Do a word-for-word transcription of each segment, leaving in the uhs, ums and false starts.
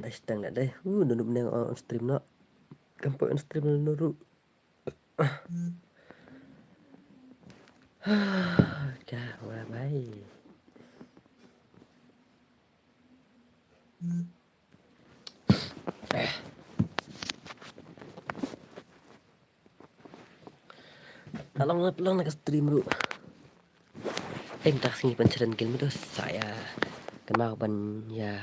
Dai stang da dai. Uh, nunu neng on stream no. Kam poi on stream nunu ru. Ka wa bai. Along na, along na ka stream ru. Em, tak sngi ban cheren gil mudo saya. Kynmaw ban ïa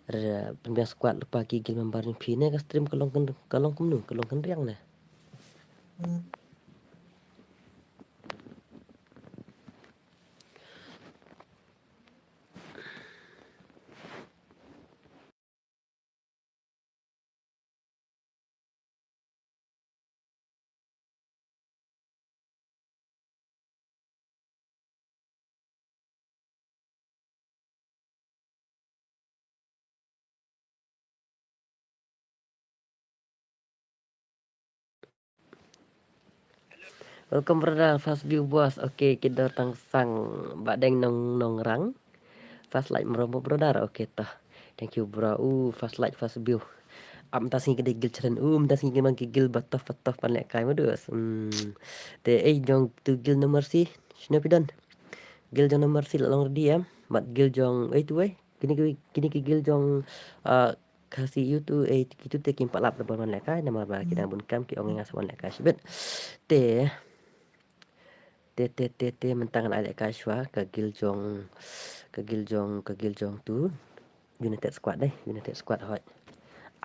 re pynbiang squad lypa ki gil member jong phi ne ka stream ka long kyn, ka long kumno, ka long kynriang ne. Welcome brother, first view boss. Okay, ki dor tang sang ba deng nong nong rang. First like mro brother. Okay toh. Thank you bro. Uh, first like, first view. Am ta sngi ki dei gil cheren. Um, ta sngi ki mang ki gil ba tough ba tough ban lehkai mudo. Hmm. Te ei jong tu gil No Mercy. Shino phi don? Gil jong No Mercy la long ready em. Mat gil jong ei tu ei. Kini ki, kini ki gil jong, ah, Khasi yu tu, eh, kitu te kim pat lap da ban wan lehkai, namar ba ki dang bun kam ki ong nga sa wan lehkai shibit. Te, te, te, te, te, mynta ngan ai lehkai shuwa, ka gil jong, ka gil jong, ka gil jong tu. United squad dei, United squad hoi.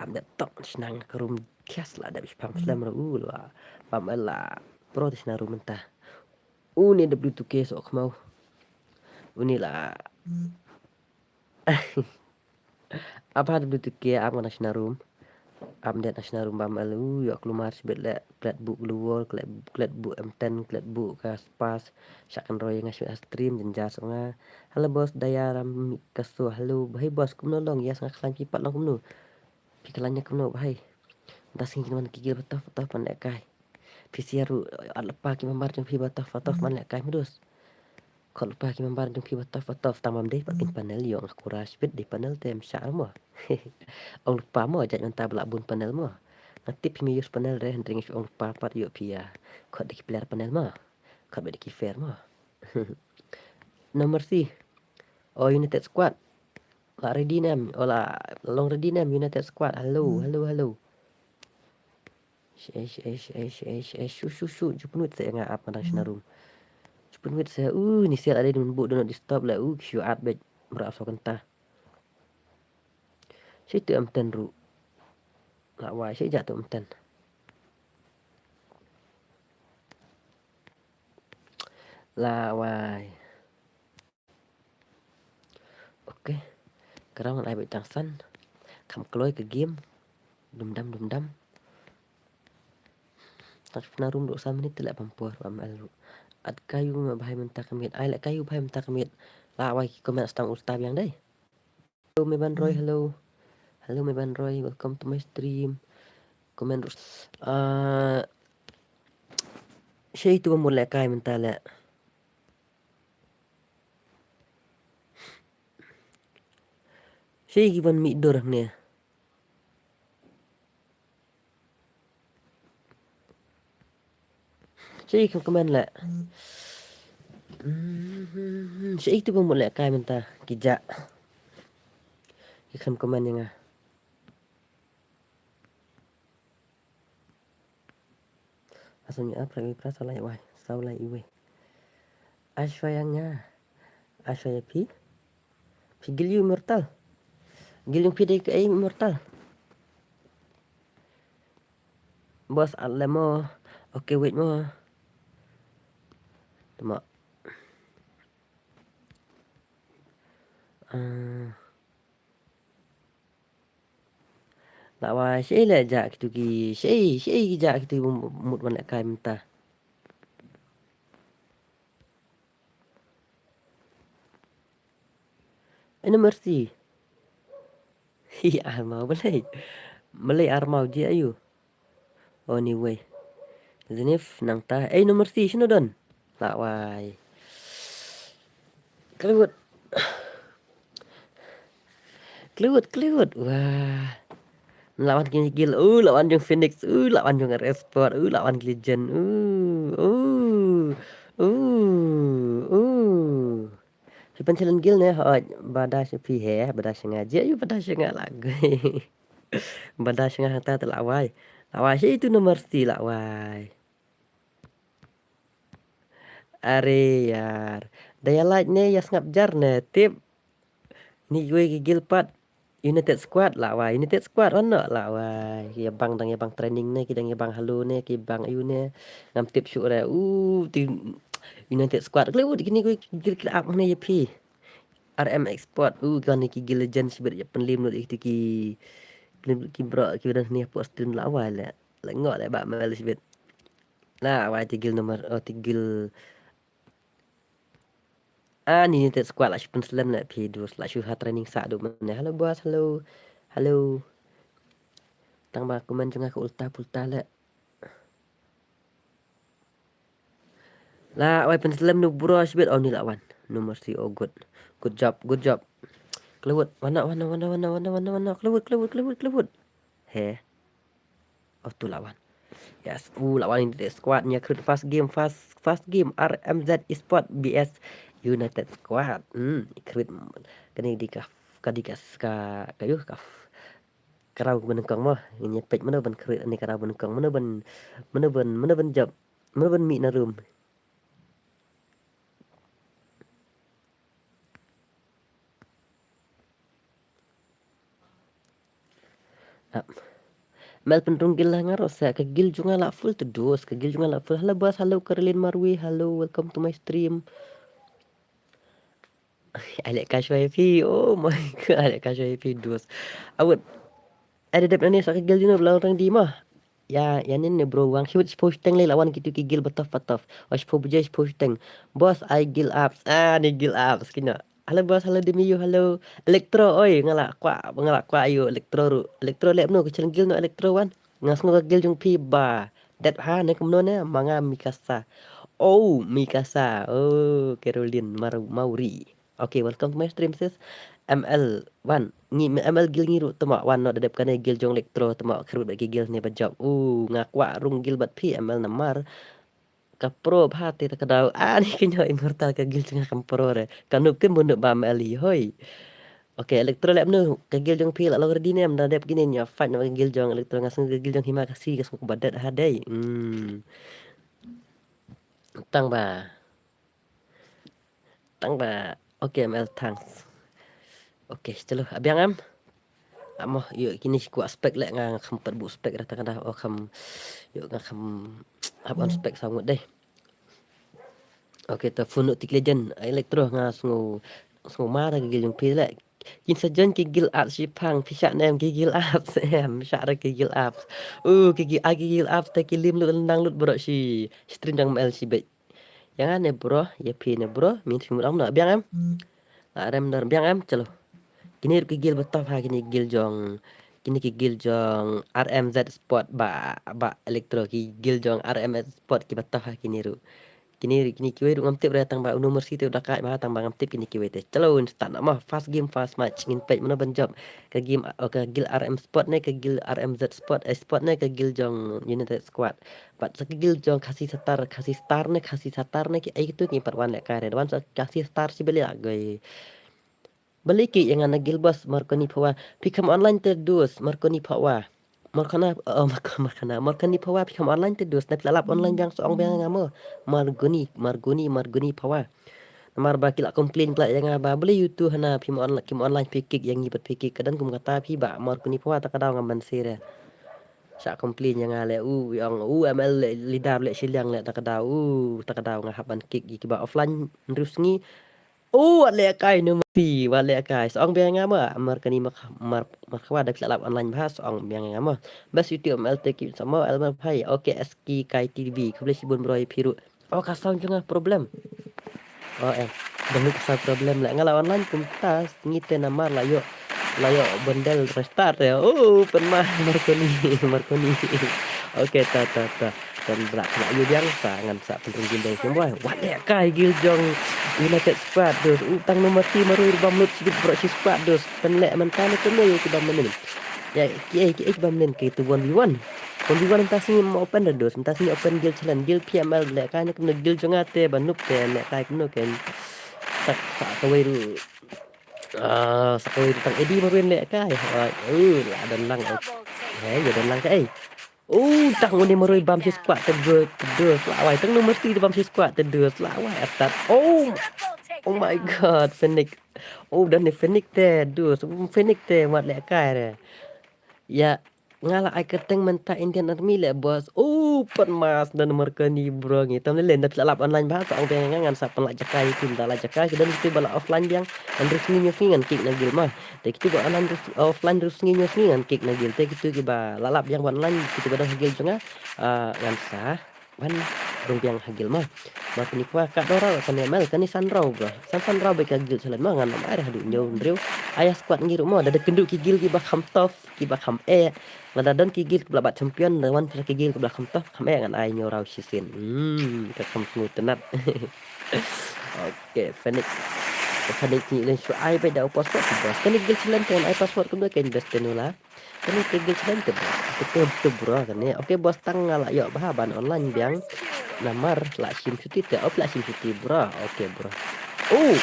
Am da tok shnang ka room kias la da bishpang slem ru u la. Bam la pro te shnang room mynta. Uni W two K sok mau. Uni la. Apa ada beli tiket, apa na shina room. Am det na shina room bam elu, yok lumar sibit le, klet bu glue wall, klet, klet bu M ten, klet bu ka spas, syak kan roy nga sibit ha stream, jenjar so nga. Hello boss, daya ram mi kaso, hello, bahai boss, kumno long, yes nga klan ki pat long kumno. Pi klan nya kumno, bahai. Nda sngi kin man ki gil betoh, betoh pan lehkai. Phi sia ruh, at lypa ki member jong phi betoh, betoh pan lehkai mudus. Khot lypa ki member jong phi betoh, betoh, tang bam dei pat kin panel, ïoh nga kura sibit dei panel te em shah mo. Ong lypa mo, jait mynta ba lah bun panel mo. Nga tip phi me use panel re, hynrei nga shu ong lypa pat ïoh phi ïa. Khot dei ki player panel mo. Khot beit dei ki fair mo. No Mercy. Oh, United Squad. La ready nem, oh la long ready nem, United Squad. Hello, hello, hello. Shei, shei, shei, shei, shei, shu, shu, shu, ju pynwit se nga ap ngadang shna room. Ju pynwit se, uh, ni sel ade dun bu do not disturb la, uh, shu at bej mra so kenta. Shei tu M ten ru. La wai, shei ja tu M ten. La wai. Okay. Ka round ngan ai beit tang san. Kham kloi ka game. Dum dam, dum dam. Tang shipna room duk san minit te leh pampur, bam el. At kayu me bahai mynta ka miet. Ai leh kayu bahai mynta ka miet. La wai ki comment stang ulta biang dei. Hello, me ban roi, hello. Hello, me ban roi, welcome to my stream. Comment ru-, ah, shei tu ba mut lehkai mynta leh. Shei ki ban mih dur hangne. Shei ki comment leh. Shei tu ba mut lehkai mynta ki ja. Ki kham comment ïa nga. Asam ïa pra wi pra saw lai wai, saw lai iwei. Ashwa ïa nga. Ashwa ïa phi. Phi gil ïu immortal. Gil ïu phi dei kaei immortal. Boss at le mo. Okay, wait mo. Tama. Ah. La wai shei leh ja kitu ki, shei, shei ki ja kitu mut wan lehkai mynta. Ai no Mercy. Hi armau balei. Balei armau ji ayu. Anyway. Zenith nangta. Ai no Mercy shino don. La wai. Kaliwot. Klut, klut. Wah. La wan ki guild. Uh, la wan jong Phoenix. Uh, la wan jong R S Sport. Uh, la wan ki Legend. Uh, uh, uh, uh. Shu pynchallenge guild ne, hooid, bada sha phi he, bada sha nga je, yu bada sha nga la goi. Bada sha nga hangta te la wai. La wai sha itu number six la wai. Are yar. Da ïa like ne ïa sngap jar ne tip. Ni wei ki guild pat. United Squad la wai, United Squad wan noh la wai. Ki bang dang ïa bang training ne, ki dang ïa bang halo ne, ki bang ayu ne. Ngam tip shuh re. U ti United Squad. Kle u kini ki guild ki up ne ïa phi. R M Export. U kan ki guild Legend shibit ïa pynlim lut ïa ki pynlim lut ki bro ki bad ne post stream la wai le. La ngok le ba mel shibit. La wai ti guild number, oh ti guild Ah, ni United Squad la shu pynslem na phi dus la shu ha training sa du mane. Hello boss, hello. Hello. Tang ba comment jong nga ka ulta pulta le. La wai pynslem nu bro shibit, oh ni la wan. Nu mercy, oh good. Good job, good job. Klewut, wana wana wana wana wana wana wana klewut klewut klewut klewut. He. Oh tu la wan. Yes, u la wan United Squad nya khrut first game, first first game R M Z Esport B S United Squad. Hmm, khrut kane di ka ka di ka ka ka yu ka karaw ban kong mo. Ini pek mana ban khrut ni karaw ban kong mana ban mana ban mana ban job mana ban mi na room. Ap. Mel pynrung guild la nga rosa ka guild jong nga la full to dos ka guild jong nga la full. Hello boss, hello Caroline Marwi, hello, welcome to my stream. Ai lek ka shwa phi, oh my god, ai lek ka shwa phi dos. Awut. Ai da dep nane sa ka guild jong nga bla rang di ma. Ya, ya nin ne bro wang hiwit shiphew shiteng le la wan kitu ki guild ba tough ba tough. Wa shiphew baje shiphew shiteng. Boss ai guild ups. Ah, ni guild ups kino. Hello boss, hello Demi, you, hello. Electro, oi, nga la kwah, nga la kwah ayu Electro ru. Electro lep no, ka challenge guild no Electro wan. Nga sngew ka guild jong phi ba. Det ha ne kumno ne, ma nga Mikasa. Oh, Mikasa. Oh, Caroline Mar Mauri. Okay, welcome to my stream sis. M L wan ngi M L guild ngi ruh tama wan no da dep kane guild jong Electro tama khrut bad ki guild ne ba jop. U nga kwah rung guild bad phi M L namar ka pro bha te ta ka daw. Ah, ni ka nyo Immortal ka guild jong nga kam pro re. Ka nup kim bundup ba M L i hoi. Okay, Electro lep nu ka guild jong phi la long ready ne am da dep kine nya fight na ka guild jong Electro nga sngew ka guild jong Hima ka si ka sngew ba det ha dei. Hmm. Tang ba Tang ba, okay, M L thanks. Okay, chalo, abiang em. Amo, yo kini ku aspek le nga kham pat bu spek rata kada o kham yo nga kham abang spek sangut deh. Okay, ta phone tik Legend, Electro nga sngu sngu mara ki gil jong phi le. Kin sa join ki guild ups shi phang phi sha nem ki guild ups em sha ra ki guild ups. Uh, ki guild, ah, ki guild ups ta ki lim lut nang lut bro shi stream jong M L shi bek. Ïa nga ne bro, ïa phi ne bro, min phi mut ong na biang em. La rem dar biang em, chalo. Kini ruh ki guild ba tough ha kini guild jong, kini ki guild jong R M Z Sport ba, ba Electro ki guild jong R M Z Sport ki ba tough ha kini ruh. Kini ruh, kini kiwei ruh ngam tip re tang ba u number six te u da kai ba tang ba ngam tip kini kiwei te. Chalo, instant ma, first game, first match, ngin peit mano ban jop. Ka game, oh, ka guild R M Sport ne, ka guild R M Z Sport, eh, Sport ne, ka guild jong United Squad. Pat sa ka guild jong Khasi Satar, Khasi Star ne, Khasi Satar ne, ki ai tu ki pat wan le kai re. Wan sa Khasi Star si beli agoi. Beli ki ïa nga na guild boss Marconi Phawa. Phi kham online te dus Marconi Phawa. Marcona, oh, Marco-, Marcona. Marconi Phawa phi kham online te dus. Na phi la lap online biang sa ong biang nga mo. Margoni, Margoni, Margoni Phawa. Namar ba ki la complain pla ïa nga ba beli YouTube hana phi mo online, ki mo online phi kick ïa ngi pat phi kick. Ka don kum kata phi ba Marconi Phawa ta ka daw ngam ban sir. Sa complain ïa nga le u ong u M L le leader le shiliang le ta ka daw u ta ka daw nga hap ban kick ïa ki ba offline nrus ngi. U wat le kai nu ma phi wat le kai sa ong biang nga ma Marconi Mar Mar Khawa da phi la lap online ba sa ong biang nga ma. Best YouTube M L te ki sa mo L M F hai. Okay, S K Kai T V khublei shibun bro ïa phi ruh. Oh, ka sound jong nga problem. Oh, em. Dang ka sound problem la nga la online kumta ngi te namar la ïoh la ïoh bundle restart ya. Oh, pynmah Marconi, Marconi. Okay, ta ta ta. Kan bla bla ïa biang sa ngan sa pynrung gil dei kim boi. Wat leh kai gil jong United Squad dus. U tang number three marwei bam lut shi bro shi squad dus. Pynleh mynta ne kumno ïa ki bam mynnin. Ïa ki ei ki ei ki bam mynnin ki tu one v one. One v one mynta sngi mo open da dus. Mynta sngi open gil challenge gil P M L leh kai ne kumno gil jong nga te ba nup te leh kai kumno ken. Tak sa kawei ru. Ah, sa kawei ru tang Eddie marwei leh kai. Hai, uh, la don lang. Hai, ïa don lang kai. U tang uni marwei bam shi squad te dus, dus la wai tang number three te bam shi squad te dus la wai atat. Oh, oh my god, Phoenix. Oh, dan ni Phoenix te dus, Phoenix te wat leh kai re. Ya, nga la ai kyrteng mynta Indian Army leh boss. Oh, pat mas dan markani bro ngi tam leh leh nda phi la lap online ba sa ong te nga ngan sa pynlait jaka ïa ki da la jaka ki dan ki ba la offline biang. Ngan rus ngi ngi ngan kick na gil ma. Te kitu ba online rus, offline rus ngi ngi ngan kick na gil te kitu ki ba la lap biang ba online kitu ba dang ha gil jong nga. Ah, ngan sa ban rung biang ha gil ma. Ba kini kwa ka dora ka ne mel kani san rau bro. San san rau ba ka gil challenge ma ngan ma ai haduh nyew hynriew. Ai squad ngi ru ma da da kynduh ki gil ki ba kham tough ki ba kham eh. Lada don ki gil ki ba la bat champion da wan ki gil ki ba la kham tough kham eh ngan ai nyew rau shisien. Hmm, ka kham sngewtynnat. Okay, Phoenix. Phoenix ni len shu ai ba da password bro. Kani gil challenge ngan ai password kumno ka invest tenula. Kane ka gil challenge te bro. Te te te bro kane. Okay boss tang nga la ïoh bha ban online biang. Namar la shim shuti te op la shim shuti bro. Okay bro. Oh.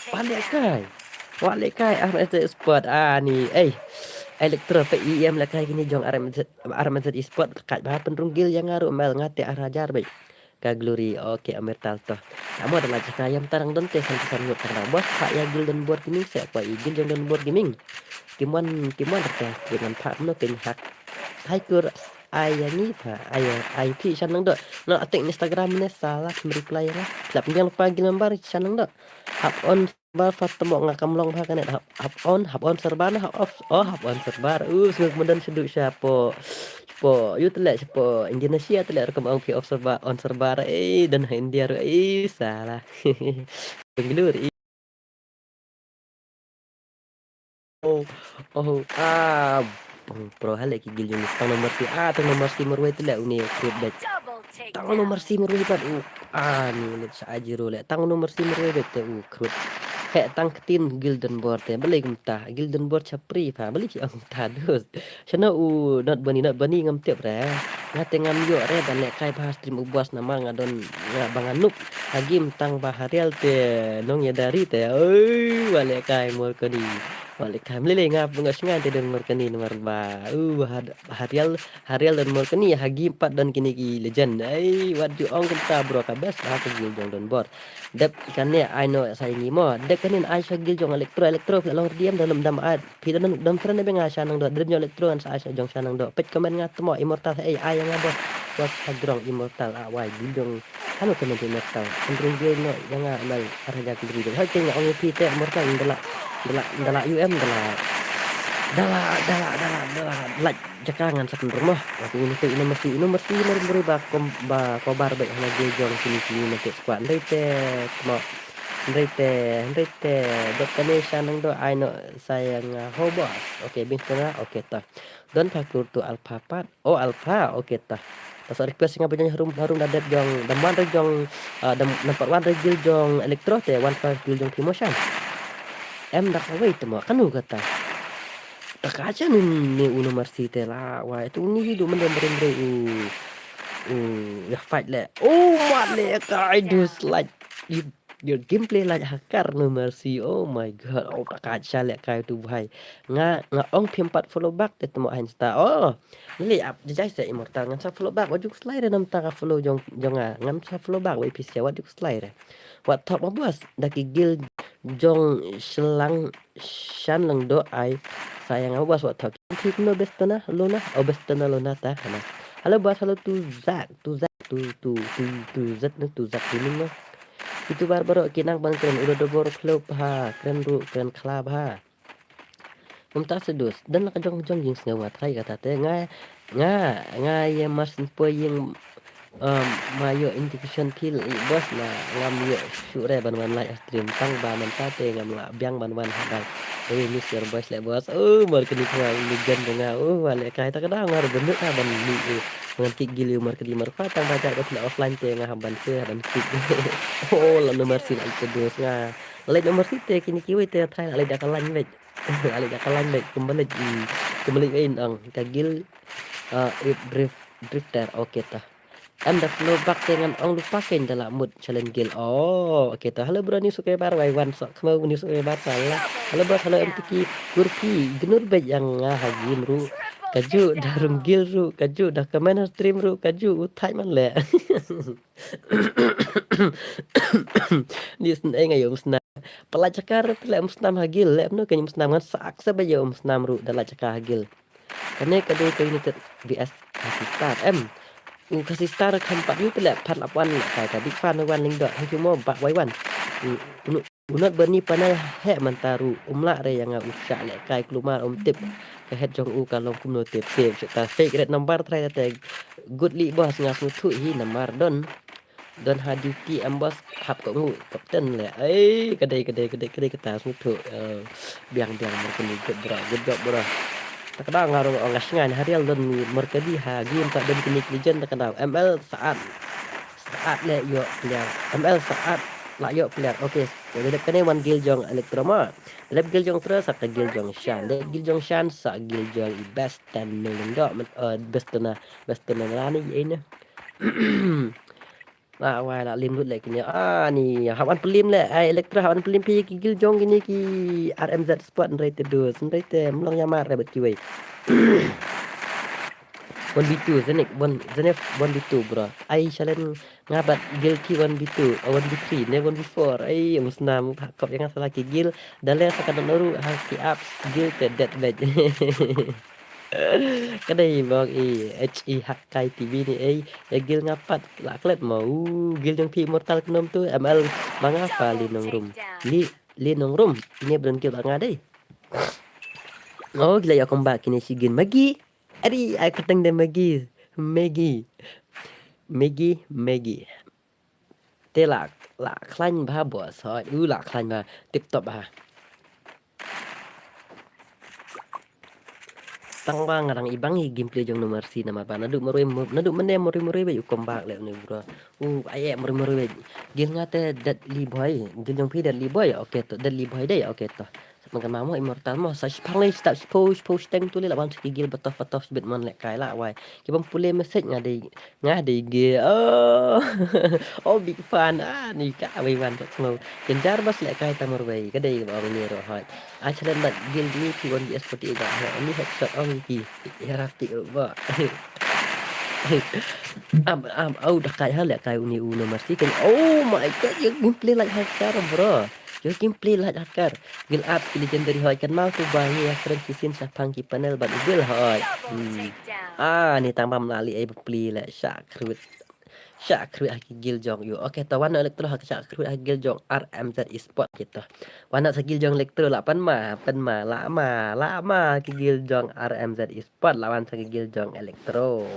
Wat leh kai. Wat leh kai R M Z Sport ani. Eh. Electro pe E M leh kai kini jong R M Z R M Z Sport kat bha pynrung gil ïa nga ru mel nga te ar hajar beit. Ka Glory, okay, Amirtal to. Amo da la jaka ïa mynta dang don te san san ngut tang dang bos pha ïa gil Don Bor Gaming se kwa i gil jong Don Bor Gaming. Kimwan kimwan da ka te ngan pha no ken hak. Hai kur ai ïa ngi pha ai ai phi shan nang do. No atik Instagram ne salah reply ïa nga. Klap ngiang pa gil member shan nang do. Hap on ba fa temo nga kam long bha kane hap on hap on serba na hap off oh hap on serba. Uh sngewt myndan shu sha po po yu tele sha po Indonesia tele rukom ong phi off serba on serba eh dan ha India ru eh salah. Bengaluru eh. Oh oh ah. Pro hale ki gil jong tang nomor si ah tang nomor si marwei tele uni fruit bag. Tang nomor si marwei pat u. Ah ni le sa ajiro le tang nomor si marwei bad te u krut. He tang ktin gil Don Bor te balei kumta gil Don Bor chapri pha balei ki ong ta dus. Shano u not bani not bani ngam tip re. Nga te ngam ïoh re ban leh kai bha stream u boss namar nga don nga ba nga nup. Hagim tang ba harial te nong ya dari te. Oi wa leh kai mor kani. Wa leh kai mlele nga bunga shngan te don mor kani namar ba. Uh harial harial don mor kani hagim pat don kini ki legend. Ai wat ju ong kumta bro ka best ha ka gil jong Don Bor. Dep kane ai no sa ngi mo. Dep kane ai sa gil jong Electro Electro phi long D M dalam dam ad. Phi don dam friend be nga sa nang do. Dep jong Electro an sa ai sa jong sa nang do. Pet comment nga temo Immortal ai ai nga bos. Bos ha grong Immortal a wai gil jong. Halo comment Immortal. Andrew gil no yang nga nai arhaja gil jong. Hai kini ong phi te Immortal dala dala dala U M dala. Dala dala dala dala. Like jaka ngan sa pynrung mo. Aku ini tu ino mersi ino mersi ino mersi ba kom ba kobar baik hana gil jong kini kini nanti squad ndai te mo ndai te ndai te dok kane shanang do ai no sayang ho bos. Okay bin tuna okay ta. Don pakur tu alpha pat. Oh alpha okay ta. Ta so request nga bajang harum harum da dep jong dam wan re jong dam nampak wan re gil jong Electro te wan pa gil jong Promotion. Em da kawai te mo kanu kata. Takacha ni ni uno marsi te la wa tu ni du mendem remre u u ya fight le. Oh mat le kai dus like you your gameplay like hakar no mercy. Oh my god. Oh takacha le kai tu bhai. Nga nga ong phim pat follow back te temo Insta. Oh. Ni ap jai se Immortal ngan sa follow back wa juk slide nam ta follow jong jong nga ngam sa follow back wa pisia wa juk slide. Wat thok ma bos da ki gil jong shlang shan lang do ai. Sayang ma bos wat thok. Thik no bestana luna o bestana luna ta hana. Hello bos hello tu zak tu zak tu tu tu tu zat no tu zak tu ning no. Itu bar baro kinang ban kren udah dobor klub ha kren ru kren klub ha. Ngam ta sedus dan la ka jong jong jing sngew nga trai kata te nga nga nga ye mar sin po ying um, ma yo indication pil i bos na ngam yo shu re ban wan lai stream tang ba man ta te ngam la biang ban wan hadal. Oi miss your boys le bos. Oh mar kini kwa ni jan nga. Oh wale kai ta kada ngar benut ta ban ni. Ngan kick gil ïa u Markadi Markwa tang ba jait ba phi la offline te nga hap ban te hap ban kick. Oh, la no mercy la ïa dos nga. La leit no mercy te kine kiwei te trai la leit da ka line beit. La leit da ka line beit kumba leit, hmm, kumba leit wei ong ka gil, ah, drift, drifter. Okay ta. Em da flow back te ngan ong lypa kein da la mut challenge gil. Oh, okay ta. Hello bro, new subscriber wai wan sok kemau new subscriber sa la. Hello bro, hello M T K. Kurki gnur beit ïa nga ha game ruh. Kajuh da rum gil ruh, kajuh da comment ha stream ruh, kajuh u thait man leh. Ni sn ei nga ïa um snam. Pala chakar te leh um snam ha gil, leh mno kein um snam ngan sa accept ïa um snam ruh da la chakar ha gil. Kane ka dei ka United V S Khasi Star em. U Khasi Star kham pat ïu te leh pat lap wan leh kai ka big fan wan lyngdoh. Thank you mo bak wai wan. U, u, u not bani panel heh mynta ruh um lah re ïa nga u shah leh kai kulmar um tip. Ka head jong u ka long kumno tip tip. Shata fake red number try te good li boss nga sngewthuh hi namar don. Don ha duty em boss hap ka ngu captain leh. Ei, ka dei, ka dei, ka dei, ka dei kata sngewthuh. Eh, biang, biang, Markadi, good bro, good job bro. Ta ka daw nga ruh nga ong nga sngew ha real don Markadi ha game ta don kine ki legend ta ka daw. M L Saat. Saat leh ïoh player. M L Saat la ïoh player. Okay. Dep kane wan gil jong Electro ma. Dep gil jong Electro sa ka gil jong Shan. Dep gil jong Shan sa gil jong i best ten no lyngdoh. Eh, best na, best na la ni ei ne. La wai la lim lut leh kine. Ah, ni hap wan plim leh. Ai Electro hap wan plim phi ki gil jong kine ki R M Z Sport hynrei te dos hynrei te mlong ïa mar re bad kiwei. One v two Zenik, one Zenef, one v two bro. Ai challenge nga bad gil ki one v two, oh, one v three ne one v four. Ai um snam ha kop ïa nga sa la ki gil. Da leh sa ka don ruh ha ki apps gil te dead bad. Ka dei bok i H E Hakkai T V ni ei. Ïa gil nga pat la klet mo. U gil jong phi Immortal knom tu M L ma nga pa Li Nongrum. Li, Li Nongrum. Ine bron gil ba nga dei. Oh, gila ïa komba kine shi gin Maggi. Ari ai kyrteng de Maggi. Maggi. Maggi, Maggi. Te la, la khlaiñ bha boss. Hoi, u la khlaiñ bha. Tip top bha. Tang ba nga dang i bang i gameplay jong No Mercy namar ba naduh marwei, naduh mynne marwei marwei ba u comeback leh une bro. U ai eh marwei marwei ba. Gil nga te Deadly Boy, gil jong phi Deadly Boy. Okay to, Deadly Boy dei. Okay to. Sa pynkan ma mo Immortal mo sa shipang lei stap shipau shipau shiteng tu lei la wan sa ki gil ba tough ba tough shibit mon leh kai la wai. Ki bym pule message nga dei, nga dei gil. Oh. Oh, big fan. Ah, ni ka wei wan tok mo. Kin jar bas leh kai ta marwei ka dei ba ong ni ro hoi. Ah, challenge bad gil ni phi one V S forty eight ba hoi. Ni headshot ong ki. Ya rapi ba. Am, am, au da kai ha leh kai uni u No Mercy kan. Oh my god, you gameplay like hacker bro. Yo gameplay like hacker. Gil ap ki legendary hoi kan mau tu ba ngi ya kren ki sin shapang ki panel ban ubil hoi. Hmm. Ah, ni tang bam lali ai bapli leh shah kruit. Shah kruit ha ki gil jong yu. Okay, ta wan Electro ha shah kruit ha ki gil jong R M Z Esport kita. Wan sa gil jong Electro la pan ma, pan ma, la ma, la ma ki gil jong R M Z Esport la wan sa ki gil jong Electro.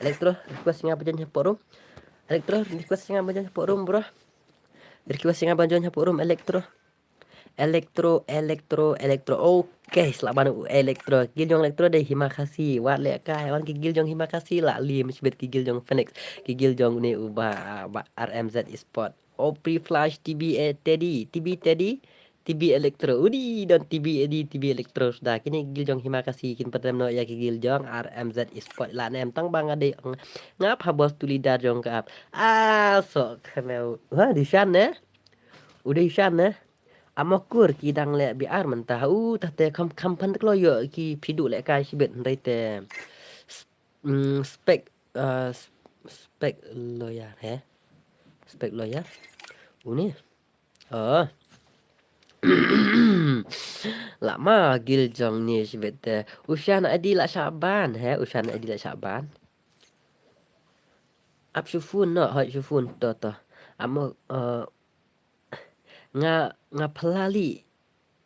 Electro, request nga ba join ha forum. Electro, request nga ba join ha forum bro. Request nga ba join ha forum Electro. Electro, Electro, Electro. Okay, selamat u Electro. Gil jong Electro dei Himakasi. Wat leh kai wan ki gil jong Himakasi la lim shibit ki gil jong Phoenix. Ki gil jong ne u ba, ba R M Z Esport. Oh, pre flash T B A Teddy, T B Teddy, T B Electro. Udi don T B Edi, T B Electro suda. Kini gil jong Himakasi kin patrem no ya ki gil jong R M Z Esport la nem tang bang ade ngap ha bos tu leader jong ka ap. Ah, sok kemeu. Ha, di shan ne? Udah ishan ne? Amokur ki dang leh B R mynta. U tahte kam kam pan teklo yo ki pidu leh kai shibit hynrei te. Mm, spek, uh, spek lawyer he. Spek lawyer. Uni. Oh. La ma gil jong ni shibit te. Ushan adi la shaban he. Ushan adi la shaban. Ap shufun no, hoi shufun to to. Amo, uh, nga, nga phlali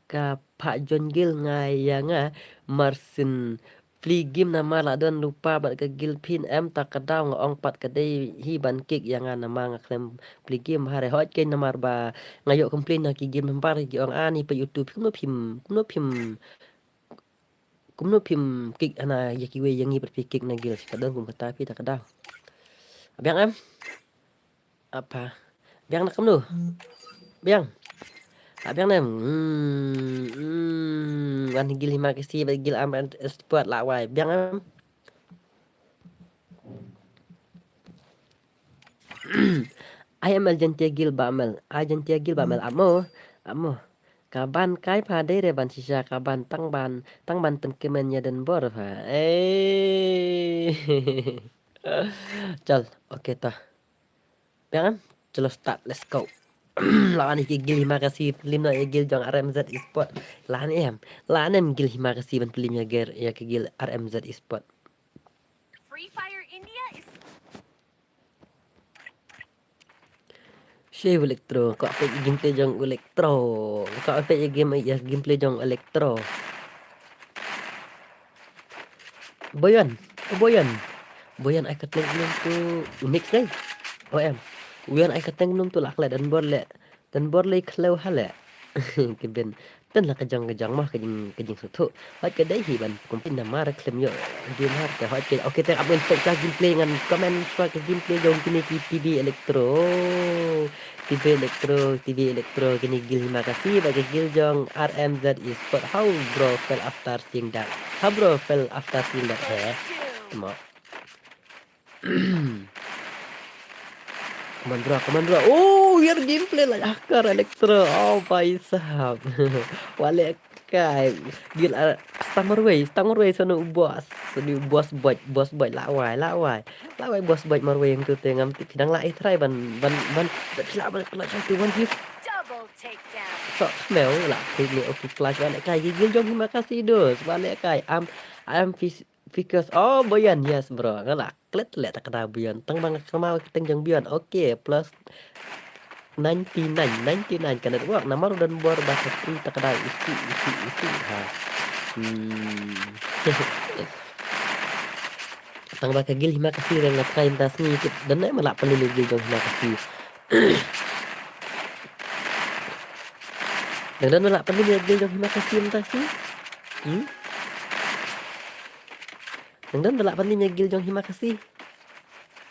ka pha jon gil nga ya nga marsin pli gim namar la don lupa bad ka gil phin em ta ka daw nga ong pat ka dei hi ban kik ya nga namar nga klem pli gim hare hoi ke namar ba nga yok complain na ki gim namar ki ong ani pa YouTube kumno phim, kumno phim Kumno phim kick hana ïa kiwei ïa ngi pat phi kick na guild, shi ka don kum kata phi ta ka dang. Biang em? Apa? Biang na kumno? Biang. Ah, biang nem. Hmm, hmm. Wan guild Himakasi bad guild Armed Escort la wai. Biang em? Ai em el Jaintia Guild ba mel. Ai Jaintia Guild ba mel amo. Amo. Ka ban kai pha dei re ban shisha ka ban tang ban, tang ban pynkmen ïa Donbor pha. Eh. Chal, okay ta. Biang em? Chalo start, let's go. Lah ni ki guild Himakasi pynlip noh ïa guild jong R M Z Esport. Lah ni em? Lah ni em guild Himakasi ban pynlip ïa guild, ïa ki guild R M Z Esport. Free Fire India is Shave Electro, ka peit gameplay jong Electro. Ka peit game ïa gameplay jong Electro. Boyan, oh Boyan. Boyan ai ka tank num tu Unix dei. O em. Boyan ai ka tank num tu la klet Donbor le. Donbor le khleu ha le. Ki ben. Ten la ka jong ka jong mah ka jing, ka jing suthu. Hot ka dei hi ban kumpi namar khlem ïoh game har ka hot ka. Okay, te ap ngan peit ka gameplay ngan comment shuwa ka gameplay jong kine ki T V Electro. T V Electro, T V Electro kine guild Himakasi bad ka guild jong R M Z Esport. How bro feel after seeing that? How bro feel after seeing that? He. Mo. Come on bro, come on bro. Oh, your gameplay like hacker Electro. Oh, bhai sahab. Wale kai. Gil, ah, stang marwei, stang marwei sono boss. Sono boss boy, boss boy la wai, la wai. La wai boss boy marwei yang tu te ngam tip phi dang la i try ban, ban, ban, ban phi la ban kena satu one hit. Double takedown. So, meu la klik ni okay flash wale kai. Gil jong Himakasi dos. Wale kai. Am, am fis Because, oh, Boyan, yes, bro. Nga la klet le ta ka da Boyan. Tang ba nga kynmaw ka teng jong Boyan. Okay, plus ninety-nine, ninety-nine ka network. Namar u Donbor ba ka free ta ka da isi, isi, isi. Ha. Hmm. Tang ba ka guild Himakasi re nga try mynta sngi tip. Don ne ma la pynlip guild jong Himakasi. Dang don ma la pynlip guild jong Himakasi mynta sngi. Hmm? Nang don da lah ban lim ïa guild jong Himakasi.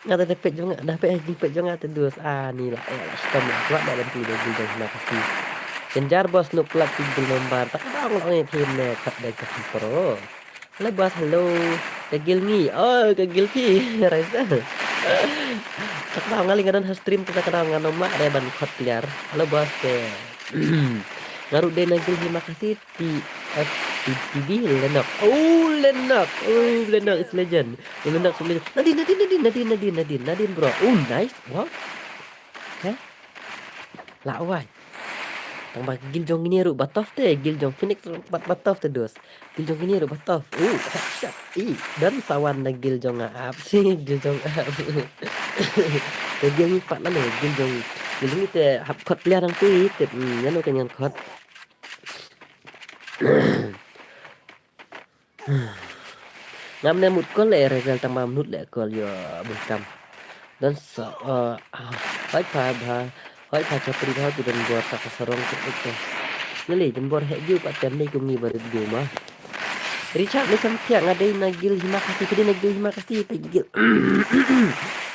Nga da peit jong nga, da peit jong peit jong nga te dus. Ah, ni lah, eh, lah shitom lah. Kwah da ban peit ïa guild jong Himakasi. Jan jar bos nuk plat ki guild nombar. Tak da ong ong ïa phim ne kat da ka pro. Hello bos, hello. Ka guild ngi. Oh, ka guild phi. Raisa. Tak da ong nga li nga don ha stream tak da ong nga nom lah da ban kot player. Hello bos te. Nga ruh dei na guild Himakasi. T F T T V Lennox. Oh, Lennox. Oh, Lennox is legend. Oh, Lennox is legend. Nadine, Nadine, Nadine, Nadine, Nadine, Nadine, Nadine, bro. Oh, nice. Wow. Heh? Lah wai. Tang ba guild jong ngi ruh ba tough te, guild jong Phoenix ruh ba, ba tough te dos. Guild jong ngi ruh ba tough. Oh, headshot. Ih, don sawan na guild jong nga ap. Si guild jong nga ap. Te guild ngi pat la ne, guild jong, guild ngi te hap kot player nang tu ïa te. Hmm, ïa no ka ngan kot. Ngam ne mut kol le result tang ba mut le kol ïa bun kam. Don sa, eh, ah, hoi pha bha, hoi pha chapri bha tu don bor sa ka sarong tu tu. Lele don bor he ju pa tem ne kum ni ba rit ju ma. Richard ne sam thiak nga dei na guild Himakasi, ka dei na guild Himakasi, pa guild.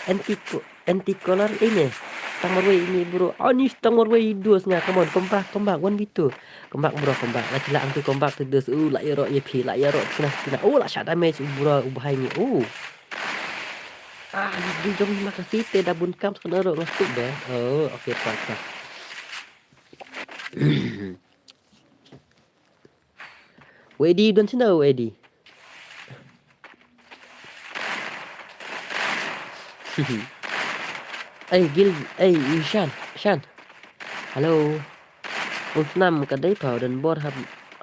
Anti ko. Anti color ini. Tang marwei ini bro. Oh, ni tang marwei dos nga. Come on, come back, come back. One v two. Come back bro, come back. La kila anti come back to dos. Uh, la ïaroh ïa phi, la ïaroh phi na phi na. Oh, la shot damage bro, u bhai ni. Oh. Ah, ni jong Himakasi te da bun kam sa na ro ngasuk be. Oh, okay, tak tak. Wedi don sino wedi. Ei gil, ei Ishan, Ishan. Hello. Ung snam ka dei pau don bor hap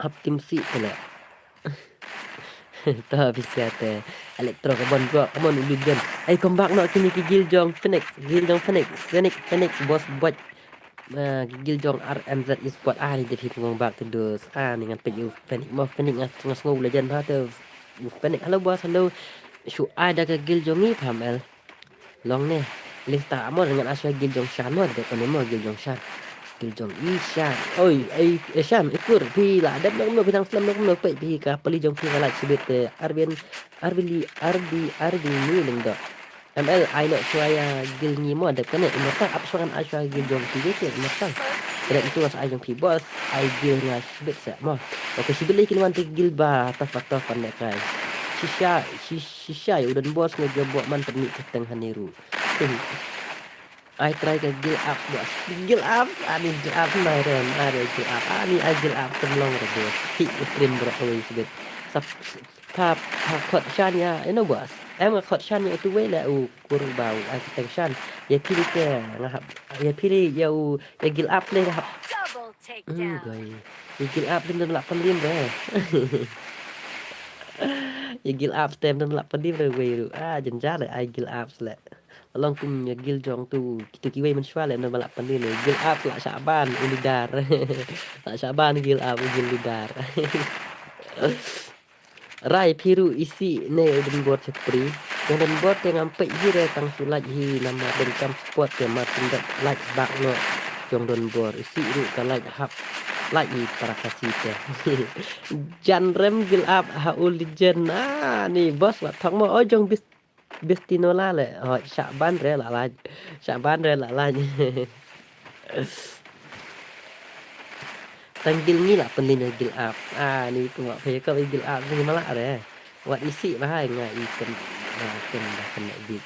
hap tim si pele. Ta bisiate. Electro ka bon bro, come on ulu don. Ei come back no kini ki gil jong Phoenix, gil jong Phoenix, Phoenix, Phoenix boss bot. Ah, ki gil jong R M Z Esport ah ni dei phi kong bak te dus. Ah, ni ngan peit u Fenix mo, Fenix nga, nga sngew legend bha te u Fenix. Hello boss, hello. Shu ai da ka gil jong ngi pha mel. Long ne. Lista mo ngan ai shu gil jong Shan mo, dei kane mo gil jong Shan. Jong Ishan. Oi, ai, Ishan, ikur, phi la dep nong no, phi dang slem nong no, peit phi ka pali jong phi ka la chibit te, Arvin, Arvili, Arvi, Arvi ni leng do. M L, ai no chwa ya gil ngi mo, dep kane, Immortal, ap chwa kan ai chwa gil jong phi, gil Immortal. Dep tu as ai jong phi, boss, ai gil nga chibit sa mo. Okay, chibit lei kin wan te gil ba, tough, tough, pan le kai. Shisha, shi-, shisha, ya u don boss ngi job man pynmih ka teng hani ru. Ai try ka gil up, boss. Gil up, ani gil up, mai ren, ani gil up, ani ai gil up, tymlong re, boss. Hi, stream bro, kawei sibit. Sap, pap, pap, khot shan ya, ino, boss. Em nga khot shan ya, utu wei le, u kur ba, u ai teng shan. Ya pili ke, nga hap, ya pili, ya u, ya gil up le, nga hap. Double takedown. Hmm, goi. Ya gil up le, nang lap pynlim re. Ya gil up stem, nang lap pynlim re, wei ru. Ah, jynjar le, ai gil up le. Long kum ya gil jong tu, kitu kiwei mynshuwa le, nang ba lap pyndim le, gil up la Shaban, u leader. La Shaban gil up, u gil leader. Rai phi ru isi ne u Donbor Chakri. Jong Donbor te ngam peit hi re tang shu like hi namar donkam support te mar tyndat like back no. Jong Donbor isi ru ka like hap like hi para Khasi te. Jan rem gil up ha u legend. Ah, ni boss wat thok mo, o jong bis Bestinola le. Oh, Shaban re la laj. Shaban re la laj. Tang gil ngi la pynlin gil up. Ah, ni tu wa phe ko gil up ni mala re. Wat isi ba hai nga i ken, ah, ken ba ken big.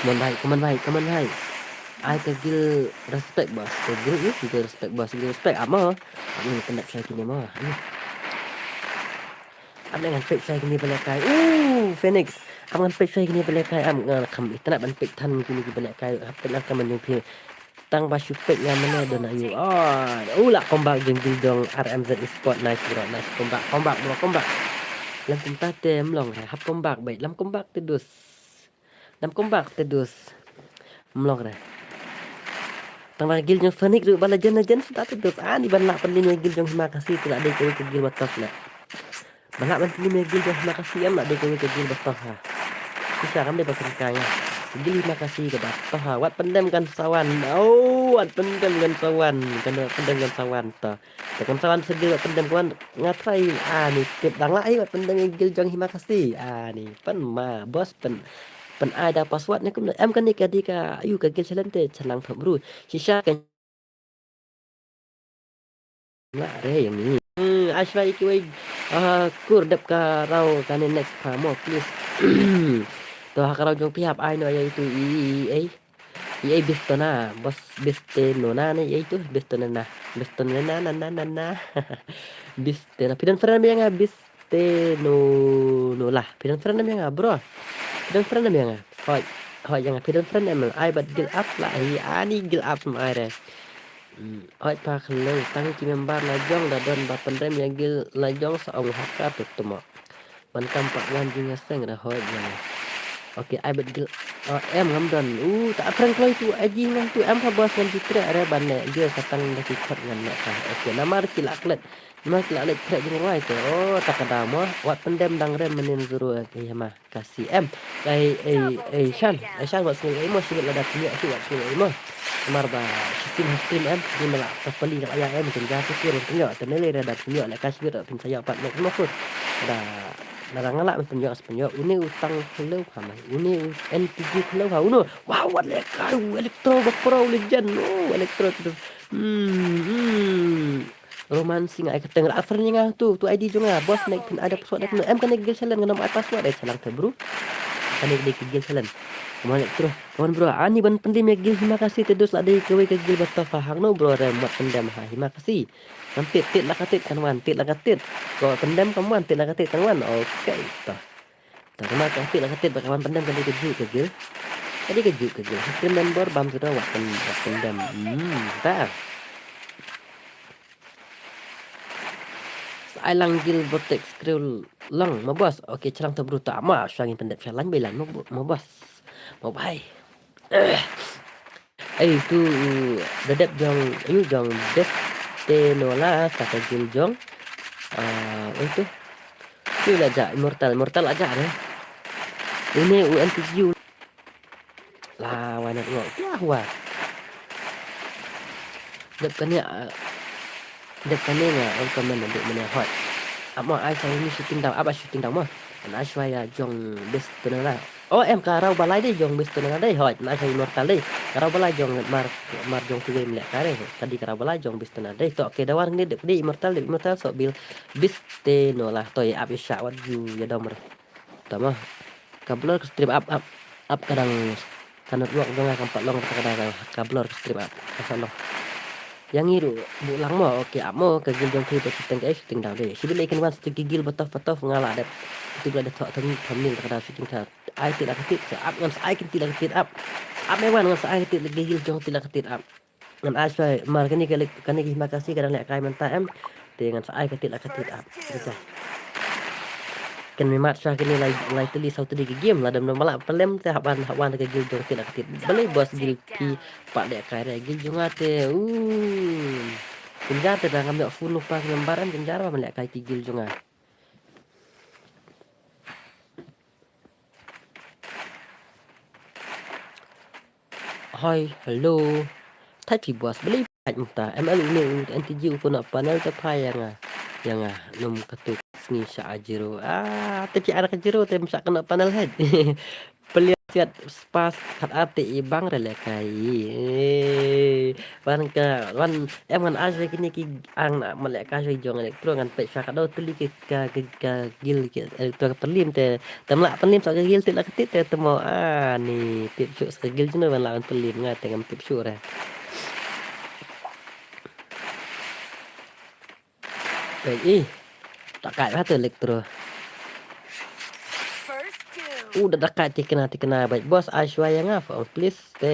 Come on, bhai, come on, bhai, come on, bhai. Ai ka gil respect, boss. Ka gil, eh, gil respect, boss. Gil respect, amo. Amo, ngan pynlap shai kine mo. Amo. Amo, ngan pynlap shai kine ba lehkai. Ooh, Phoenix. Amo, ngan pynlap shai kine ba lehkai. Amo, ngan kham, eh, tynat ban pynlap than kine ba lehkai. Hap pynlap ka man jong phi. Tang ba shu pynlap nga mane don ayu. Oh, oh, la comeback jong gil jong R M Z Esport. Nice, bro. Nice comeback. Comeback, bro. Comeback. Lam kumta te mlong re. Hap comeback, bait. Lam comeback te dus. Dam comeback te dus. Mlok re. Tang ba gil jong Phoenix ruh ba la jen la jen suda te dus. Ani ban lah pynlin ïa gil jong Himakasi te la dei kawei ka gil ba tough le. Ban lah ban pynlin ïa gil jong Himakasi em la dei kawei ka gil ba tough ha. Shisha kam dei ba pynkai ha. Gil Himakasi ka ba tough ha. Wat pyndem kan sawan. Oh, wat pyndem kan sawan. Kan pyndem kan sawan to. Te kan sawan sa gil wat pyndem kan. Nga try, ah, ni tip dang lah, eh, wat pyndem ïa gil jong Himakasi. Ah, ni pyn ma boss pyn, pyn ai da password ne kumno. Em kane ka dei ka, ayu ka gil challenge te chalang thok bru. Shisha ka la re ïa ngi. Hmm, ai shwa ïa kiwei, ah, kur dep ka raw kane next pa mo, please. To ha ka raw jong phi hap ai noh ïa itu i, i, i, ei. Ei, Bistona, bos, Bistenona ne, ei tu, Bistona na, Bistona na, na, na, na, na. Bistona, phi don friend ïa nga, Bisteno, no lah, phi don friend ïa nga, bro. Phi don friend ïa nga. Hoi, hoi ïa nga, phi don friend ïa nga. Ai bad gil up lah, hi ani gil up ma ai re. Hmm, hoi pa khlo, tang ki member la jong da don ba pynrem ïa gil la jong sa ong hakar tu tmo. Ban kam pat wan jingïaseng da hoi ïa nga. Okay, ai bet gil. Oh, em ngam don. Uh, ta prank kloi tu, aji ngam tu, em ka bos ngam tu treh re ban ne. Gil sa tang da ki khot ngan ne ka. Okay, namar ki la klet. Namar ki la klet treh jingruai te. Oh, ta ka da mo. Wat pyndem dang rem manin zuru ke Himakasi em. Ai, ai, ai, Shan. Ai, Shan, wat sngew ai mo, sibit lada pynïoh, sibit wat sngew ai mo. Namar ba, shi sim ha stream em, shi sim la, ta pali la ya em, jynjar tu kir, pynïoh, te ne le da pynïoh, le ka sibit, pynsa ïoh pat, ne, mo kur. Da, da nga la, pynïoh, pynïoh, une u tang hello ha mai, une u N P G hello ha, uno. Wow, wat le ka, u Electro, ba pro legend, oh, Electro tu. Hmm, hmm. Roman Singh ai ka teng la friend nga tu, tu I D jong nga, boss nek phin ai da password nek, em kane gil challenge ngam ai password eh, chalang te bro. Kane dei ka gil challenge. Come on, bro. Come on, bro. Ani ban pyndem ïa gil Himakasi te dus la dei kawei ka gil ba tough ha hangno bro re mut pyndem ha Himakasi. Kan tit, tit la ka tit kan wan, tit la ka tit. Ko pyndem kan wan, tit la ka tit kan wan. Okay, to. To, kama ka tit la ka tit ba ka wan pyndem ka dei ka juk ka gil. Ka dei ka juk ka gil. Stream member bam suda wat pyn-, wat pyndem. Hmm, ta. Sa ai lang gil botek scroll lang ma boss. Okay, chalang te bro ta ma shwa ngin pyndep sha lang bai lang ma bo-, ma boss. Ma bai. Ai tu da dep jong, ayu jong Bestenola sa ka gil jong. Ah, ai tu. Tu la ja Immortal, Immortal la ja ne. Une u N P G la wan ngok. Wa. Dep kane, ah, dep kane nga ong comment na duk mane hot. Ap mo ai sa ini shooting down, ap a shooting down mo. An ai shwa ïa jong best tu na la. Oh, em ka raw balai dei jong best tu na la dei hot. An ai shwa immortal dei. Ka raw balai jong mar, mar jong tu game leh ka dei. Ka dei ka raw balai jong best tu na dei. To ke da wan ngi dep dei immortal dei immortal so bil best tu na la. To ïa ap ïa sha wat ju ïa dom re. Tama. Ka blur ka stream ap, ap, ap ka dang ka network jong nga kam pat long ka dang ka blur ka stream ap. Ka sa long. Ïa ngi ruh buh lang mo, okay ap mo, ka guild jong phi ba shooting ka shooting down dei. Shi bit lei kan wan sha ki guild ba tough ba tough nga la dep. Tu la dep thok thok thok ning ka dang shooting ka. Ai ti la ka tit sa ap ngan sa ai kin ti la ka tit ap. Ap me wan ngan sa ai ka tit la guild jong ti la ka tit ap. Ngan ai shwa mar kane ka lek, kane ka hima ka si ka dang lehkai mynta em. Te ngan sa ai ka tit la ka tit ap. Te kan me mat shwa kane lai, lai tylli saw tylli ka game la dam dam la pynlem te hap ban, hap ban ka guild jong tit la ka tit. Balei boss guild phi pat lehkai re guild jong nga te. Uh. Jynjar te da ngam ïoh phone lypa ka number em jynjar ba me lehkai ki guild jong nga. Hoi, hello. Thait phi boss, balei thait mynta. M L une u N T G u pynnoh panel te phai ïa nga. Ïa nga, nym katu sngi sha a zero. Ah, te phi ana ka zero te ym sha kynnoh panel hait. Peliat siat spas khat ar te i bang re lehkai. Eh, wan ka, wan em ngan ai shwa kine ki ang na ma lehkai shwa jong Electro ngan peit shwa ka dei tylli ki ka, ka, ka guild ki Electro ka pynlem te. Te ym lah pynlem sa ka guild tit la ka tit te te mo ani tip shuh sa ka guild jong no ban lah ban pynlem nga te ngam tip shuh re. Peit i. Tak kai ba te Electro. U da da kai tikna tikna bait boss ai shwa ïa nga fa ong please te.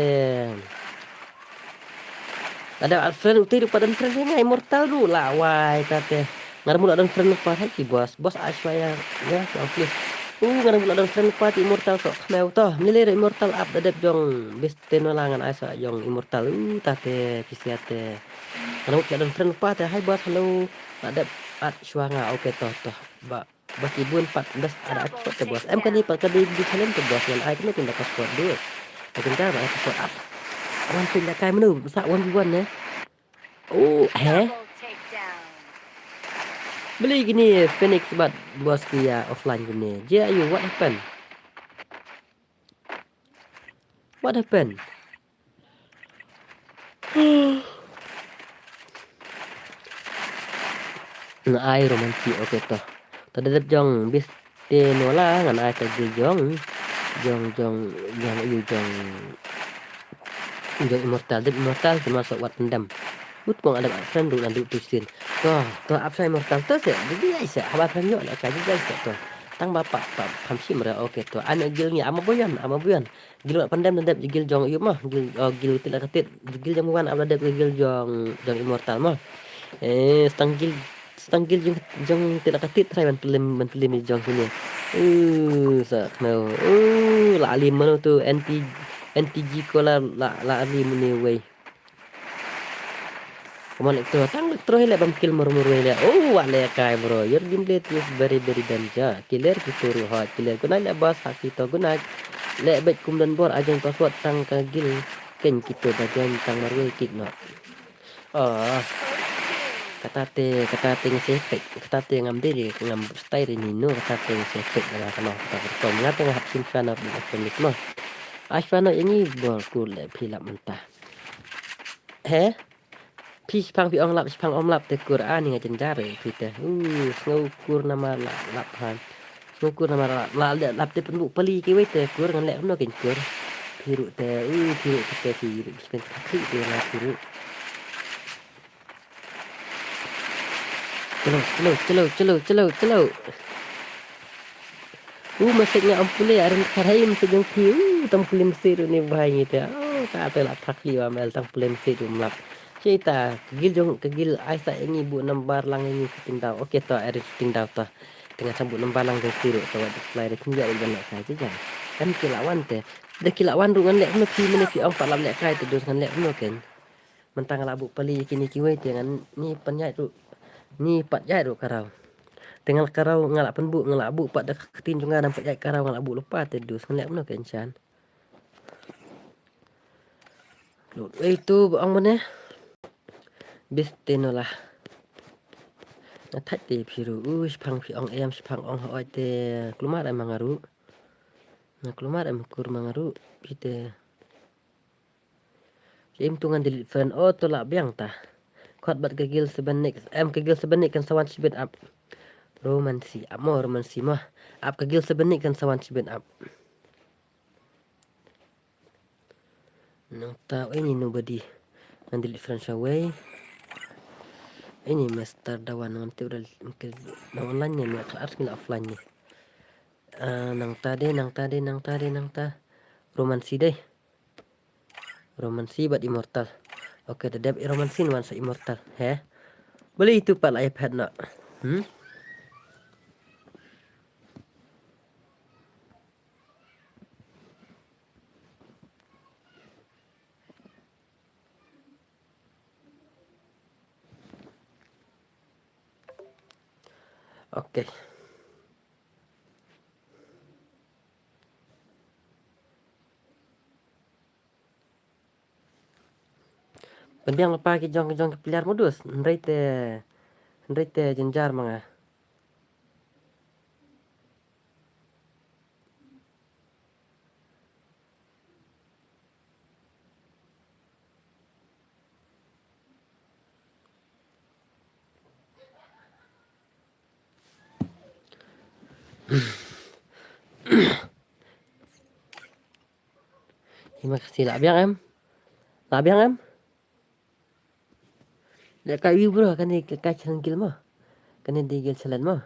Ada friend uti rupa dan friend nga immortal ruh la wai ta te. Ngar mula dan friend pa hai ki boss. Boss ai shwa ïa nga fa ong please. U ngar mula dan friend pa ti immortal so khmeu to. Mile immortal ap da dep jong best te no la ngan ai sa jong immortal u ta te pisiate. Ngar mula dan friend pa te hai boss hello. La dep at shwa nga okay to to. Ba Ba ki bun pat best ada password te boss. Em kane pat ka dei di challenge te boss ngan ai kane kane password dei. Ka jingkar ba password ap. Wan pin da kai menu sa one v one ne. Oh, he? Beli gini Phoenix bad boss ki ïa offline gini. Jia you what happened? What happened? Nga ai romancy okay to. To da dep jong bis te no la ngan ai ka guild jong jong jong jong yu jong jong immortal dep immortal te ma sok wat ndam. Ut pong adep friend ruh nandu tu sin. To to ap sa immortal to se di ai se haba friend yo le ka di ai se to. Tang ba pa pa pham shim ra okay to. Ai me guild ngi ama boyan ama boyan. Guild wat pyndem na dep guild jong yu mah guild oh guild tit la ka tit guild jong wan ap la dep guild jong jong immortal mah. Eh stang guild stang guild jong jong tit la ka tit trai ban pyllim ban pyllim jong kine. Uh sa khno uh la alim mano tu anti anti G ko la la la alim ni wei. Come on Electro tang Electro hi le bam kill mor mor wei le. Oh wa le kai bro your gameplay is very very danger. Killer ki turu hot killer guna le boss ha ki to guna. Le bet kum don bor ajan password tang ka guild ken ki to ba join tang mor wei kick no. Oh. Kata te kata te ngi se pek kata te ngam dei ngam style ni no kata te ngi se pek na kano kata ko nga te nga hap sim fan of the family no. Ai fan of ini bor kur le phi lap mynta. He? Phi shipang phi ong lap shipang om lap te kur ani nga jynjar phi te. Uh, sngew kur namar lap lap han. Sngew kur namar lap lap lap te pynbu pali ki wei te kur ngan leh kumno kin kur. Phi ruh te uh phi ruh te phi ruh phi pen kakri te nga phi ruh. Chalo chalo chalo chalo chalo chalo. U masik nga ampule arin karai masik jong phi u tam kulim siru ni bahai ngi te. Oh ta te la thak liwa mel tam kulim siru mlap. Chita kagil jong kagil ai sa ngi bu nambar lang ngi shooting daw. Okay to arin shooting daw to. Tengah sam bu nambar lang jong siru to wat display de kin ya u ban lek kai je jang. Kan ki lawan te. De ki lawan ru ngan lek no phi mene phi ong pat lam lek kai te dus ngan lek no ken. Mynta nga la buh pali ïa kine kiwei te ngan ni pynïaid ruh ni pat ïaid ruh ka raw. Te nga la ka raw nga la pynbuh nga la buh pat da ka ktien jong nga dang pat ïaid ka raw nga la buh lypa te dus ngan leh kumno ka inshan. Ei tu ba ong mane. Biste nola. Nga thait te phi ruh. U shipang phi ong em, shipang ong hoi te. Kulmar em nga ruh. Nga kulmar em kur ma nga ruh. Phi te. Im tu ngan delete friend. Oh, to lah biang ta. Khot bad ka guild seven nick. Em, ka guild seven nick kan sa wan shibit ap. Romancy. Ap mo, romancy mo. Ap ka guild seven nick kan sa wan shibit ap. Nangta, ini nobody. Ngan delete friend shawei. Ini Mister Dawan ngan tip dal nang online ne, nang kelas ngi la offline ne. Ah, nangta deh, nangta deh, nangta deh, nangta. Romancy deh. Romancy bad Immortal. Okay, da dep Romancy wan sa Immortal. He? Boleh itu pat lah iPad nak. Hmm? Okay. Pynbiang lypa ki jong ki jong ki player modus. Hynrei te, hynrei te jynjar ma nga. Terima kasih lah biang em. Lah biang em. Lehkai wi bro, kane ka, ka challenge guild mo. Kane dei guild challenge mo.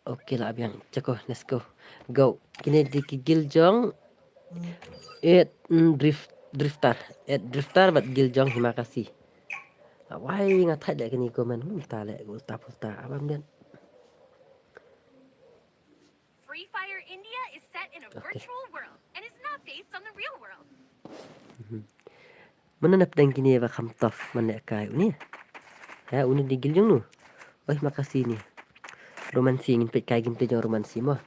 Okay lah biang, chako, let's go. Go. Kine dei ki guild jong Ed, mm, Drift, Drifter. Ed Drifter bad guild jong Himakasi. Wai nga thait leh kine comment, hmm, ta leh ulta pulta. Abam den. Free Fire India is set in a Okay. virtual world and is not based on the real world. Mhm. Mana na pdeng kine ba kham tough man lehkai uni. Ha, uni dei guild jong nu. Oi, Himakasi ni. Romancy ngin peit kai game te jong Romancy mo.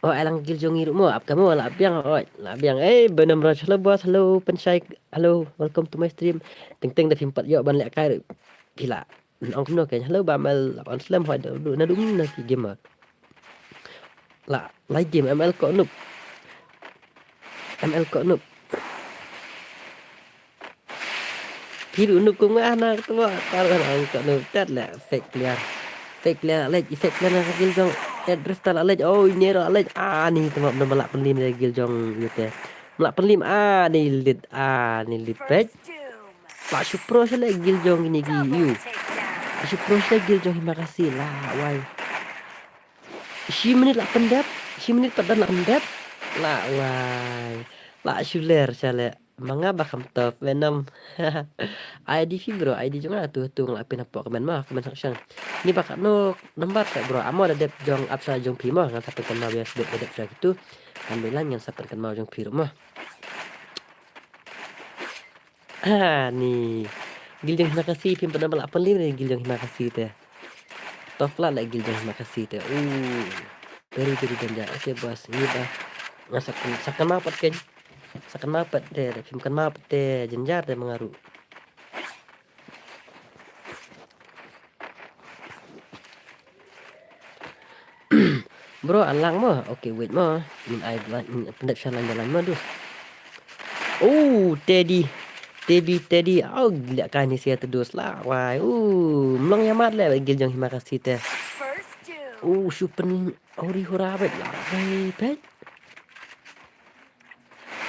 Oh, alang guild jong ngi ruh mo, ap ka mo, lah biang, oi, lah biang. Eh, Benam Raj, hello boss, hello Penshai, hello, welcome to my stream. Teng teng da phim pat ïoh ban lehkai ruh. Phi lah. Ong kumno ke, hello ba M L on slem hoi da, da, na dum na ki gamer. La, lai game M L ko noob. M L ko noob. Phi ruh noob kum nga na ka twa, tar kan ong ko noob, tet leh fake player. Fake player la leit, fake player na ka guild jong Ed Drifter la leit. Oh, ine ruh la leit. Ah, ni twa bym lah pynlim na ka guild jong ute. Bym lah pynlim, ah, ni lit, ah, ni lit peit. Lah shu pro sha leh guild jong kine ki ïu. Lah shu pro sha leh guild jong Himakasi lah wai. Shi minit lah pyndep, shi minit pat don lah pyndep. Lah wai. Lah shu ler sha leh. Ma nga ba kham tough Venom. I D phi bro, I D jong nga tu tu nga lah pyn hapoh comment mo, comment section. Ni ba katno number ka bro, amo da dep jong ap sha jong phi mo, ngan sa pynkynmaw ïa sbit da dep sha kitu. Ngan bilang ngan sa pynkynmaw jong phi ruh mo. Ha, ni. Guild jong Himakasi, phim pat don ba lah pynlim ne guild jong Himakasi te. Tough lah leh guild jong Himakasi te. Uh, very, very danger. Okay, boss. Ni ba. Nga sa kyn-, sa kynmaw pat kein. Sa kynmaw pat te, phim kynmaw pat te, jynjar te ma nga ruh. Bro, alang mo. Okay, wait mo. Min ai bla-, min pyndep sha line da line mo, dus. Oh, Teddy. Teddy, Teddy. Oh, lehkai ni sia te dus lah. Wai. Oh, mlong ïa mat leh guild jong Himakasi te. Oh, shu pyn-, oh, ri hura bet lah. Wai, bet.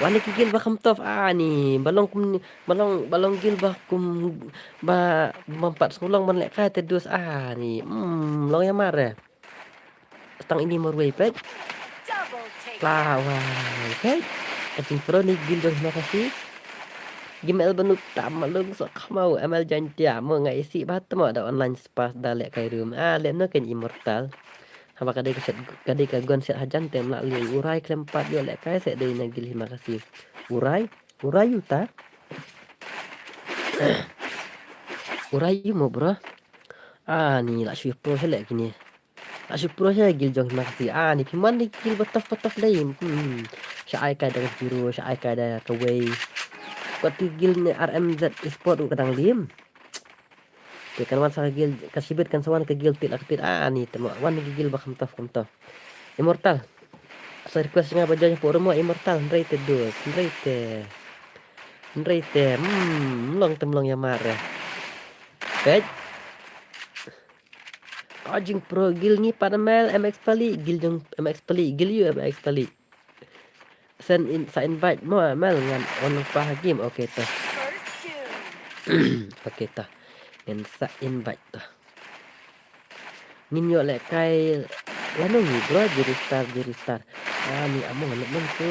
Wan ki guild ba kham tough ani, ba long kum, ba long, ba long guild ba kum, ba, bym pat sngewlong ban lehkai te dus ani. Hmm, long ïa mar eh. Tang ini marwei peit. Pla wai peit. Ka jingpro ni guild jong Himakasi. Gim el banuk tam malung sok khmau M L Jaintia mo nga isi ba tmo da online spa da lehkai room. Ah, leh no ken Immortal. Haba ka dei ka set, ka dei ka gun set hajan te mla lei urai khlem pat ïoh lehkai set dei na guild Himakasi. Urai, urai uta. Urai u mo bro. Ani lah shu pro sha leh kine. Lah shu pro sha guild jong Himakasi. Ani phi man dei guild ba tough ba tough dei. Hmm. Sha ai kai da ka zero, sha ai kai da kawei. Ka ti guild ne R M Z Esport u ka dang lim. Te kan wan sa ka guild, ka shibit kan sa wan ka guild tied la ka tied, ah, ni te mo wan ka guild ba kham tough, kham tough. Immortal. Sa request nga ba join hapoh room mo Immortal, hynrei te dus, hynrei te. Hynrei te, hmm, long te long ïa mar re. Peit. Ka jingpro guild ngi pat mel M X Pali, guild jong M X Pali, guild ïa M X Pali. Send in, sa invite mo mel ngan on pa ha game, okay to. Okay to. Ngan sa invite to. Ngin ïoh lehkai lano ngi bro, Jerry Star, Jerry Star. Ani amo ngan leh tu,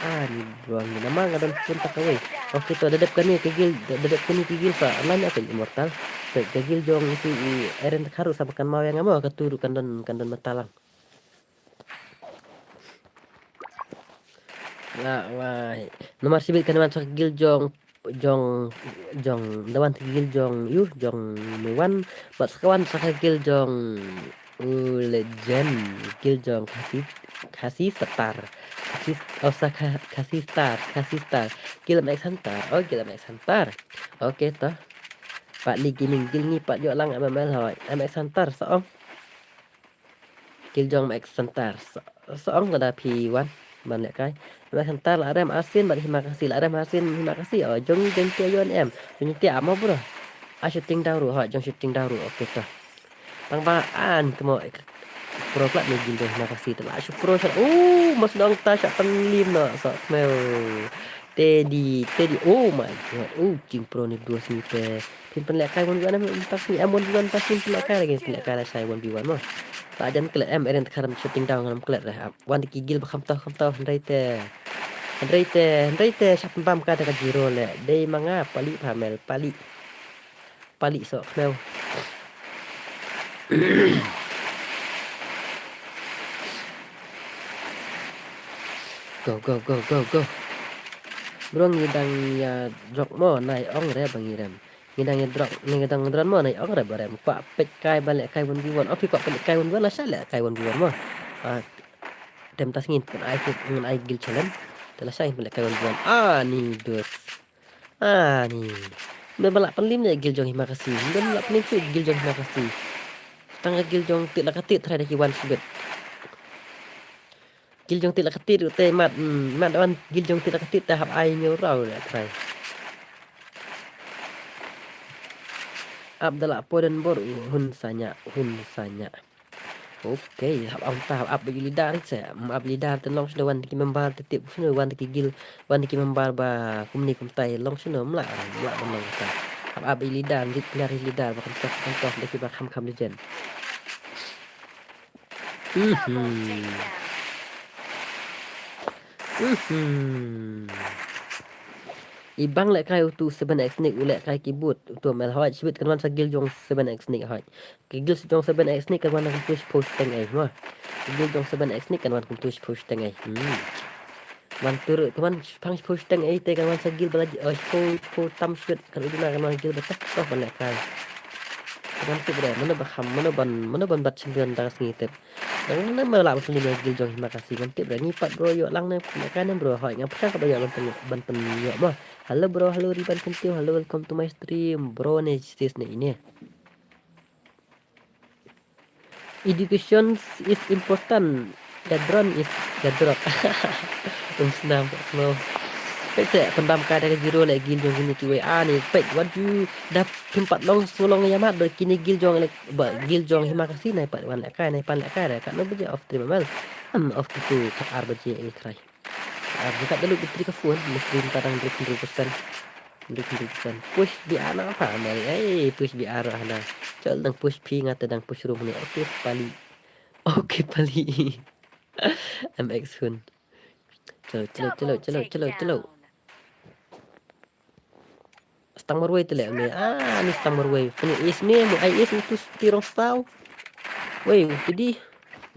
ani bro ngi namar nga don phone ta kawei. Okay to, da dep kane ka guild, da dep kane ka guild sa online, okay, Immortal. Ka guild jong itu i Eren Thakur sa ba kan maw ïa nga mo, katu ruh kan don, kan don matalang. Wah, wah. Namar shibit kan wan sa ka guild jong, jong, jong, da wan sa ka guild jong, ïu, jong Mewan, bad sa ka wan sa ka guild jong, u legend, guild jong Khasi, Khasi Star. Khasi, oh, sa Kha-, Khasi Star, Khasi Star. Guild M X Hunter, oh, guild M X Hunter. Okay to. Pat Lee Gaming, guild ngi pat ïoh lang M M L hoi. M X Hunter, sa ong. Guild jong M X Hunter. Sa, sa ong lada phi wan ban lehkai. M X Hunter la rem arsien bad Himakasi, la rem arsien Himakasi. Oh, jong jong te yon em. Jong te amo bro. A shooting down ruh, ha, jong shooting down ruh. Okay to. Tang ba an te mo pro plat ne guild jong Himakasi te la shu pro shot. Oh, mas dong ta shot kan lim no. So, meu. Teddy, Teddy. Oh my god. Oh, jingpro ne duh sngi te. Phin pynlehkai one v one em, em tak sngi em one v one tak sngi pynlehkai lagi, pynlehkai lashai one v one mo. Ta jan klet em, Eren Thakur shooting down ngam klet re. Ap, wan ki guild ba kham tough, kham tough, hynrei te. Hynrei te, hynrei te, shah pynbam ka da ka zero le. Dei ma nga, Pali pha mel, Pali. Pali so, khmeu. Go, go, go, go, go. Bro ngi dang ïa drop mo, nai ong re ba ngi rem. Ngi dang ïa drop, ngi dang drop mo, nai ong re ba rem. Kwah peit kai ba lehkai one v one. Oh, phi kwah peit kai one v one, lashai lehkai one v one mo. Ah, tem tas ngin pynai, pynai guild challenge. Te lashai pynlehkai one v one. Ah, ni dus. Ah, ni. Mbe ba lah pynlim ne guild jong Himakasi. Mbe ba lah pynlim ne guild jong Himakasi. Tang ka guild jong Tied la ka Tied trai da ki wan shibit. Guild jong Tied la ka Tied te mat, hmm, mat wan guild jong Tied la ka Tied te hap ai ñiew raw le trai. Ap da la poi don bor, hun sanya, hun sanya. Okay, hap ap ta, hap ap ba ïoh leader se, ap leader te long shuh wan ki member te tip shuh wan ki guild, wan ki member ba kumne kumtai long shuh mla, mla ban long ta. Hap ap ba ïoh leader, lead player leader ba kan tok kan tok da ki ba kham kham legend. Mhm. Mhm. I bang lehkai utu seven X Nick u lehkai keyboard utu mel hoi shibit kan wan sa guild jong seven X Nick hoi. Ka guild jong seven X Nick kan wan kumtu shiphew shiteng ei mo. Ka guild jong seven X Nick kan wan kumtu shiphew shiteng ei. Hmm. Wan tur kan wan shipang shiphew shiteng ei te kan wan sa guild ba la, eh, shiphew, shiphew tam shit kan u duna kan wan guild ba tak toh ban lehkai. Kan tip re mano ba kham, mano ban, mano ban bat champion da ka sngi tip. Nang ne ma lah ban pynliem ïa guild jong Himakasi ngan tip re ngi pat bro ïoh lang ne pynlehkai ne bro hoi nga pyrshang ka ba ïoh ban pyn, ban pynïoh mo. Hello bro, hello Riban Kyntiew, hello, welcome to my stream bro ne sis ne ine. Education is important. The drone is the drug. Um snam no. Peit se pyndam kai da ka zero le guild jong kine kiwei ani peit what you da phim pat long so long ïa mat da kine guild jong le ba guild jong Himakasi nai pat wan lehkai nai pan lehkai da katno baje off stream mel. Am off to ka ar baje ei trai. Ah, buka da lut battery ka phone, battery mynta dang hynriewphew percent. Hynriewphew percent. Push B R na pa mel. Ei, push B R hana. Chol dang push phi nga te dang push room ne. Okay, Pali. Okay, Pali. M X hun. Chalo, chalo, chalo, chalo, chalo, chalo. Stang marwei te le me. Ah, ni stang marwei. Pynïoh ace me, mo ai ace utu sti rong saw. Wei, utu di.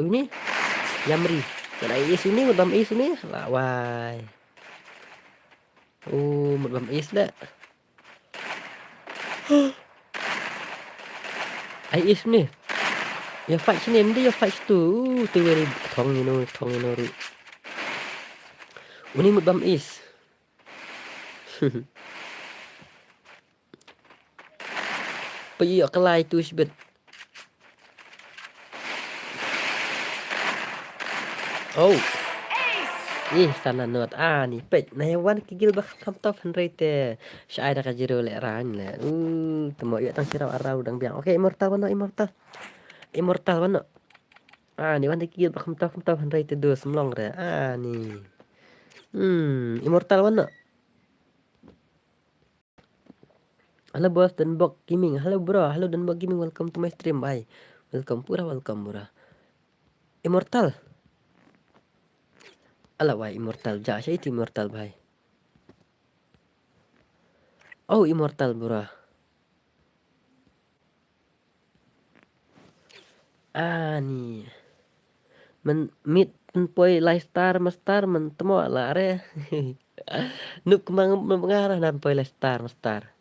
Uni. Yamri. Kan ai ace uni, mut bam ace uni. La wai. Oh, mut bam ace le. Ai ace uni. Ïa fight sini, mdi ïa fight tu. Tu wei thong ino, thong ino ru. Uni mut bam is. Peit ïa ka lai tu shibit. Oh. Ih, sana not. Ah, ni peit. Na ïa wan ki gil ba kham kham tough hynrei te. Shai da ka zero leh rang leh. Uh, te mo ïa tang shirau arau dang biang. Okay, Immortal wan noh, Immortal. Immortal wan noh. Ah, ni wan da ki gil ba kham tough kham tough hynrei te dus mlong re. Ah, ni. Hmm, Immortal wan noh. Hello boss, Denbok Gaming. Hello bro, hello Denbok Gaming. Welcome to my stream. Bye. Welcome pura, welcome bro. Immortal. Ala wai Immortal ja, shai ti Immortal bhai. Oh, Immortal bro. Ani. Men mit pynpoi lai star ma star men temo la re. Nuk kemang mengar nan poi lai star ma star.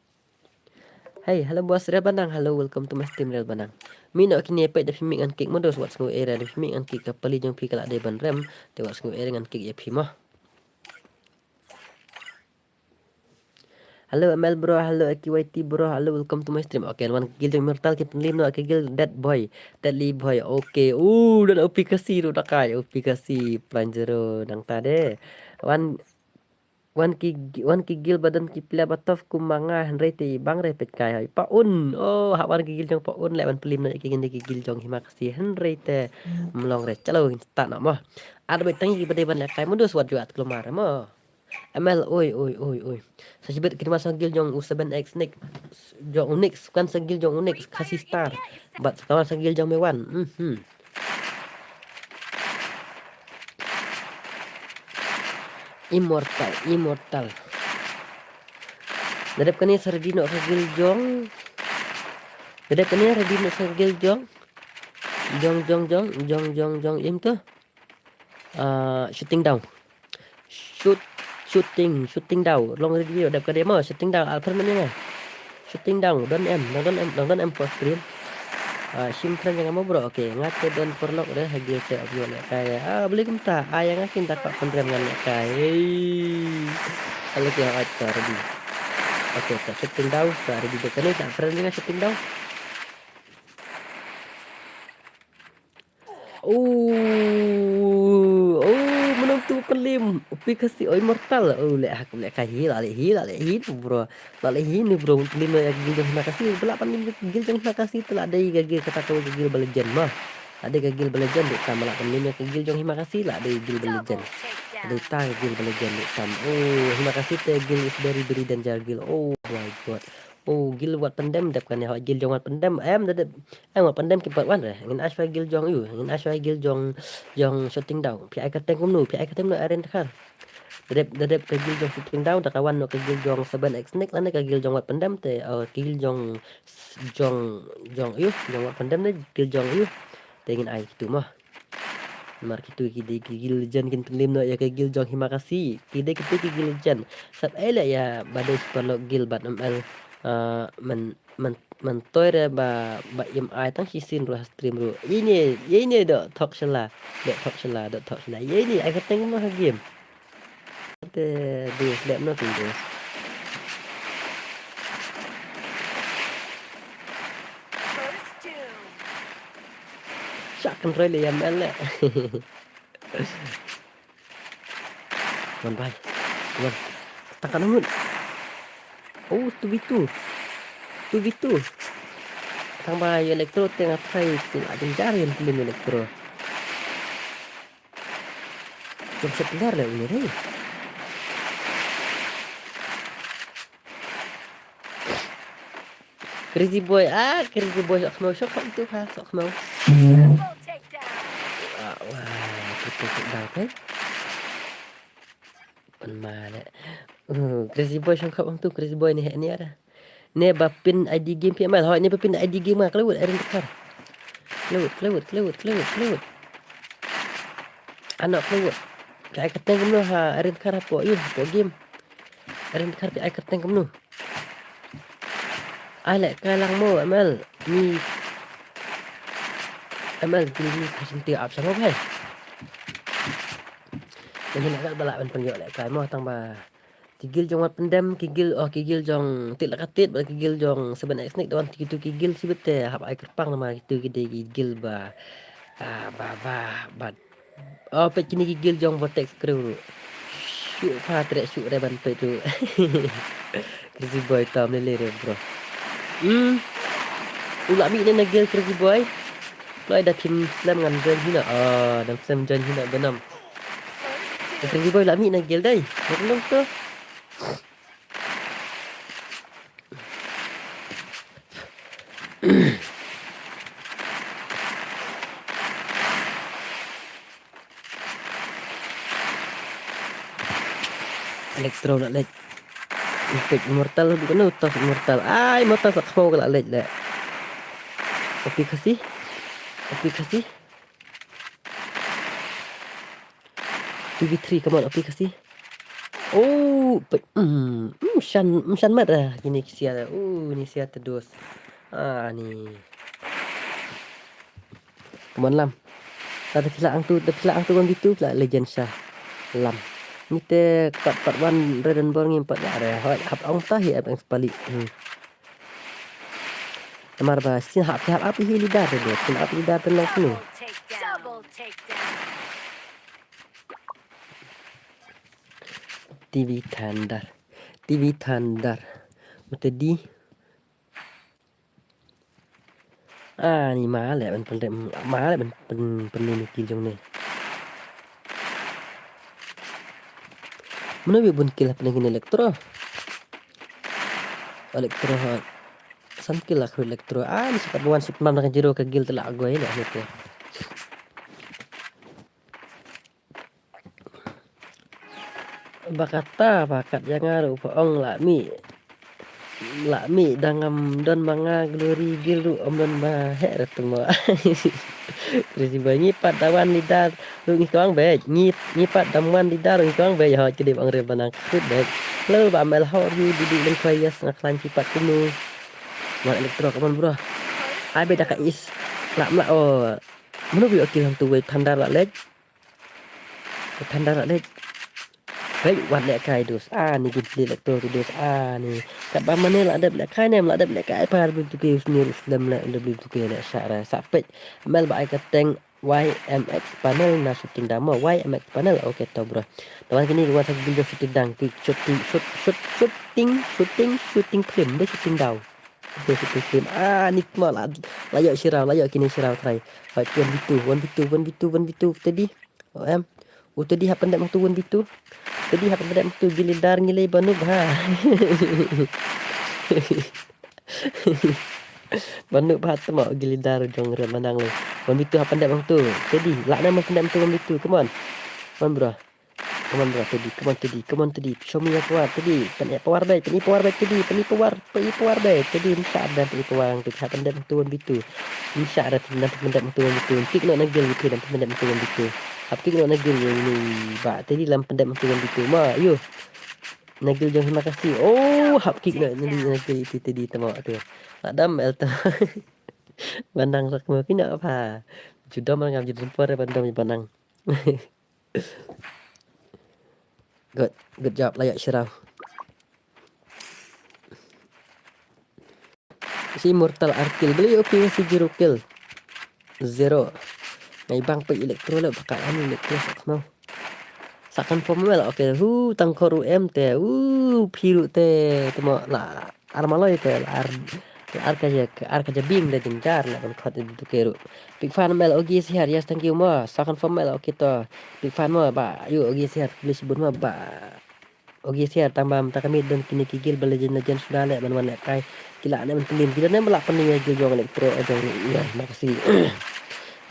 Hey, hello boss Real Banang. Hello, welcome to my stream Real Banang. Mi no kini peit da phi mik ngan kik modos wat sngu area da phi mik ngan kik ka pali jong phi ka la dei ban rem. Te wat sngu area ngan kik ïa phi mo. Hello M L bro, hello A Q Y T bro, hello welcome to my stream. Okay, wan gil jong Immortal ki pynlim no ki gil Dead Boy, Deadly Boy. Okay. Uh, dan O P kasi ru dakai, O P kasi plan zero nang ta de. Wan wan ki wan ki gil badan ki pla batov kum manga hynrei te bang re pet kai hai pa un. Oh, ha wan ki gil jong pa un le wan pynlim no ki gin ki gil jong hima kasi hynrei te mlong re chalo hin start no mo. Ad bai tangi ki badai ban le kai mundu swat juat klumar mo. M L, oi, oi, oi, oi. Sa shibit kini ma sa gil jong u seven X Nick. Jong u Nick, kan sa gil jong u Nick, kasi star. Bat sa kawan sa gil jong me wan. Mhm. Immortal, Immortal. Dadep kani sa ready no sa gil jong. Dadep kani ready no sa gil jong. Jong, jong, jong, jong, jong, jong, im tu. Ah, shooting down. Shoot, shooting, shooting down. Long ready, dep ka demo, shooting down. Alfred mana? Shooting down, don em, don em, don em post screen. Ah, shim friend jong mo bro, okay. Ngat ke don perlok deh, hagil te obyo le kai. Ah, beli kumta, ayang akin tak pak pendrem ngan le kai. Hey. Kalau ke actor ready. Okay, tak shooting down, sa ready deh kani, tak friend jong shooting down. Oh, oh, menang tu pelim. Upi kasi, oh, Immortal. Oh, lek hak, lek kahi, la lek hi, la lek hi tu, bro. La lek hi ni, bro. Pelim ya gil jong hima kasi. Bela pan gil jong hima kasi tu la dei ka gil kata tu gil ba legend mah. La dei ka gil ba legend, dei ta mala pelim ya gil jong hima kasi, la dei gil ba legend. Dei ta gil ba legend, dei ta. Oh, hima kasi te gil is very, very danger gil. Oh my God. Oh, gil wat pendem dep kan ya, gil jong wat pendem. Em, dep. Em, wat pendem ki pat wan re. Ngin ash pa gil jong u. Ngin ash pa gil jong, jong shooting down. Pi ai ka teng kumnu, pi ai ka teng kumnu aren khar. Dadep, dadep ka gil jong shooting down, da ka wan no ka gil jong seven X Nick, lane ka gil jong wat pendem te, oh, ka gil jong, jong, jong u, jong wat pendem ne, gil jong u. Te ngin ai kitu mo. Mar kitu ki dei ki gil legend kin pynlim no ya ka gil jong hima kasi. Ki dei kitu ki gil legend. Sap ai le ya ba dei super lok gil bat M L, ah, men Men, men toy re ba, ba im ai tang shi sin ruh ha stream ruh. Ye ne, ye ne do thok shala. Do thok shala, do thok shala. Ye ne ai ka teng mo ha game. Te di slap no kin do. Shak kan roi le yam el le. Wan bai. Wan. Tang kan mut. Oh, two v two. Two v two. Tang bai Electro teng atai tu adin jar yang pulin Electro. Jom sebenar le ini deh. Crazy boy, ah, crazy boy, sok khmau, sok khmau tu ha, sok khmau. Ah, wah, kita tu dah kan. Pan ma le. Uh, crazy boy, sok khmau tu, crazy boy ni, ni ada. Ne ba pin I D game P M L, hoi, ne ba pin I D game ma, klewut, Aaron Tekar. Klewut, klewut, klewut, klewut, klewut. Ano klewut. Ka ai ka teng kumno ha, Aaron Tekar hapo, yu, hapo game. Aaron Tekar pi ai ka teng kumno. Ai le ka lang mo M L ni. M L ni ni ka senti ap sama bhai. Ngi la lah ban pynïoh lehkai mo, tang ba ki guild jong Wat Pyndem, ki guild, oh, ki guild jong Tit La Ka Tied bad ki guild jong Seven X Nick, da wan kitu ki guild shibit te hap ai kyrpang namar kitu ki dei ki guild ba, ah, ba, ba, ba. Oh, peit kine ki guild jong Vortex Crew ruh. Shu pha treh shu re ban peit ruh. Crazy Boy tam lele re, bro. Hmm. U la mih ne na guild Crazy Boy. Play da phim slem ngan join hi na. Ah, dang slem join hi na benam. Crazy Boy la mih na guild dei. Dak long tu. Electro la leit. Peit Immortal, bukan utas Immortal. Ah, Immortal sa khmau ka la leit le. Opi Khasi. Opi Khasi. T V three, come on, Opi Khasi. Oh, pe-, mm, mm, shan, mm, shan mat ah. Kine ki sia. Oh, ni sia te dos. Ah, ni. Come on, Lam. Ta da phi la angtu, da phi la angtu wan bitu, phi la legend sha. Lam. Ngi te part, part one Red and Bor ngim pat ya re. Hoi, hap ong ta hi ap ang spali. Hmm. Namar ba shin hap, hap, hap hi leader te do. Shin hap leader te long sini. Double takedown. T V Thunder. T V Thunder. Mete di. Ah, ni ma le ban pynrem, ma le ban pyn, pynlin ki jong ni. Mano bi bun kill hapdeng kine Electro. Electro ha. San kill la khu Electro. Ah, ni sipat buan sip mam na ka jiro ka guild la goi le hete. Ba kata, ba kat ïa nga ruh pha ong la mih. La mih dang ngam don ma nga Glory guild ruh ym don ma heh re tmo. Crazy Boy ngi pat da wan leader ruh ngi kwang beit. Ngi, ngi pat da wan leader ruh ngi kwang beit. Hoi kidei ba ong re ba nang kut beit. Hello ba Mel, how are you? Didi leng kwai, yes, nga khlaiñ ki pat kumno. Wan Electro, come on bro. Ai beit da ka is. La mla o. Mano bi o kill hangtu wei Thunder la leit. Thunder la leit. Hei, wat lehkai dus. Ah, ni gameplay Electro tu dus. Ah, ni. Katba mane la dep lehkai ne, la dep lehkai. Par blim tu ke us ni rus lem le, le blim tu ke le sa ra, sa peit. Mel ba ai ka tank Y M X panel na shooting dam mo. Y M X panel. Okay, to bro. Tawan kini wan sa video shooting dam. Ki shooting, shoot, shoot, shooting, shooting, shooting film. Dei shooting dam. Dei shooting film. Ah, ni mo la, la ïoh shiraw, la ïoh kini shiraw trai. Hoi, one v two, one v two, one v two, one v two. Tadi. Oh, em. U tadi hap pyndep tu one v two. Tadi hap pyndep tu gilidar ngilei banu bha. Banu bha tmo gilidar jong re manang le. One v two hap pyndep tu. Tadi, la na man pyndep tu one v two. Come on. Come on, bro. Come on, bro. Tadi, come on, tadi, come on, tadi. Show me your power, tadi. Pyni power beit, pyni power beit, tadi. Pyni power, pyni power beit, tadi. Misa ada pyni power ang tu. Hap pyndep tu one v two. Misa ada pyndep tu one v two. Kick no na gil gitu dan pyndep tu one v two. Hap kick no na gil ni ba. Tadi lam pyndep tu one v two. Ma, ayo. Nagil jong hima kasi. Oh, hap kick na, na, nagil iti tadi tama tu. Adam el tu. Bandang rak mo kina apa? Judom ngam judom por bandang bandang. Good, good job, layak shiraw. Si Immortal ar kill beli, okay, si zero kill. Zero. Ngai bang pe Electro le baka ani Electro sak mau. Sa confirm wel, okay. Hu tang khor u em te, u phiru te, te mo la ar maloi te, la ar, la ar ka je, ar ka je bing de jengjar la kan khot itu keru. Big fan mel, ogi siar, yes, thank you mo. Sa confirm mel, okay to. Big fan mo ba, yu ogi siar, beli sibun mo ba. Ogi siar, tang ba mynta ka miet don kine ki guild ba legend, legend suda le ban wan le kai. Kila ne ban pyndim, kila ne ba la pyndim ïa guild jong Electro, jong ïa makasi.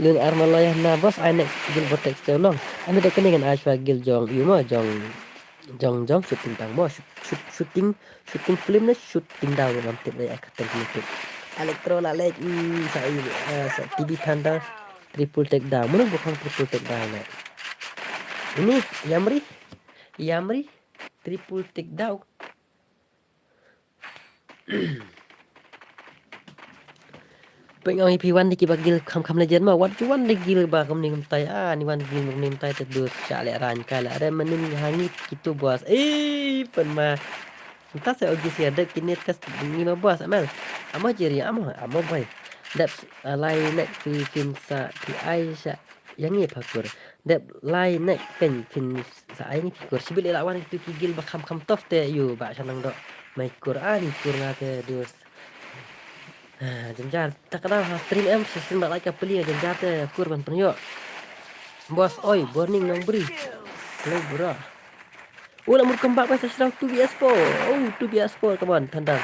Lun ar maloi na boss, ai next guild Vortex te long. Ami da kane ngan ai shwa guild jong yu mo, jong, jong, jong shooting tang mo, shoot, shoot, shooting, shooting film ne shooting down ngam tip le ai kata kine tip. Electro la lek, mm, sa, eh, sa T V Thunder triple take down. Mano bukan triple take down le. Ini Yamri, Yamri triple take down. Pynong ïa phi wan da kiba guild kham kham legend mo, wat ju wan da guild ba kumne kumtai. Ah, ni wan guild kumne kumtai te dus sha leh rang kai la re manin ha ngi kitu boss. Eh, pynma. Mynta sa ogi sia dep kine test ngi ma boss amal. Amo jeri amo, amo boy. Dep, ah, lai nek phi phin sa phi ai sha ïa ngi phakur. Dep lai nek ken phin sa ai ngi phakur. Shibit leh la wan kitu ki guild ba kham kham tough te ïu ba sha nang dok. Mai kur ani kur nga te dus. Ah, jynjar, ta ka daw ha stream em, sa sien ba like ka pli, jynjar te kur ban pynïoh. Boss, oi, burning nong bri. Hello, bro. Oh, la mut comeback, boys, sa shrau two V S four. Oh, two V S four, come on, Thunder.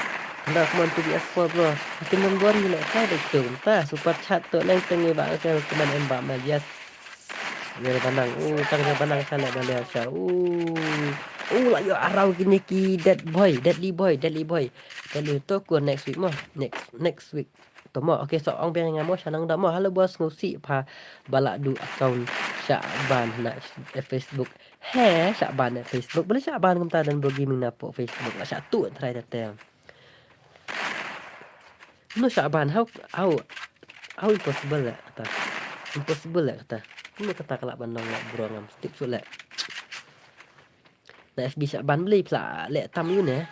Thunder, come on, two V S four, bro. Tim nong bri, le, kai, dek tu, ta, super chat tu, neng teng, ba, okay, come on, em, ba, man, yes. Ngi banang, oh, tang ngi banang sa le, ba, le, sa, oh. Oh, la ïoh arrow kine ki dead boy, deadly boy, deadly boy. Deadly to kur next week mo, next, next week. To mo, okay, so ong biang nga mo, sha nang da mo, hello boss, ngusih pha ba la du account Shahban na, eh, Facebook. He, Shahban na Facebook, ba la Shahban kumta don bro gaming na po Facebook, la sha tu try te te. No Shahban, how, how, how impossible le kata. Impossible le kata. Kumno kata ka lah ban long le bro ngam tip shuh le. Na F B Shahban beli pla le tam ïu ne.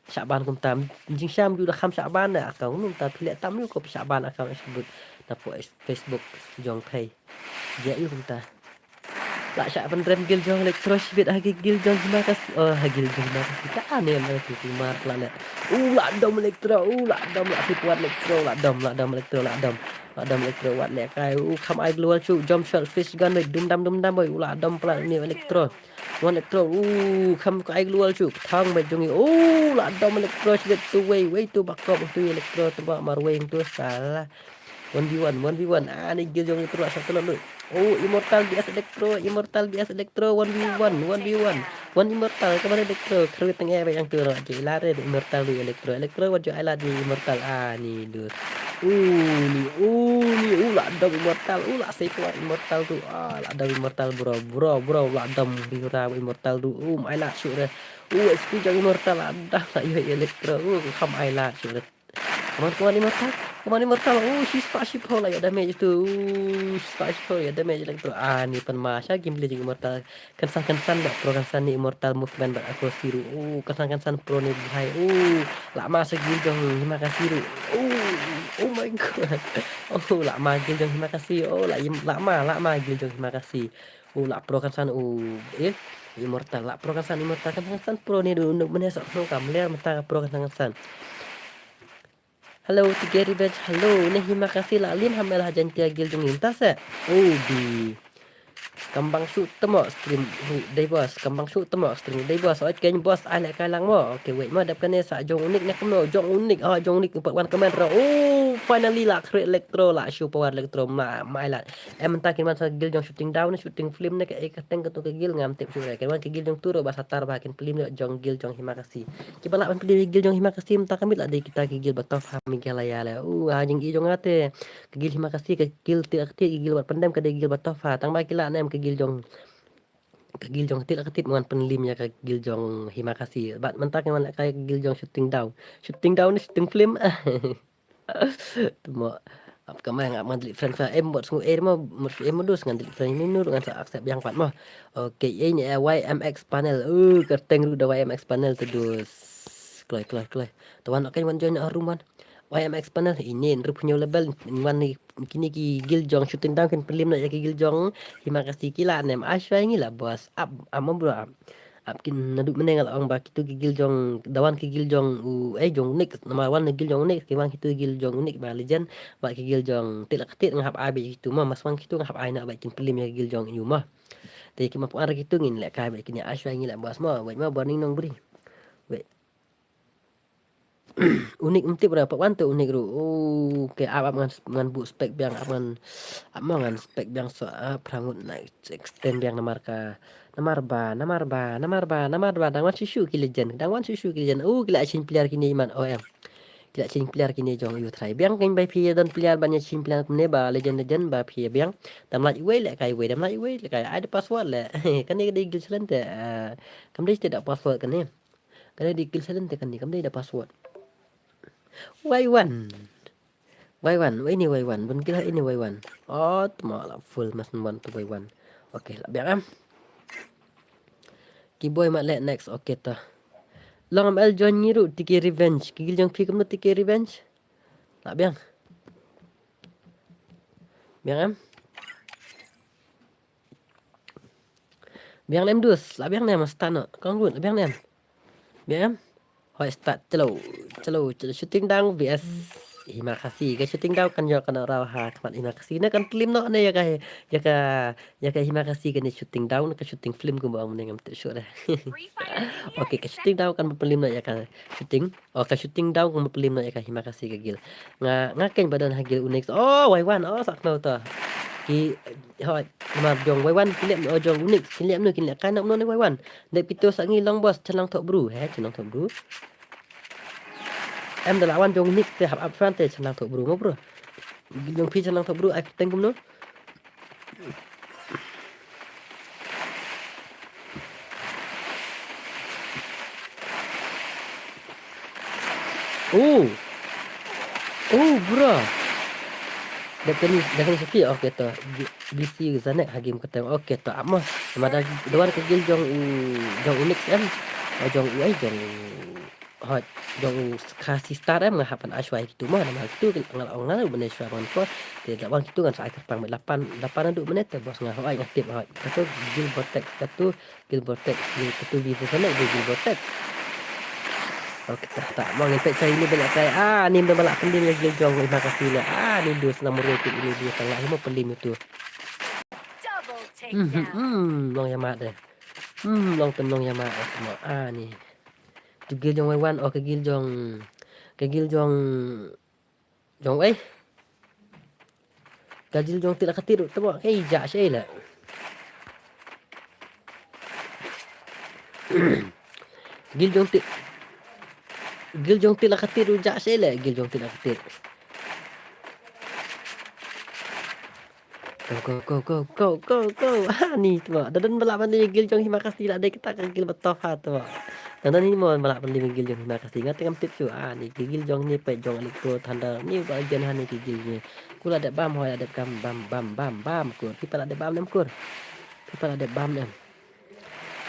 Shahban kumta jingsham ju da kham Shahban ne account kumta phi le tam ïu ko Shahban account Facebook. Na po Facebook jong phi. Ïa ïu kumta. La shah ban rem guild jong Electro shibit ha ki guild jong Himakasi. Oh, ha guild jong Himakasi. Ka ane ma ki kumar la le. U la dom Electro, u la dom la sip wat Electro, la dom, la dom Electro, la dom. La dom Electro wat le kai, u kham ai global chu, jump shot, fish gun, dum dam, dum dam, boy, u la dom pla ni Electro. Wan Electro, u kham ai global chu, thang bai jong i, u la dom Electro shibit tu wei, wei tu bakop tu Electro tu ba mar wei tu sala. One v one, one v one. Ah, ni guild jong Electro asal tu lalu. Oh, Immortal V S Electro, Immortal V S Electro, one v one, one v one. One Immortal, ka mana Electro? Kru teng eh, yang tu, ro, je, lare, Immortal tu, Electro, Electro, wat ju ai lad ni Immortal. Ah, ni, dur. Uh, ni, uh, ni, uh, la dom Immortal, uh, la save Immortal tu. Ah, la dom Immortal, bro, bro, bro, la dom Bihura Immortal tu. Uh, mai lad shuh re. Uh, S P jong Immortal, la dom, la ïoh Electro. Uh, kham ai lad shuh re. Come on, come on, Immortal. Come on, Immortal. Oh, shi spah shiphew la ïoh damage tu. Oh, shi spah shiphew ïoh damage Electro. Ah, ni pynma sha gameplay jong Immortal. Kynsan kynsan bad pro kynsan ni Immortal movement bad accuracy ruh. Oh, kynsan kynsan pro ni bhai. Oh, la ma sa guild jong Himakasi ruh. Oh, oh my god. Oh, la ma guild jong Himakasi. Oh, la im-, la ma, la ma guild jong Himakasi. Oh, la pro kynsan. Oh, eh. Immortal, la pro kynsan Immortal, kynsan kynsan pro ni du nuk mene sa pro kam ler mata pro kynsan kynsan. Hello, Tige Revenge. Hello, ne Himakasi la lim hamel hajan tia guild jong ngi mynta se. Oh, di. Kambang shu temo stream dei boss. Kambang shu temo stream dei boss. Oi, keng boss, ai le kai lang mo. Okay, wait mo, dep kane sa jong Unik ne kumno. Jong Unik, oh, jong Unik pat wan comment ro. Oh, finally la create Electro, la show power Electro ma, mai la. Em mynta kin wan sa guild jong Shooting Down, Shooting Film ne ka, eh, ka teng ka tu ka guild ngam tip shuh re. Kin wan ka guild jong Turo ba sa tar ba kin plim jong guild jong Himakasi. Kiba lah ban plie guild jong Himakasi mynta ka miet la dei kita ki guild ba tough ha Meghalaya le. Uh, ha jingïohi jong nga te ka guild Himakasi ka guild tiak tiak ki guild wat pyndem ka dei guild ba tough ha. Tang ba ki lah ne em ka guild jong, ka guild jong tiak tiak mon pynlim ïa ka guild jong Himakasi. Bad mynta ka wan ka guild jong Shooting Down. Shooting Down, Shooting Film. Mo ap ka mai ngap ngan delete friend fa em bot sngu er mo, mo em mo dus ngan delete friend ni nur ngan sa accept biang pat mo. Okay, ini eh Y M X panel. Uh, kerteng ru da Y M X panel tu dus. Kloi, kloi, kloi. Tu wan, okay, wan join a room wan. Y M X panel ini rup nyo level wan ni kini ki guild jong Shooting Down kin pynlim na ya ki guild jong Himakasi ki la nem. Ashwa ngi la boss. Ap, ap mo bro ap. Ap kin naduh mynne nga la ong ba kitu ki guild jong, da wan ki guild jong u, eh, jong Unik, namar wan ki guild jong Unik, ki wan kitu ki guild jong Unik ba legend, ba ki guild jong Tit la Tit nga hap ai ba kitu ma, mas wan kitu nga hap ai na ba kin pynlim ïa ki guild jong ïu ma. Te ki ma pynban kitu ngin leh kai ba kin ïa ashwa ngi leh boss ma, wait ma, burning nong bri. Wait. Unik mtip ra, pat wan te Unik ru. Oh, okay, ap, ap ngan, ngan buh spec biang, ap ngan, ap mo ngan spec biang so, ap prangut na extend biang namar ka, namar ba, namar ba, namar ba, namar ba, dang wan shishu ki legend, dang wan shishu ki legend. Oh, ki la change player kine man, oh em. Ki la change player kine jong ïu try. Biang kin bai phi don player ban ïa change player kumne ba legend legend ba phi biang. Dam lait wei le kai wei, dam lait wei le kai. Ai da password le. Kane ka dei guild challenge te. Ah, kam dei te da password kane. Kane dei guild challenge te kane, kam dei da password. Wai wan. Wai wan, wai ni wai wan, bun kila ini wai wan. Oh, tma la full mas wan tu wai wan. Okay, la biang em. Ki boi mat leh next, okay to. Long M L join ngi ruh T K Revenge. Ki gil jong phi kumno T K Revenge? La biang. Biang em. Biang nem dus, la biang nem start no. Kong gun, la biang nem. Biang em. Hoi start, chalo, chalo, chalo shooting down V S Hima Khasi, ka shooting down kan jong kan rau ha khmat Hima Khasi ne kan film no ne ya ka, ya ka, ya ka Hima Khasi ka ne shooting down, ka shooting film kumba ong ne ngam te sure. Okay, ka shooting down kan film no ya ka shooting. Oh, ka shooting down kan film no ya ka Hima Khasi ka gil. Nga, nga ken badan ha gil Unix. Oh, wai wan, oh, sak no to. Ki, hoi, ma jong wai wan, ki lem, oh, jong Unix, ki lem no, ki lem kan no ne wai wan. Dep kito sa ngi long boss, chan lang thok bru, he, chan lang thok bru. Em da lawan jong Nick te hap up front te chan lang thok bru mo bro. Jong phi chan lang thok bru, ai teng kumno. Oh. Oh, bro. Dah kena, dah kena sakit. Okay to. B C zanek hagim keteng. Okay to. Amo. Sama dah dua ke gil jong u, jong Unix em. Oh, jong u ai jong u. Hot jong u Khasi Star em nga hap ban ashwai kitu mo. Nama kitu ngal ong ngal bene shwa ban ko. Te lawan kitu ngan sa ai kerpang lapan, lapan adu menit te bos nga hoi ngatip hot. Katu gil botek katu. Gil Vortex, gil katu gil sana, gil, gil Vortex. Okay, ta, ta, mo ngin pek sa ini balik kai. Ah, ni dah balak pending lagi gil jong, terima kasih lah. Ah, ni dua senang murid tu ini dua tengah, mau pending itu. Hmm, hmm, long yamat deh. Hmm, long tem long yamat deh. Ah, ni. Tu gil jong Wai Wan, oh, ke gil jong, ke gil jong Jong, eh. Ka gil jong Tit la ka Tit ruh tamo, eh, ja sha la. Gil jong Tit. Gil jong Tit la ka Tit ruh ja sha la, gil jong Tit la ka Tit. Go, go, go, go, go, go, go. Ha, ni tu ba. Don don ba lah ban leh gil jong Hima Khasi lah dei kita ka gil ba top ha tu ba. Don don ni mo ba lah ban leh gil jong Hima Khasi. Nga te ngam tip shuh. Ha, ni gil jong ni peit jong Electro Thunder. Ni ba jen ha ni ki gil ni. Ku lah dep bam hoi lah dep kam bam bam bam bam kur. Phi pat lah dep bam nem kur. Phi pat lah dep bam nem.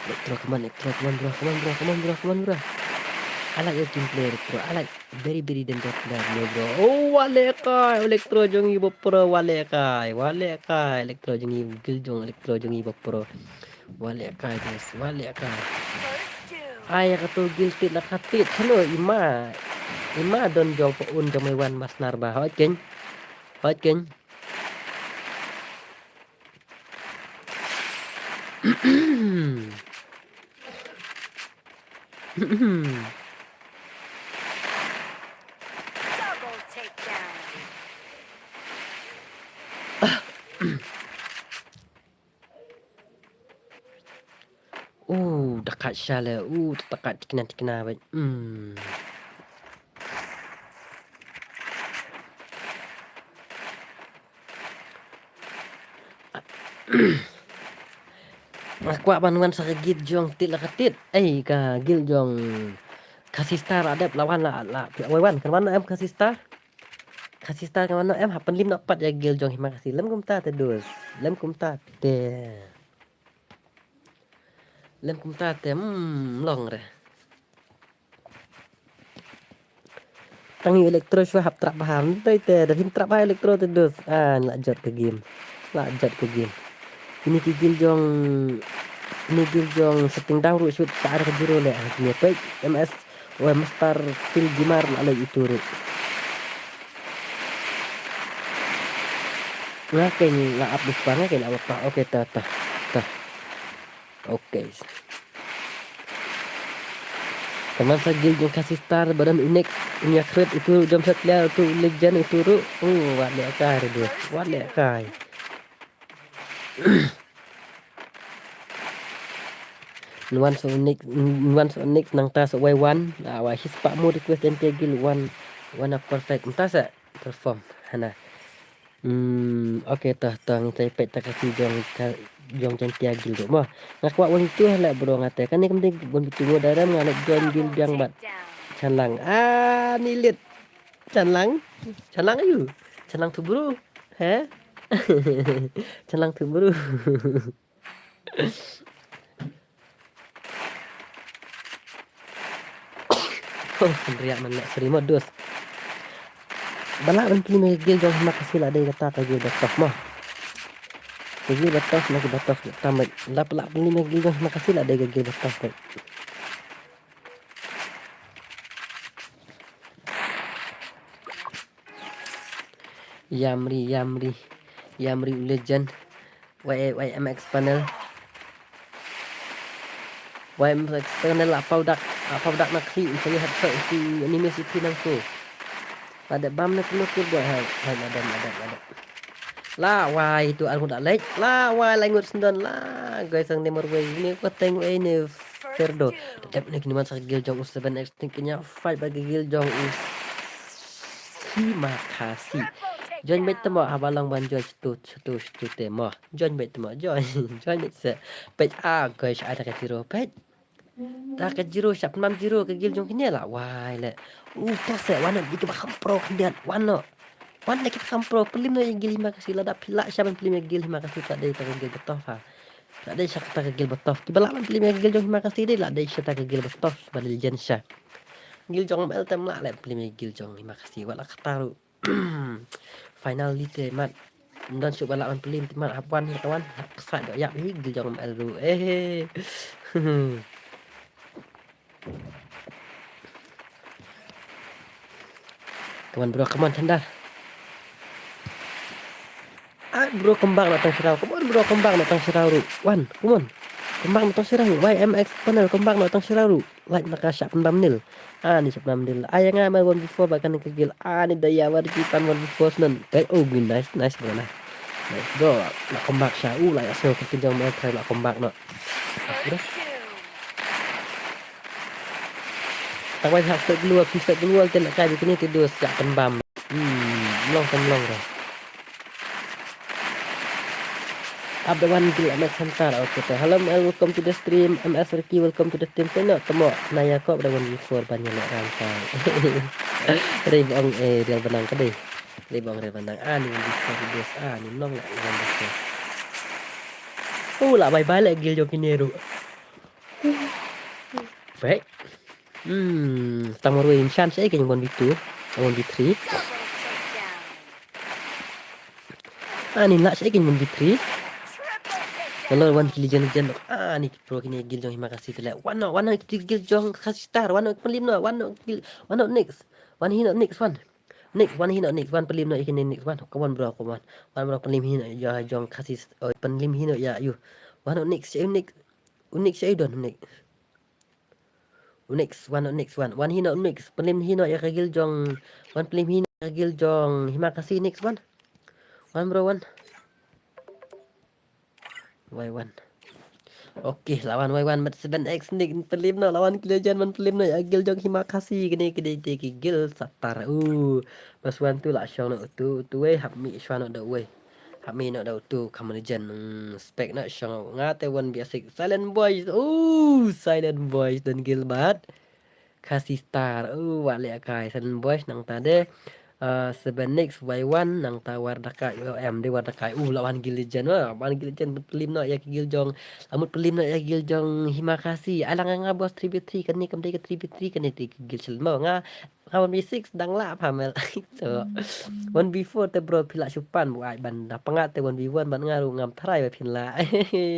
Electro, come on, Electro, come on, bro, come on, bro, come on, bro, come on, bro. I like your gameplay, Electro. I like very, very dangerous player, bro. Oh, wa leh kai, Electro jong i ba pro, wa leh kai, wa leh kai, Electro jong i gil jong, Electro jong i ba pro. Wa leh kai, guys, wa leh kai. Ai, ka tu gil Tit la ka Tit, hello, ima. Ima don jong pa un jong mai wan masnar ba. Hoi ken. Hoi ken. Double takedown. Uh, dakat shala. Uh, dakat tikna tikna bait. Hmm. Nga kwah ban wan sa ka gil jong Tit la ka Tit. Ei, ka gil jong Khasi Star la dep la wan la, la, wei wan, kan wan em Khasi Star? Khasi Star kan wan em, ha pynlim na pat ya gil jong Hima Khasi. Lem kumta te dus. Lem kumta te. Lem kumta te, hmm, long re. Tang ïa u Electro shuwa hap trap bha, dei te, da phim trap bha Electro te dus. Ah, la jot ka game. La jot ka game. Ini ki gil jong, ini gil jong setting down ruh shoot ka ar ka zero le. Ini pek M S, oh, Master Phil Gimar la leh itu ruh. Nga keiñ la ap bus pa, nga keiñ la ap pa. Okay, ta, ta, ta. Okay. Kaman sa gil jong Khasi Star, badan u Nex, unya kret itu jom set player itu legend itu ruh. Oh, wat leh kai ruh. Wat leh kai. Nuan so Nex, nuan so Nex nangta so wei wan. Ah, wa his pa mo request ente gil wan, wan a perfect. Mynta sa perform hana. Hmm, okay, toh, toh, ngi tai peit ta ka si jong ka, jong Jaintia Guild mo. Nga kwah wan tu lah bro nga te. Kane kam dei bun tu ngo daram nga leh join guild biang bad. Chanlang. Ah, ni lit. Chanlang. Chanlang ayu. Chanlang tu bro. He? Chanlang tu bro. Oh, kynriah man la, sorry mo, dos. Ba lah ban plie ïa ka guild jong Himakasi la dei kata ka guild ba tough mo. Ka guild ba tough na ki ba tough tam bad. Lah, lah plie ïa ka guild jong Himakasi la dei ka guild ba tough bad. Yamri, Yamri, Yamri u legend. Y, Y M X panel. Y M X panel la paw dak, la paw dak na khlieh, sa ïa hat sa u enemy city nang tu. La dep bam na kino keyboard, hai, hai, la dep, la dep, la dep. La wai tu ar ngut la leit. La wai la ngut sendon la. Guys, ang ne marwei ne ko teng wei ne Ferdo. Dep ne kini man sa ka guild jong u seven X ne kini fight bad ka guild jong u Himakasi. Join bad temo haba long ban join situ, situ, situ temo. Join bad temo, join. Join bad se. Peit ah, guys, ada ka zero. Peit. Ta ka zero, shap mam zero, ka guild jong kine la. Wai le. U to se, wan no, dei kiba kham pro khyndiat. Wan no. Wan no kiba kham pro, plie no ïa ka guild Himakasi lada phi lah sha ban plie ïa ka guild Himakasi, ta dei ta ka guild ba tough ha. Ta dei sha ta ka guild ba tough. Kiba lah ban plie ïa ka guild jong Himakasi dei, la dei sha ta ka guild ba tough, ba legend sha. Guild jong M L tem lah le plie ïa ka guild jong Himakasi, wat la kata ruh. Finally te mat. Ym don shuh ba lah ban plie te mat, hap wan hi ka wan, hap sa dok ïap hi guild jong M L ruh. Eh. Come on bro, come on Thunder. Ah bro, come back noh tang shiraw. Come on bro, come back noh tang shiraw ruh. Wan, come on. Come back noh tang shiraw ruh. Y M X panel, come back noh tang shiraw ruh. Like na ka shap pynbam nil. Ani shap pynbam nil. Ai nga ma one v four ba kane ka guild. Ani da ïa war ki pan one v four snan. Peit, oh, nice, nice bro, nice. Nice bro. La come back sha. Uh, la ïa sngew ka guild jong ma try la come back noh. Nice bro. Tang wai hap stek glue, hap stek glue, te la kai bikini te dus ïa pynbam. Hmm, long kan long re. Up the one kill M S Hunter, okay to. Hello M L, welcome to the stream. M S Ricky, welcome to the stream. Tengok temo na Yakob the one before ban ïa leh rangkang. Rei bong eh, real benang ka dei. Rei bong real benang. Ah, ni one before, dos. Ah, ni long lah one before. Oh, lah bye bye lah guild jong kine ruh. Fake. Hmm, tang marwei inshan sha ken one v two, one v three. Ani lah sha ken one v three. Kalau one kill legend legend. Ani pro kine guild jong Himakasi tu lah. One no, one no kill guild jong Khasi Star, one no pynlip no, one no kill, one no next. One hi no next one. Next one hi no next one pynlip no ïa kine next one. Come on bro, come on. One bro pynlip hi no ïa jong Khasi, oh, pynlip hi no ïa you. One no next, next. Unik sha i don unik. Unik, one unik, one. One hi no unik. Pynlip hi no ïa ka guild jong. One pynlip hi no ïa ka guild jong Himakasi next one. One bro one. Y one. Okay, lawan Y one mat seven X nik pynlip no lawan ki legend man pynlip no ïa ka guild jong Himakasi kine kine te ki guild satar. Uh, mas one tu la shong no tu tu wei hap mi shwa no da wei. Hap mi no da utu kham legend. Hmm, spek na shong nga te one v six. Silent Boys. Ooh, Silent Boys don guild bad Khasi Star. Ooh, wa le kai Silent Boys nangta de. Uh, seven Nix Y one nangta War Dakai. Oh, em de War Dakai. Ooh, lawan guild legend wa. Wan guild legend pynlip no ïa ki guild jong. Amut pynlip no ïa ki guild jong Himakasi. Alang nga boss three v three kane kam de ka three v three kane de ki guild sel mo nga. Nga one v six dang lah pha mel. So one v four te bro phi lah shu pan bu ai ban da pyngat te one v one ban nga ruh ngam tharai ba phin lah.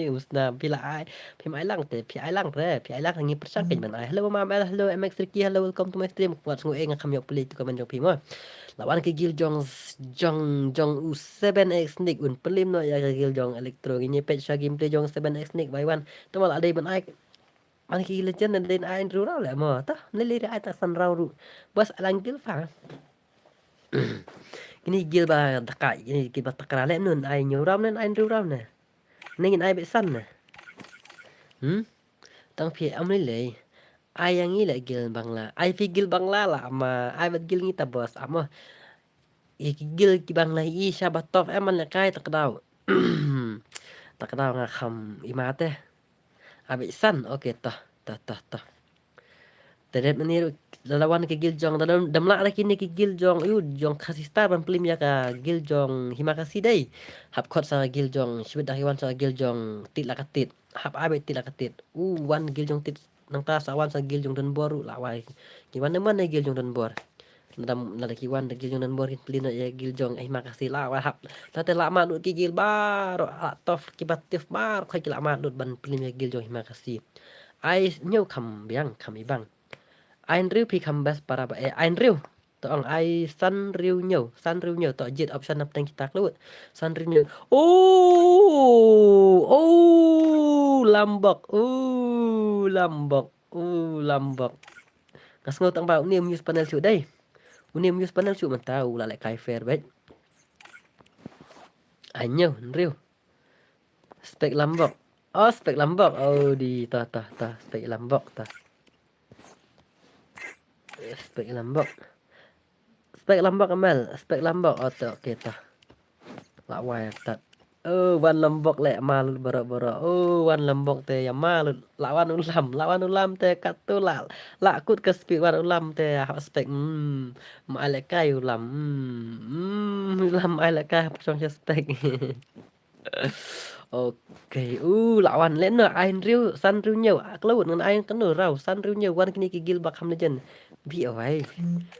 Usna phi lah ai. Phim ai lang te phi ai lang te phi ai lang ngi pyrshang kein ban ai. Hello Mama Mel, hello M X Ricky, hello welcome to my stream. Kwat sngu e nga kham yok pli tu comment jong phi mo. Lawan ki guild jong jong jong u seven X Nick un pynlip no ïa ki guild jong Electro ngi pet sha gameplay jong seven X Nick by one. Te mo lah dei ban ai. Wan ki legend na den ai hynriew round le mo. Tah, ne le ai ta san round ruh. Bas alang guild fa. Kini guild ba dakai, kini guild ba takra le nun ai hynñiew round ne ai hynriew round ne. Ne ngin ai bad san ne. Hmm? Tang phi am le le. Ai yang i le guild Bangla. Ai phi guild Bangla la ma ai bad guild ngi ta boss amo. I ki guild ki Bangla i sha ba top em man le kai tak dau. Tak dau nga kham i mate. Abi san, okay, toh, toh, toh, toh. Te dep mani ruh Da la wan ki guild jong, da dam, dam lah da kine ki guild jong, yu, jong Khasi Star ban plim ïa ka guild jong Himakasi dei. Hap khot sa guild jong, shibit da ki wan sa guild jong, tit la ka tit. Hap abit tit la ka tit. U, wan guild jong tit, nangta sa wan sa guild jong Donbor, la wai. Ki wan man ne guild jong Donbor. Dam, la da ki wan da guild jong Donbor kin plim ïa guild jong Himakasi la wai hap. Nangta la ma lut ki guild baroh, la tof ki ba tif baroh, ki la ma lut ban plim ïa guild jong Himakasi. Ai, ñiew kham biang, kham ibang. Ai hynriew phi kham best para ba, eh, ai hynriew. To ong ai san hynriew ñiew, san hynriew ñiew to jied option na pdeng kita klut. San hynriew ñiew. Oh, oh, lambok. Oh, lambok. Oh, lambok. Nga sngew tang ba une um use panel shu dei. Une um use panel shu mynta u la leh kai fair bad. Ai ñiew, hynriew. Spek lambok. Oh, spek lambok. Oh, di, ta, ta, ta. Spek lambok, ta. Spek lambok. Spek lambok, Amel. Spek lambok. Oh, ta, okay, ta. La wai, ta. Oh, wan lambok leh, ma lut baroh, baroh. Oh, wan lambok te, ïa ma lut. La wan u lam, la wan u lam te, katto la. La kut ka speed wan u lam te, ha spek. Hmm. Ma ai leh kai u lam. Hmm. Hmm, u lam ai leh kai, ha pyrshang sha spek. Okay, u, la wan leh no, ai hynriew, san hynriew ñiew, ah, klut, ngan ai kano raw, san hynriew ñiew, wan kine ki guild ba kham legend. Be away.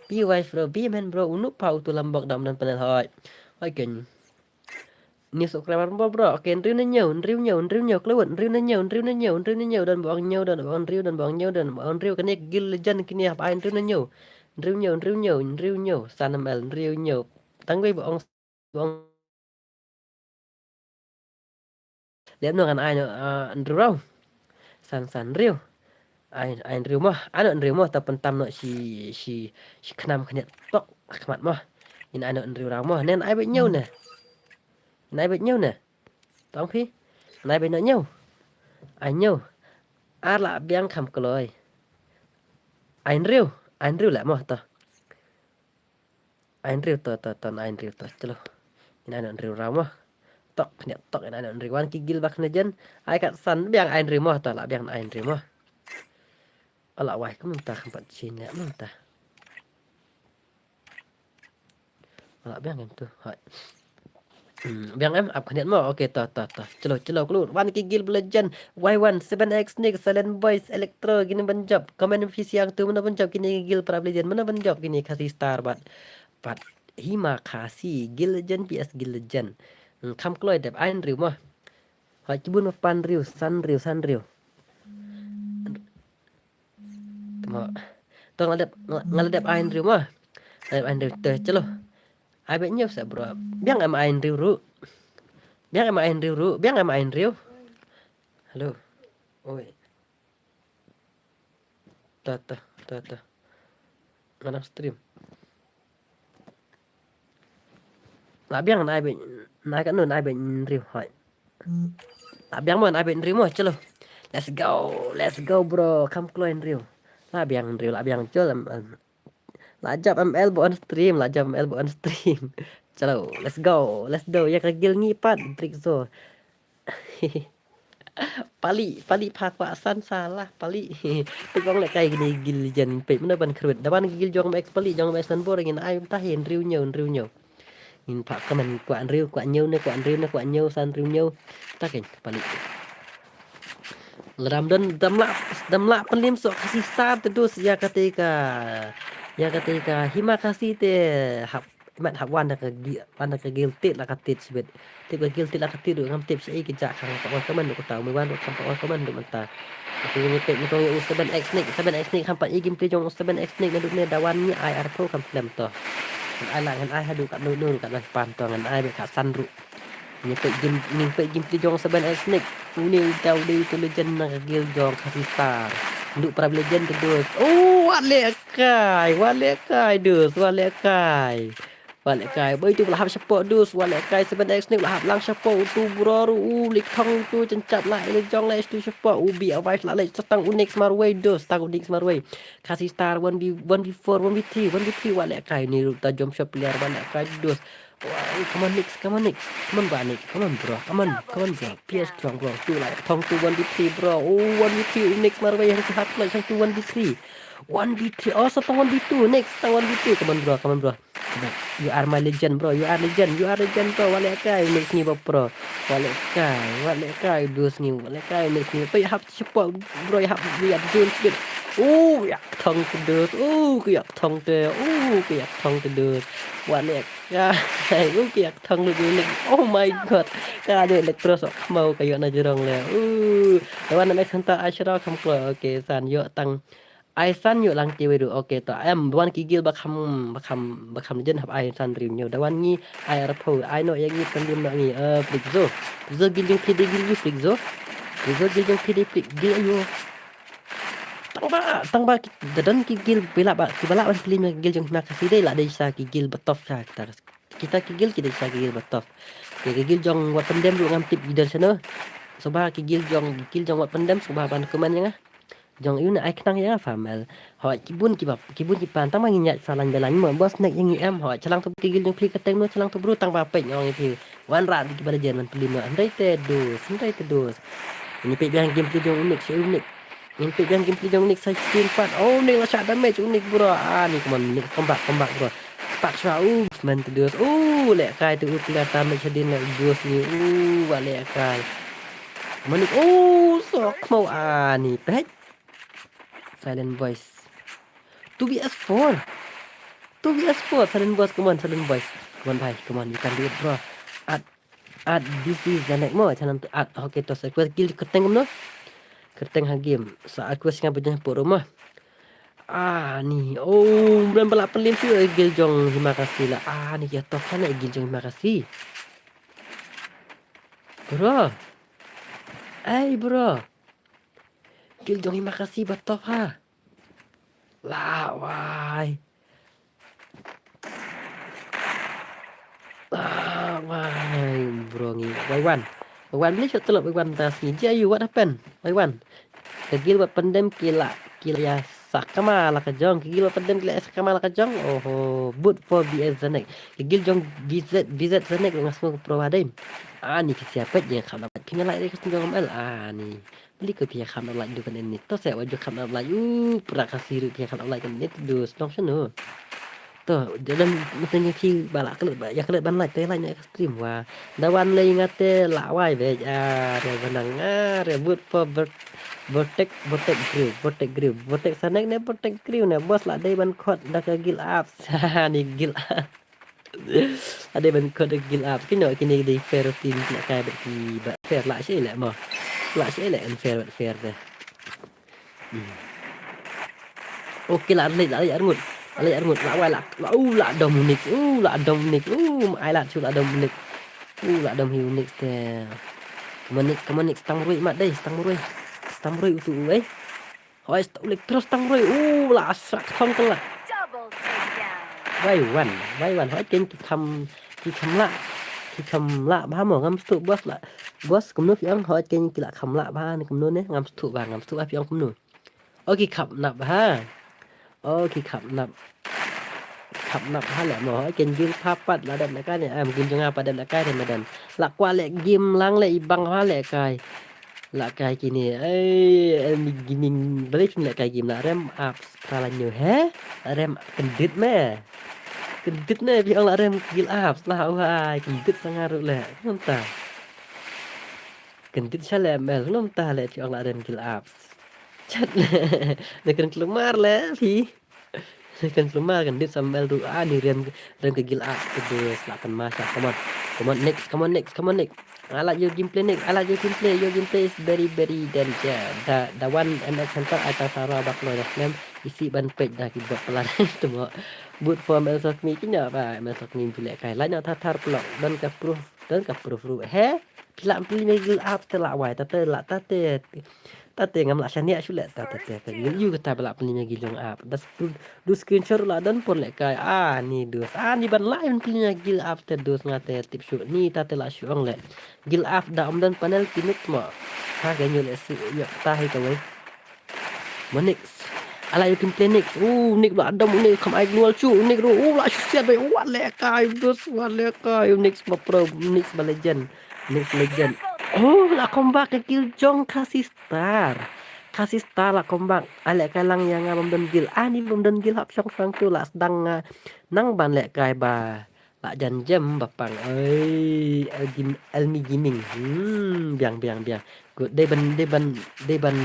Be away, bro, be a man, bro, u nu pa utu lambok dam don panel hoi. Hoi ken. Ni subscriber bro, bro, okay, hynriew na ñiew, hynriew ñiew, hynriew ñiew, klut, hynriew na ñiew, hynriew na ñiew, hynriew na ñiew, don ba ong ñiew, don ba ong hynriew, don ba ong ñiew, don ba ong hynriew, kane guild legend kine hap ai hynriew na ñiew. Hynriew ñiew, hynriew ñiew, hynriew ñiew, san M L, hynriew ñiew. Tang wei ba ong Lem no ngan ai no, ah, hynriew raw. San, san hynriew. Ai, ai hynriew mo. Ai no hynriew mo, ta pyntam no shi, shi, shi khnam khyndiat tok khmat mo. Ngin ai no hynriew raw mo. Nen ai bad ñiew ne. Ngin ai bad ñiew ne. Tong phi. Ngin ai bad no ñiew. Ai ñiew. Ar la biang kham kloi. Ai hynriew. Ai hynriew la mo to. Ai hynriew to, to, to, ai hynriew to, chalo. Ngin ai no hynriew raw mo. Tok, khyndiat tok, ngin ai no hynriew, wan ki guild ba kham legend. Ai kat san, biang ai hynriew mo, to, la biang ai hynriew mo. Ala wai, kumta kham pat shin ne, kumta. Ala biang em to, hai. Hmm, biang em, ap khyndiat mo. Okay, to, to, to. Chalo, chalo, klut. Wan ki guild ba legend. Y one, Seven X Nick, Silent Boys, Electro, kine ban jop. Comment phi siang tu, mano ban jop kine guild para ba legend, mano ban jop kine Khasi Star bad. Bad Himakasi, guild legend, P S guild legend. Hmm, kham kloi dep, ai hynriew mo. Hoi, kibun ma pan hynriew, san hynriew, san hynriew. Mo. To nga la dep, nga, nga la dep ai hynriew mo. Nga la dep ai hynriew te, chalo. Ai bad ñiew sa bro. Biang em ai hynriew ruh. Biang em ai hynriew ruh. Biang em ai hynriew. Hello. Oi. Ta, ta, ta, ta. Nga dang stream. La biang nai bad, nai ka nu nai bad hynriew hoi. La biang mo nai bad hynriew mo, chalo. Let's go, let's go bro. Kham kloi hynriew. La biang hynriew, la biang chol em, em. La jop M L ba on stream, la jop M L ba on stream. Chalo, let's go, let's go. Ïa ka guild ngi pat, Brick Zo. Pali, pali pha kwah san salah, pali. Te kong leh kai kine guild legend peit mano ban khrwit. Da wan guild jong Max pali, jong Max san bor ngin ai mynta hi hynriew hynñiew, hynriew hynñiew. Ngin pha comment kwah hynriew, kwah hynñiew ne, kwah hynriew ne, kwah hynñiew, san hynriew hynñiew. Ta kein, pali. Lada ym don, dam lah, dam lah pynliem soh Khasi Star te dus ïa kata ka, ïa kata ka Himakasi te hap Mat hap wan da ka gi-, wan da ka guild tit la ka tit shibit. Tip ka guild tit la ka tit ruh ngam tip shaei ka jaka, ngam pat wan comment ruh kata, ym wan ruh, ngam pat wan comment ruh mynta. Aku ngi peit nyngkong ïa u Seven X Nick, Seven X Nick ngam pat i gameplay jong u Seven X Nick naduh ne da wan ngi ai arphew kham slem to. Ngan ai la, ngan ai haduh katno no ruh katno pan to, ngan ai bad ka san ruh. Ngi peit game, ngi peit gameplay jong Seven X Nick. Une uta u dei utu legend na ka guild jong Khasi Star. Ndu para legend te dus. Oh, wat leh kai, wat leh kai dus, wat leh kai. Wat leh kai. Boi tu la hap shapoh dus, wat leh kai Seven X Nick la hap lang shapoh utu bro ruh, u Lik Thong utu jynchap la, ile jong la istu shapoh, u bi awai la leh tang u Nix marwei dus, tang u Nix marwei. Khasi Star one v, one v four, one v three, one v three, wat leh kai ni ruh ta jump shot player, wat leh kai dus. Wow, come on, Nyx, come on, Nyx. Come on, bro, Nyx. Come on, bro. Come on, come on, bro. Be strong, bro. Tu la thong tu one v three, bro. Oh, one v three. Nyx marwei hangtu half clutch, hangtu one v three. One v three. Oh, sa tang one v two. Nyx, tang one v two. Come on, bro. Come on, bro. Come on. You are my legend, bro. You are legend. You are legend, bro. Wat lehkai, Nyx ngi ba pro. Wat lehkai. Wat lehkai, dos ngi. Wat lehkai, Nyx ngi. Peit hap support, bro. Hap, hap, hap, dos ngi. Oh, ïa thong tu dos. Oh, ïa thong tu. Oh, ïa thong tu dos. Wat leh Ka, u ki ïa ka thong lut ïa u Nyx. Oh my god. Ka dei Electro sok khmau ka ïoh na jrong leh. Uh. Dawan na Max Hunter ai sha rau kham kloi. Okay, san ïoh tang. Ai san ïoh lang te wei ruh. Okay, to em dawan ki guild ba kham, ba kham, ba kham legend hap ai san riew hynñiew. Dawan ngi ai arphew, ai noh ïa ngi, pyndim noh ngi. Eh, Flixo. Flixo guild jong phi dei guild ïa Flixo. Flixo guild jong phi dei Flix, guild aïu. Tang ba, tang ba ki, da don ki guild ba lah ba, ki ba lah ban pyndim ïa ki guild jong Hima Khasi dei lah dei sa ki guild ba tough sa kita. Kita ki guild ki dei sa ki guild ba tough. Ki, ki guild jong Wat Pyndem ruh ngam tip ki don shano. Sngewbha ki guild jong, ki guild jong Wat Pyndem sngewbha ban comment ïa nga. Jong ïu na ai khnang ïa nga famel. Hoi ki bun ki ba, ki bun ki pan tang ba ngin ïaid sa lain ba lain mo. Boss nek ïa ngi em hoi chalang tu ki guild jong phi ka teng no chalang tu bru tang ba peit ong ïa phi. Wan rat ki ba la jen man pyndim no. Hynrei te dos, hynrei te dos. Ngi peit biang game phi jong u Nyx, u Nyx. Ngi peit biang game phi jong u Nyx sa sien pat. Oh, Nyx la shah damage u Nyx bro. Ah, ni come on Nyx, come back, come back bro. Pat shwa u man te dos. Oh, leh kai te u player damage hadien leh dos ni. Oh, wa leh kai. Come on Nyx. Oh, sok khmau ah ni peit. Silent voice. Two v s four. Two v s four. Silent voice, come on, silent voice. Come on bhai, come on, you can do it bro. At At this is the next mo, channel to at. Okay, to sa request guild kyrteng kumno? Kyrteng ha game. Sa request nga bujang poro mo. Ah, ni. Oh, brem bala pelim shu guild jong Hima Khasi la. Ah, ni ya tok sana guild jong Hima Khasi. Bro. Ai, bro. Guild jong Hima Khasi ba top ha. La wai. La wai bro ngi. Wai wan. Wai wan beli shot telop wai wan tas ngi. Ji ayu what happened? Wai wan. Ka guild Wat Pyndem ki la, ki la ïa sakama la ka jong. Ka guild Wat Pyndem ki la ïa sakama la ka jong. Oho. Vote for V S Zanek. Ka guild jong V Z, V Z Zanek nga sngew ka pro wa dei. Ani ki siapa je kham dapat phi nga like dei ka sngew jong M L. Ani. Beli ko phi kham dapat like dukan ini. To saya wajib kham dapat like. Uh, pura ka siru phi kham dapat like ini. Dus nong seno. To, jalan mesti phi bala klet ba. Ya klet ban like, te like ne stream wa. Dawan lei ngate la wai be. Ah, re benang. Ah, re vote for Vortex, Vortex Grill, Vortex Grill, Vortex Zanek ne Vortex Grill ne. Bos la dei ban khot da ka guild apps. Ni guild apps. Ade ban khot da guild apps. Kino kini dei fair team kina kai bad ki ba fair la shi le mo. La shi le unfair bad fair de. Hmm. Okay, la lei, la lei arngut. La lei arngut, la wai la, la, uh, la dom Nyx, uh, la dom Nyx, uh, ai la chu la dom Nyx. Uh, la dom hi Nyx te. Come on Nyx, come on Nyx, stang rui mat dei, stang rui. Stang rui utu uwei. Hoi, sta u Electro stang rui. Uh, la sak thong kala. Wai wan, wai wan. Hoi ken ki kham, ki kham la. Ki kham la ba mo ngam stu bos la. Bos kumno ki ong hoi ken ki la kham la ba ni kumno ne ngam stu ba, ngam stu ba ki ong kumno. Oh, ki khap nap ha. Oh, ki khap nap. Khap nap ha le mo. Ken gil pha pat la dep na kai ne. Am gil jong nga pat dep na kai ne madan. La kwah le gim lang le i bang ha le kai. La kai kini. Ai, em gining balik le kai gim la rem apps pra la nyu he. La rem kendit me. Kendit me bi ong la rem gil apps la wai kendit sangaru le. Nonta. Kendit sha le mel nonta le bi ong la rem gil apps. Chat le. Ne kren klumar le phi. Ne kren klumar kan dit samel tu ani rem rem ke gil apps ke dus la kan masa. Come on. Come on next. Come on next. Come on next. I like your gameplay next. I like your gameplay. Your gameplay is very very danger. Da da one M X Hunter I ta sara bak lo dah nem isi ban pek dah ki bot pelan tu mo. But for M L Sokmi kinya ba M L Sokmi bulek kai. Lain dah tar tar pelok dan ka proof dan ka proof ru he. Phi lah pynliem ïa ki guild up te lah wai, tate lah tate. Tate ngam lah shaniah shuh leh tate te ka guild ïu kata ba lah pynliem ïa ki guild jong up. Das du, du screenshot lah don pon leh kai. Ah ni dus. Ah ni ban lah ban pynliem ïa ki guild up te dus nga te tip shuh. Ni tate lah shu ong leh. Guild up da ym don panel ki mut mo. Ha ka ïu leh si ïa kata hi kawei. Monix. Ala ïa u gameplay Nyx. U Nyx la dam u Nyx kham ai global shuh u Nyx ruh. U la shu siat beit. Wat lehkai bus, wat lehkai u Nyx ba pro, Nyx ba legend. Nyx legend. U la comeback ïa kill jong Khasi Star. Khasi Star la comeback. Ai lehkai lang ïa nga bym don guild. Ani bym don guild hap shong shong tu la sdang nga nang ban lehkai ba la jan jem ba pang. Oi, Elmi Gaming. Hmm, biang biang biang. Good, dei ban, dei ban, dei ban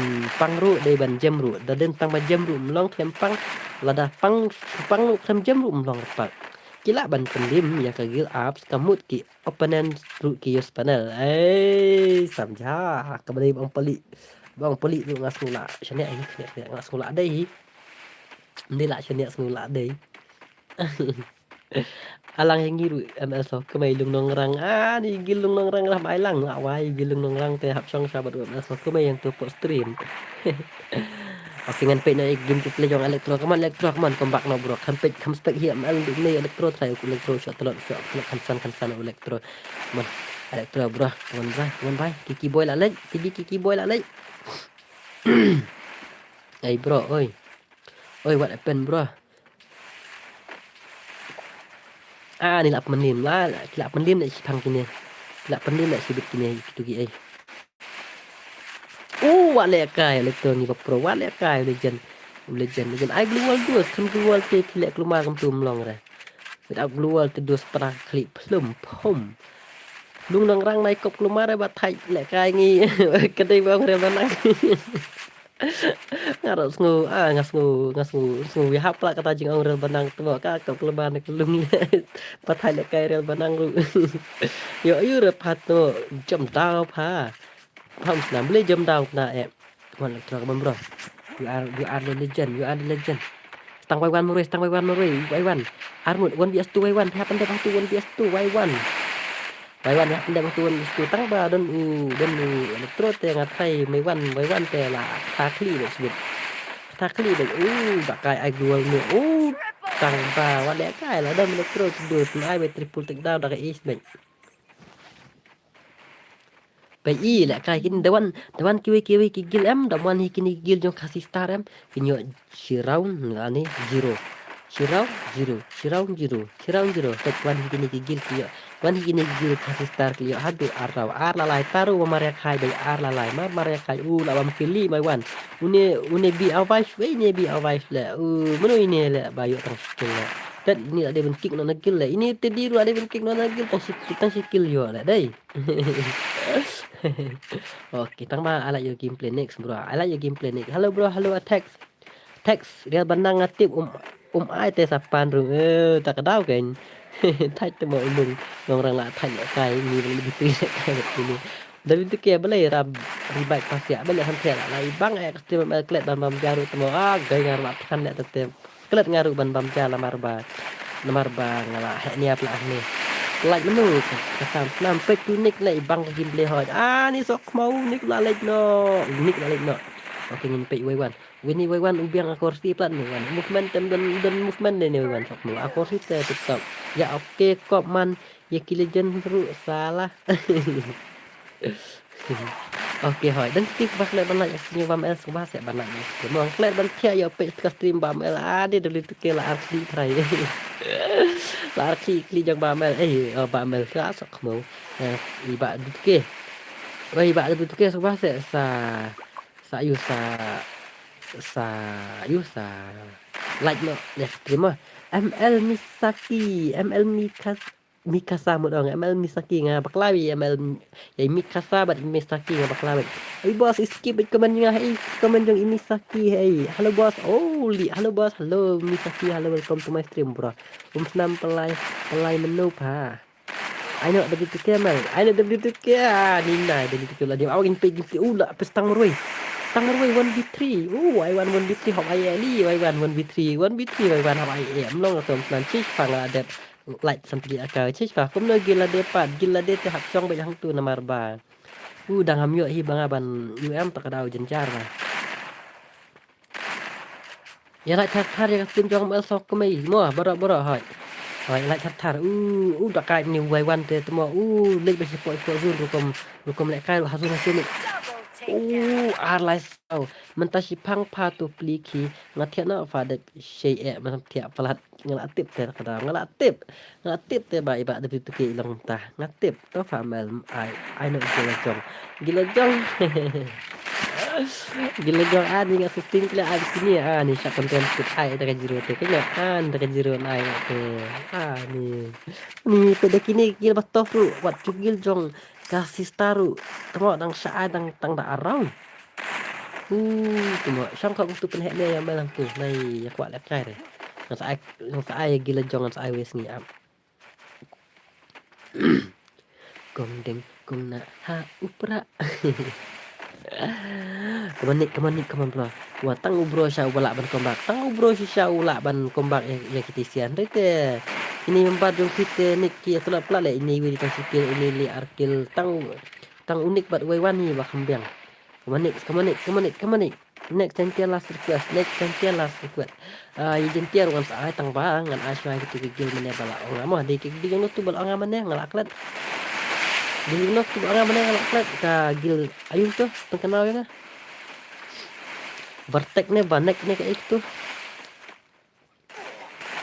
pang ruh, dei ban jem ruh. Da dei tang ba jem ruh ym long khlem pang. Lada pang, pang ruh khlem jem ruh ym long pat. Ki lah ban pyndim ïa ka guild ups, ka mut ki opponent ruh ki use panel. Ei, samja, ka ba dei bang pali. Bang pali ruh nga sngew lah shaniah hi, shaniah, shaniah nga sngew lah dei hi. Ni lah shaniah sngew lah dei. Alang ïa ngi ruh M L Sokmai Lungnongrang. Ah, ni guild Lungnongrang ram ai lang la wai guild Lungnongrang te hap shong sha bad M L Sokmai ïa tu pok stream. Okay, ngan peit noh ïa game to play jong Electro. Come on Electro, come on, come back noh bro. Kham peit, kham spek hi M L ne Electro, try Electro shot telot, shot telot khansan khansan Electro. Come on Electro bro, come on bro, come on bro. Kiki boy la leit, kiki kiki boy la leit. Ei bro, oi. Oi, what happened bro? Ah, ni la pyndim la, la, ki la pyndim na shipang kine. Ki la pyndim na shibit kine, kitu ki ei. Oh, wat lehkai, Electro ngi ba pro, wat lehkai, legend. Legend, legend. Ai global dus, kan global te ki leh klumar kam tu mlong re. Without global te dus pra khli plum, pum. Lungnongrang nai kop klumar re ba thai lehkai ngi. Kadei ba re ba nang. Nga ruh sngew, ah, nga sngew, nga sngew, sngew ïa hap lah kata jingong rel banang tu ka ka kleba ne klung le. Pathai le kai rel banang ruh. Yo, yu re pat tu jam daw pha. Pha um snam beli jam daw na eh. Come on, Electro, come on, bro. You are, you are the legend, you are the legend. Stang Y one marwei, stang Y one marwei, Y one. Armut, one V S two Y one, pha pandai pha tu one V S two Y one. Y one ïa pynleh bang tu one V S two tang ba don u, don u Electro te nga try Y one, Y one te la kata khlieh bad sbit. Kata khlieh bad u ba kai ai global ne u tang ba wat lehkai la don Electro tu dus ai bad triple takedown da ka ace bad. Ba i lehkai kin da wan, da wan kiwei kiwei ki guild em, da wan hi kini guild jong Khasi Star em, kin ïoh Shi round nga ni zero. Shi round zero. Shi round zero. Shi round zero. Tek wan hi kine ki guild ki ïoh. Wan hi kine ki guild Khasi Star ki ïoh haduh ar round. Ar la lai taru wa Maria Khai bai ar la lai. Mar Maria Khai u la bam kili mai wan. Une, une bi avai shwe ne bi avai le. U mano ine le ba ïoh tang skill le. Tet ini la dei ban kick na na guild le. Ini te di la dei ban kick na na guild tang skill, tang skill ïoh le dei. Okay, tang ba I like your gameplay next bro. I like your gameplay next. Hello bro, hello attacks. Text rial banang nga tip um, um ai te sa pan ru. Eh, tak daw kan. Thait te mo ulung. Nong rang la thait le kai ni beli bitri le kai ni. David tu ke beli rab ribai pasia beli han te la. Lai bang eh kasti mel klet ban bam jaru te mo. Ah, gai ngar la than le te. Klet ngaru ban bam ja lamar ba. Namar ba nga la heh nia pla ni. Like menu ka sam snam pek tu nik le bang ka gameplay hoi. Ah, ni sok mau nik la like no. Nik la like no. Okay, ngin pek wei wan. Wini wei wan u biang akor si plat ni wan. Movement tem don, don movement ni wei wan sok mu. Akor si te TikTok. Ya, okay, kop man. Ya ki legend ru salah. Okay, hoi. Dan ki ba klet ban like ya sini bam el sini ba se ban like ya sini. Mo klet ban kia ya pek ka stream bam el. Ade dulu tu ke la arki try. La arki kli jong bam el. Eh, oh, bam el ka sok mo. Eh, iba dulu tu ke. Wei, iba dulu tu ke sini ba se sa. Sa yu sa, sa yu sa like no ya stream ah. M L Misaki, M L Mikas, Mikasa mut ong, M L Misaki nga bakla wi, M L ya Mikasa bad Misaki nga bakla wi. Hey boss, skip bad comment nga, hey comment jong i Misaki, hey. Hello boss, oh li, hello boss, hello Misaki, hello, welcome to my stream bro. Um snam pelai, pelai menu pa. I know W two K man. I know W two K. Ah, ni na W two K la dia. Awak gin pe gin pe. Uh, la pe stang marwei. Stang marwei one v three. Uh, I want one v three hok I L E. I want one v three. One v three I want hok I L E. Mlong atom plan chich pang la dep. Light sampai aka chich pa. Kum no gila de pat. Gila de te hap chong ba hang tu namar ba. Uh, dang ham yo hi banga ban U M tak dau jenjar ba. Ya lai thar thar ya ka stream jong M L Sokmai mo baro baro hoi. Hoi lai thar thar u u da kai ni wai wan te tmo u lek be po po zun rukom rukom le kai ha zun ha zun. U ar lai saw. Mynta shiphang pha tu pli ki. Nga thiah na pha dep shei eh, mynta thiah palat. Nga la tip te ka dau, nga la tip. Nga la tip te ba i ba dep tu ki long ta. Nga tip to pha mel ai, ai no gila jong. Gila jong. Gila jong ani nga shooting kle ai kini ani sha content kit ai da ka zero te. Kini an da ka zero ai te. Ani. Ni te da kini gil ba tof ru wat chu gil jong. Ka sister ru tmo dang sha ai dang tang da around. U tmo shang ka tu pen hek ne ya mel tu nai ya kwah lek kai re. Ngan sa ai, ngan sa ai gila jong ngan sa ai wes ngi am. Kong ding kong na ha upra. Come on Nick, come on Nick, come on bro. Wa tang u bro sha u ba lah ban comeback. Tang u bro sha sha u lah ban comeback ya, ya kiti sian. Dei te ini membat jong kit te Nick ki atu lah pla le ini wi di tang sikil ini li arkil tang tang u Nick bat wei wan ni ba khambeng. Come on Nick, come on Nick, come on Nick, come on Nick. Next Gentian last request, next Gentian last request. Ah, i Gentian ngan sa ai tang ba ngan ai shwa kiti ki gil mane ba la ong amo. Dei ki gil jong tu ba la ong mane ngan la klet. Gil jong tu ba la ong mane ngan la klet ka gil ayung tu tang kanaw ya. Vertex ne, Vanek ne ka ik tu.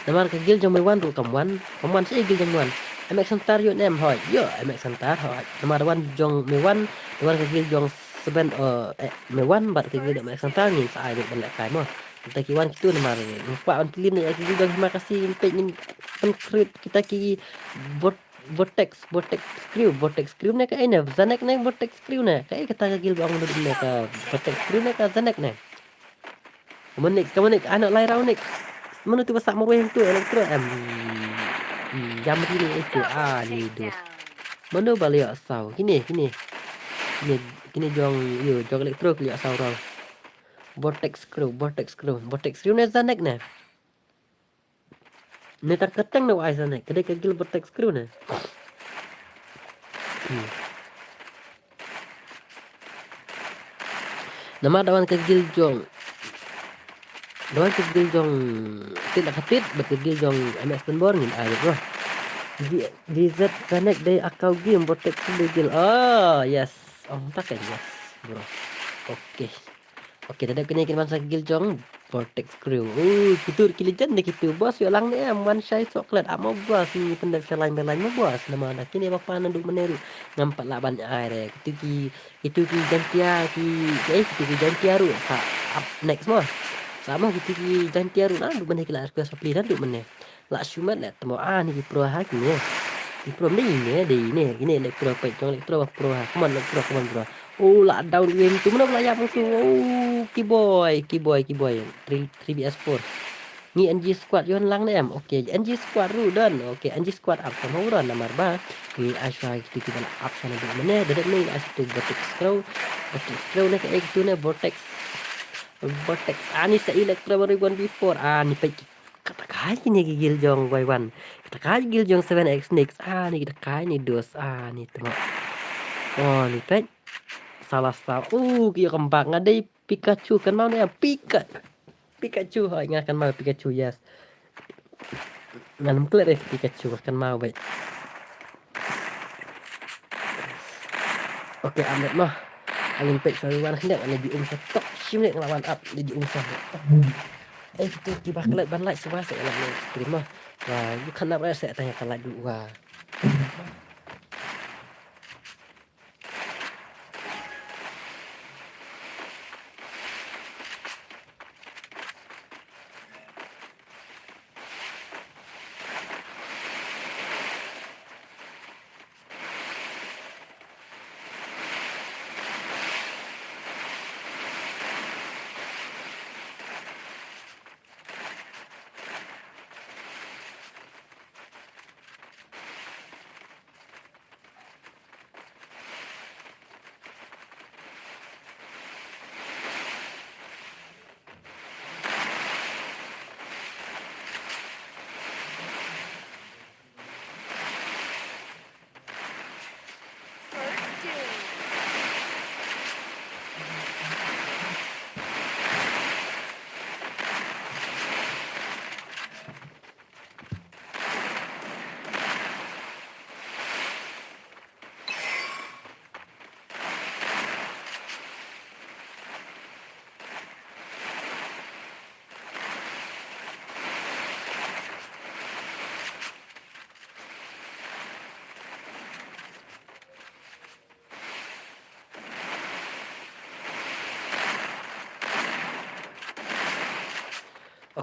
Namar ka gil jong Mewan ruh kam wan, kam wan sa gil jong Mewan. M X Centaur yu nem hoi, yo M X Centaur hoi. Namar wan jong Mewan, wan ka gil jong Seven, eh, eh, Mewan bad ka gil jong M X Centaur ngin sa ai ban leh kai mo. Kita ki wan kitu namar ngin kwah ban pylin ïa ka gil jong Hima Khasi ngin peit ngin pynkhrit kita ki Vortex, Vortex Crew, Vortex Crew ne ka ei ne, Zanek ne Vortex Crew ne. Ka ei kata ka gil ba ong ne ka Vortex Crew ne ka Zanek ne. Come on Nick, come on Nick, ano lai rau Nick. Mano tu ba sah marwei tu Electro em. Jam ri ni itu ah ni dus. Mano ba leo saw. Kini, kini. Kini, kini jong yu, jong Electro leo saw rau. Vortex Crew, Vortex Crew, Vortex Crew ne Zanek ne. Ne tar kateng ne wa ai Zanek, ka dei ka gil Vortex Crew ne. Hmm. Namar da wan ka gil jong. Da wan ka gil jong. Tit la ka tit, bad ka gil jong M S Penbor ngin ai bro. V Z Zanek dei account game Vortex Crew dei gil. Oh, yes. Oh, tak yes, bro. Okay. Okay, ta dep kine kin ban sa gil jong Vortex Crew. Oh, kitu ki legend ne kitu. Boss ïoh lang ne em, wan shai chocolate. Amo boss ni pyndep sha line by line mo boss. Namar da kine ba pan naduh mynne ruh ngam pat lah ban ai re. Kitu ki, kitu ki Jaintia ki, eh, kitu ki Jaintia ruh sa up next mo. Sa mo kitu ki Jaintia ruh naduh mynne ki la request supply naduh mynne. La shu met le tmo ah ni ki pro ha kine. Ki pro mne ine dei ine, ine Electro peit jong Electro ba pro ha. Come on Electro, come on bro. Oh la down win tu mano la ïap tu. Oh ki boy, ki boy, ki boy. Three, three B S four. Ngi N G squad yon lang ne em. Okay, N G squad ruh don. Okay, N G squad up sama uron namar ba. Ngi ai shwa kitu ki ba la up sana dei mane. Dei mane ai tu Vortex Crew. Vortex Crew ne ka ek tu ne Vortex. Vortex ani sa Electro ba one v four. Ani peit Kata kai kine ki gil jong Wai Wan. Kata kai gil jong Seven X Nix. Ah, ni kata kai ni dos. Ah, ni tengok. Oh, ni pet. Salah salah. Oh, ki kembang. Ngadei Pikachu kan mau ni. Pika. Pikachu. Hai, nga kan mau Pikachu, yes. Ngan mengklet eh Pikachu kan mau baik. Okay, amet mah. Angin pek sa wan hendak lagi um sa tok. Shim ni ngelawan up lagi um sa. Eh, kitu ki ba klet ban like sa ba sa like ni stream mah. Wah, you can never say tanya kan like dua.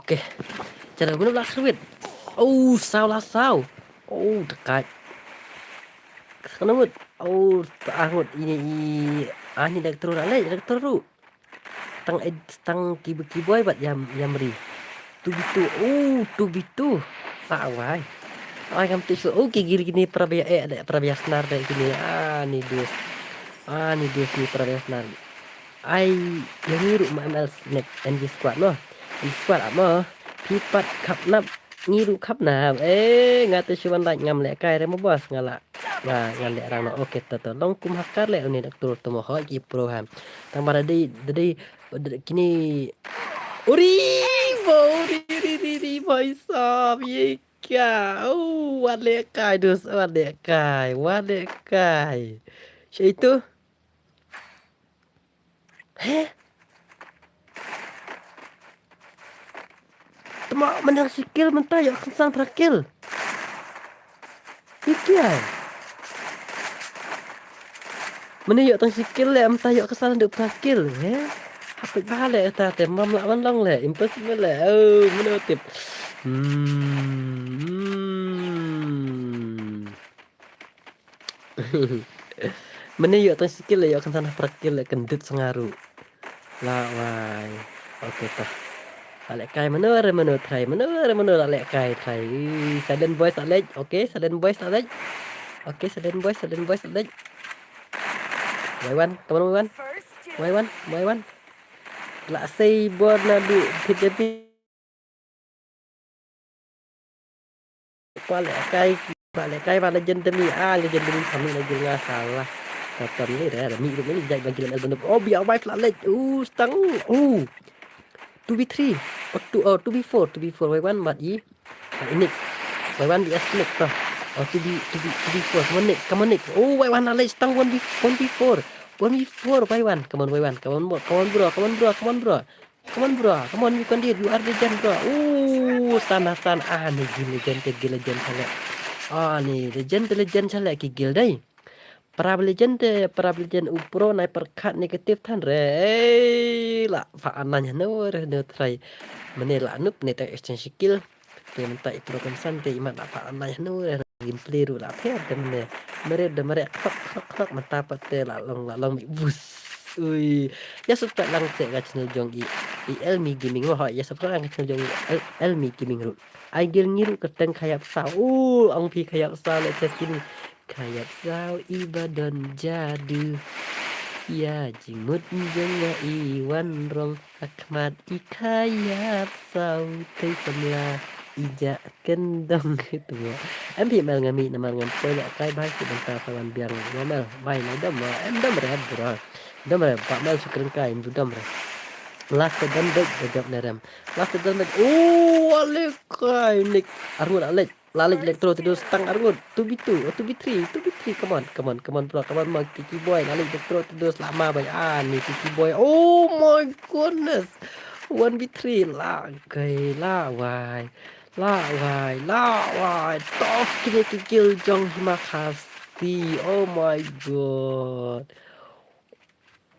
Okay. Cara guna lah kerwit. Oh, saw lah saw. Oh, dekat. Kena mut. Oh, ah, mut. Ini, i, ah, ni dah turun alai, dah turun. Tang ed, tang kibu kiboy bat yam, yam ri. Two v two. Oh, two v two. Ah, wai. Ai kam tu so. Oh, kigil kini para bia, eh, ada para bia senar deh kini. Ah, ni dus. Ah, ni dus ni para bia senar. Ai, yang ni ruk ma M L snack and di squad mo. Di squad amo. Pipat kap nap. Ngi ruk kap nap. Eh, nga tu shuan like ngam leh kai re mo boss nga la. Nga, nga leh rang no. Okay, to, to. Long kum hakar leh uni dak tur tu mo hoi ki pro ham. Tang bara dei, dei, dei, kini. Uri, bo, uri, uri, uri, uri, bhai sahab, ye kya? Oh, wat leh kai, dus, wat leh kai, wat leh kai. Sha itu. He? Tama menang sikil mentah yak kensang terakhir. Iki ai. Mene yak tang sikil le mentah yak kensang duk terakhir. He? Apa balik kata te mam lak menang le. Impossible le. Oh, mene tip. Hmm. Mene yak tang sikil le yak kensang terakhir le kendit sengaru. La wai. Okay tah. Lak leh kai mano re mano try mano re mano lak leh kai try. Ih, silent boys lak leh. Okay, silent boys lak leh. Okay, silent boys, silent boys lak leh. Wai wan, come on wai wan. Wai wan, wai wan. Lak sei bor na du kit jadi. Kwah leh kai, kwah leh kai ba legend demi, ah, legend demi kami lagi nga salah. Kata ni dah, dah mi, mi jai bagi lem elbow. Oh, biar wife lah leh. Uh, stang. Uh. Two v three. Oh, two, oh, two v four, two v four. Wai wan mat i. Ah, Inix. Wai wan di Snake tah. Oh, two v, two v, two v four. Come on next, come on next. Oh, wai wan lah leh stang one v, one v four. One v four, wai wan. Come on, wai wan. Come on, bro. Come on, bro. Come on, bro. Come on, bro. Come on, bro. Come on, you can do it. You are legend, bro. Ooh, sana, sana. Ah, ni gil legend, te gil legend sale. Ah, ni legend, te legend sale ki gil dai. Para legend, te para legend u pro nai perkat negative than re. Eh, la fa ananya no re no try. Mene la nup ne te exchange skill. Te mynta i pro kan san te i mat la pat anai hanu re gameplay ru la pher te mene. Mere de mere khok khok khok mynta pat te la long la long mi bus. Ui. Ya subscribe lang se ka channel jong i, i Elmi Gaming mo ho. Ya subscribe lang ka channel jong i El, Elmi Gaming ru. Ai gil ngi ru ka teng khayap sa. U ong phi khayap sa le chas kini. Khayap sa i ba don jadu. Ya jingmut jong nga i wan rong. Akhmat i khayap saw tei samla i ja kendong tu mo. Em phi mel ngami namar ngam poi leh kai bai ki banta sawan biang ngomel bai na dom mo em dom rep bro. Dom rep pa mel sukren kai em dom rep. Last ke dom dek dejok nerem. Last ke dom dek. Oh, ale kai nik. Arun alek. Lalik Electro to do stang arngut. Two v two, oh, two v three, two v three. Come on, come on, come on, bro. Come on, Mark. Tiki Boy. Lalik Electro to do selama bai. Ah, ni Tiki Boy. Oh my goodness. One v three. La gai, la wai. La wai, la wai. Tough kini ki kill jong Himakasi. Oh my god.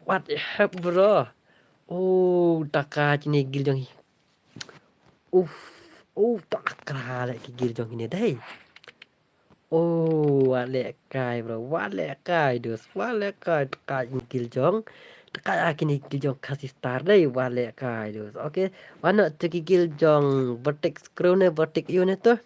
What the heck, bro? Oh, taka kini kill jong hi. Uf, uf, ta kra leh ki gil jong kine dei. Oh, wat leh kai bro, wat leh kai dus, wat leh kai, kai gil jong. Kai a kine gil jong Khasi Star dei, wat leh kai dus. Okay, wan noh to ki gil jong Vertex Crew ne, Vertex Yu ne to.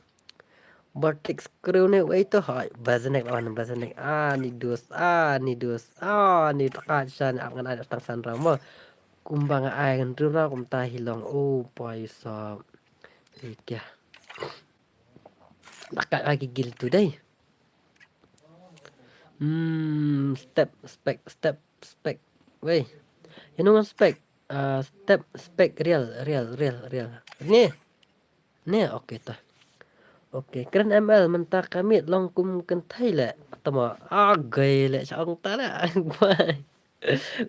Vertex Crew ne wei to hoi. Bazanek lawan Bazanek. Ah, ni dus. Ah, ni dus. Ah, ni taka shan ap ngan ai tang san ramo. Kumba nga ai ngan rura kumta hi long. Oh, boy sop. Ni kya. Taka ai ki gil tu dei. Hmm, step, spek, step, spek. Wei. Ïa nong spek. Ah, step, spek, real, real, real, real. Ni. Ne, okay ta. Okay, kren M L mynta ka miet long kum kynthei leh. Tama, ah, gay leh sha ong ta leh. Bye.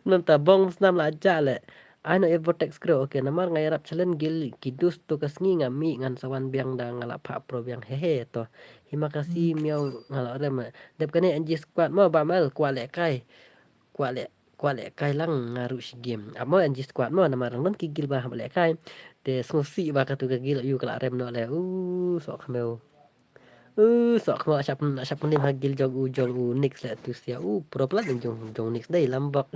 Mynta bong snam la ja leh. Ai no Evotex Crew, okay, namar nga ïarap challenge gil ki dus to ka sngi nga mih ngan sa wan biang da nga la phah pro biang, hehe to. Himakasi miaw nga la rem. Dep kane N G squad mo ba mel kwah leh kai. Kwah leh Kwah lehkai lang nga ruh shi game. Amo N G squad mo namar dang don ki guild ba hap lehkai. Te sngewsih ba katu ka guild ïa u ka la rem noh le. U sok khmew. U sok khmew, shap shap nim ha guild jong u jong u Nix le tu sia. U pro plat jong jong Nix dei Lambok.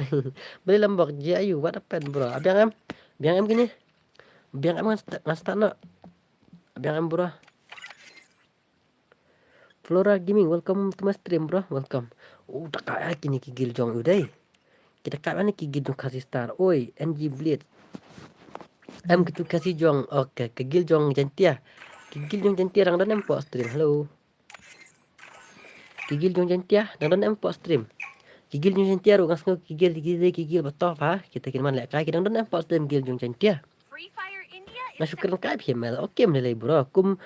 Beli Lambok je ayu, what happened bro? Abiang em? Biang em kini? Biang em ngan start, ngan start noh. Biang em bro. Flora Gaming, welcome to my stream bro, welcome. U da ka ai kini ki guild jong u dei. Kita ka ai ni ki guild jong Khasi Star. Oi, N G Blade. Em kitu Khasi jong, okay, ki guild jong Jaintia. Ki guild jong Jaintia dang don em po stream, hello. Ki guild jong Jaintia dang don em po stream. Ki guild jong Jaintia ruh nga sngew ki guild, ki guild, ki guild ba tough ha. Kita kin man lehkai ki dang don em po stream guild jong Jaintia. Nga shukran kai phi mel. Okay, mel lei bro. Kum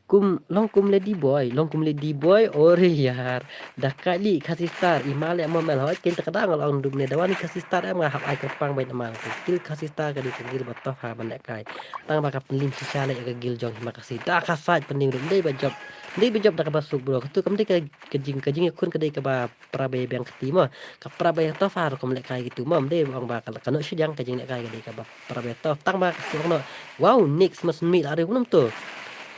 kum long kum lady boy, long kum lady boy. Ori yar. Da kai li Khasi Star i male mo mel hoi kin ta ka dang long dum ne da wan Khasi Star em nga hap ai kyrpang bai na mang. Guild Khasi Star ka dei ka guild ba tough ha ban lehkai. Tang ba ka pynlim shisha leh ka guild jong Hima Khasi. Da ka sait pynlim ruh ndei ba jop. Ndei ba jop da ka ba suk bro. Katu kam dei ka jing, ka jingïakhun ka dei ka ba para bai biang kti mo. Ka para bai tough ha rukom lehkai kitu mo. Ndei ba ong ba ka ka noh shi jang ka jinglehkai ka dei ka ba para bai tough. Tang ba ka shu ong noh. Wow, Nix mas mi la ri kum tu.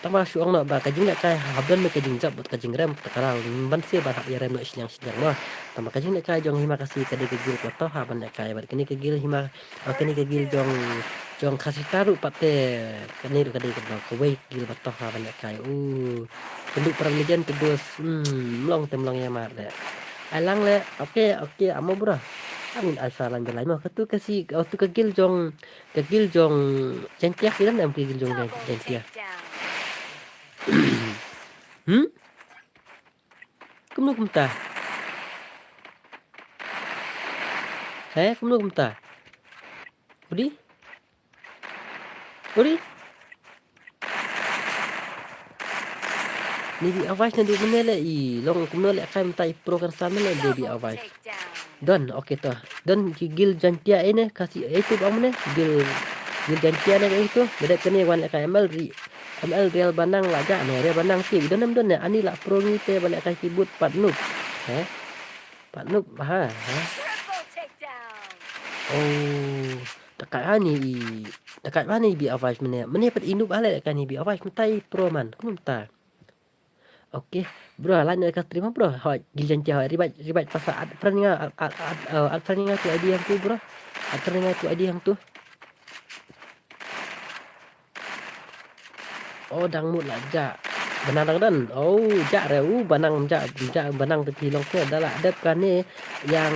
Tang ba shu ong noh ba ka jinglehkai hap don me ka jingjop bad ka jingrem ka karaw ban sir ba hap ïarem noh shi jang shi jang mo. Tang ba ka jinglehkai jong Hima Khasi ka dei ka guild ba tough ha ban lehkai bad kane ka guild Hima, ah, kane ka guild jong jong Khasi Star ruh pat te kane ruh ka dei ka ba kawei guild ba tough ha ban lehkai. U. Kynduh para legend te dus. Hmm, mlong te mlong ïa mar le. Ai lang le. Okay, okay, amo bro. Amin alfa lang belai mo. Katu ka si, katu ka guild jong, ka guild jong Jaintia ki don em ki guild jong Jaintia. Hmm? Kumno kumta? He, kumno kumta? Udi? Udi? Ni bi avais na du mene le i long kumno le kai mynta i pro kan sa mene de bi avais. Don, okay to. Don ki guild Jaintia ine kasi itu bang mene guild, guild Jaintia ne itu. Beda kene wan le kai M L ri. M L Real Banang la ja ne Real Banang ti don em don ne ani la pro ngi te ba le kai ki but pat nup. He? Pat nup ha ha. Oh. Takat hani i, takat hani bi avais mene. Mene pat inup ale kan i bi avais mynta i pro man. Kumta. Okay, bro, lan ka stream bro. Hoi, guild Jaintia hoi, ribat ribat pasa add friend nga, add, add, add, uh, add friend nga tu I D hangtu bro. Add friend nga tu I D hangtu. Oh, dang mut la ja. Banang dang don. Oh, ja re u banang ja, ja banang te pilong ke da la dep kane yang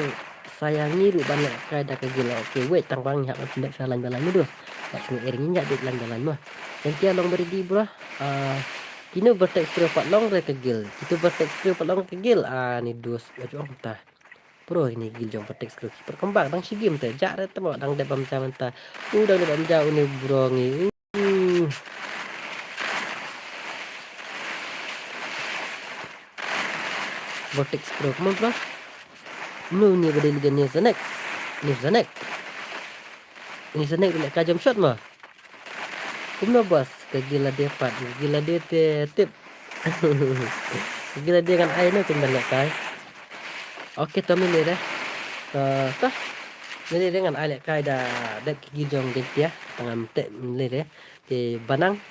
sayangi ru ban le kai da ka guild. Okay, wait, tang bang ha ban dep sa lan balan ni dus. Ba sini ering nya dep lan balan mah. Jaintia long beredi bro. Ah, kino vertex pro pat long re ka guild. Kito vertex pro pat long ka guild. Ah, ni dus. Baju ong ta. Pro ini guild jong vertex pro. Super kembang dang shi game te. Ja re te mo dang dep bam ja menta. U dang dep bam ja uni bro ngi. Vortex Pro, come on bro. Mano ni ba dei leader ni Zanek? Ni Zanek. Ni Zanek dei ka jump shot ma. Kumno boss, ka guild lade pat, ka guild lade te tip. Ka guild lade ngan ai no kin ban lehkai. Okay, to mine de. To, to. Mine de ngan ai lehkai da dep ki jong Jaintia. Tang am te mine de. Te Banang.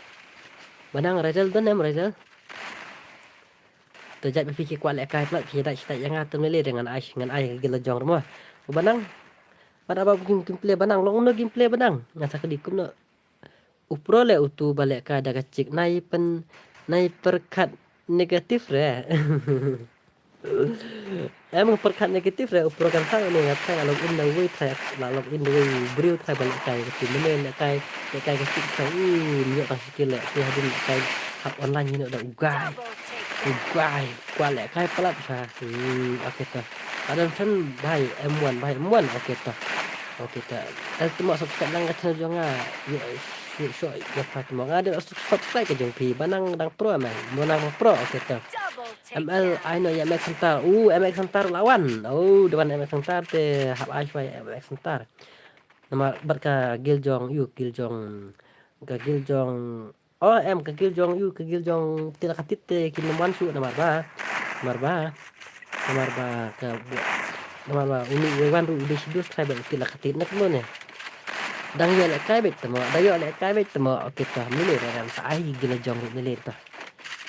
Banang Razel don em Razel. To jait ba phi ki kwah lehkai plat phi dait shi dait ïa nga to mine de ngan ai ngan ai ka guild la jong ruh mo. Banang. Bad aba booking gameplay Banang long no gameplay Banang. Ngan sa kadi kumno. U pro le utu ba lehkai da ka chik nai pen nai perkhat negative re. Em perkhat negative re u pro kan sa ne nga try log in da wei try la log in da wei briew try ba lehkai ka tu mene lehkai lehkai ka chik sa u ni tang sikil le tu hadin lehkai hap online ni da u guy. U guy. Kwah lehkai palat sa. Hmm, okay to. Adam san bai M one bai M one okay to. Okay to. El temo subscribe lang ka channel jong nga. Yo, yo, so, ya pa temo nga ada subscribe ka jong phi. Banang dang pro man. Banang dang pro okay to. M L I know ya Max Center. Uh, M X Center lawan. Oh, dewan M X Center te hap ai shwai M X Center. Namar bad ka guild jong, yu guild jong ka guild jong Oh, em ka guild jong yu ka guild jong te la ka tit te kin wan shu namar ba. Namar ba. Namar ba ka Namar ba uni u Wei Wan ruh u dei shi dos trai ba u tit la ka tit na kumno ne. Dang ïoh lehkai beit tamo, dang ïoh lehkai beit tamo. Okay to, mynne re ran sa ai gil jong mynne to.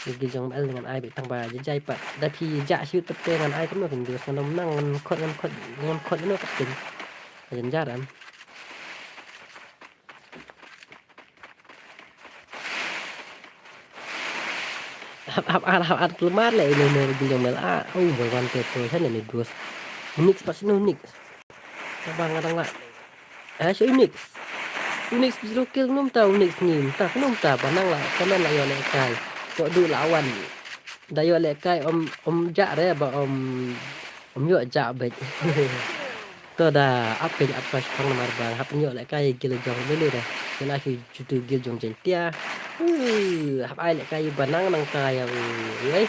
Gil jong Mel ngan ai beit tang ba jai jai pat. Da phi jah shi pat te ngan ai kumno kin dos ngan nang ngan khot ngan khot ngan khot no pat kin. Jan jaran. Hap hap ar hap ar kelemar le ini ne gil jong Mel a. Oh boy wan te to sha ne ni dos. Unix pat sino Unix. Ka bang ngadang la. Eh sha Unix. Unix zero kill num ta Unix ni ta num ta banang la kamen la ïoh lehkai. Ko du la wan. Da ïoh lehkai om om jah re ba om om ïoh jah beit. To da ap keiñ ap sa shipang namar ba hap ïoh lehkai gil jong mynne re. Ïa la shi jutu gil jong Jaintia. Uh, hap ai lehkai ba nang nang ka ïa u. Ïa.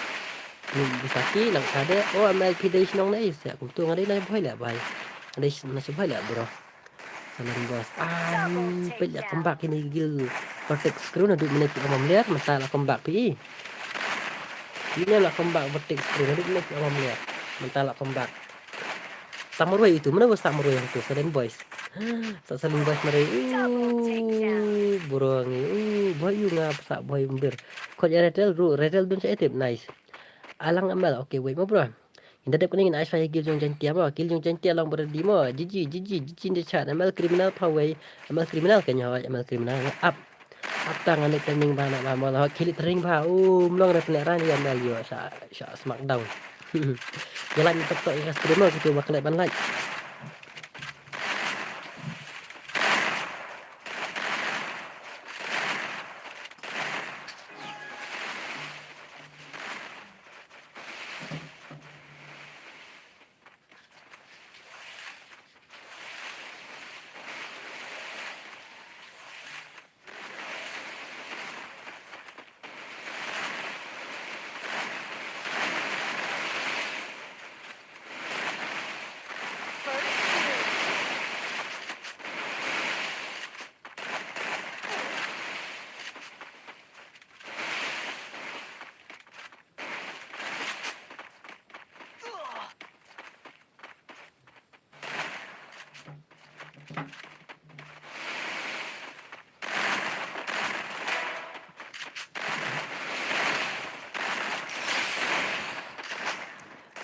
Ni bisa ki nang ka de. Oh, M L P dei shnong nei. Sa kumtu nga dei na bhoi leh bai. Nga dei na bhoi leh bro. Salam bos. Ai, peit leh comeback ini gil. Vertex Crew naduh mynne phi ong bam ler, mynta la comeback phi. Ini la comeback Vertex Crew naduh mynne phi ong bam ler. Mynta la comeback. Sa marwei itu, mana bos sa marwei itu, Silent Boys. Sa Silent Boys marwei. Uh, bro ngi. Uh, boy yu nga sa boy mbir. Coach Retel ru, Retel dun sa etip, nice. Alang amal, okay, wait mo bro. Inda dep kane ngin ai shwa ïa gil jong Jaintia mo, gil jong Jaintia long ba ready mo. Jiji, jiji, jiji in the chat. M L criminal pha wei. M L criminal kane hoi, M L criminal. Up. Up ta ngan leit training ba na ba mo la hoi, ki leit training ba. Um, long re pynleh ran ïa M L ïoh sha, sha smackdown. Ïa like tok tok ïa ka stream mo, kitu ba klet ban like.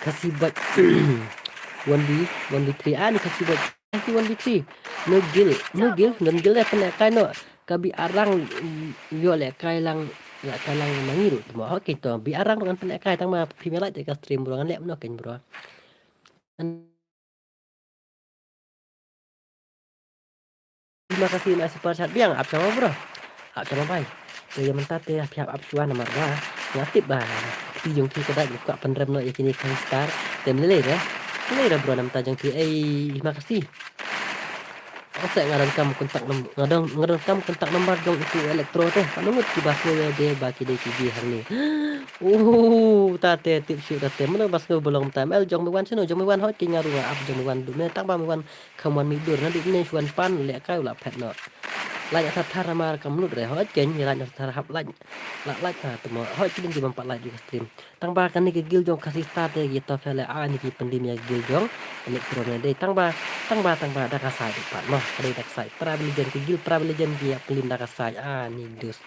Khasi bad one v one v three. Ah, ni Khasi bad one v three. No gil, no gil, no gil da pynlehkai no. Ka bi arang, mm, ïoh lehkai lang, lehkai lang mangi ruh. Mo, okay to, bi arang ruh ngan pynlehkai tang ma phi me like te ka stream bro, ngan leh mano kein bro. Terima kasih na super chat biang ap sama bro. Ap sama bai. Te ïa mynta te phi hap ap shuwa namar ba nga tip ba kti jong phi ka dei ba kwah pynrem noh ïa kine khang star. Te mlei re. Mlei re bro namta jong phi. Ei, terima kasih. Ose nga donkam kontak nam-, nga don-, nga donkam kontak number jong itu Electro te. Ka ngut kiba sngew ïa de ba ki dei ki bi hangne. Oh, ta te tip shuh ta te. Mano ba sngew ba long ta. M L jong me wan sino jong me wan hoi ki nga ruh nga ap jong me wan du me tang ba me wan. Kham wan mih dur naduh mynne shu wan pan lehkai u la phet noh. Like thar thar namar kam lut re hooid kein, like thar thar hap like. Lah like thar te mo hooid ki dang ki bym pat like ïa ka stream. Tang ba kane ka guild jong Khasi Star te ki tough leh, ani ki pyndem ïa ka guild jong Electro ne dei tang ba tang ba tang ba da ka side pat mo ka dei da ka side Tribal Legend, ki guild Tribal Legend ki ïa pyndem da ka side, ani dus.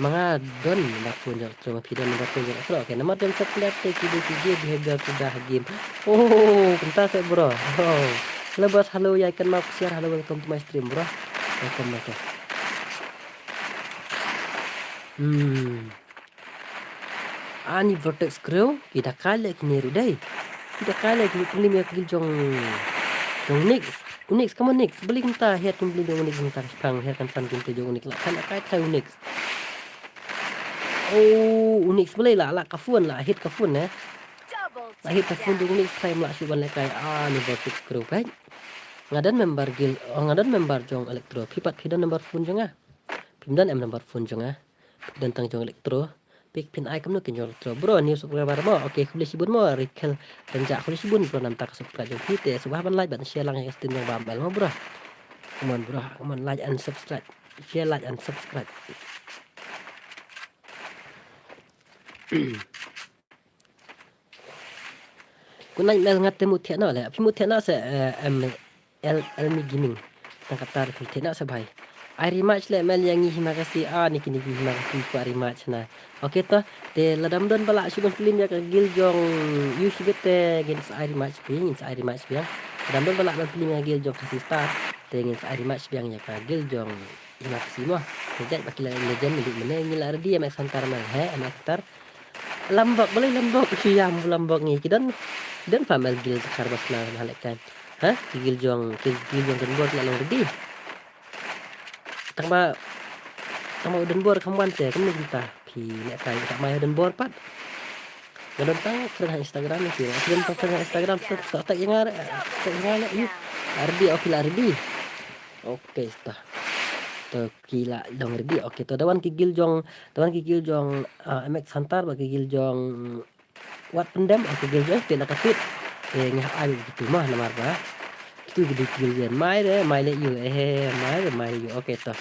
Ma nga don number phone jong Electro, ma phi don number phone jong Electro. Okay, namar jong sep khlem te ki dei ki game behavior suda ha game. Oh, kumta se bro. Oh. Hello boss, hello, ïa kan ma share, hello, welcome to my stream bro. Welcome, welcome. Hmm. Ani Vertex Crew, ki da kai leh kine ruh dei. Ki da kai leh kine, kine me kil jong jong Nix. Nix, come on Nix. Beli kumta, hiat kum beli dong Nix kumta, pang hiat kan san kum te jong Nix la. Kan kai try Nix. Oh, Nix beli la, la ka phone la, hit ka phone eh. La hit ka phone jong Nix try la shu ban lehkai. Ani Vertex Crew peit. Nga don member guild, oh, nga don member jong Electro. Phi pat phi don number phone jong nga. Phim don em number phone jong nga. Phi don tang jong Electro. Phi phin ai kumno kin jong Electro. Bro, new subscriber mo. Okay, khublei shibun mo. Rikhel Rynjah khublei shibun bro namta ka subscribe jong phi te. Sngewbha ban like ban share lang ïa ka stream jong Bam Bel mo bro. Come on bro, come on like and subscribe. Share, like and subscribe. Ku nai mel ngat te mut thiah noh le. Phi mut thiah noh se, eh, em, el, el mi gaming. Tang kata phi thiah noh se bhai. Ai rematch le mel ïa ngi Himakasi, ah, ni kini ki Himakasi ku ai rematch na. Okay to, te lada ym don ba lah shu ban pynlem ïa ka guild jong u shibit te ngin sa ai rematch biang, ngin sa ai rematch biang. Lada ym don ba lah ban pynlem ïa ka guild jong Khasi Star, te ngin sa ai rematch biang ïa ka guild jong Himakasi mo. Te jait ba ki la legend naduh mynne, ngi la ready ïa Max Hunter mel, he, Max Hunter. Lambok, balei lambok, shu ïam lambok ngi, ki don, don fa mel guild Kharbasna ma lehkai. Ha, ki guild jong, ki guild jong Donbor la long ready. Tang ba, tang ba u Donbor kham wan te, kumne kumta. Phi lehkai sa mai u Donbor pat. Nga don tang friend ha Instagram ni phi. Nga don tang friend ha Instagram, tang, tang, tang ïa nga, tang ïa nga leh, ïu. Ready, okay la ready. Okay, to. To ki la long ready. Okay, to da wan ki guild jong, da wan ki guild jong, ah, M X Hunter, bad ki guild jong Wat Pyndem, okay, ki guild jong, te la ka pit. Te ngi hap ai kitu mah namar ba. Kitu ki dei ki guild jong. Mai re, mai le ïu, eh, mai re, mai le ïu. Okay, to.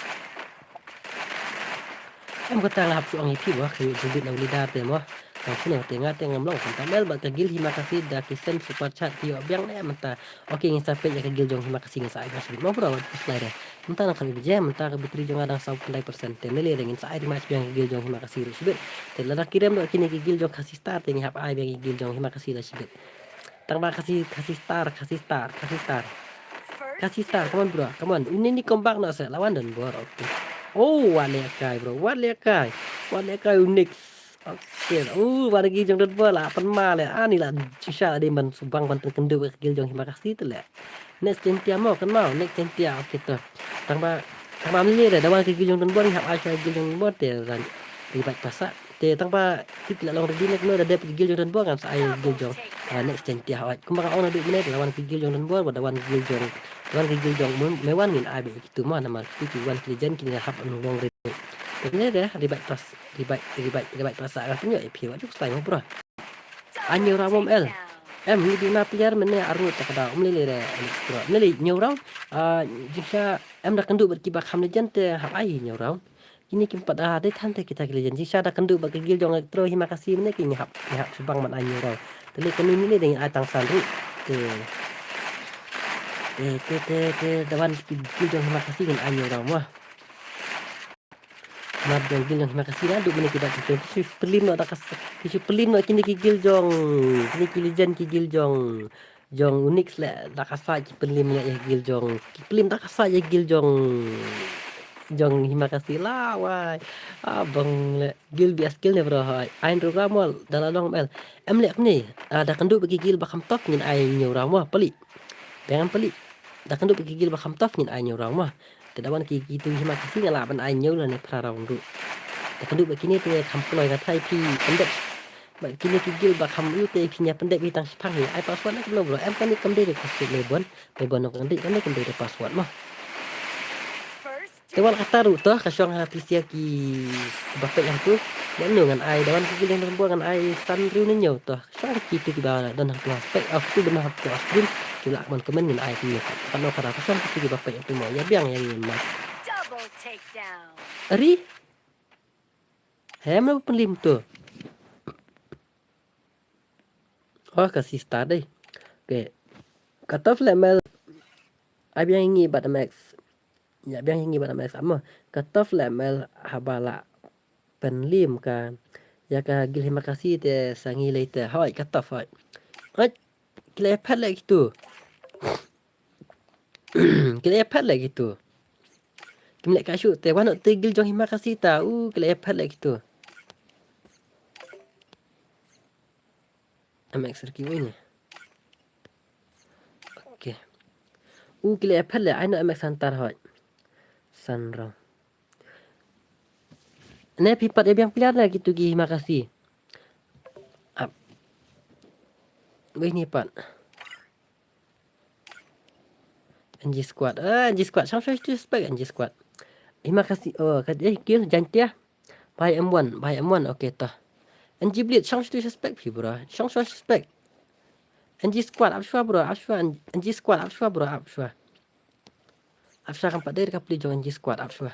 Em kata nga hap shu ong ïa phi ba, ka ïu jubit na u leader te mo. Tang shu ne te nga te ngam long, tang mel bad ka guild Himakasi da ki send super chat ki ïoh biang ne mynta. Okay, ngin sa peit ïa ka guild jong Himakasi ngin sa ai ba shibit mo bro, wat phi slide. Mynta nang kali bije, mynta ka battery jong nga dang saw phew lai percent te. Neli re ngin sa ai rematch biang ka guild jong Himakasi ruh shibit. Te lada ki rem doh kine ki guild jong Khasi Star te ngi hap ai biang ki guild jong Himakasi la shibit. Tang ba Khasi, Khasi Star, Khasi Star, Khasi Star. Khasi Star, come on bro, come on. Uni ni comeback na se, lawan Donbor, okay. Oh, wat lehkai bro, wat lehkai. Wat lehkai u Nix. Okay, uh, wat lehkai jong Donbor la, pan ma le, ani la, shisha la dei ban subang ban pynkyndit ka guild jong Himakasi te le. Next Gentia mo, kan mau, next Gentia, okay to. Tang ba, tang ba mli re, da wan ka guild jong Donbor, ngi hap ai sha guild jong Donbor te, ran, revive pasa. Te tang ba, tip la long ready ne, kano da dep ka guild jong Donbor, ngam sa ai guild jong, ah, next Gentia hawat. Kumba ka ong naduh mynne, da wan ka guild jong Donbor, da wan ka guild jong, da wan ka guild jong, me, me wan ngin ai ba kitu mo, namar kitu ki wan ki legend, ki nga hap long ready. Te mli re, revive pas, revive, revive, revive pasa, ka pynïoh, eh, phi, wat juk slide mo bro. Ai ñiew raw mom el. Em, ngi duna player mynne arngut ta ka daw. Ym lei lei re, Alex Pro. Ym lei lei ñiew raw. Ah, jingshisha em da kynduh bad kiba kham legend te hap ai ñiew raw. Kine kim pat, ah, dei than te kita ki legend. Jingshisha da kynduh bad ki guild jong Electro Himakasi mynne ki ngi hap, ngi hap shibang ban ai ñiew raw. Te lei kane mynne dei ngin ai tang san ruh. Te, te, te, te, te, da wan ki guild jong Himakasi ngin ai ñiew raw mo. Map jong guild jong Himakasi naduh mynne ki dang ki shu pynlem noh da ka sa-, ki shu pynlem noh kine ki guild jong, kine ki legend ki guild jong, jong u Nix le da ka sa ki pynlem noh ïa guild jong, ki pynlem da ka sa ïa guild jong, jong Himakasi la wai. Ah, bang le guild bias guild ne bro hai. Ain ru ramol da la long mel. Em le kane, ah, da kynduh ba ki guild ba kham tough ngin ai ñiew raw mo pali. Biang pali. Da kynduh ba ki guild ba kham tough ngin ai ñiew raw mo. Te da wan ki, kitu Himakasi nga lah ban ai ñiew lane phra raw ruh. Da kynduh ba kine te kham kloi ka thai phi pyndep. Ba kine ki guild ba kham ïu te phi ñia pyndep hi tang shipang hi. Ai password na kumno bro. Em kane kam dei da password me bon. Me bon no kam dei kane kam dei da password mo. Te wat kata ruh to ka shong ha phi sia ki ba peit hangtu. Ba no ngan ai da wan ki guild jong Donbor ngan ai san riew ne ñiew to. Shong ki tu kiba don hangtu ha spek, ah, tu don hangtu ha screen. Ki lah ban comment ngin ai ki kat no kada ka shong ki tu kiba peit tu mo. Ïa biang ïa ngi ma. Double takedown. Ari? Hem lo pynlem tu. Oh, ka sister dei. Okay. Ka tough le mel. Ai biang ngi bad Max. Ïa biang ngi bad Max amo. Ka tough le mel haba la pynlem ka. Ïa ka guild Himakasi te sa ngi lei te. Hoi, ka tough hoi. Hoi. Ki la ïa phet leh kitu. Ki la ïa phet leh kitu. Kim leh ka shu te wan te guild jong Himakasi ta. U ki la ïa phet leh kitu. M X R Q ini. Okay. U ki la ïa phet leh ai no M X Hunter hoi. San rong. Ne phi pat ïa biang player na kitu ki Himakasi. Ap. Wei ni pat. N G Squad. Ah, N G Squad. Shong shong tu spek N G Squad. Himakasi. Oh, kat eh kill Jaintia. Bai M one, bai M one. Okay, tah. N G Blade. Shong shong tu spek phi bro. Shong shong spek. N G Squad. Ap shwa bro. Ap shwa. N G Squad. Ap shwa bro. Ap shwa. Ap shwa kam pat dei ka pli jong N G Squad. Ap shwa.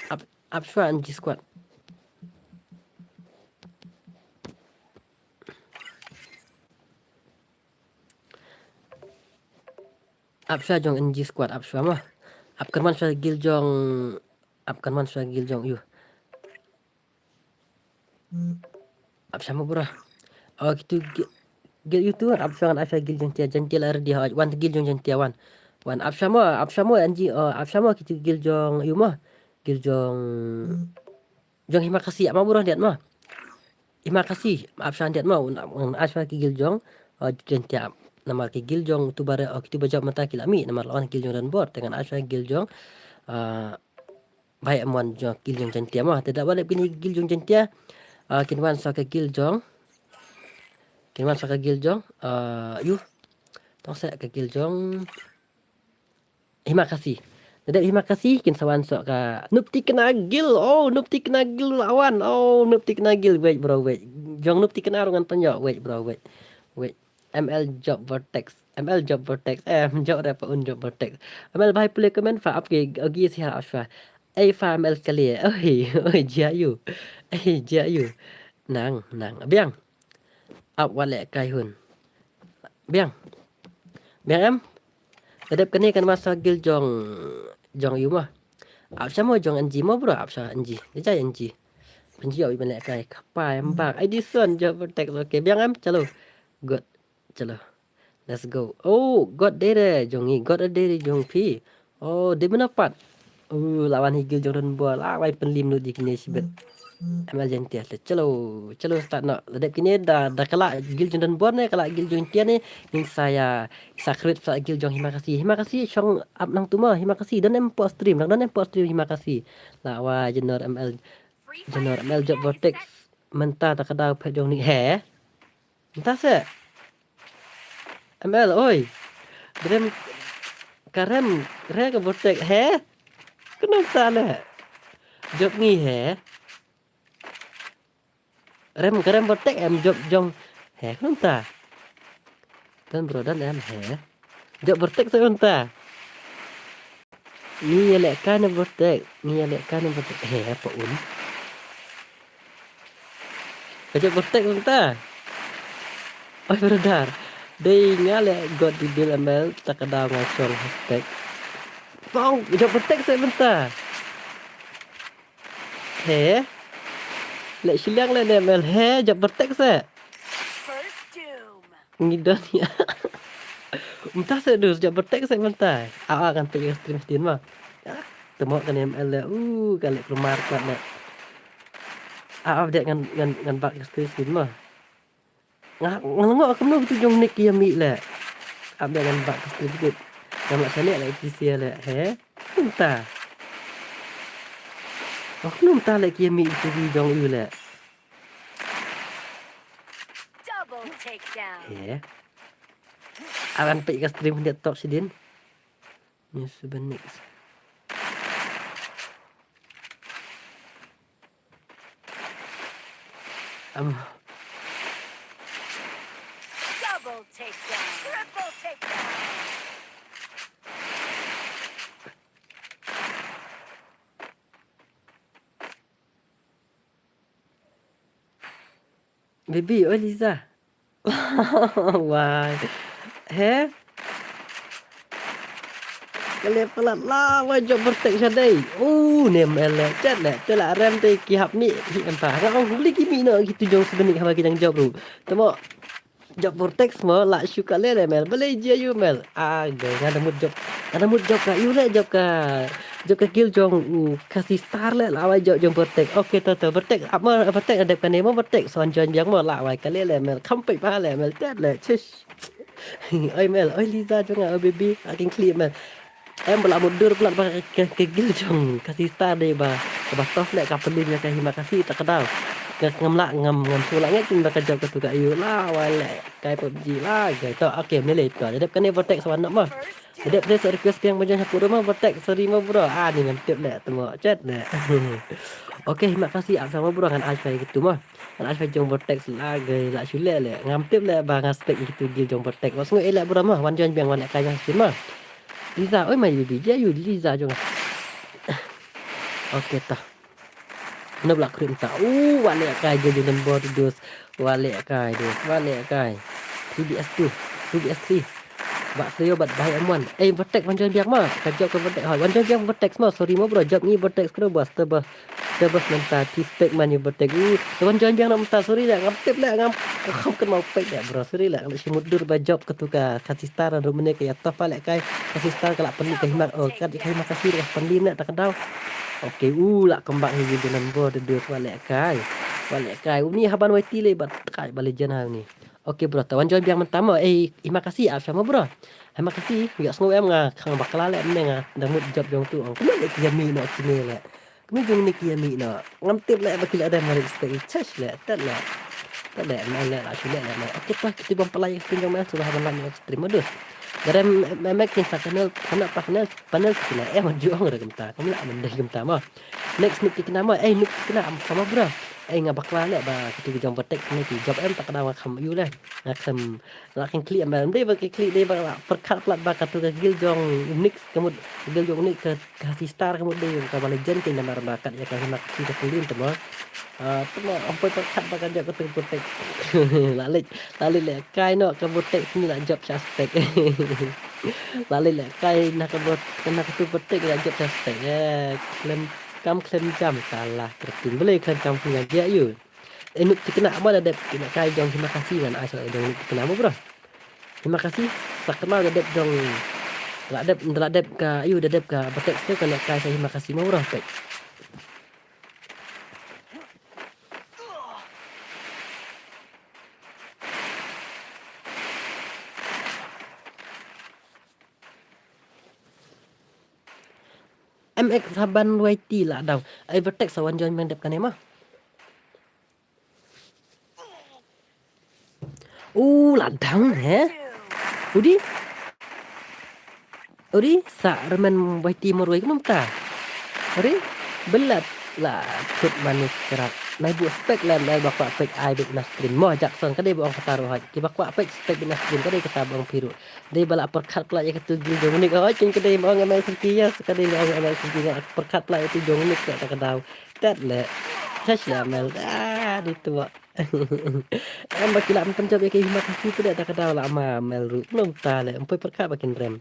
Ap, ap shwa N G Squad. Ap shuwa jong N G squad, ap shuwa mo. Ap kynmaw shuwa guild jong, ap kynmaw shuwa guild jong ïu. Ap shuwa mo bro. Oh, kitu guild ïu tu, ap shuwa, ap shuwa guild jong Jaintia, Jaintia la ready ha, wan guild jong Jaintia wan. Wan ap shuwa mo, ap shuwa mo N G, oh, ap shuwa mo kitu guild jong ïu mo. Guild jong, jong Himakasi, ap mo bro, liat mo. Himakasi, ap shuwa liat mo, un, un, ap shuwa ki guild jong, oh, Jaintia. Namar ki guild jong tu ba re, oh, kitu ba jop mynta ki la mih, namar la wan guild jong Donbor, te ngan ap shuwa guild jong, ah, Bai em wan jong guild jong Jaintia mo. Te da ba leh kine guild jong Jaintia. Ah, kin wan sa ka guild jong. Kin wan sa ka guild jong. Ah, ïu. Tong sa ka guild jong Himakasi. Te da Himakasi kin sa wan sa ka Noob Thikna guild. Oh, Noob Thikna guild la wan. Oh, Noob Thikna guild. Wait bro, wait. Jong Noob Thikna ruh ngan pynjop. Wait bro, wait. Wait. M L Job Vortex. M L Job Vortex. Eh, jop re pa un Job Vortex. M L bhai pule comment fa ap ke agi si ha ap shuwa. Ei fa M L kali. Oi, oi, jia ïu. Ei, jia ïu. Nang, nang. Biang. Ap wat leh kai hun. Biang. Biang em. Ka dep kane kan masa guild jong, jong ïu mo. Ap shuwa mo jong N G mo bro, ap shuwa N G. Dei jai N G. N G ap ban leh kai. Kapa em bang. Edison Job Vortex. Okay, biang em. Chalo. Good. Chalo. Let's go. Oh, God dei re jong ngi, God dei re jong phi. Oh, dei mynno pat. Oh, la wan hi guild jong Donbor, la wai pynlim lut ïa kine shibit. M L Jaintia te. Chalo, chalo start noh. La dep kine da, da ka la guild jong Donbor ne, ka la guild jong Jaintia ne. Ngin sa ïa, sa create sa guild jong Himakasi. Himakasi shong ap nangtu mo, Himakasi. Don em pok stream, don em pok stream Himakasi. La wai Jenor M L, Jenor M L Job Vortex. Mynta ta ka daw phet jong ni he. Mynta se. M L, oi. Rem, ka rem, re ka Vortex, he? Kumno mynta le? Jop ngi, he? Rem, ka rem Vortex, em jop jong, he? Kumno mynta? Don bro, don em, he? Jop Vortex se mynta. Ngi ïa leh kai ne Vortex, ngi ïa leh kai ne Vortex. He, pa un. Ka jop Vortex mynta. Oi, brother. Dei nga leh God di bil M L, ta ka daw nga shong hashtag. Pong, jop Vortex se mynta. He. Leh shiliang leh ne M L, he, jop Vortex se. First doom. Ngi don ïa. Mynta se dus, jop Vortex se mynta. Ah, ah, kan peit ka stream sdien mo. Ah, te mo kane M L le. Uh, ka leh kulmar kwat le. Ah, ah, dei ngan, ngan, ngan bak ka stream sdien mo. Nga, nga ngok kumno kitu jong Nick ïa mih le. Ah, dei ngan bak ka stream sdien. Ngam lah shaniah le ki sia le, he? Mynta. Oh, kumno mynta le ki ïa mih kitu ki jong ïu le. Double takedown. He. Aran peit ka stream hynda tok sidin. News seven next. Am. Double takedown. Triple takedown. Baby, oi Liza. Wai. He? Ka leh palat la, wai jop Vortex sha dei. Uh, ne M L le. Chet le. Te la rem te ki hap mih, hi em pa. Nga ong beli ki mih noh kitu jong seven next haba ki dang jop ruh. Te mo. Jop Vortex mo, la shu ka leh le M L. Balei jia ïu M L. Ah, gay, nga da mut jop. Nga da mut jop ka ïu le, jop ka. Jop ka guild jong, uh, Khasi Star le, la wai jop jong Vortex. Okay, to, to, Vortex. Ap mo, Vortex, adep kane mo, Vortex. Son join biang mo, la wai ka leh le M L. Kham peit ba le M L, tet le. Chish. Oi M L, oi Liza jong nga, oi baby. Aking kli M L. Em ba la mut dur palat ba ka, ka, ka guild jong Khasi Star dei ba, ba tough le ka pynlin ïa ka Himakasi ta ka daw. Ka ngam lah, ngam, ngam shu lah ngeit ba ka jop katu ka ïu la, wai le kai PUBG la, kai to, okay, ym lei lei to. Dep kane Vortex sa wan noh mo. Dep kane sa request biang ba jong hapoh rumah Vortex, sorry mo bro. Ah, ni ngam tip le, te mo, chet le. Okay, Himakasi ap sa mo bro, ngan ai shwa ïa kitu mo. Ngan ai shwa jong Vortex la, kai la shu leh le. Ngam tip le ba nga spec ïa kitu guild jong Vortex. Wat sngew eh le bro mo, wan join biang wan leh kai jong stream mo. Liza, oi my baby, jia ïu Liza jong. Okay, to. Nop la krim ta. Uh, wat leh kai jong jong Donbor tu dus. Wat leh kai dus. Wat leh kai. Two V S two. Two V S three. Bah Sleo bad Bah M one. Eh, Vertex wan join biang ma. Ka jop ka Vertex. Hoi, wan join biang Vertex ma. Sorry ma bro, jop ngi Vertex kro bos te bos. Te bos mynta ti spek man ïa Vertex. Uh, te wan join biang na mynta, sorry leh, ngam tip leh, ngam kham kynmaw pek leh bro. Sorry leh, ngam shim mut dur ba jop katu ka, ka sister ruh mynne ka ïa toh pa leh kai. Ka sister ka la pynlip ka hima, oh, ka hima ka sir ka pynlip leh ta ka daw. Okay, uh, la kembang hi jin nan bro, de dur wa leh kai. Wa leh kai. Uni haban wai ti leh bad kai ba legend ha uni. Okay bro, te wan join biang mynta mo. Eh, hima ka sir ap sha mo bro. Hima ka sir, ïa sngew em nga khang bakla leh mynne nga dang mut jop jong tu. Ong kumno leh ki ïa mih noh kine leh. Kmie jong ni ki ïa mih noh. Ngam tip leh ba ki leh dei ma respect i chach leh. Tet leh. Tet leh, em leh la shu leh leh. Okay, to kito bym pynlait ïa ka stream jong me, shu ba ban lait ïa ka stream modus. Garem em em kin sa channel, kane pa channel, panel kine em ju ong re kumta. Kam lah ban dei kumta mo. Next nuk ki kena mo. Eh, nuk ki kena am sama bro. Eh, nga bakla leh ba kito ki jong Vertex ni ki jop em ta ka daw nga kham ïu leh. Nga kham la kin klik em dei ba ki klik dei ba la pyrkhat palat ba katu ka guild jong Nix ka mut guild jong Nix ka Ka sister ka mut dei ka ba legend ki namar ba kat ïa ka hima ka sir ka pynlip te mo. Ah, te mo ong poi pyrkhat ba ka jop katu Vertex. La leit, la leit leh kai noh ka Vertex ni la jop sha spek. La leit leh kai na ka Vertex, na katu Vertex la jop sha spek. Eh, khlem kam khlem jam salah kyrpang. Balei khlem kam khlem jam ïa u. Eh, nuk tikna mo da dep kina kai jong hima ka sir ngan ai sa jong nuk tikna mo bro. Hima ka sir sa kynmaw da dep jong. Da la dep, da la dep ka, ayu da dep ka Vertex te ka leh kai sa hima ka sir mo bro pek. M X haban Y T la dang. Ai Vertex sa wan join meng dep kane ma. U la dang he. Udi. Udi sa remen Y T marwei kumta. Udi. Belat la kut manis kerat. Nai bu spek la nai ba kwah pek ai bek na stream. Mo Jackson ka dei ba ong kata ruh hoi. Ki ba kwah pek spek bek na stream ka dei kata ba ong phi ruh. Dei ba la pyrkhat pla ïa katu guild jong Nix. Hoi kin ka dei ba ong M L C P yes ka dei ba ong M L C P nga pyrkhat pla ïa tu jong Nix ka ta ka daw. Tet leh. Chash leh M L. Ah, di tu. Em ba ki lah mynta jop ïa ki hima ka sir pdeng ta ka daw lah ma mel ruh. Nong ta leh, em poi pyrkhat ba kin rem.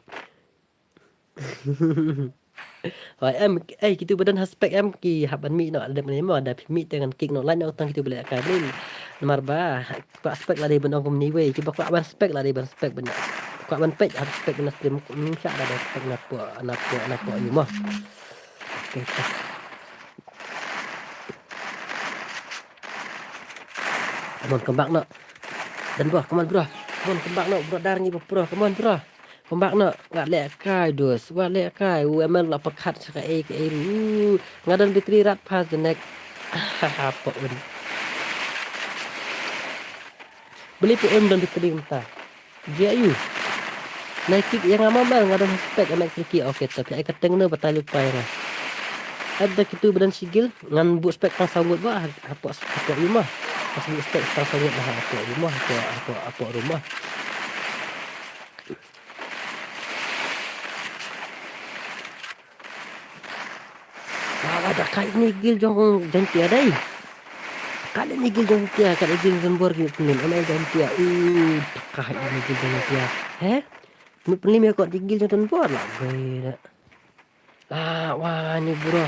Hoi em, eh, kitu ba don ha spek em ki hap ban mih noh, da dep ne mo, da phi mih te ngan kick noh, lain noh tang kitu ba leh kai blin. Namar ba kwah spek la dei ban ong kumne wei, kiba kwah ban spek la dei ban spek ban. Kwah ban peit hap spek ban stream, ym shah da ban spek na po, na po, na po ïu mo. Okay, ta. Come on, come back noh. Dan bro, come on bro. Come on, come back noh, bro. Dar ngi bro, come on bro. Come back noh. Nga leh kai dus. Nga leh kai. U M L la pyrkhat sa ka ei ka ei. U nga don battery rat pas the neck. Haha, pok un. Beli pok un don battery mynta. Jia yu. Nai kick ïa nga ma mel nga don spek M X Ricky. Okay, to phi ai ka teng ne batai lupa ïa nga. At da kitu ba don shi guild ngan bu spek tang saw ngut ba hapoh hapoh yu ma. Pas bu spek tang saw ngut ba hapoh yu ma hapoh hapoh hapoh rumah. Wa wa da kai ni guild jong jong tia dai. Ka le ni guild jong tia, ka le guild jong bor ki pynlip, M L jong tia. Uh, ka le ni guild jong tia. He? Ni pynlip me ko ni guild jong bor la. Bai da. La wa ni bro.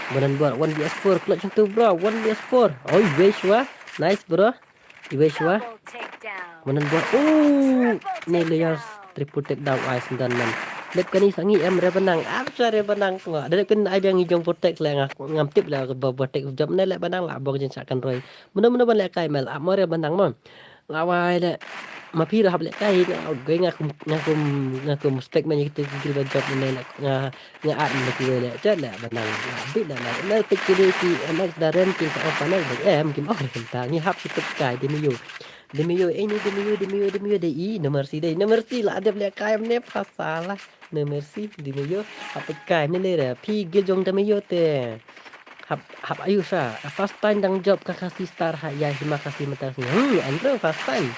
Banan bor one V S four clutch tu bro, one V S four. Oi, wei shwa. Nice bro. Iwei shwa. Manan bor. Oh, ne layers triple take down ai syndan man. Lep kani sangi em re banang. Am sha re banang ko. Ada kan ai biang i jong protect le nga ngam tip le ba protect jop ne le banang la bok jin sa kan roi. Mano mano ban le kai mel. Amo re banang mo. Lawai le. Ma phi hap le kai nga gai nga kum nga kum nga kum spek man itu gil ba jop ne le nga Nga at mbe kiwei le chat le banang. Bit le le le pit kini ki M X da rem ki sa off panel de em kim off kumta ngi hap shi pit kai de miyu. De miyu eh ni de miyu de miyu de miyu de i no mercy de no mercy la dep le kai ne pasal la. No mercy de miyu hap pit kai ne le re phi gil jong de miyu te. Hap hap ayu sa first time dang jop ka ka sister ha ya hima ka si mata si. Hmm, Andrew first time.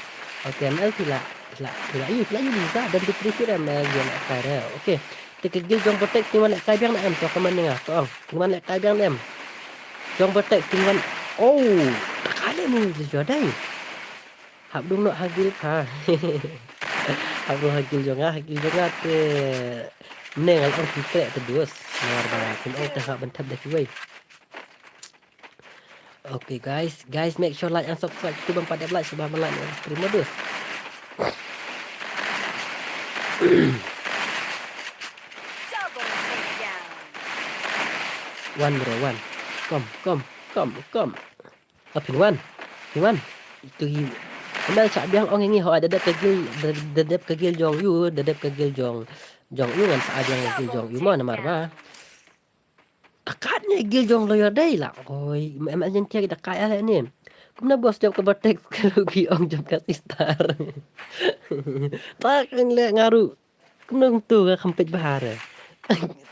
Okay, M L sila sila sila ayu sila ayu bisa dan de tri sira M L ya kai re. Okay. Te ka gil jong Vertex tingwan leh kai biang na em to kaman nga to ong. Tingwan leh kai biang na em. Jong Vertex tingwan. Oh, ka leh ni jodai. Hap dung noh ha guild pha. Hap dung ha guild jong nga, ha guild jong nga te. Mne ngal ong ki treh te dus. Namar ba kum ong te hap ban thep da kiwei. Okay guys, guys, make sure like and subscribe to bang pat dep like sebab ban like stream modus. Double takedown. One bro, one. Come, come, come, come. Apin one. Pin one. Itu gi. Kena sa biang ong ini ho ada dep kagil, ada dep kagil jong yu, ada dep kagil jong jong yu ngan sa biang kagil jong yu mo namar ba. Akat ni gil jong lawyer dei la. Oi, em em jen tiak da kai ale ni. Kumna bos jop ka batek ka rugi ong jop ka sister. Tak ang le ngaru. Kumna kumtu ka khampit bahar.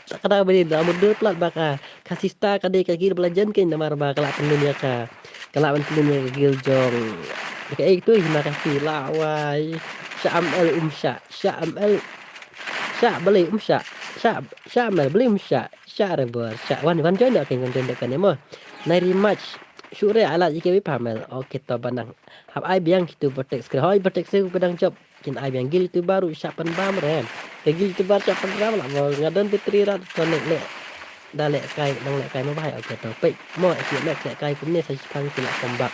Tak ada beri da mudur plat baka. Ka sister ka dei ka gil belajen ke namar ba ka la penun ya ka. Ka la penun ya ka gil jong. Ka ei tu hima ka si la wai. Sha am el um sha. Sha am el. Sha beli um sha. Sha sha am el beli um sha. Sha re bor. Sha wan wan join da king wan join da kane mo. Nai rematch. Shu re ala jike wi pamel. Okay to banang. Hap ai biang kitu botek skre. Hoi botek skre ku kedang jop. Kin ai biang gil tu baru sha pan bam re. Ke gil tu bar sha pan bam la mo ngadon tu tri rat so nek nek. Da lek kai nang lek kai mo bahai. Okay to pek mo ki mek lek kai kumne sa shipang ki lek kombak.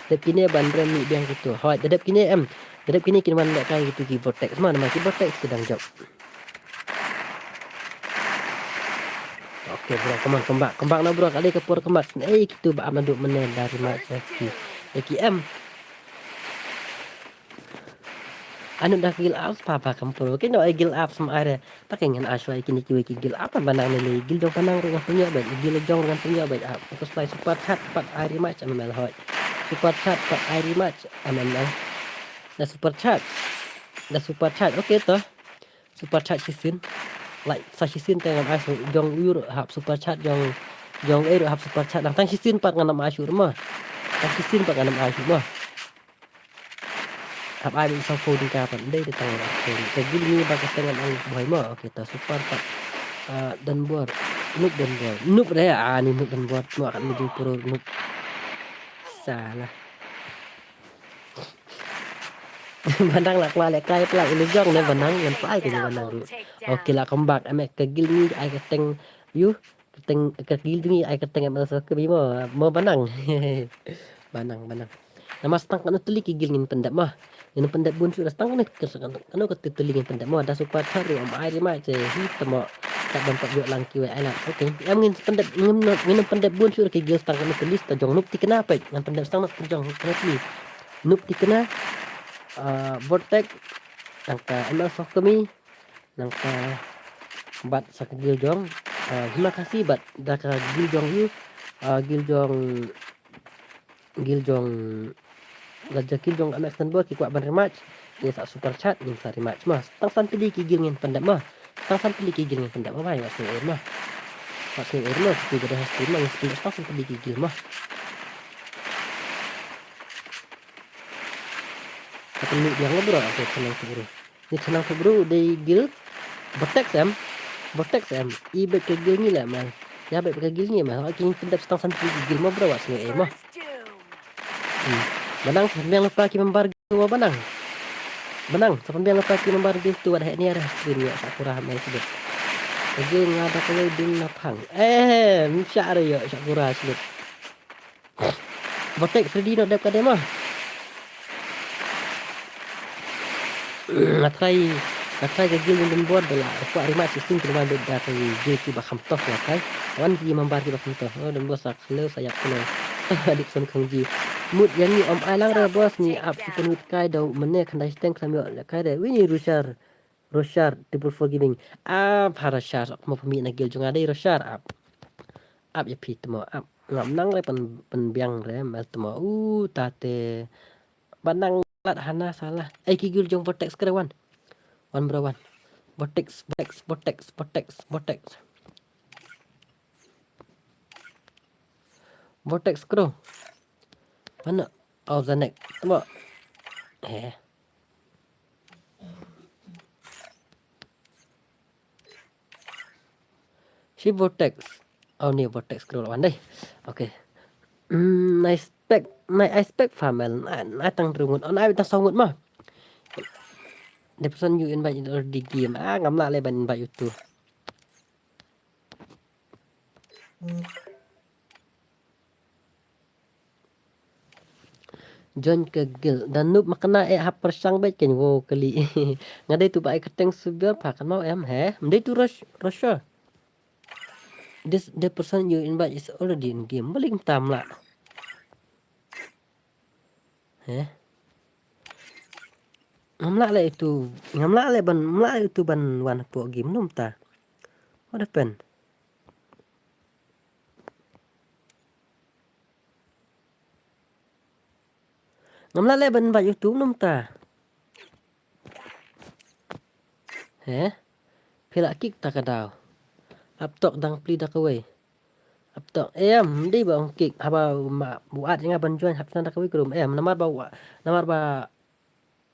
Dep kine ban rem ni biang kitu. Hoi dep kine em. Dep kine kin wan lek kai kitu ki botek. Sma nama ki botek kedang jop. Okay bro, come on, come back, come back na bro, kali ka por come back. Eh, kitu ba am naduk mene dari ma ki. Ki em. Anu da gil ups papa kam pro. Kino ai gil ups ma are. Pakai ngan aswa kini kiwi ki gil apa banang ne le gil jong panang ruh ngan punya ba gil jong ngan punya ba. Aku supply super chat pat ai rematch am mel hoi. Super chat pat ai rematch am mel. Da super chat. Da super chat. Okay to. Super chat shisin. Like sa shisin te ngam ai jong yu hap super chat jong jong e hap super chat nang tang shisin pat ngam ai shu ma. Tang shisin pat ngam ai shu ma. Hap ai sa phone ka pat dei de tang phone. Te gil ni ba ka teng ngam ai boy ma. Okay ta super pat. Ah, dan bor. Nuk dan bor. Nuk de ah ni nuk dan bor. Ma kat ni jing pro nuk. Salah. Banang la kwah leh kai pla ilu jong ne banang ngan pa ai kini banang ru. Okay la come back em ka gil ni ai ka teng yu ka teng ka gil ni ai ka teng em el so ke bi mo mo banang. Banang banang. Nama stang kan tuli ki gil ngin pendap mah. Ngin pendap bun su stang kan kan kan tuli ngin pendap mah da super chat ru am ai ri mai che hi temo. Kat ban pat yok lang kiwei ai la. Okay em ngin pendap ngin ngin pendap bun su ki gil stang kan tuli sta jong nup ti kena pek ngan pendap stang nup jong nup ti. Nup ti kena, ah, Vortex, nangta M L Sokemi, nangta bat sa ka gil jong, ah, Himakasi bat da ka gil jong yu, ah, gil jong, gil jong, la ja gil jong M X Ten Boy ki kwah ban rematch, ki sa super chat, ngin sa rematch ma. Tang san pili ki gil ngin pendap ma. Tang san pili ki gil ngin pendap ma, bai, wat sngewsih ma. Wat sngewsih ma, ki gada ha stream ma, ngin sa pendap tang san pili ki gil ma. Ka pynmih biang la bro, okay, thanang tu bro. Ni thanang tu bro, dei gil. Vortex em. Vortex em. I bet ka gil ni la man. Ya bet ka gil ni man. Okay, pendap stang san tu gil ma bro, wat sngewsih ma. Hmm. Banang sa pynbiang lypa ki member gil ma banang. Banang sa pynbiang lypa ki member gil tu wat hek ni ada stream ya Sakura mai sibet. Ka gil nga da ka lei ding na phang. Eh, msha re yo Sakura sibet. Vortex ready noh dep ka dei ma. Nga try, nga try ka gil Don Bor da la kwah rematch shisien ki wan da ka gil ki ba kham tough nga try. Wan ki member ki ba kham tough. Oh, Don Bor sa khlew sa yak khlew. Adip son khang ji. Mut yang ni om ai lang re boss ni ap si pun wit kai da mene khandai steng kham yo le kai re. Wi ni Rushar. Roshar, triple four giving. Ap ha Roshar, ok mo pynmih na gil jong nga dei Roshar ap. Ap ïa phi tmo ap. Ngam nang re pyn pynbiang re mel tmo. U tate. Banang lat hana salah. Ai ki gil jong Vortex kre wan. Wan bro wan. Vortex, Vortex, Vortex, Vortex, Vortex. Vortex kro. Mana? Oh, Zanek. Tmo. Eh. Shi Vortex. Oh, ni Vortex scroll wan dei. Okay. Hmm, nice. spec, nai ai spec farm el, nai, nai tang hynriew ngut, oh, nai tang saw ngut ma. The person you invite in already game. Ah, ngam lah leh ban invite utu. Join ka guild. Da noob ma kane eh hap pyrshang beit kein, wow kali. Nga dei tu ba ai kyrteng Subior pha kan mau em he. Ym dei tu Rosh-, Rosha. This, the person you invite is already in game. Balei kumta ym lah. He? Ngam lah leh itu, ngam lah leh ban, ngam lah leh itu ban wan hapoh game, kumno mynta? What happened? Ngam lah leh ban invite utu, kumno mynta? He? Phi lah kick ta ka daw. Ap tok dang plie da kawei. Ap tok em, ym dei ba ong kick, haba ma, u add ïa nga ban join hap shna da kawei ka room em, namar ba u a-, namar ba,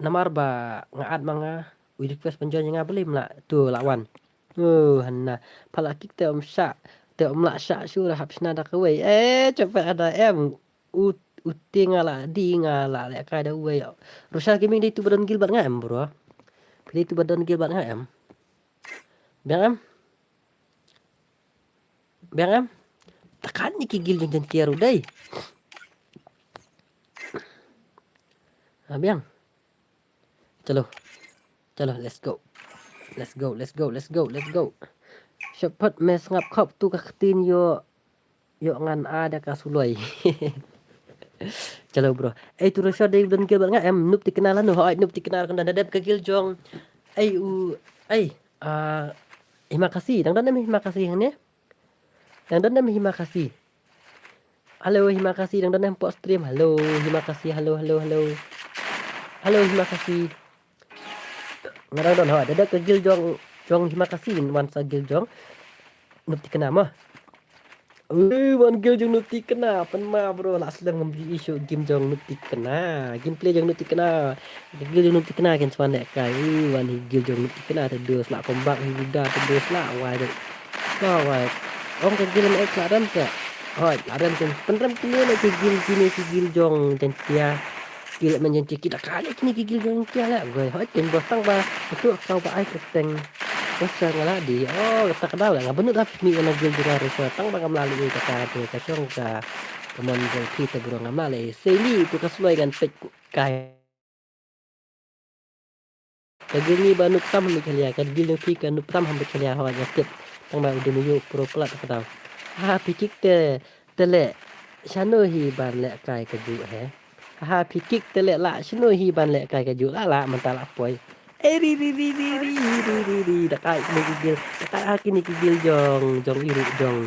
namar ba nga add ma nga, u request ban join ïa nga, balei ym lah, tu lah wan. Oh, hana, pha lah kick te ym shah, te ym lah shah shuh, hap shna da kawei. Eh, chopet ada em. U, u te nga lah, di nga lah lehkai da uwei. Roshar Gaming dei tu ba don guild bad nga em, bro. Phi dei tu ba don guild bad nga em. Biang em. Biang em. Takan ni ki guild jong Jaiñtia ruh dei. Ha, biang. Chalo. Chalo, let's go. Let's go, let's go, let's go, let's go. Shepard me sngap khop tu ka ktien ïoh. Ïoh ngan a da ka suloi. Chalo bro. Ei tu Roshar dei don guild bad nga em, Noob Tikna lano, hoi Noob Tikna kan da dep ka guild jong. Ei u, ei, ah, Himakasi, dang don em Himakasi hangne? Dang don em Himakasi? Halo Himakasi, dang don em hapoh stream? Halo Himakasi, halo, halo, halo. Halo Himakasi. Nga dang don, hoi, da dep ka guild jong, jong Himakasi, wan sa guild jong Noob Tikna mo. Ui, wan guild jong Noob Tikna, pynma bro, lah slem ngam ju issue game jong Noob Tikna. Gameplay jong Noob Tikna. Ka guild jong Noob Tikna kin sa wan lehkai. Ui, wan hi guild jong Noob Tikna, te dos lah comeback hi guda, te dos lah, wai dei. Wai, wai. Ong ka guild em ek lah rem sa. Hoi, lah rem kin pynrem kine na ki guild, kine ki guild jong Jaiñtia. Ki leh man Jaiñtia ki da ka leh kine ki guild jong Jaiñtia leh. Goi hoi kin bos tang ba. Itu kau ba ai kyrteng. Bos sa nga lah di. Oh, kata ka daw leh nga bynut hap mi na guild jong nga Roshar tang ba ngam lah leh kata tu ka shong ka. Ka mon jong phi te bro ngam lah leh. Sei li tu ka sloi ngan pek kai. Ka guild ngi ba noob tam ha Meghalaya, ka guild jong phi ka noob tam ha Meghalaya, hoi nga tip. Tang ba u dei ma ïoh pro plat ka daw. Ha phi kick te, te leh shano hi ban lehkai kajuh he. Ha phi kick te leh lah shano hi ban lehkai kajuh, lah lah mynta lah poi. Eh ri ri ri. Da kai kine ki guild, da kai ha kine ki guild jong, jong i ruh jong,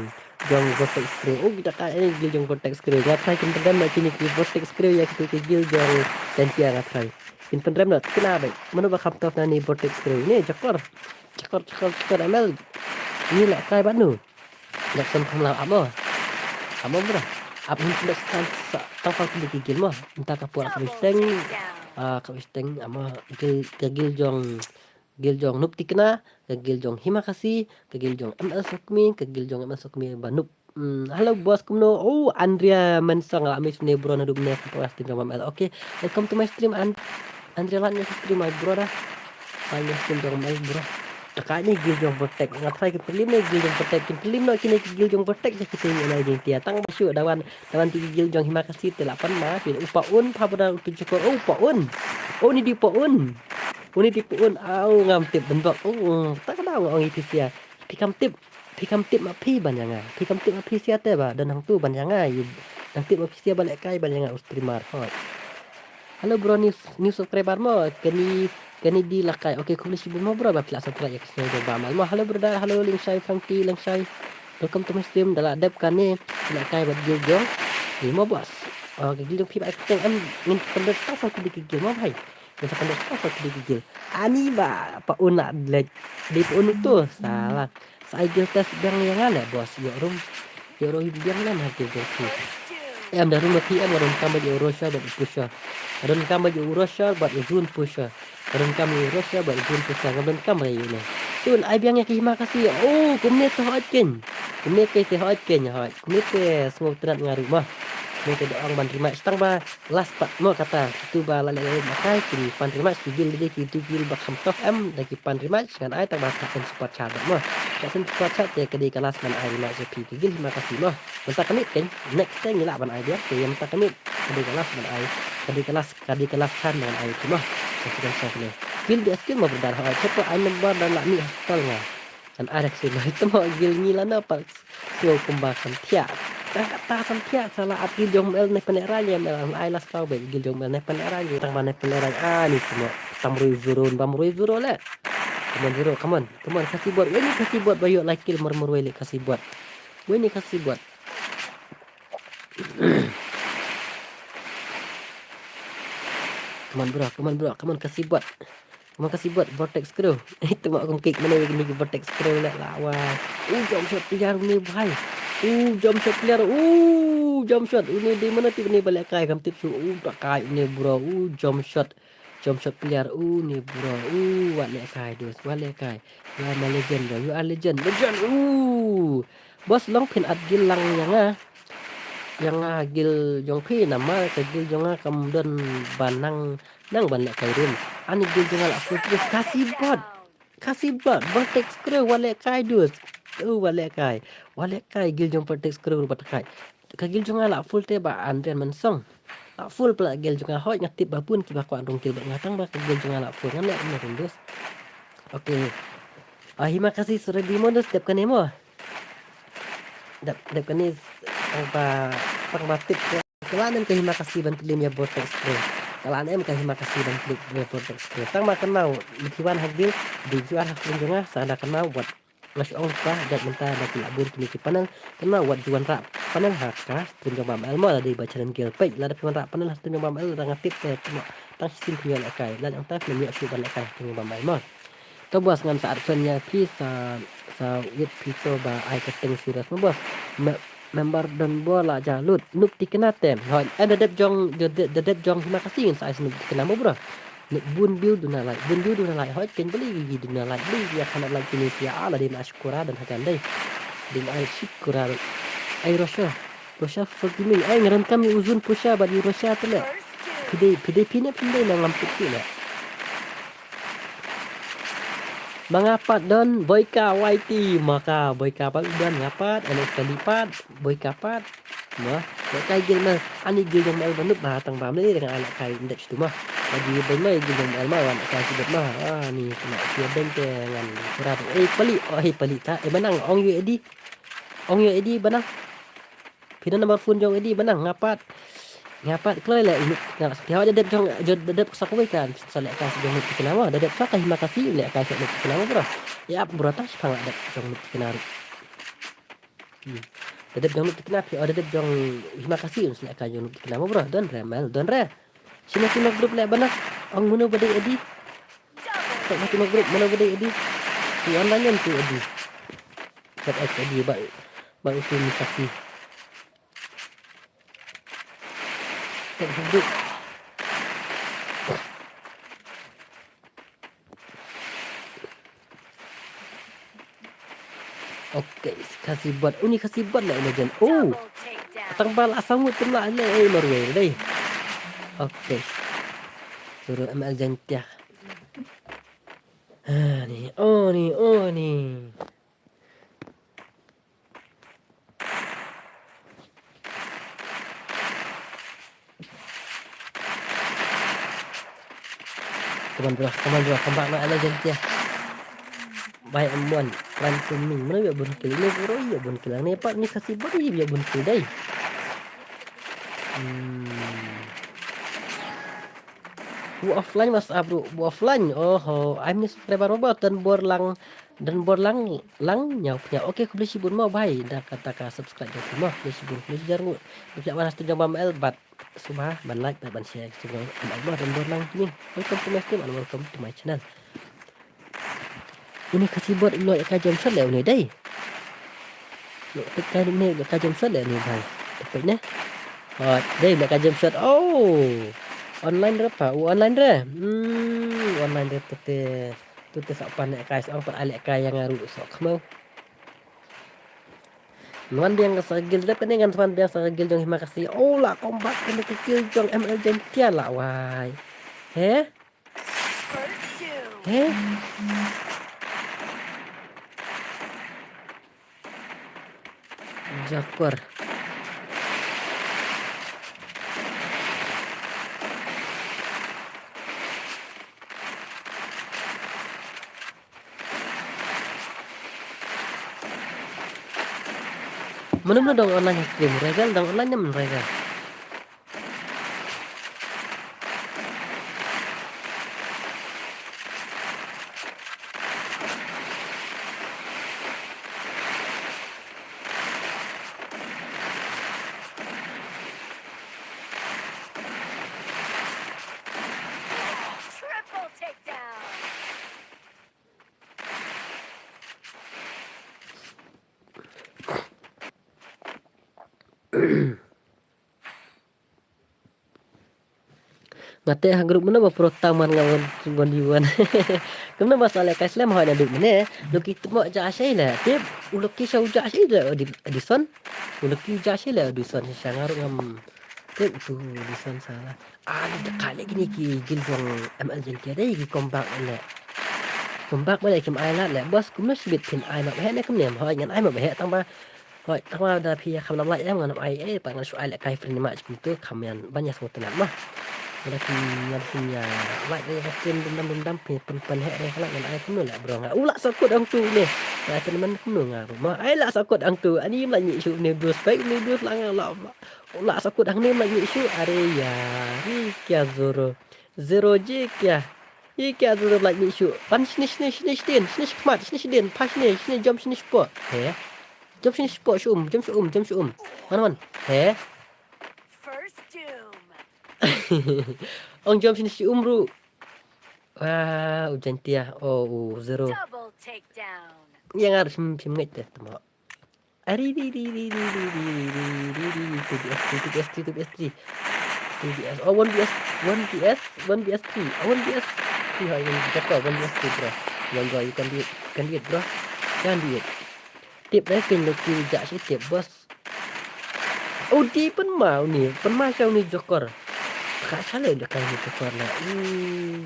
jong Vortex Crew. Oh da kai ha kine ki guild jong Vortex Crew. Nga try kin pynrem na kine ki Vortex Crew ïa kine ki guild jong Jaiñtia nga try. Kin pynrem na, tikna beit. Mano ba kham tough na ni Vortex Crew. Ni jakor. Jakor, jakor, jakor M L. Ni lehkai bad nu. Jackson kham lam amo. Amo bro. Ap hin pynrem sa, sa, tang sa kini ki guild mo. Mynta ka por ka wis teng. Ah, ka wis teng amo guild, ka guild jong, guild jong Noob Tikna, ka guild jong Himakasi, ka guild jong M L Sokmi, ka guild jong M L Sokmi ba noob. Hmm, hello boss, kumno? Oh, Andrea Mensong, la miss ne bro, naduh ne ka stream jong M L. Okay, welcome to my stream, and Andrea, lan ne stream my bro dah. Lan ne stream jong M L bro. Taka ne guild jong Vortex. Nga try kin pynrem ne guild jong Vortex. Kin pynrem no kine guild jong Vortex ya kita ni na Jaiñtia. Tang ba shu da wan, da wan ti guild jong Himakasi te la pan ma. Phi u Pa Un, pa bro tu jukor. Oh, Pa Un. Oh, ni di Pa Un. Oh, ni di Pa Un. Au, ngam tip benbok. Oh, tak da ong ipisia. Phi kam tip, phi kam tip ma phi ban ïa nga. Phi kam tip ma phi sia te ba don hangtu ban ïa nga. Ïa dang tip ma phi sia ba lehkai ban ïa nga u streamer hoi. Hello bro, new, new subscriber mo. Kani, kani di lehkai. Okay, khublei shibun mo bro ba phi la subscribe ïa ka channel jong Bamal mo. Hello brother, hello Lingshai Frankie, Lingshai. Welcome to my stream. Da la dep kane lehkai bad guild jong. Ni mo boss. Oh, ka guild jong phi ba ka teng em ngin pynrem sa sa ki guild mo bhai. Ngin sa pynrem sa sa ki guild. Ani ba Pa Un la leh. Di Pa Un tu salah. Sa ai guild test biang ïa nga leh boss, ïoh rum. Ïoh rum biang leh ma guild jong phi. Em da rum ma phi em, nga donkam ba ïoh Roshar bad Pusher. Nga donkam ba ïoh Roshar bad ïoh Zone Pusher. Nga donkam ïoh Roshar bad ïoh Zone Pusher. Nga donkam ba ïoh ne. Tun ai biang ïa ki Himakasi. Oh, kumne te hot ken. Kumne te hot ken hot. Kumne te sngewtynnat nga ruh ma. Mo te da ong ban rematch tang ba last part mo kata. Kitu ba la leh leh ma kai kin pan rematch ki guild de kitu guild ba kham tough em da ki pan rematch ngan ai tang ba ka send super chat mo. Ka send super chat te ka dei ka last ban ai rematch ïa phi ki guild Hima Khasi mo. Mynta ka miet kan next te ngi lah ban ai dia te ïa mynta ka miet ka dei ka last ban ai. Ka dei ka last ka dei ka last chan ban ai ki mo. Ka second song ne. Guild de skill mo brother ha ai check ko ai number dan la mih hospital nga. Kan ai rak sila ito mo guild ngi la na pa. Sio kumba samthiah. Tang kata samthiah sa la ap guild jong M L ne pynlehrain ïa M L ai last round ba guild jong M L ne pynlehrain ïa tang ba ne pynlehrain ani kumba. Tam rui zero bam rui zero le. Come on zero, come on. Come on Khasi bot. Wei ni Khasi bot ba ïoh la kill mar mar wei le Khasi bot. Wei ni Khasi bot. Come on bro, come on bro, come on Khasi bot. Come on Khasi bot, Vortex Crew. Ito ma kum kick mana ïa kini ki Vortex Crew le la wa. U jump shot player une bhai. U jump shot player. U jump shot. Une dei mana tip une ba lehkai kam tip shuh. U da kai une bro. U jump shot. Jump shot player une bro. U wat lehkai dos, wat lehkai. You are my legend bro. You are legend. Legend. U. Boss long phin at guild lang ïa nga. Ïa nga guild jong phi namar ka guild jong nga kam don ba nang nang ban lehkai rim. Ani guild jong nga la full terus Khasi bot. Khasi bot, Vortex Crew, wat lehkai dus. Oh, wat lehkai. Wat lehkai guild jong Vortex Crew ba ta kai. Ka guild jong nga la full te ba Andrian Mansong. La full pla guild jong nga hoi nga tip ba bun kiba kwah rung guild bad nga tang ba ka guild jong nga la full ngan leh rim dus. Okay. Ah, Hima Khasi sura di modus dep kane mo. Dep dep kane tang ba tang ba tip. Ka la nem ka Hima Khasi ban claim ïa Vortex Crew. Ka la nem ka Hima Khasi ban claim ïa Vortex Crew. Tang ma kynmaw, liki wan ha guild, di juan ha claim jong nga, sa da kynmaw wat. Nga shu ong ba, jat mynta da ki la bun kine ki panel. Kynmaw wat juan rap panel ha ka stream jong Bam Elmo, la dei ba channel guild page, la da phi wan rap panel ha stream jong Bam El, da nga tip te kynmaw. Tang shisien phi ïoh lehkai, la jong ta phi ïoh shu ban lehkai ha stream jong Bam Elmo. To bos ngan sa arphew nya phi sa sa wit phi to ba ai ka teng serious mo bos. Me, member don bor la ja lut nup tikna tem. Hoi, eh, da dep jong da dep jong Hima Khasi ngin sa ai nup tikna mo bro. Nup bun biu duna lai, bun biu duna lai. Hoi, ken beli gigi duna lai, beli ya khana lai kini sia ala di ma shukura dan hakan dai. Di ma ai shukura. Ai Russia, Russia forty min. Ai ngaran kami uzun Russia bad Russia tu le. Pidai pidai pina pidai na ngam piti le. Manga pat don boika waiti maka boika pat don ngapat anak sekali pat boika pat. Mah, boika gil mah ani gil jong mel banut ba tang ba meli dengan anak kai ndek situ mah. Lagi boy mai gil jong mel mah anak kai situ mah. Ah ni kena sia beng ke ngan kurang. Eh pali, oh eh pali ta. Eh banang ong yu edi. Ong yu edi banang. Phi na number phone jong Edi banang ngapat. Ngapat kloi le inuk nga sa phi da dep jong da dep sa kawei kan sa le ka jong mut kena wa da dep sa ka hima ka si le ka sa mut kena wa bro. Ya bro ta sa nga dep jong mut kena ru. Da dep jong mut kena phi da dep jong hima ka si le ka jong mut kena wa bro don re mel don re. Sino sino group le banang ong munu badi Edi. Tak mati ma group mana badi Edi. Tu anda nyen tu Edi. Kat Edi ba ba utu ni sapi. Okay, kasi buat. Uni kasi buat lah legend. Oh. Tang bal asang mut lah le eh marwei dai. Okay. Suruh M L Gentia. Ah ni, oh ni, oh ni. Come on bro, come on bro, come back na legend ya. Bai M one, run to me. Mana ya bun kill ni bro, ya bun kill ni pat ni kasi bro ya bun kill dai. Hmm. Bu offline mas abru bu offline. Oh, oh. I'm ni subscriber mo ba tan bor lang dan bor lang lang nyau pnya. Okay, khublei shibun mo bai da kata ka subscribe da mo. Khublei shibun khublei jarngu. Pya wana tu jong bam el bat. Suba ban like ban share tu jong bam el mo dan bor lang ni. Welcome to my stream and welcome to my channel. Uni kasi bot ilo eka jump shot le uni dai. Lo tek kai ne eka jump shot le uni bai. Tek ne. Oh, dai ilo eka jump shot. Oh. Online re pa. Oh, online re. Hmm, online re tete. Tete sa pan eka sa pan ale eka yang aru so kmo. Ngan biang sa ka guild dep kane, ngan sa biang sa ka guild jong Himakasi. Oh, la combat kane ka guild jong M L Gentia la wai. He? He? Jakor. Mano mano dang online ha stream? Regal dang online ne, men Regal? Triple takedown. Nga te ha group mano ba pro tang man nga one, one v one. Kumno ba sa leh kai slem hoi na duk mane. Lucky tmo ja shei le. Tip u Lucky sha u ja shei le Odi-, Odison. U Lucky u ja shei le Odison, sha nga ruh ngam tip tu Odison sala. Ah, da ka leh kine ki guild jong M L Gentia dei ki comeback le. Comeback ba leh kim ai lad le. Boss kumno shibit phin ai map he ne kumne, hoi ngan ai map he tang ba. Hoi, tang ba da phi ïa kham lam like em ngan ai, eh, pat ngan shu ai leh kai friend ma kumtu kham ïan ban ïa sngewtynnat ma. Lada phi, lada phi ïa like ïa ka stream dum dam dum dam phi pyn pyn heh re ka like ngan ai kumno leh bro nga. U la sakut hangtu ne. Nga ai pynman kumno nga bro ma. Ai la sakut hangtu. Ani mlai ni shu ne bro spek ne bro la nga la ma. U la sakut hangne mlai ni shu are ya. Ri kya zoro. Zero ji kya. Ri kya zoro mlai ni shu. Pan shini shini shini shidin. Shini shkhmat shini shidin. Pa shini shini jom shini shpo. He. Jom shini shpo shum. Jom shum. Jom shum. Man man. He. First doom. Ong jom shini shum ru. Wah, u Gentia. Oh, u zero. Double takedown. Yang harus shim shim ngait deh temo. Ari ri ri ri ri ri ri ri ri ri ri ri two B S three, two B S three, two B S three. Two B S. Oh, one B S, one B S, one B S three. Oh, one B S three. Hai, one B S three, bro. Come on, bro, you can do it. You can do it, bro. Can do it. Tip dai kin lo ki ja shi tip, boss. Oh, di pynma uni, pynma sha uni Joker. Ka sha le da kai ni Joker la. Uh.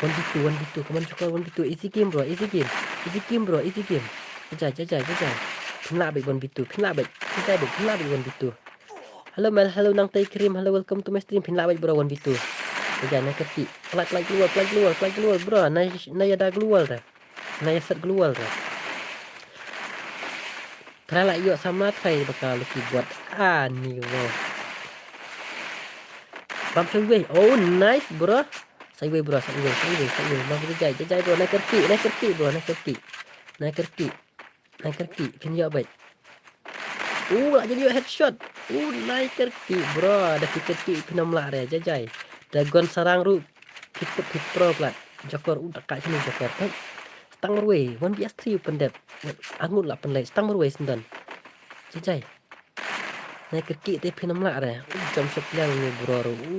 One v two, one v two, come on Joker, one v two. Easy game bro, easy game. Easy game bro, easy game. Jajai, jajai, jajai. Phin lah beit one v two, phin lah beit. Jajai beit, phin lah beit one v two. Hello Mel, hello Nangtai Krim, hello, welcome to my stream. Phin lah beit bro one v two. Jajai, na kyrkieh. Pynlait, pynlait global, pynlait global, pynlait global bro. Na, na ïada global re. Na ïa set global re. Try lah ïoh samla try ba ka lucky bot. Ah, ni bro. Bam sa iwei. Oh, nice bro. Sa iwei bro, sa iwei, sa iwei, sa iwei. Bam sa jai, jai, jai bro. Na kyrkieh, na kyrkieh bro, na kyrkieh. Na kyrkieh. Na kyrkieh, phin ïoh beit. Uh, lah ïoh headshot. Uh, na kyrkieh bro. Da ki kyrkieh phin ym lah re, jai, jai. Da gun sarang ruh. Phi put phi pro plat. Joker u da ka shini Joker. Peit. Stang marwei. One v three u pyndep. Angut la pynlait. Stang marwei syndon. Jajai. Na kyrkieh te phin ym lah re. U jump shot lang ni bro ru. U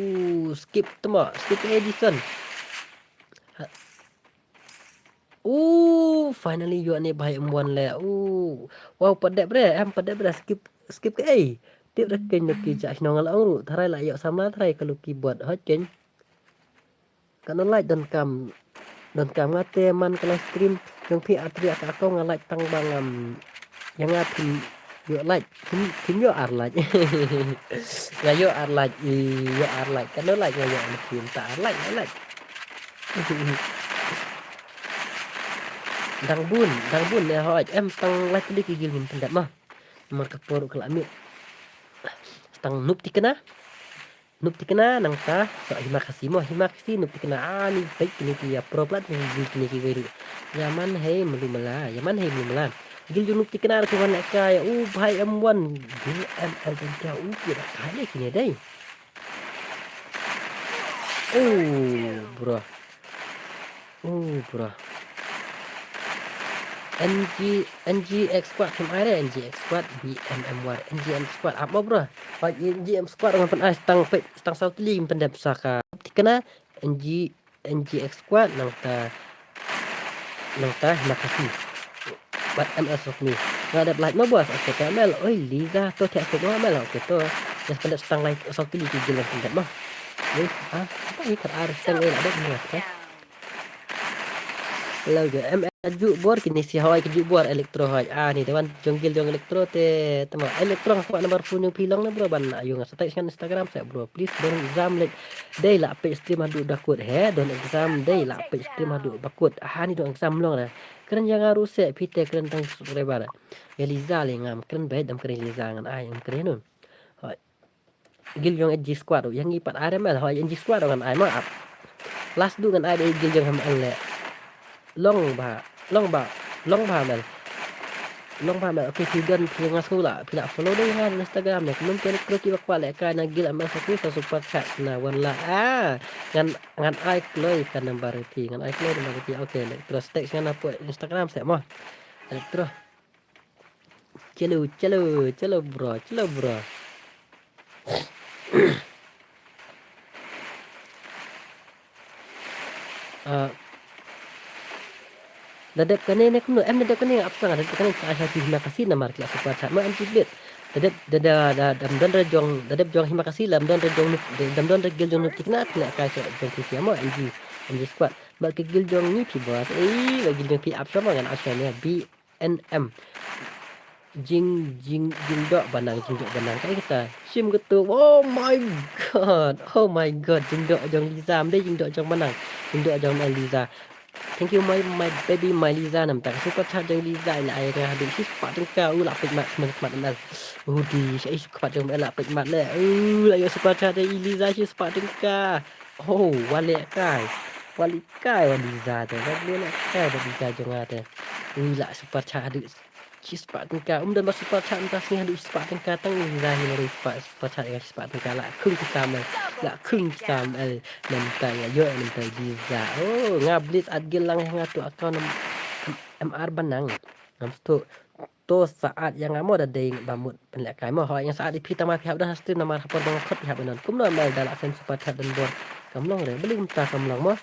skip temo. Skip Edison. Ha. U finally ïoh ne bhai M one le. U. Wow, pyndep re. Em pyndep re. Skip, skip kaei. Tip re keiñ lucky ja shnong la ong ru. Tharai la ïoh samla tharai ka lucky bot. Hot keiñ. Ka no like donkam, donkam nga te man ka live stream jong phi artri aka account nga like tang ba ngam ïa nga phim ïoh like, phim, phim ïoh ar like. Nga ïoh ar like, i ïoh ar like. Ka no like nga ïoh, phim ta ar like, nga like. Dang bun, dang bun ne hoi em tang like kali ki gil ngim pyndep ma. Mar ka por ka la mih. Tang Noob Thikna. Noob Thikna nangta, so Himakasi mo, Himakasi Noob Thikna, ani peit kine ki ïa pro plat kine ki, kine ki wei ruh. Ïa man hei mlu mala, ïa man hei mlu mala. Gil ju Noob Thikna ruh ki wan lehkai, u bhai M one, gil M L Gentia, u ki ra kai le kine dei. Oh, bro. Oh, bro. N G, N G X Squad, phim ai re, N G X Squad, B M M War, N G X Squad, ap mo, bro. Ba N G X Squad ngan pyn ai stang peit, stang saw tylli ngim pyndep sa ka. Thikna, N G, N G X Squad, nangta, nangta, Himakasi. Bad M L Sokni. Nga dep like mo boss. Okay, to M L. Oi, Liza, to thiah suk mo M L. Okay, to. Just pandep stang like Sokni ki guild yang pandep mo. Yes, ah, apa ni kat ar stang eh la dep ni, okay. Hello, ke M L ju bor kini si hoi ke ju bor Electro hoi. Ah, ni dewan jong guild jong Electro te, tama Electro nga kwah number phone jong phi long ne bro, ban ayu nga sa text ngan Instagram sa bro. Please don exam leh. Dei la page stream haduh dakut he, don exam dei la page stream haduh bakut. Ah, ni don exam long na. Kren jong nga ruh se phi te kren tang subscriber. Ya Liza le ngam kren bad am kren Liza ngan ai am kren nun. Hoi. Guild jong N G Squad ruh, yang ngi pat ai M L, hoi N G Squad ruh ngan ai ma ap. Last du ngan ai dei guild jong M L le. Long ba, long ba, long ba M L. Long ba M L, okay, phi don, phi nga sngewlah, phi lah follow dei nga Instagram ne, kumno te lek ki ba kwah lehkai na guild M L sa ki sa super chat na wan la. Ah, ngan, ngan ai kloi ka number phi, ngan ai kloi number phi, okay, leh terus text ngan hapoh Instagram se mo. Leh terus. Chalo, chalo, chalo bro, chalo bro. Ah, da dep kane ne kumno, em da dep kane ap sang, da dep kane sa ai sha phi hima ka si namar ki la super chat ma em ki bit. Da dep, da, da, da, dam don re jong, da dep jong hima ka si lam don re jong, dam don re guild jong nuk tikna, kena kai sa jong phi sia ma M G, M G Squad. Ba ki guild jong ni phi boss, eh, ba guild jong phi ap sama ngan ap sama bi. N M. Jing, jing, jingdoh banang, jingdoh banang. Kai kita. Shim ketu. Oh my god. Oh my god. Jingdoh jong Liza. Mdei jingdoh jong banang. Jingdoh jong Liza. Thank you my, my baby, my Liza. Namta ka super chat jong Liza. Ila ai nga habis shi spah tyngka. U la pek mat, smat, smat, smat. Udi, shi spah jong la pek mat le. U la yo super chat jong Liza shi spah tyngka. Oh, wale kai. Wale kai wa Liza te. Wale kai wa Liza jong nga te. Ui la super chat haduh shi spah tyngka. Um don ba super chat mynta sngi haduh shi spah tyngka tang Liza hi lari super, super chat ïa shi spah tyngka la khung ki sam el. La khung ki sam el. Mynta ïa yo mynta Liza. Oh, nga blitz at gil lang nga tu account M R banang. Ngam stu. To sa at ïa nga mo da dei ba mut pynlehkai mo. Hoi nga sa at ïa phi tang ma phi hap da ha stream namar ha por ba nga khot phi hap ban don. Kumno M L da la send super chat don bor. Kam long re. Beli mynta kam long mo.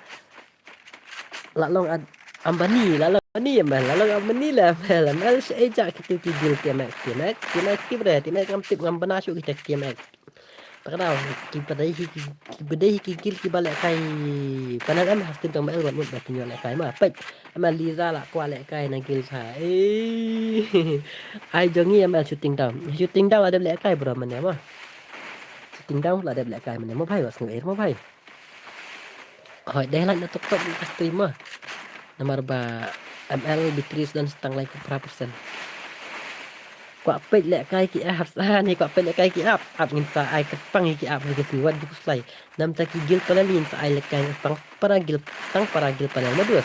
La long at Ambani, la long Ambani M L, la long Ambani la M L, M L sha eja kitu ki gil T M X, T M X, T M X ki bre, T M X ngam tip ngam bana shu kita ki T M X. Takdau ki padai hi ki, ki padai hi ki gil ki ba lehkai panel em ha stream tang M L wat mut ba ki ñiuh lehkai ma. Peit. M L Liza la kwah lehkai na gil sa. Eh. Ai jong ngi M L shooting down. Shooting down la dep lehkai bro mane ma. Shooting down la dep lehkai mane ma bhai, wat sngew er ma bhai. Hoi dei lait na tok tok ka stream ma. Namar ba M L battery sdang stang lai ku phra persen. Kwah peit lehkai ki apps. Ah, ni kwah peit lehkai ki apps. App ngin sa ai kyrpang hi ki apps hi ki sngi wat ju kuslai. Namta ki gil panel ngin sa ai lehkai pang para gil, tang para gil panel ma dus.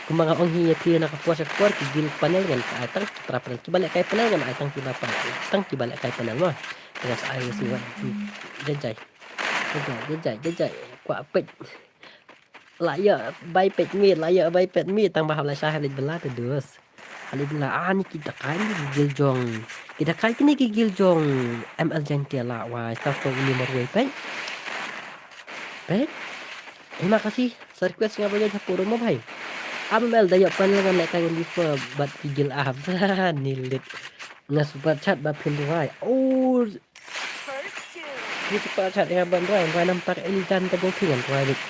Kumba nga ong hi ïa phi na ka por sha ka por ki gil panel ngan sa ai tang para panel, kiba lehkai panel ngan ai tang kiba panel, tang kiba lehkai panel ma. Tang sa ai sngewbha. Jai jai. Jai jai, jai jai, jai jai. Kwah peit. La ïa bai peit mi, la ïa bai peit mi tang ba hap la sha hap leit bela te dus. Hap leit bela ani ki dakai ni ki gil jong. Ki dakai kini ki gil jong M L jong te la wai ta ko ni marwei peit. Peit. Terima kasih. Sa request nga ba ïa puro mo bhai. Am M L da ïa panel ngan lehkai ngan before bad ki gil ahap sa ni lit. Nga super chat ba phin rwai. Oh, ki super chat nga ban rwai, rwai namta ka Eliza namta jong phi ngan rwai lit.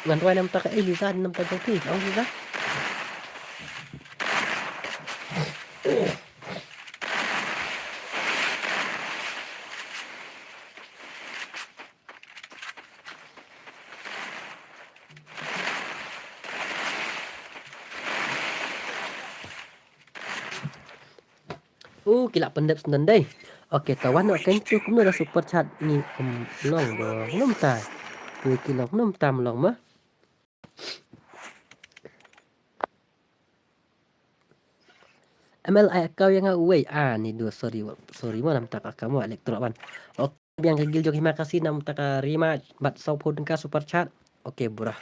Ngan rwai namta ka Eliza namta jong phi. Ong Eliza. Oh, ki la pyndep sendon dei. Okay, ta wan, okay, tu kumno da super chat ni, kum long bro. Kumno mynta. Tu ki long kumno mynta, long ma. M L ai account ïa nga uwei. Ah, ni du, sorry, sorry mo, namta ka account mo, Electro wan. Okay, biang ka gil jong hima ka si namta ka rematch, bad saw phew tyngka super chat. Okay, bro.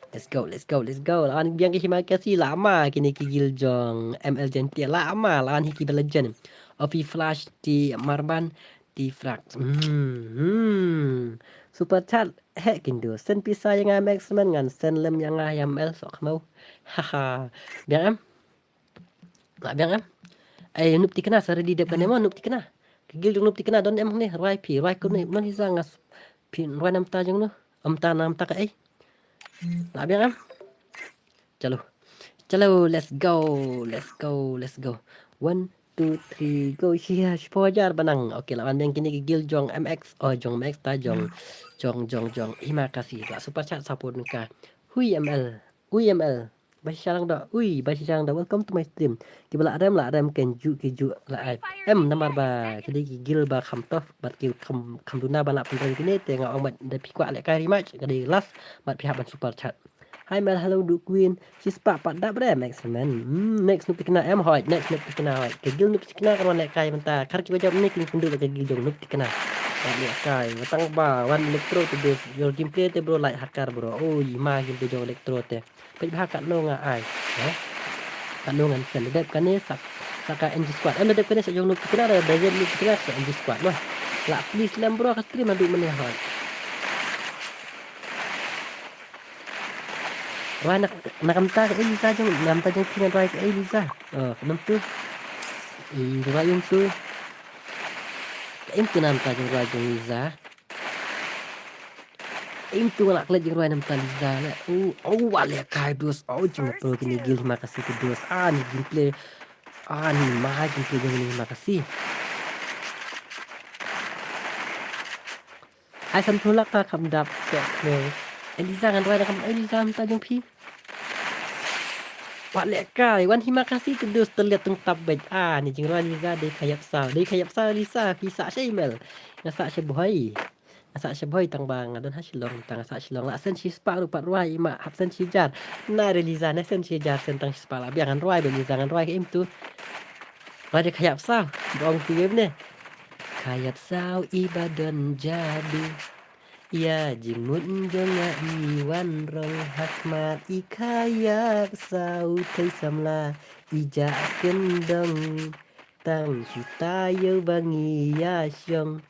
Let's go, let's go, let's go. Lawan biang ka hima ka si lama kini ki gil jong M L jong te lama lawan hi ki ba legend. Ofi Flash ti Marban ti Frax. Hmm, hmm. Super chat. Heh, kin duh send pisa ïa nga, Max Man, ngan send lem ïa nga ïa M L, sok khmau. Haha. Biang em? Lah biang em? Ai, Nup Tikna, sa ready dep kane mo, Nup Tikna. Ka guild jong Nup Tikna don em ne, rwai phi, rwai kane, man hi za ngas. Phi rwai namta jong nu, amta namta ka ai. Lah biang em? Chalo. Chalo, let's go. Let's go. Let's go. One, two, three, go. Shia, shiphew hajar ba nang. Okay, lah wan biang kine ki guild jong M X. Oh, jong M X ta, jong, jong, jong, jong. Hima Khasi. Lah super chat support ka. Hui M L. Ui M L. Ba shisha lang da. Ui, ba shisha lang da. Welcome to my stream. Kiba lah rem, lah rem, ken ju, ki ju, lah ai. Em, namar ba ki dei ki guild ba kham tough, bad ki kham, kham duna ba lah pynrem kine, te nga ong bad da phi kwah lehkai rematch, ka dei last, bad phi hap ban super chat. Hi Mel, hello Duke Queen. Shispah pat dap re, Max Man. Hmm, next Nup Tikna em hoi, next Nup Tikna hoi. Ka guild Nup Tikna kan wan lehkai mynta. Khar kiba jop ni kin pynduh ka guild jong Nup Tikna. Wan lehkai, tang ba wan Electro te bro. Your gameplay te bro, like hakar bro. Oh, ima gameplay jong Electro te. Peit bha katno nga ai. Ha? Katno ngan send. Da dep kane sa, sa ka N G squad. Em, da dep kane sa jong Nup Tikna, da dep Nup Tikna sa N G squad noh. Lah please lem bro ka stream haduh mynne hoi. Rwai na, na ka bynta ka Eliza jong, na ka bynta jong phi ngan rwai ka Eliza. Oh, ka nam tu. Hmm, rwai jong tu. Ka im tu na ka bynta jong rwai jong Eliza. Im tu nga lah klet jingrwai na ka bynta Eliza le. Oh, oh, wa lehkai dos. Oh, jingpro kine guild, Hima Khasi te dos. Ah, ni gameplay. Ah, ni ma gameplay jong ni, Hima Khasi. Ai, sanphew lak ka kham dap te. Eliza ngan rwai da kham, Eliza mynta jong phi. Wa lehkai, wan Hima Khasi te dos te liat tang tap beit. Ah, ni jingrwai Eliza dei ka ïap saw. Dei ka ïap saw Eliza, phi sah shei Mel. Nga sah shei bhoi. Nga sah shei bhoi tang ba nga don ha Shillong, tang nga sah Shillong. Lah send shispah ruh pat rwai, ima hap send shijar. Na re Eliza, na send shijar, send tang shispah lah. Biang ngan rwai beit Eliza, ngan rwai ka im tu. Rwai dei ka ïap saw. Ba ong tu ne. Ka ïap saw iba don jadu. Ïa jingmut jong nga i wan rong ha khmat i ka ïap saw, thei samla i jah kyndong. Tang shu taïew ba ngi ïa shong.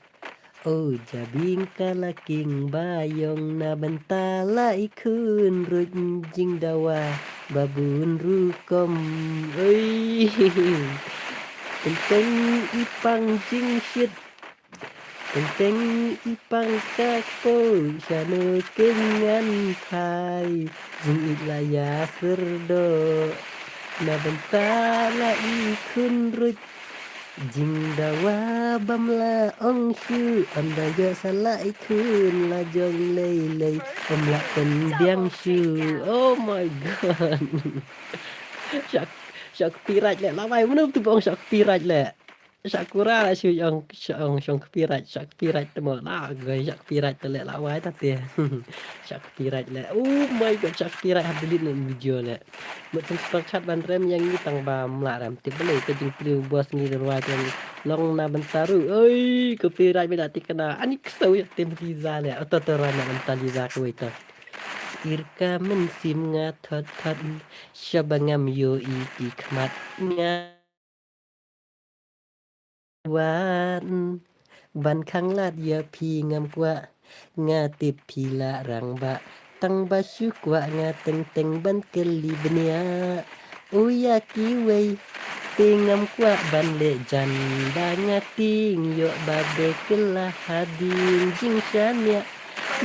O jabieng ka la king ba ïong, na bynta la i khun ruh jingdawa ba bun rukom. Oi. Teng teng i pang jingshit. Teng teng i pang ka kpoh, shano ken ngan phai. Jingïeit la ïa syrdoh, na bynta la i khun ruh. Jingdawa bym la ong shuh, ym da ïoh sa la i khun la jong lei lei, ym la pynbiang shuh. Oh my God. Shah, shah copyright leh, la wai, mano tu ba ong shah copyright leh. Shah kura la shu ong, shah ong, shah copyright, shah copyright te mo la, goi shah copyright te leh la wai ta te. Shah copyright leh. Oh my God, shah copyright, hap delete na video leh. Mut send super chat ban rem ïa ngi tang ba ym lah rem. Te balei ka jingplie bos ngi rwai te long na bynta ruh. Oi, copyright beit la Tikna. Ani ksew ïa te Liza leh. Oto to rwai na bynta Liza kawei to. Sir ka mynsiem nga thot thot. Shaba ngam ïohi ki khmat nga. Wan ban khanglad ïa phi ngam kwah, nga tip phi la rangbah, tang ba shu kwah nga teng teng ban kylli bniah. U ïa kiwei te ngam kwah ban leh jan, ba nga tieng ïoh ba dei kylla hadien jingshaniah.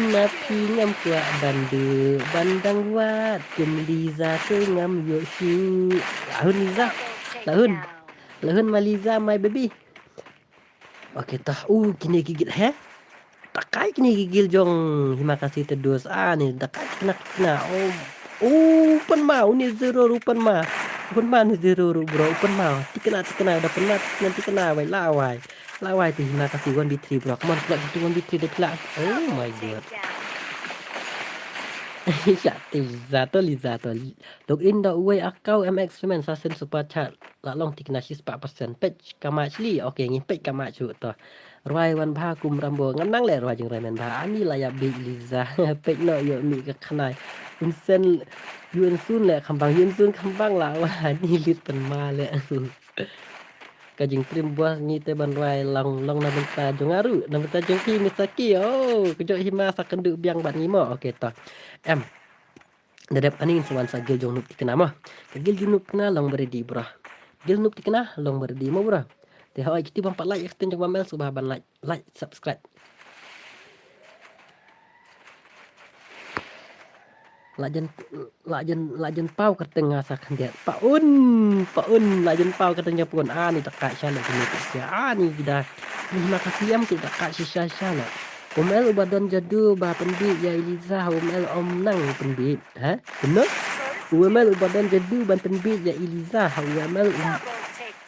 Na phi ngam kwah ban duh ban dang wad, kum Liza te ngam ïoh shuh. Lahun Liza, lahun. Lahun ma Liza, my baby. Okay, tah. Uh, kine ki guild he. Dakai kine ki guild jong Hima Khasi te dos. Ah, ni dakai kine kine. Oh. Oh, pan ma, uni zero ru pan ma. Pan ma ni zero ru bro, pan ma. Tikna, tikna, da pan ma, tikna, tikna, wai, la wai. La wai te Hima Khasi one v three bro. Come on, clutch tu one v three de pla. Oh my God. Shah te Liza to, Liza to. Log in da uwei account M X Women sa send super chat. La long tikna shispah percent. Peit ka match li. Okay, ngin peit ka match shuh to. Rwai wan bha kum Rambo. Ngan nang leh rwai jingrwai men bha. Ani la ïa bit Liza. Peit noh ïoh mih ka khnai. Un send ïoh un sun leh khambang. Ïoh un sun khambang la wai. Ani lit pan ma leh. Ka jingtriem bos ngi te ban rwai long, long na bynta jong nga ruh, na bynta jong phi Misaki. Oh, ka jong hima sa kynduh biang bad ngi mo. Okay to. Em. Da dep ani ngin sa wan sa guild jong Noob Tikna mo. Ka guild jong Noob Tikna long ba ready bro. Guild Noob Tikna long ba ready mo bro. Te hoi kiti bym pat like extend jong ba mel sngewbha ban like, like, subscribe. La jan, la jan, la jan paw kyrteng nga sa khyndiat. Pa Un, Pa Un, la jan paw kyrteng jong Pa Un. Ani da ka sha le kini ka sha. Ani gida. Ni ma ka siam ki da ka shisha sha le. U mel uba don jadu ba pynbit ïa i Liza, u mel um nang pynbit. Ha? Kumno? U mel uba don jadu ban pynbit ïa i Liza, u mel um,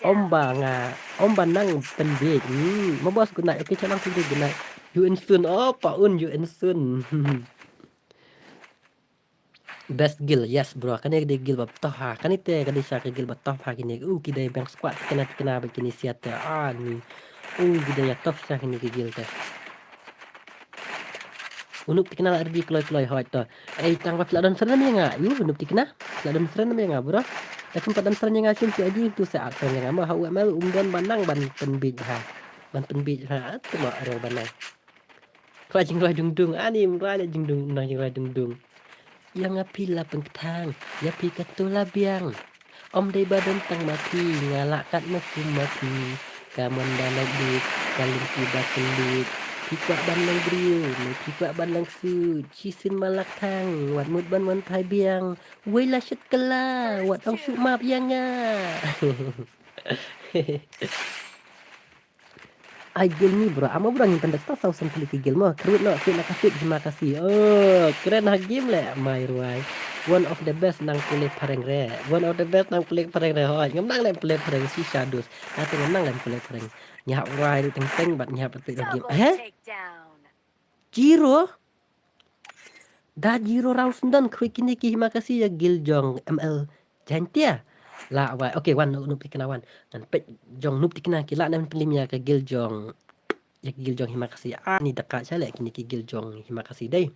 um ba nga, um ba nang pynbit. Hmm, ma bos good night. Okay, chalang sendiri good night. You and soon. Oh, Pa Un, you and soon. Best guild, yes bro. Kane ka dei guild ba tough ha. Kane te ka dei sha ka guild ba tough ha kine. Uh, ki dei bang squad tikna tikna ba kine siat te. Ah, ni. Uh, ki dei ïa tough sha kine ki guild te. U Noob Tikna la ready kloi kloi hoi to. Ei, tang ba phi la don friend ïa nga. Yu, u Noob Tikna. Phi la don friend ïa nga bro. Lakin pat don friend ïa nga shim tu aji tu sa add friend ïa nga. Ma ha U M L um don ba nang ban pynbit ha. Ban pynbit ha. Tu ma areng ba nang. Rwai jingrwai dungdung, ani mrwai le jingdung, nang jingrwai dungdung. Ïa nga phi la pynkthang, ïa phi katto la biang. Ym dei ba don tang ma phi, nga lah kat ma kum ma phi. Ka mon ba lait lut, ka lynti ba kyllut. Phi kwah ban long briew, ne phi kwah ban long ksuid. Shisien ma la kthang, wat mut ban wan phai biang. Wei la shet kylla, wat ong shu map ïa nga. Ai guild ni bro, amo bro ngin pyndep tang saw san pule ki guild mo. Kyrwit noh, kyrwit na ka tip hima ka si. Oh, kren ha game le, mai rwai. One of the best nang pule phareng re. One of the best nang pule phareng re. Hoi, ngam nang le pule phareng si shadows. Ate ngam nang le pule phareng. Ngi hap rwai ri teng teng bad ngi hap pyntik ha game. He? Zero? Da zero round sendon khrui kine ki hima ka si ïa guild jong M L Jaintia. La wai, okay, wan Noob Tikna wan. Ngan peit jong Noob Tikna ki lah ne pynlim ïa ka guild jong, ïa ka guild jong hima ka si. Ah, ni da ka sha le kine ki guild jong hima ka si dei.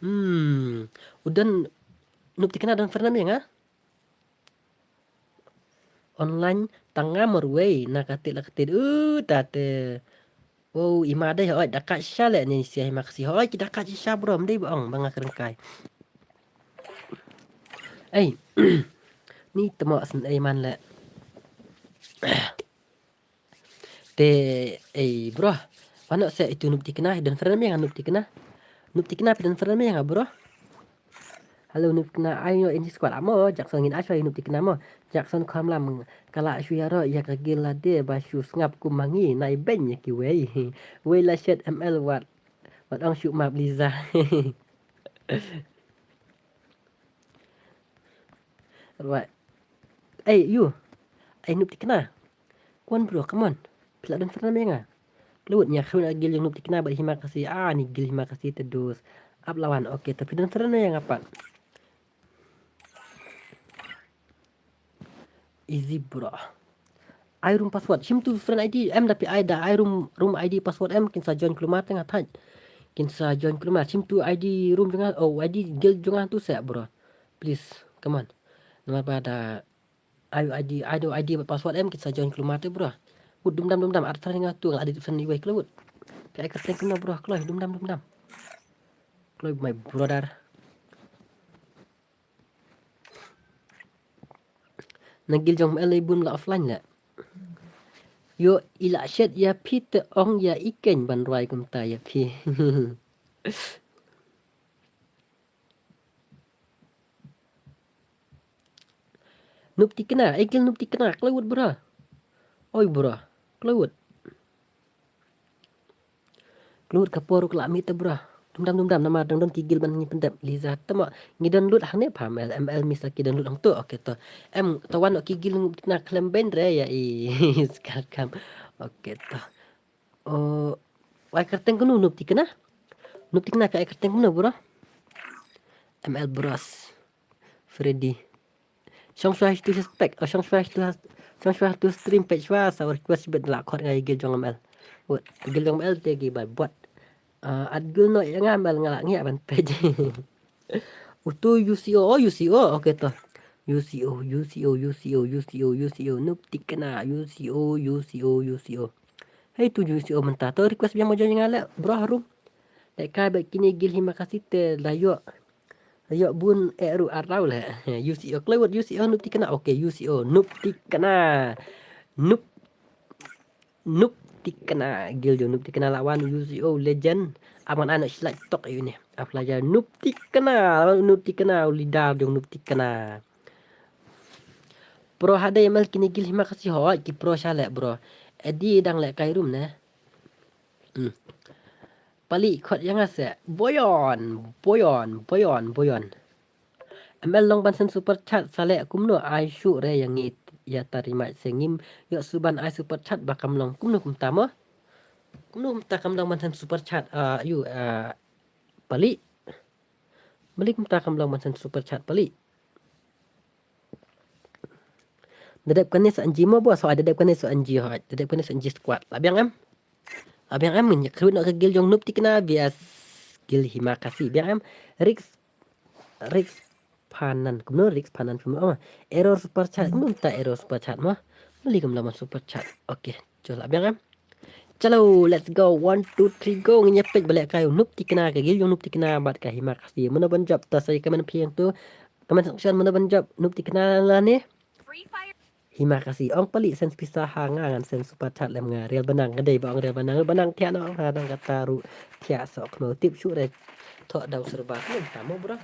Hmm. U don Noob Tikna don friend ïa nga. Online tang nga marwei na ka tit la ka tit. Uh, ta te. Wow, i ma dei hoi da ka sha le ni sia hima ka si hoi ki da ka sha bro, ym dei ba ong ba nga kren kai. Ei. Ni temo sen ei man le. Te, ei bro. Wano se itu Noob Tikna, don friend me nga Noob Tikna. Noob Tikna phi don friend me nga bro. Hello Noob Tikna, ai yo in squad amo, Jackson ngin ai shuwa Noob Tikna mo. Jackson kham lam, kala shuwa ro ïa ka guild la de, ba shu sngap kum ma ngi, nai beiñ ïa kiwei. Wei la shet M L wat. Wat ong shu map Liza. Right. Ei, yu. Ei, Noob Tikna. Wan bro, come on. Phi la don friend me nga. Kloi wut nia khrun a guild jong Noob Tikna bad hima ka si. Ah, ni guild hima ka si te dos. Ap lawan. Okay, te phi don friend me nga pat. Easy bro. Ai room password. Shim tu friend I D em da phi ai da ai room, room I D password em kin sa join klumar teng athaj. Kin sa join klumar. Shim tu I D room jong nga, oh, I D guild jong nga tu se bro. Please, come on. Namar ba da ai I D, ai do I D bad password em kin sa join klumar te bro. Wut dum dam dum dam, add friend nga tu, nga add friend iwei kloi wut. Phi ai kyrteng kumno bro, kloi dum dam dum dam. Kloi my brother. Na guild jong M L ei bun la offline la. Yo i la shet ïa phi te ong ïa i keiñ ban rwai kumta ïa phi. Noob Tikna, ei guild Noob Tikna, kloi wut bro. Oi bro, kloi wut. Kloi wut ka por ruh ka la mih te bro. Dum dam dum dam namar dang don ki guild ban ngi pyndep Liza te mo. Ngi don lut hangne pha M L, M L Misaki don lut hangto. Okay to. Em to wan ki guild Noob Tikna khlem beiñ re ïa i skar kam. Okay to. Oh, ai kyrteng kumno Noob Tikna? Noob Tikna ka ai kyrteng kumno bro? M L Bros. Freddy. Shong shwa to suspect, oh, shong shwa to, shong shwa to stream page shwa sa request bit la khot ngai guild jong M L. Wut, guild jong M L te ki bai bot. Ah, at guild no ïa nga M L nga la ngi ban page. Utu U C O, oh, U C O, okay to. U C O, U C O, U C O, U C O, U C O, Noob Tikna, U C O, U C O, U C O. Hei tu U C O mynta, to request biang mo join nga leh, bro harum. Leh kai ba kine guild Himakasi te la ïoh. La ïoh bun eh ruh ar daw leh. U C O, kloi wat U C O, Noob Tikna, okay, U C O, Noob Tikna. Noob Noob Tikna, guild jong Noob Tikna la wan, U C O legend. Aman ano slide tok yu ni. Aplaja Noob Tikna, Noob Tikna, u leader jong Noob Tikna. Pro hadei mal kine guild Himakasi hoi, ki pro sha leh bro. Edi dang leh kai rum ne. Hmm. Pali khot yang ase. Boyon, boyon, boyon, boyon. M L long ban send super chat sa leh kumno ai shu re yang it ya tari mai se ngim ïoh shu ban ai super chat ba kam long kumno kumta mo. Kumno kumta kam long ban send super chat, ah, yu, ah, Pali. Balik kumta kam long ban send super chat Pali. Da dep kane sa N G mo bos, hoi da dep kane sa N G hoi, da dep kane sa N G squad. La biang em? La biang em, ngin ïa khrut noh ka guild jong Noob Tikna V S guild Himakasi. Biang em? Rix, Rix Panan. Kumno Rix Panan kumno ma? Error super chat. Kumno ta error super chat ma? Balik kam long ban super chat. Okay, jol la biang em? Chalo, let's go. One, two, three, go. Ngin ïa peit ba leh kai Noob Tikna, ka guild jong Noob Tikna bad ka Himakasi. Mano ban jop, ta sa ïa comment phi hangtu. Comment section mano ban jop, Noob Tikna lane Himakasi. Ong Pali send pisa ha nga ngan send super chat lem nga. Real Banang, nga dei ba ong Real Banang. Real Banang thiah noh ha nang kata ruh thiah sok khmeu tip shu re. Thok daw serba. Kumno ta mo bro.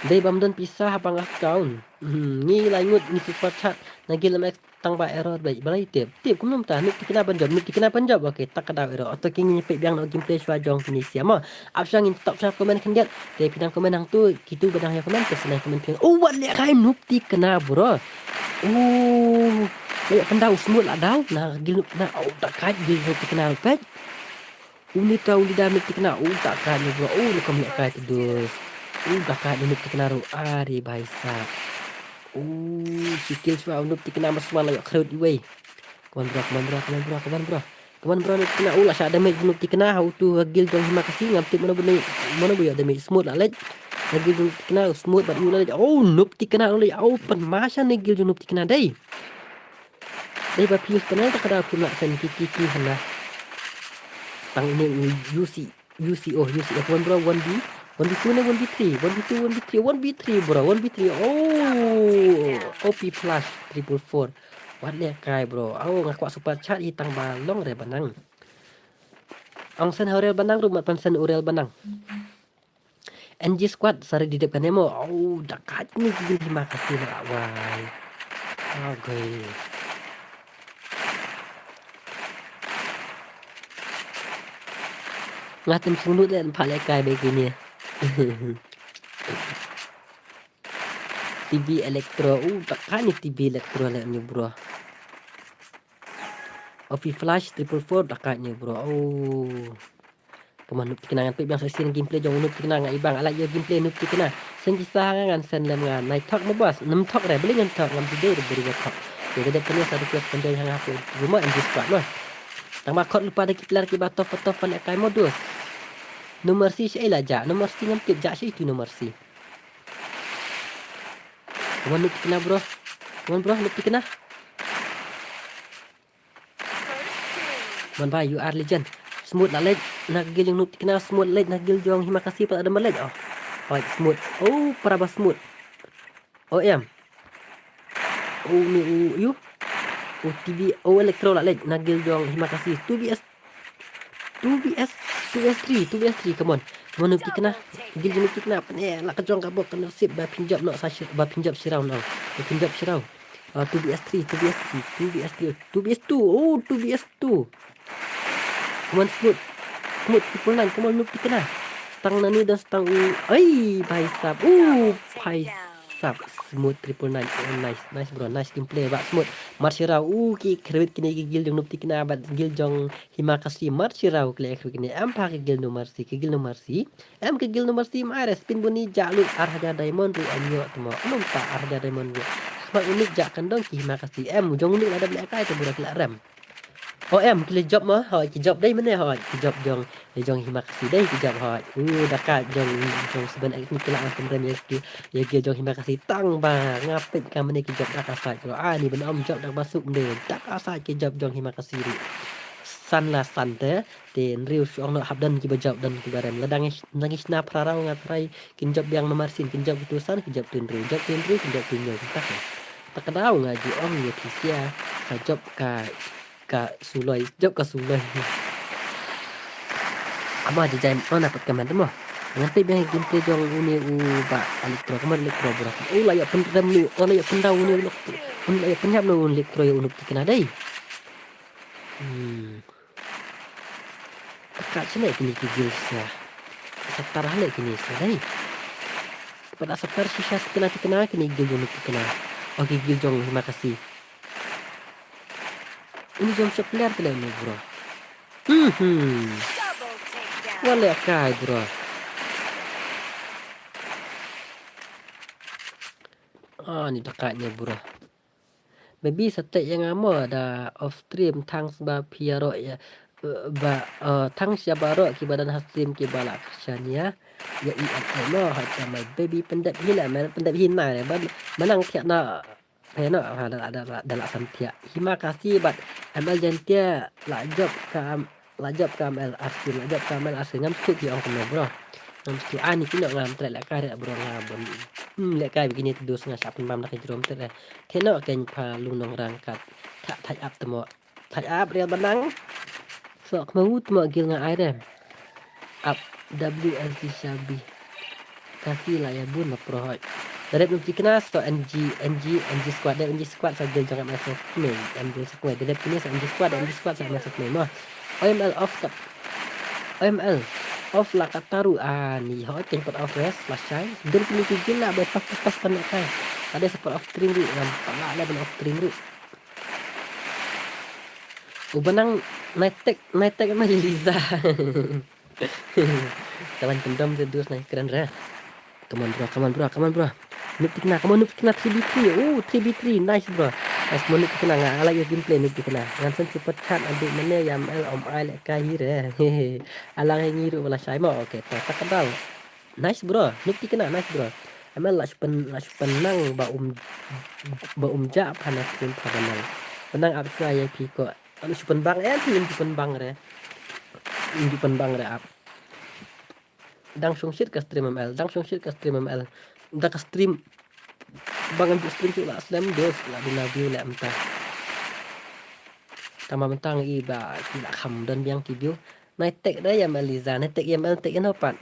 Dei bam don pisa ha pang account. Hmm, ngi lai ngut ngi super chat na guild M X tang ba error ba balei tip. Tip kumno ta Noob Tikna ban jop, Noob Tikna ban jop. Okay, tak ka daw error. Auto king ngi peit biang noh gameplay shwa jong kine sia mo. Ap shang ngin top shang comment khyndiat. Te phi dang comment hangtu, kitu ba dang ïa comment te sa nai comment phi. Oh, wat leh kai Noob Tikna bro. Oh, leh pyndaw smooth la daw. Na guild na, oh, da kai guild Noob Tikna peit. Uni ta uni da Noob Tikna, u da kai ni bro, u ni kom leh kai tu dus. U da kai ni Noob Tikna ruh, ari bhai sahab. U shi kill shwa u Noob Tikna, ma swan la ïoh khrut iwei. Come on bro, come on bro, come on bro, come on bro. Come on bro Noob Tikna, u la shah damage Noob Tikna, ha utu ha guild jong Himakasi, ngam tip mano bani, mano ba ïoh damage. Smooth la leh. Ha guild jong Noob Tikna, Smooth bad u la leh. Oh, Noob Tikna la leh, oh, pan masha ni guild jong Noob Tikna dei. Dei ba phi use panel ta ka daw phim lah send ki ki ki hana. Tang ini u U C, U C, oh, U C F one bro, one B, one B two ne, one B three, one B two, one B three, one B three bro, one B three. Oh, O P flash triple four. Wat leh kai bro. Oh, nga kwah super chat hi tang ba long re banang. Ong send ha u Real Banang ruh mat pan send u Real Banang. N G squad, sa ready dep kane mo. Au, da kat ni ki Himakasi la wai. Agoi. Nga tem sunu de pa le kai be kini. T V Electro, u da kat ni T V Electro le ni bro. O P Flash triple four da kat ni bro. Oh. Come on, Noob Tikna ngan peit biang sa sien gameplay jong Noob Tikna nga i bang alai ïa gameplay Noob Tikna. Send pisa ha nga ngan send lem nga nai thok mo boss. Nam thok re, beli ngan thok, ngam tidur beri ngan thok. Ïa ka dep kane sa request pynjoi ha nga hapoh rumah N G squad mo. Tang ba khot lypa da ki player kiba tough tough pale kai modus. No mercy shi ai la ja, no mercy ngam tip ja shi tu no mercy. Come on Noob Tikna bro. Come on bro, Noob Tikna. Man ba, you are legend. Smooth la leh na guild jong Noob Tikna, Smooth leh na guild jong Himakasi pat ada maleh. Oh. Alright, Smooth. Oh, para ba Smooth. O M. Oh, ni u, you. Oh, T V, oh, Electro la leh na guild jong Himakasi. Two V S, two V S, two V S three, two V S three, come on. Come on, Noob Tikna. Guild jong Noob Tikna. Pyneh la ka jong ka bok ka nasib ba pynjop noh sa shi-, ba pynjop shiraw noh. Ba pynjop shiraw. Ah, two V S three, two V S three, two V S three, two V S two, oh, two V S two. Come on, Smooth. Smooth, triple nine, come on, Noob Tikna. Stang nani dan stang u. Ai, bhai sahab. Uh, bhai sahab. Smooth, triple nine. Oh, nice, nice, bro. Nice gameplay, bad Smooth. Marshirau, uh, ki khrewit kine ki guild jong Noob Tikna, bad guild jong Himakasi. Marshirau, kile khrewit kine. Em pha ki guild no mercy, ki guild no mercy. Em ka guild no mercy ma ai re spin bun i ja lut ar hajar diamond ruh em ïoh tmo. Em ta ar hajar diamond ruh. Khmat unik ja kan dong ki Himakasi. Em jong unik la dep leh kai te bura ki la rem. O em, ki la jop mo, hoi, ki jop dei mynne, hoi, ki jop jong, jong Himakasi dei, ki jop, hoi. U, da ka jong, jong Seben ek ni ki la am pynrem ïa ki, ïa ki jong Himakasi tang ba, nga peit ka mynne ki jop da ka sait, bro. Ah, ni ban ym jop da ba suk mynne, da ka sait ki jop jong Himakasi ri. San la san te, te hynriew shu ong noh hap don kiba jop, don kiba rem. La dang, dang shna phra rau nga trai, kin jop biang namar sien, kin jop kitu san, kin jop tu hynriew, jop tu hynriew, kin jop tu hynriew, tak. Tak daw nga ju ong ïa phi sia, sa jop ka ka suloi, jop ka suloi. Ama jajai, oh, na pat ka man mo. Ngan peit biang gameplay jong une u Bah Electro, ka man Electro bro. Oh, la ïa pynrem nu, oh, la ïa pyndaw une u Electro. Oh, la ïa pynïap nu Electro ïa u Noob Tikna dei. Hmm. Taka shane kine ki guild sia. Sa tar hale kine sia dei. Pada sa tar shisha Tikna Tikna kine guild jong Noob Tikna. Oh, ki guild jong Himakasi. Ini jump shot player te leh ni, bro. Mhm. Double takedown. Wale kai, bro. Ah, ni dekat ni, bro. Maybe sa teh yang amo da off stream, thanks ba phi ïaroh ïa, eh, ba, eh, thanks ïa baroh kiba don ha stream kiba la kyrshan ïa. Ïa i at mo, ha ta my baby pyndep hi la, mel pyndep hi na, ba, manang thiah na Phi noh, ha, da, da, da, da la sam thiah. Himakasi bad M L Jaiñtia la jop ka, la jop ka M L Arsi, la jop ka M L Arsi. Ngam sngewthuh ki ong kumno, bro. Ngam sngewthuh ani ki noh, ngam treh lehkai re, bro, nga bun. Hmm, lehkai bikini te dus nga shah pynbam da ka jrong te re. Te noh kein pha lung nongrang kat. Thah thah ap te mo. Thah ap rial banang. Sok ma u te mo gil nga ai re. Ap W L C Shabi. Kasi la ïa bun ma pro hoi. Da dep Noob Tikna so N G, N G, N G squad, dep N G squad sa gil jong M L so kmei, M G squad, da dep kine so N G squad, N G squad sa M L so kmei mo. O M L off kat. O M L off la kat taru ani hoi, kein pat off rest la shai. Dep kine ki gil la bai pas pas pas kan kai. Ada support off stream ri, ngam pala la ban off stream ri. U banang nai tek, nai tek ma Liza. Talan kendom te dus nai kren re. Come on bro, come on bro, come on bro. Noob Tikna, come on Noob Tikna three v three. Oh, three v three, nice bro. Nice mo Noob Tikna, nga like your gameplay Noob Tikna. Ngan send super chat aduh mane ïa M L om ai lehkai hi re. Alang hi ngi ruh ba la shai mo. Okay, ta ta ka dal. Nice bro, Noob Tikna, nice bro. M L la shu pyn, la shu pynang ba um, ba um jah pha na stream pha ba nang. Pynang ap shuwa ïa phi ko. Ym shu pynbang, eh, phi ym shu pynbang re. Ym shu pynbang re ap. Dang shongshit ka stream M L, dang shongshit ka stream M L. Da ka stream. Bang em ju stream shu la slem dos la duna view leh mynta. Tang ba mynta ngi i ba ki la kham don biang ki view. Nai tek da ïa M L Liza, nai tek ïa M L tek ïa no pat.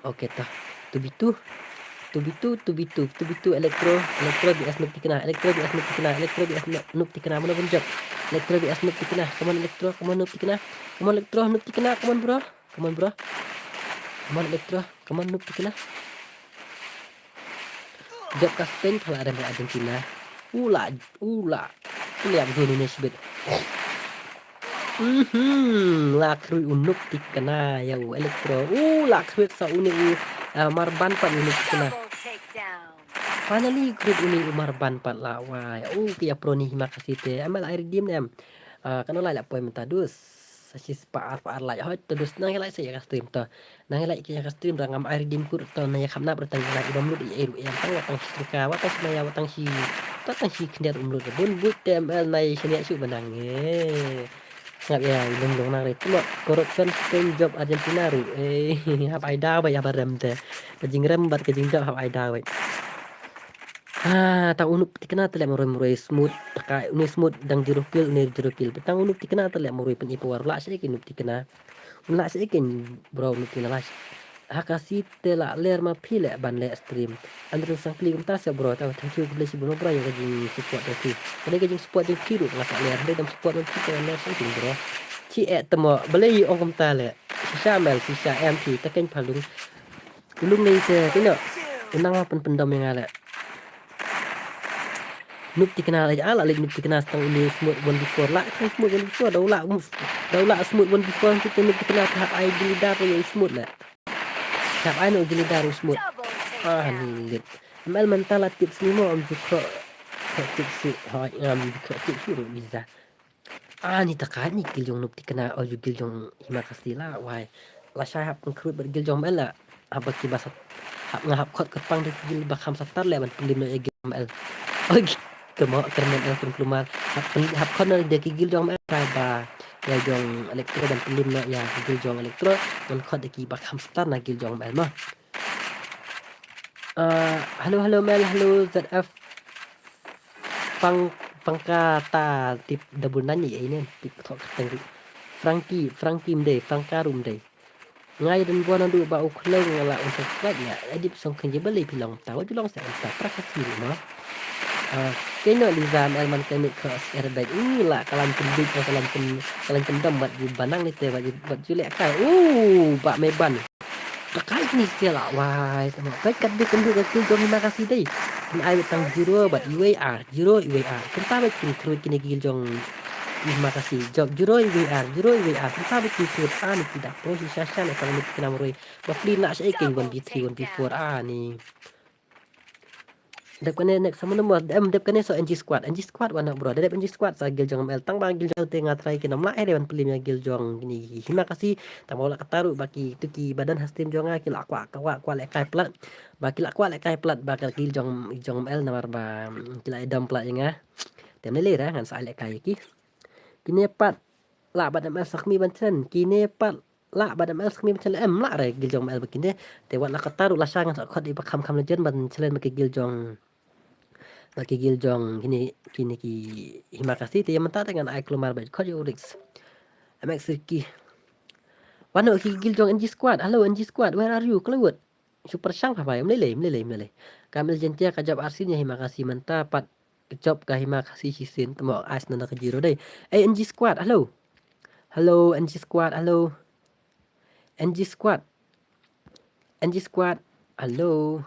Okay to. Two v two. Two v two, two v two, two v two Electro, Electro V S Noob Tikna, Electro V S Noob Tikna, Electro V S Noob Tikna, mano ban jop. Electro V S Noob Tikna, come on Electro, come on Noob Tikna, come on Electro, Noob Tikna, come on bro, come on bro. Come on Electro, come on Noob Tikna. Jop ka Spain pha la rem Argentina. Ula, ula. Ula yang zone ini sibit. Mhm, la khrui u Noob Tikna ïa u Electro. U la khrui sa uni u, uh, Marban pat u Noob Tikna. Finally khrui uni u Marban pat la wai. U ki ïa pro ni Himakasi te. M L ai redeem ne em. Uh, kan lai la poi mynta dus. Sa shi spah ar pah ar like hoi to dus nang like sa ïa ka stream to. Nang like ïa ka stream ra ngam ai redeem code to na ïa kham nap ra tang like bam lut ïa ru ïa tang tang shi trika wa tang shi maya wa tang shi wa tang shi khyndiat um lut bun buit te M L nai shaniah shu ba nang eh. Ngap ïa lung lung nang re tu corruption Spain jop Argentina ru eh hap ai daw ba ïa ba rem te. Ka jingrem bad ka jingjop hap ai daw ba. Ha, tang u Noob Tikna te leh marwei marwei smooth, taka une smooth dang zero kill, une zero kill. Tang u Noob Tikna te leh marwei pyn i power la sha ki Noob Tikna. Un la sha ki bro Noob Tikna la. Ha ka si te la ler ma phi leh ban leh stream. Andrew Sangkli kumta sha bro, tang thank you khublei shibun bro ïa ka jing support jong phi. Ka dei ka jing support jong phi ruh nga sa ler, dei dang support jong phi te ler sha ki bro. Chi eh te mo, balei ong kumta leh. Shisha mel, shisha em phi, ta keiñ phalung. Kulung nei te kino. Unang ma pynpyndom ïa nga leh. Noob Tikna leh ah la leh Noob Tikna stang uni smooth one v four la. Kan smooth one v four da u la da u la smooth one v four kita Noob Tikna te hap ai gili dar ïa u smooth leh. Hap ai no gili dar u smooth. Ah ni lit. M L mental la tip sni mo am ju kro. Kro tip shu. Hoi ngam ju kro tip shu ruh biza. Ani ta ka ni gil jong Noob Thikna, o yu gil jong Hima Khasi la, wai. Lashai hap pynkhruid bad gil jong Mel la. Hap ba ki ba sat, hap nga hap khot kyrpang da ki gil ba kham satar le ban pynlim noh ïa gil jong Mel. Oi, kyrmo, kyrmen el kyrm klumar. Hap pyn, hap khot noh da ki gil jong Mel ka ba ïa jong Electro ban pynlim noh ïa ki gil jong Electro. Ngan khot da ki ba kham satar na gil jong Mel mo. Ah, hello, hello, Mel, hello, Z F. Pang, pangka ta tip double nine ni, eh, ni, tip thok teng. Frankie, Frankie mdei, pangka rum dei. Ngai dan buan adu ba u khlong ngala un subscribe na, edit song khen je beli pilong ta, wajulong sa ta, prakasi ni mo. Ah, keno Liza Mel man kemi cross airbag. Ih, la kalan kendit, kalan ken, kalan kendam bat ju banang ni te, bat ju, bat ju lek kai. Uh, ba me ban. Ba kai ni sia la, wai, tama. Kai kat dei kynduh ka gil jong Hima Khasi dei. Kan ai tang zero bad U A R, zero U A R. Kan ta bad kin khrui kine gil jong Hima Khasi. Jop zero U A R, zero U A R. Kan ta bad kin khrui, ah, ni tidak pro si sasha na tang ni kinam roi. Ba pli na sha iking one B three, one B four, ah, ni. Dep kane next sama nombor, em, dep kane so N G Squad, N G Squad wan bro, dep N G Squad sa gil jong M L, tang ba gil jong te nga try ki nam la, eh, ban plim ïa gil jong kini Hima Khasi, tang ba la kata ruh ba ki tu ki ba don ha stream jong nga ki la kwah, kwah, kwah lehkai palat, ba ki la kwah lehkai palat ba ka gil jong, jong M L namar ba, mm, ki la idam palat ïa nga. Te ne le ra ngan sa ai lehkai ki. Kine pat la bad M L sa khmih ban chen, kine pat la bad M L sa khmih ban chen, em la re gil jong M L ba kine. Te wat la kata ruh la sha ngan sa khot i ba kham kham lejen ban chen ba ki gil jong, ba ki gil jong kine, kine ki Hima Khasi. Te ïa mynta te ngan ai kulmar ba khot ïa u Rix. M X Ricky. Wano ki gil jong N G Squad. Hello N G Squad, where are you? Khlewut. Super shang pha bai, mlei lei, mlei lei, mlei lei. Ka M L Gentia ka jop arsin ïa Hima Khasi mynta pat ka jop ka Hima Khasi shisien, tamo ice nanda ka zero dei. Eh, N G Squad, hello. Hello, N G Squad, hello. N G Squad. N G Squad, hello.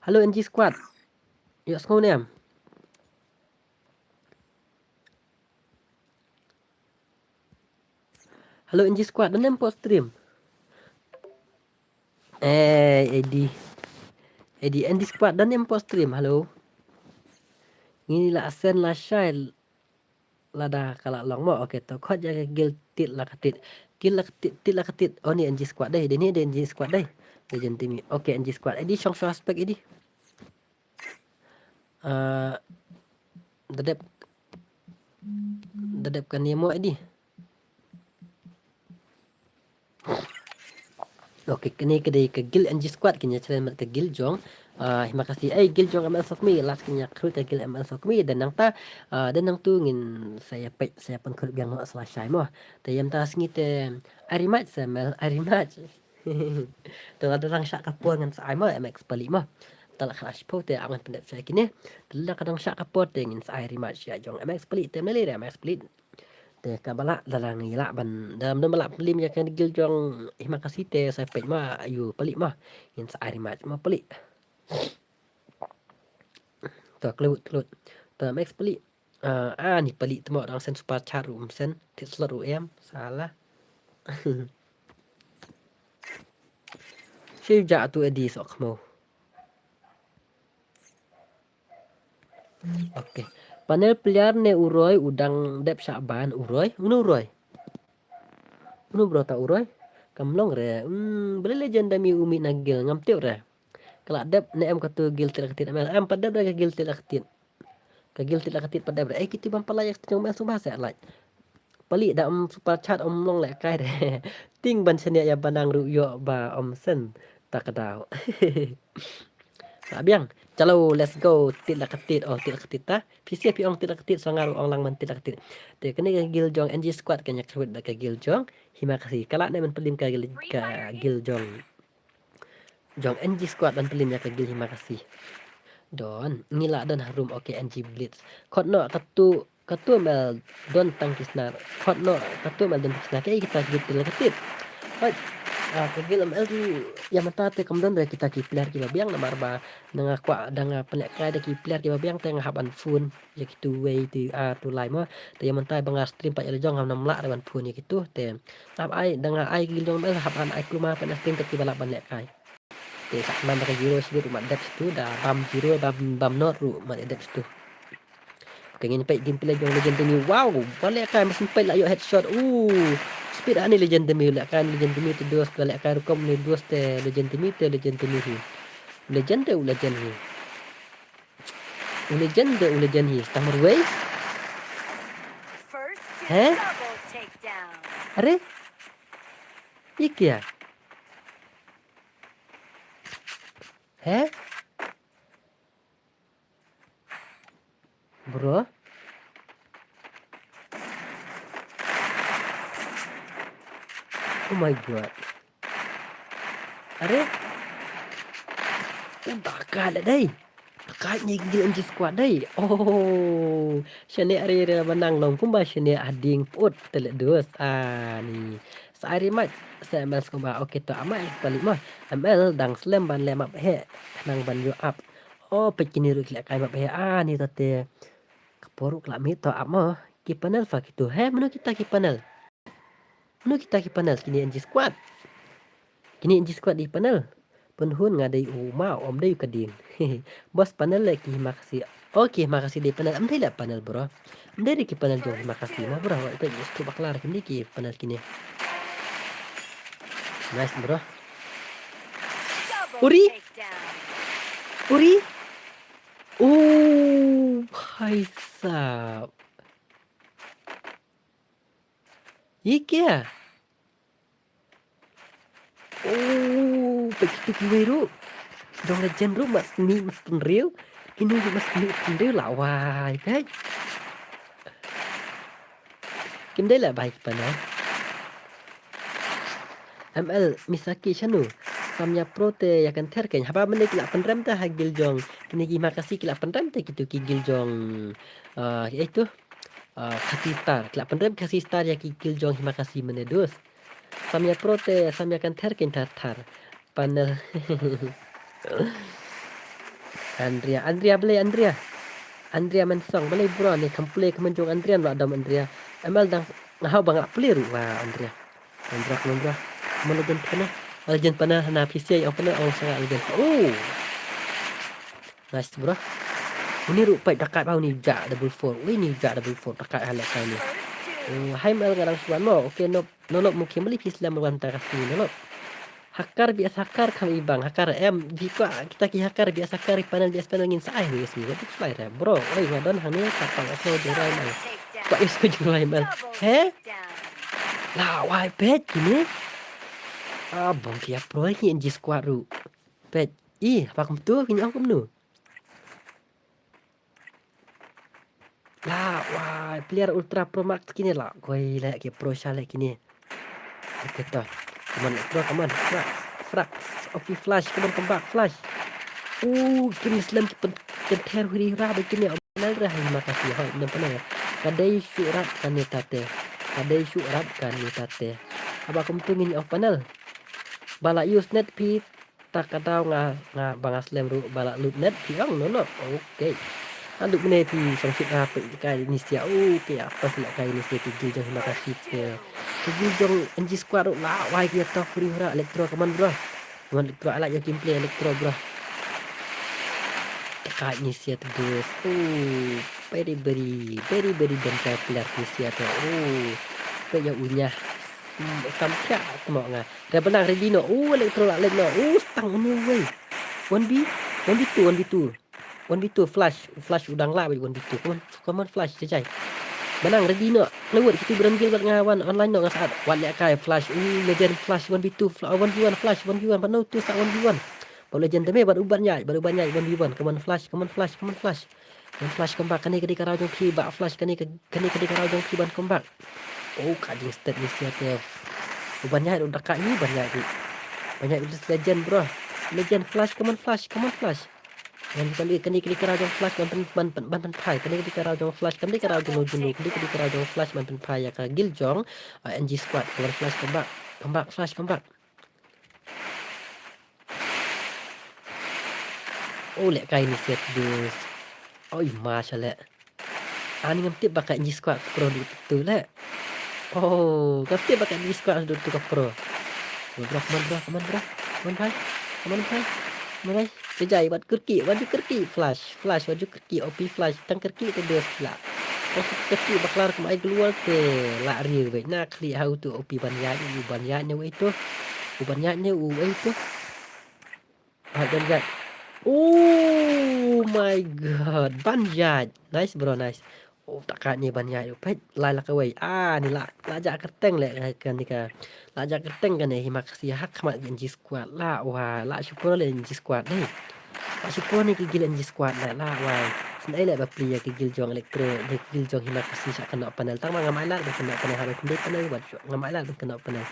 Hello, N G Squad. Ïohsngew ne em? Hello, N G Squad, don ne em hapoh stream? Eh, Eddie. Eddie, N G Squad, don ne em hapoh stream? Hello. Ngin ïa la send la shai lada ka la long mo. Okay, to khot ïa ka gil tit la ka tit. Gil la ka tit, tit la ka tit. Oh, ni N G Squad dei, dei ni dei N G Squad dei. Dei jen timi. Okay, N G Squad. Eddie, shong shong aspek Eddie. Ah, da dep, da dep kane mo Eddie. Okay, kane ka dei ka gil N G Squad, kane ïa challenge ka gil jong, ah, Hima Khasi, eh, gil jong M L Sokmi, last kane ïa khrui ka gil M L Sokmi, dan nangta, ah, dan nangtu ngin sa ïa peit, sa ïa pynkhrui biang noh sa la shai mo. Te ïa mynta sngi te, ai rematch sa M L, ai rematch. Te lada dang shah ka por ngan sa ai mo, M X Palik mo. Te la khalas po te ngan pyndep shai kine. Te lada ka dang shah ka por te ngin sa ai rematch ïa jong M X Palik te, mlei lei re M X Palik. Te kaba lah, lada ngi lah ban, lada ym don ba lah pynlim ïa ka gil jong Hima Khasi te sa peit mo, ayu Palik mo. Ngin sa ai rematch mo Palik. To klut, klut. To M X Palik. Ah, ah, ni Palik tamo dang send super chat ruh, send tit slot ruh em, salah. Shi ja tu Eddie sok mo. Okay. Panel player ne u Roy u dang dep shah ban u Roy. Uno u Roy. Uno bro ta u Roy. Kam long re. Hmm, beli legend da mi umi na gil ngam tip re. Kala dep ne em katu gil tit la ka tit M L. Em pat dep da ka gil tit la ka tit. Ka gil tit la ka tit pat dep re. Eh, kiti bam pala yak jong M L sum ba se like. Palik da um super chat um long lehkai re. Ting ban shaniah ïa banang ruh ïoh ba um sen. Ta ka daw. Lah biang. Chalo, let's go. Tit la ka tit. Oh, tit la ka tit ta. Phi sia phi ong tit la ka tit, sa nga ruh ong lang man tit la ka tit. Te kane ka gil jong N G Squad ka ïa kyrwit bad ka gil jong Hima Khasi. Kala ne man pynlim ka gil, ka gil jong, jong N G Squad ban pynlim ïa ka gil Hima Khasi. Don, ngi la don harum, okay, N G Blitz. Khot noh katu Katu M L don tang ki snar. Khot noh, katu M L don tang ki snar. Kaei kita gil tit la ka tit. Hoi. Ah, ka gil M L tu ïa mynta te kam don re kita ki player kiba biang namar ba nga kwah da nga pynlehkai da ki player kiba biang te nga hap ban phone ïa kitu wei tu, ah, tu lai mo. Te ïa mynta ba nga stream pat ïa la jong ngam lah re ban phone ïa kitu te. Hap ai da nga ai gil jong M L hap ban ai kulmar pat na stream te kiba lah ban lehkai. Te sa man da ka zero shi bit mat dep stu da bam zero bam, bam not ruh mat dep stu. Ka ngin peit gameplay jong Legend Demi. Wow, ba lehkai, mas peit la ïoh headshot. Uh, speed ani Legend Demi, lehkai Legend Demi te dos, ba lehkai rukom ni dos te Legend Demi te Legend Demi hi. Legend te u Legend hi. U Legend te u Legend hi. Stang marwei. First to Heh? Double takedown. Are? Ikia. Heh? Bro. Oh my god. Are? Udah kalah dai. Ka ngi gil N G squad dai. Oh. Shane are re ba nang long kumba shane ading put tele dus. Ah, ni. Sa ari mat. Sa M L skumba. Okay to ama ek tali ma. M L dang slem ban le map he. Nang ban yo up. Oh, peit kini ruh ki lehkai map he. Ah, ni tate. Ka por ruh ka la mih to ap mo. Ki panel fa kitu. He, mano kita ki panel? Mano kita ki panel? Kini N G squad. Kini N G squad di panel. Pynhun nga dei u ma, om dei u ka ding. Boss panel le ki Himakasi. Oh, ki Himakasi dei panel. Am dei le panel, bro. Am dei ki panel jong Himakasi ma, bro. Wa ita just tu baklar kim dei ki panel kini. Nice, bro. Uri? Uri? Oh, hai sap. Ye kya? Oh, peit kitu kiwei ruh. Jong Legend ruh mas mih mas pynriew. Kini ruh mas mih pynriew la wai, peit. Kim dei la bai ki panel. M L Misaki shanu. Samya Pro te ïa kan ther kein. Haba mynne ki la pynrem te ha gil jong. Kini ki Himakasi ki la pynrem te kitu ki gil jong. Ah, eh tu. Ah, Khasi Star. Ki la pynrem Khasi Star ïa ki gil jong Himakasi mynne dus. Samya Pro te, Samya kan ther kein thar thar. Panel. Andrea, Andrea, balei Andrea? Andrea Mensong, balei bro ni kam pule ka mynjong Andrea, la dom Andrea. M L dang nga hau ba nga pule ruh wa Andrea. Andrea, Andrea. Mana Legend panel? Legend panel hana P C ong panel ong sanga Legend. Oh. Nice, bro. Uni ruh peit da kat ba uni ja double four. Ui, ni ja double four da kat halek kali. Oh, hai M L ngarang suan mo. Okay, no. Nonop mungkin meli phi slem wan ta kasi nonop. Hakar bias hakar kam ibang hakar em biko kita ki hakar bias hakar panel bias panel ngin sa ai bias ni. What is fly re, bro? Oi, wadon hang ni kapang aku jurai mai. Pak is ku jurai mai. He? La wai pet kini. Ah, bong kia pro ki N G squad ru. Pet. Ih, apa kum tu kini aku nu. La wai, player Ultra Pro Max kini la. Koi le ki pro sha le kini. Okay to. Come on, bro, come on. Frax, Frax. Okay, flash, come on, come back, flash. Uh, kini slem ki pen, kenter huri hura ba kini. Nal re hai makasi hoi, nem pernah. Kadai syurat kani tate. Kadai syurat kani tate. Aba kum tu ngin off panel. Bala use net pi ta ka daw nga, nga ba nga slem ruh ba la lut net phi ong no no. Okay. Adu mene phi song sit ha pe kai ni sia. Okay, apa sila kai ni sia pi gil jong hima ka sit ke. Pi gil jong N G squad ruh la wai ki ta free hura Electro, come on bro. Come on Electro, I like your gameplay Electro bro. Kai ni sia tu bos. Oh, very very very very dancer player ni sia tu. Oh. Pe ya unya. Sampiak temo nga. Rebel nang ready no. Oh, Electro la lek no. Oh, stang unu wei. One B, one B two, one B two. One B two flash, flash udang la wei one B two. Come on, come on flash jajai. Manang ready no. Lewat kitu beran gil bat nga wan online no nga saat. Wan lek kai flash. Uh, legend flash one B two, fla-, one B one flash, one B one. Pano tu sa one B one. Ba legend deme bat uban nyai, bat uban nyai one B one. Come on flash, come on flash, come on flash. Ban flash comeback kane ka dei ka raw jong phi ba flash kane ka, kane ka dei ka raw jong phi ban comeback. Oh, ka jing stat ni sia te. Oh, ban nyai ruh da ka ni ban nyai ruh. Ban nyai ruh legend bro. Legend flash, come on flash, come on flash. Ban kane, kane ka dei ka raw jong flash ban ban ban ban ban phai. Kane ka dei ka raw jong flash, kane ka dei ka raw jong junu, kane ka dei ka raw jong flash ban ban phai ïa ka gil jong, uh, N G squad. Come on flash comeback. Comeback flash comeback. Oh, lek kai ni set dus. Oi, masha lek. Ani ngam tip ba ka N G squad pro du tu lek. Oh, ngam tip ba ka N G squad du tu ka pro. Come on, bro, come on, bro, come on, bro. Come on, bhai. Come on, bhai. Marai, jajai, wat kyrki, wat ju kyrki, flash, flash, wat ju kyrki, O P flash, tang kyrki te dos la. Tang kyrki baklar kum ai global te la rir wei. Na khli hau tu O P ban yat, u ban yat ne wei tu. U ban yat ne u wei tu. Hai ban yat. Oh my god, ban yat. Nice bro, nice. Oh, taka ni ban yat. Peit, lai la kawei. Ah, ni la, la ja kyrteng le kan ni ka. La ja kyrteng kan ni Himakasi hak khmat N G squad la. Wah, la syukur le N G squad ni. La syukur ni ki gil N G squad la, la wah. Snai le ba pli ya ki gil jong Electro, ki gil jong Himakasi sha kano panel. Tang ma ngam ai la ba kano panel, ha ba kano panel, ba ngam ai la ba kano panel.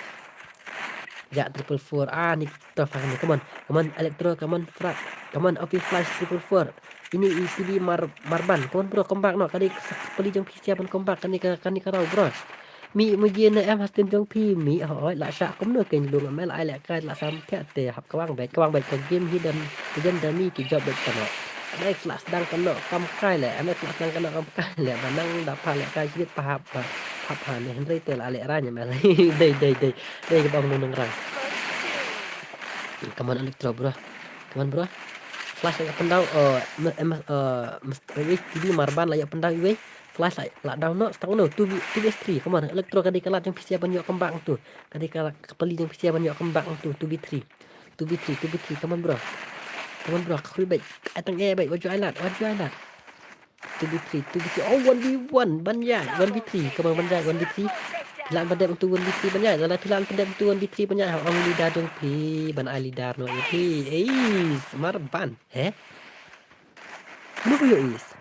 Ja triple four. Ah, ni tough ni. Come on, come on, Electro, come on, Frag, come on, O P flash triple four. Ini E T B Mar-, Marban. Come on bro, come back noh. Kani ka pali jong phi siap ban come back. Kani ka, kani ka rau bro. Mi mu ji ne em ha stream jong phi mi. Hoi, la sha kumno ken lung M L ai le kai la sam thiah te hap kawang beit, kawang beit ka game hi dam, ka game dam mi ki job beit kano. Next la sdang kano kam kai le, next la sdang kano kam kai le, ba nang da pha le kai shit pa hap, pa hap ha ne hynrei te la le ra ne M L. Dei, dei, dei. Dei ka bang nang rang. Come on Electro bro. Come on bro. Flash la ïa pyndau, eh, em, eh, Mister Wei, T V Marban la ïa pyndau iwei. Flash la, la down noh, stang noh, two v, two v three, come on, Electro ka dei ka lad jong phi siap ban ïoh comeback tu. Ka dei ka, ka pali jong phi siap ban ïoh comeback tu, two v three. Two v three, two v three, come on bro. Come on bro, ka khrui beit, ai tang eh beit, wat ju ai lad, wat ju ai lad. Two v three, two v three, oh, one v one, ban ïaid, one v three, come on, ban ïaid, one v three. Phi lah ban dep tu one v three, ban ïaid, lada phi lah ban dep tu one v three, ban ïaid, ha ong leader jong phi, ban ai leader noh ïa phi, Ace, Marban, he? Mano ba ïoh Ace?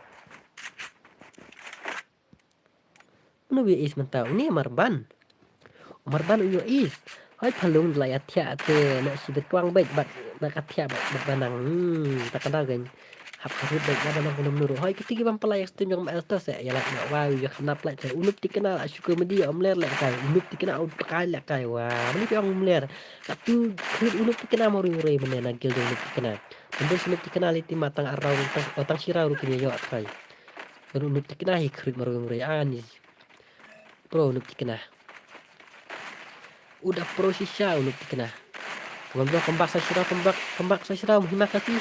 Mano ba ïoh Ace mynta? Une Marban. Marban u ïoh Ace. Hoi phalung la ïa thiah te na shibit kwang beit bad na ka thiah bad, bad banang. Hmm, ta ka daw gan. Hap ka rut beit na banang kumno mano ruh. Hoi kiti ki bam pala ïa ka stream jong M L to se ïa lak ïa wai ïa khnap lak te u Nup Tikna la shu comedy ym ler lek kai. U Nup Tikna u tkai lek kai. Wah, mano phi ong ym ler. Ka tu khrut u Nup Tikna mo ri ri mane na guild jong u Nup Tikna. Mano u Nup Tikna liti ma tang arau tang, tang shirau ruh kine ïoh tkai. Ru Nup Tikna hi khrut marwei marwei ani. Pro Nup Tikna. U da pro shisha u Nup Tikna. Come on bro, come back sa shirau, come back, come back sa shirau, Himakasi.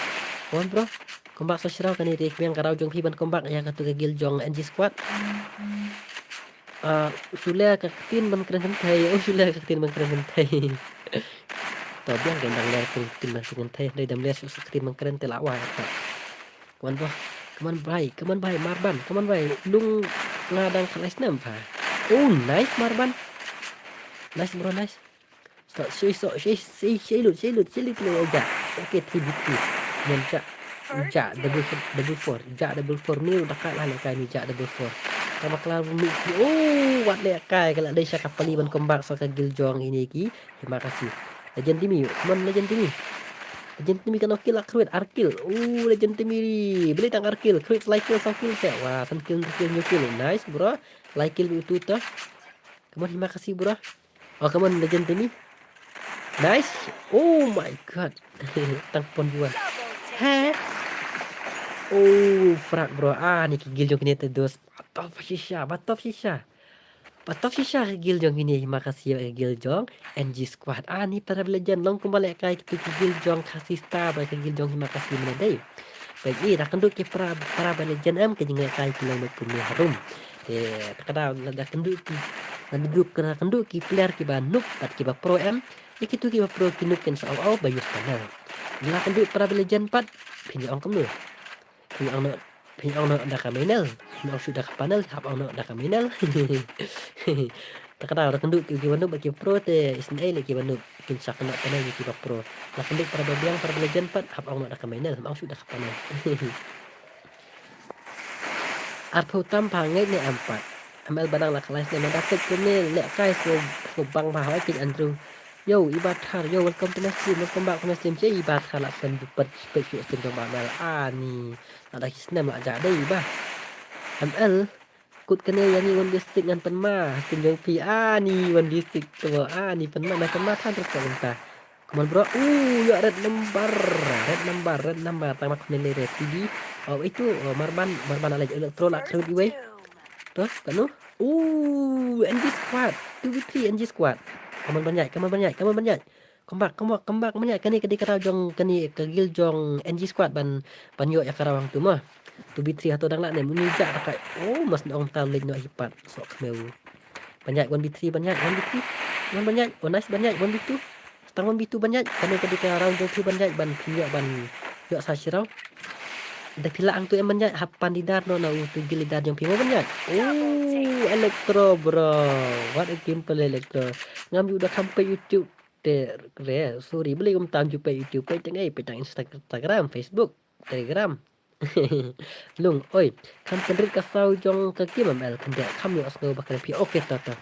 Come on bro. Come back sa shirau kane te biang ka rau jong phi ban come back ïa katu ka guild jong N G squad. Ah, shu leh ka ktien ban kren kynthei, oh shu leh ka ktien ban kren kynthei. To biang ka dang leh ka ktien ban kren kynthei, dei dam leh shu ka ktien ban kren te la wai. Come on bro. Come on bhai. Come on bhai. Marban. Come on bhai. Lung nga dang khlai snem bha. Oh, nice Marban. Nice bro, nice. So, so, so, so, so, so, lut, so, lut, so, lut, lut, ja. Okay, three v three. Ngan ja. Ja, double four, double four. Ja, double four. Ni udah kat lah lekai ni, ja, double four. Ka bakla ni. Oh, wat lekai. Ka la dei sha ka pali ban comeback sa ka guild jong ini ki. Terima kasih. Legend Timmy, come on Legend Timmy. Legend Timmy kano kill, la khrut ar kill. Oh, Legend Timmy. Beli tang ar kill, khrut lai kill, saw kill se. Wah, san kill, kill, new kill. Nice bro. Lai kill utu ta. Come on, terima kasih bro. Oh, come on Legend Timmy. Nice. Oh my god. Tang pon dua. He. Oh, Frag bro. Ah, ni ki guild jong kine te dos. Batop shisha, batop shisha. Batop shisha ka guild jong kine, makasih ka guild jong N G squad. Ah, ni para legend long kumba lekai ki guild jong Khasi Star, ba ka guild jong hi makasih mena dei. Baik, eh, da kynduh ki para, para legend em ka jinglekai ki long kumne harum. Eh, ta ka daw da kynduh ki, da kynduh ki player kiba noob bad kiba pro em. Ïa kitu kiba pro ki noob kin sa au au ba ïoh panel. Da kynduh para legend pat phin ong kumno. Phin ong noh, phin ong noh da ka main lane. Phin ong shuh da ka panel, hap ong noh da ka main lane. Ta ka daw da kynduh ki, kiba noob bad kiba pro te isynei leh kiba noob kin sa kynnoh panel ïa kiba pro. Da kynduh para ba biang para ba legend pat hap ong noh da ka main lane, hap ong shuh da ka panel. Arphew tam pha ngeit ne em pat. M L ba nang la khlaiñ snem da kit kumne lehkai sngewbang bha hoi King Andrew. Yo, Iba Thar, yo, welcome to my stream, welcome back to my stream. Che Iba Thar la slem pat pet shu stream jong ba M L. Ani, la da ki snem la ja dei Iba. M L, kut kane ïa ngi wan basic ngan pynma stream jong phi. Ani, wan basic to, ani pynma, na pynma than terus ka unta. Come on bro. Uh, ya red number. Red number, red number. Tang mak nele red T V. Oh, itu, oh, Marban, Marban la leh electro la khrut iwei. To, kanu. Uh, N G squad. Two v three N G squad. Come on ban ïaid, come on ban ïaid, come on ban ïaid. Come back, come back, come back, mynjat. Kane ka dei ka daw jong kane ka guild jong N G Squad ban, ban ïoh ïa ka raw hangtu mo. Tu B three hato dang lah ne em, uni jah ta kai. Oh, mas ong ta leit noh hi pat. Sok khmiew. Ban ïaid one B three, ban ïaid one B three. One ban ïaid, oh nice, ban ïaid one B two. Tang one B two ban ïaid, kane ka dei ka round jong phi ban ïaid, ban phi ïoh ban ïoh sa shi round. Da phi lah hangtu em ban ïaid, hap pan leader noh na utu guild leader jong phi mo ban ïaid. Oh, Electro bro. What a game play Electro. Ngam ju da kham peit YouTube te re, sorry, balei kumta ngam ju peit YouTube, peit tang ei, peit tang Instagram, Facebook, Telegram. Lung, oi, kham pynrit ka saw jong ka game M L, khyndiat kham ïohsngew ba kren phi. Okay, to, to.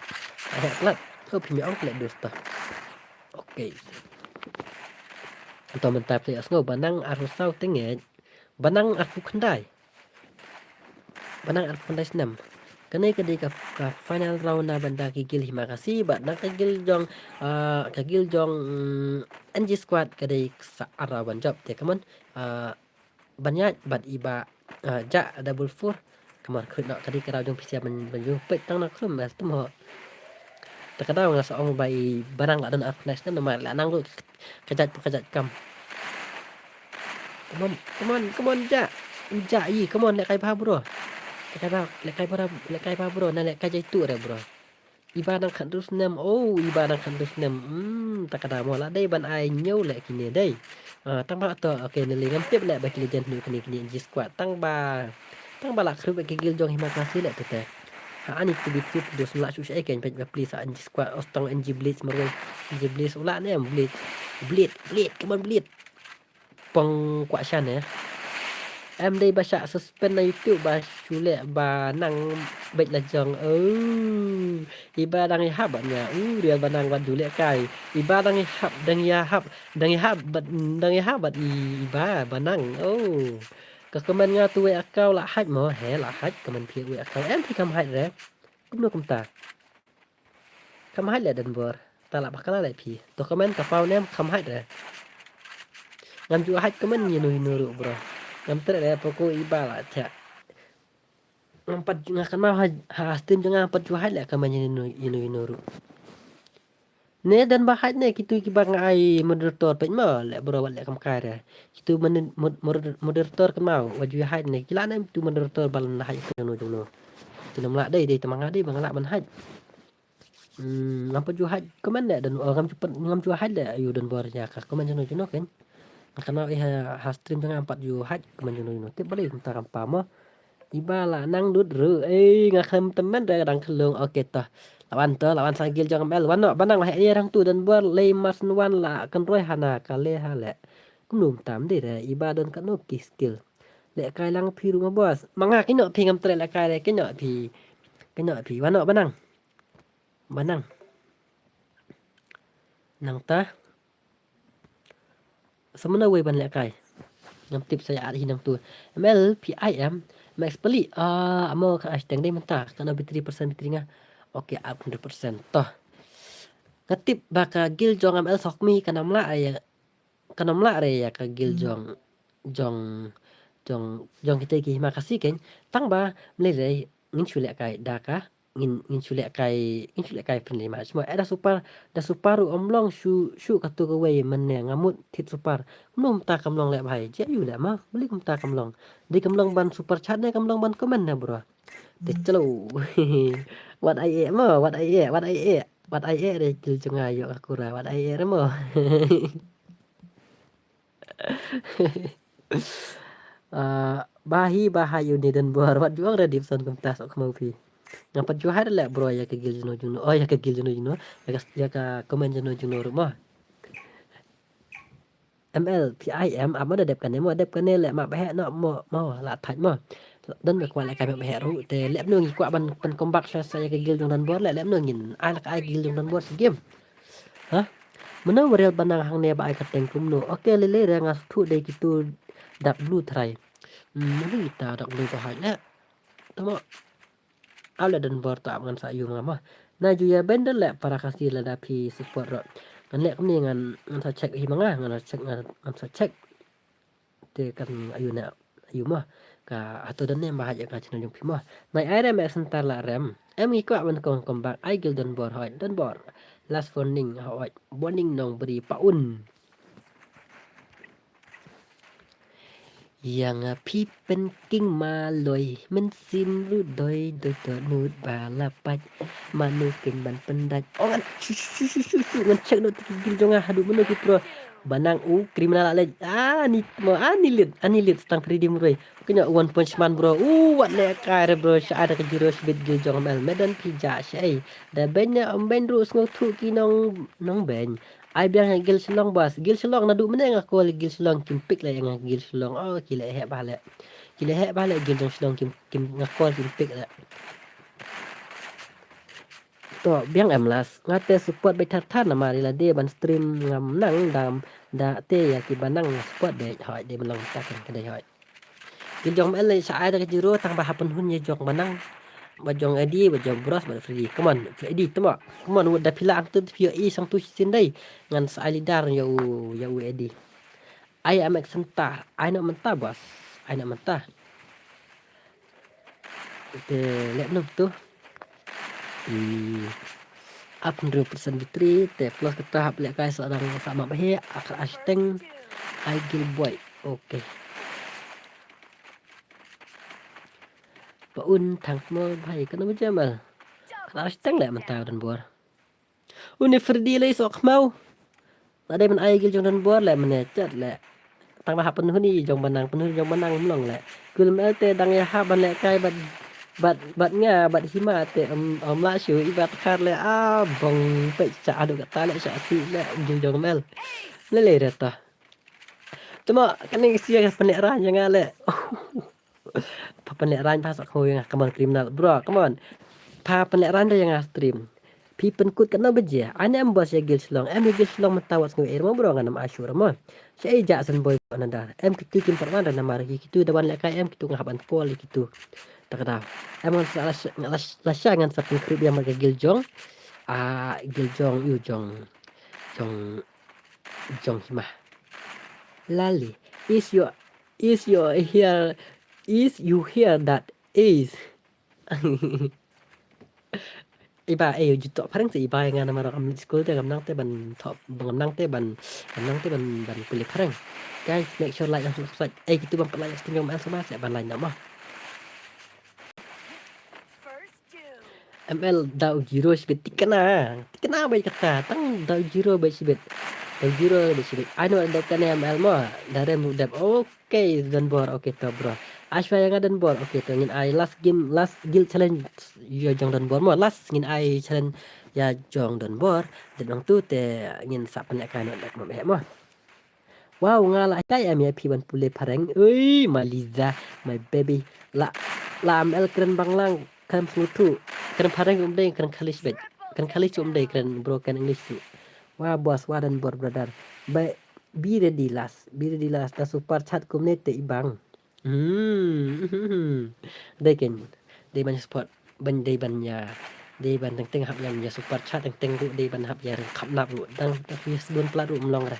Ai heh, plat. Ko phi ïoh ong plat dus to. Okay. To mynta phi ïohsngew ba nang arphew saw tyngeh. Ba nang arphew khyndai. Ba nang arphew khyndai snem. Kane ka dei ka, ka final round na bynta ki guild Hima Khasi bad na ka guild jong, ah, ka guild jong, mm, N G Squad ka dei sa ar round ban jop te, come on. Ah, ban ïaid bad i Bah, ah, Jah double four. Come on, khrut noh, ka dei ka daw jong phi sha ban, ban jong peit tang na khrum, eh, stem ho. Ta ka daw nga sa ong ba i Ba nang la don arphew khyndai snem namar la nang ruh ka jait pa ka jait kam. Come on, come on, come on, Jah. Jah i, come on, lehkai bha bro. Lehkai bha, lehkai bha, lehkai bha bro, na lehkai jaitu re bro. I Ba nang khathynriew snem, oh, i Ba nang khathynriew snem. Hmm, ta ka daw mo la dei ban ai ñiew leh kine dei. Ah, tang ba to, okay, ne lei ngam tip leh ba ki legend nu kine kine N G Squad. Tang ba, tang ba la khrup ki guild jong Hima Khasi leh te te. Ha ani tu bit tu dus la shu shai ken pet ba please N G Squad, os tang N G Blitz marwei. N G Blitz u la ne em Blitz. Blitz, Blitz, come on Blitz. Pong kwah shan eh. Em dei ba shah suspend na YouTube ba shu leh Ba nang beit la jong. Oh. I Ba dang i hap bad nga. Uh, real Ba nang bad ju lehkai. I Ba dang i hap, dang i hap, dang i hap bad, dang i hap bad i, i Ba, Ba nang. Oh. Ka comment nga tu wei account la hack mo, he la hack comment phi wei account. Em phi kham hack re. Kumno kumta. Kham hack leh Donbor. Ta la bakla leh phi. To comment ka paw nem kham hack re. Ngam ju hack comment ïa no ïa no ruh bro. Ngam treh re poko i Ba la cha. Ngam pat nga kan ma ha, ha stream jong nga pat ju hack leh comment ïa no ïa no ïa no ruh. Ne dan ba hack ne kitu kiba nga ai moderator peit ma leh bro wat leh kam kai re. Kitu mod-, mod-, mod-, moderator kan ma wat ju hack ne kila ne tu moderator ba la hack jong no jong no. Ti nam la dei dei tama nga dei ba nga la ban hack. Hmm, ngam pat ju hack comment leh dan, oh, ngam ju pat, ngam ju hack leh ayu Donbor ïa ka comment jong no jong no kan. Nga kan ma ha, ha stream jong nga ngam pat ju hack comment jong no jong no. Tip balei kumta kam pa mo. I Ba la nang dud ruh. Eh, nga khlem tymmen re dang khlung. Okay to. La wan to, la wan sa guild jong M L. Wan noh, Ba nang la heh ïa rang tu Donbor lei mas wan la kan roi hana ka le ha le. Kumno tam dei re, i Ba don katno ki skill. Lehkai lang phi ruh ma boss. Ma nga kino phi ngam treh lehkai re, kino phi. Kino phi, wan noh Ba nang. Ba nang. Nangta. Sa mano wei ban lehkai. Ngam tip sa ïa ar hi nang tu. M L P I M Max Peli. Ah, amo ka ai teng dei mynta. Kano battery percent battery nga. Okay, up hundred percent. Toh. Nga tip ba ka guild jong M L Sokmi ka nam lah ïa, ka nam lah re ïa ka guild jong, jong, jong, jong kita ki Hima Khasi ken. Tang ba mlei re ngin shu lehkai da ka ngin, ngin shu lehkai, ngin shu lehkai friendly match mo. Eh, da super, da super ruh ym long shu, shu katu kawei mynne nga mut thied super. Kumno mynta kam long leh bhai, jia ïu leh ma, balei kumta kam long. Dei kam long ban super chat ne kam long ban comment ne bro. Te chalo. Wat ai eh mo, wat ai eh, wat ai eh. Wat ai eh re jil jong nga ïoh ka kura, wat ai eh re mo. Ah, ba hi ba ha ïa une Donbor wat ju ong re dip son kumta sok khmiew phi. Ngam pat ju hack leh bro ïa ka guild jong no jong no. Oh, ïa ka guild jong no jong no. Ïa ka, ïa ka comment jong no jong no ruh mo. M L P I M ap mo da dep kane mo, dep kane leh ma ba heh noh mo, mo la thait mo. Don ba kwah lehkai ma ba heh ruh te leh no ngi kwah ban, ban comeback sa sa ïa ka guild jong Donbor leh, leh no ngin ai lehkai guild jong Donbor sa game. Ha? Mano ba rial Ba nang hangne ba ai ka teng kumno. Okay, lei lei re nga sngewthuh dei kitu dark blue trai. Hmm, mano kita dark blue ba hack leh. Tama. Aw leh Donbor to ap ngan sa ïoh ma nga ma. Na ju ïa bender leh para Khasi lada phi support ruh. Ngan leh kumne ngan, ngan sa check hi ma nga, ngan sa check, ngan, ngan sa check. Te kan ayu ne, ayu mo. Ka hato don ne ba hack ïa ka channel jong phi mo. Nai ai rem eh center la rem. Em ngi kwah ban kong kong bak ai gil Don Bor hoi. Don Bor. Last warning hoi. Warning nong bri pa un. Yang a phi pen king ma loi men sin ru doi doi doi nut ba la pach. Manu king ban pen dach. Oh ngan shu shu shu shu shu ngan check no tiki gil jong a hadu manu ki pro. Banang u criminal ale. Ah ni mo ah ni lit ah ni lit stang Freddy mroi. Kenya one punch man bro. U wat le kai re bro sha ada ke jiro shibit gil jong mel medan phi ja shai. Da ben ne om ben ru sngo thu ki nong nong ben. Ai biang ha gil Shillong bas. Gil Shillong na du mene nga kol gil Shillong kim pik le nga gil Shillong. Oh ki le he ba le. Ki le he ba le gil jong Shillong kim kim nga kol kim pik le. To biang em las nga te support bai thar thar na mari la de ban stream ngam nang dam da te ya ki banang nga support bai hoi de ban long ta kan ka dei hoi. Gil jong mel le sha ai da ka jiro tang ba hapen hun ye jong banang. Ba jong Eddie ba jong Bros ba Freddy. Come on Freddy temo. Come on wut da pila ang tu pio i sang tu sin dei. Ngan sa ai leader ya u ya u Eddie. Ai amek senta. Ai no menta bos. Ai no menta. Te lek no tu. Hmm. Ap hynriew percent battery te plus kata hap lek kai sa dang sa ma bahe akar ashteng ai gil boy. Okay. Pa un thang mo bhai kana mo jamal. Akar ashteng lek menta Don Bor. Uni Freddy lei sok mau. Tade men ai gil jong Don Bor le mene chat le. Tang ba hapen huni jong banang pen huni jong banang mlong le. Gul mel te dang ya ha ban le kai bad bad bad nga bad hima te am am la shu i bad kar le a bong pe cha adu kata le cha si le gil jong mel. Le le reta. Tuma kane sia ka pene ra janga le. Pa pene ra pa sok ho nga come on criminal bro come on. Pa pene ra janga stream. Phi pynkut katno baje? Ane em bos ya gil Shillong. Em ya gil Shillong mynta wat sngew air mo bro ngan em ashur mo. Sha ei ja san boy bro nanda. Em kitu kim parwan da namar ki kitu da wan lekai em kitu nga haban pol kitu. Takda. Em ngan sa la sha ngan sa pynkrup ya mar ka gil jong. Ah gil jong yu jong. Jong jong hima. Lali. Is your is your here is you hear that is. Iba eh ju tok phareng te iba ngan namar kam school te kam nang te ban top kam nang te ban kam nang te ban ban pule phareng. Guys make sure like and subscribe. Eh kitu ban pala ya stingam el sama se ban lain nama. M L dau giro sibit tikna tikna bai kata tang dau giro bai sibit dau giro bai sibit. Ano dep kane M L mo darem dep. Okay Don Bor okay to bro. Ashwa yang Don Bor okay to ngin ai last game last guild challenge ya jong Don Bor mo last ngin ai challenge ya jong Don Bor. Dep nang tu te ngin sa pynlek kai no dek mo be mo. Wow nga la kai em ya phi ban pule phareng. Ui Maliza my baby la la M L kren banglang kren smutu kren phareng um dei kren khalis bet kren khalis um dei kren broken English tu. Wa bos wa Don Bor brother. Be be ready last be ready last da super chat kumne te ibang. Hmm. Dei ken dei ban support ban dei ban ya dei ban teng teng hap yan ya super chat teng teng ru dei ban hap ya khap nap ru dang ta fi sbun plat ru mlong ra.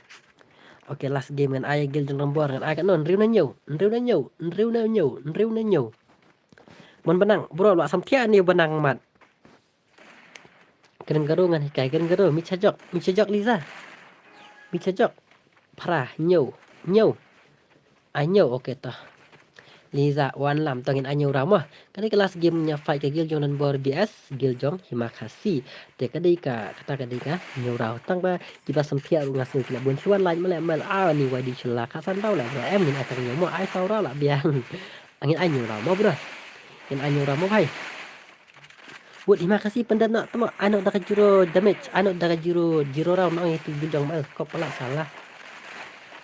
Okay last game ngan ai gil jong Don Bor ngan ai ka non riu na nyau riu na nyau riu na nyau riu na nyau. Mon banang bro lo sam thia ni banang mat. Kren garo ngan hikai kren garo mi chajok mi chajok Liza. Mi chajok. Phra nyau nyau. Ai nyau okay to. Liza wan lam to ngin ai nyau rama. Kane ka last game nya fight ka gil jong Don Bor B S gil jong Hima Khasi. Te ka dei ka kata ka dei ka nyau rau tang ba kiba samphia ru ngas ngi kila bun chuan lain male mal a ni wadi chula ka san rau la bra em ngin ai tang nyau mo ai sau rau la biang. Angin ai nyau rau mo bra. Ngin ai nyau rau mo bhai. Wut Hima Khasi pandan na tama ano da ka jiro damage ano da ka jiro jiro rau nang itu bidong mal ko pala salah.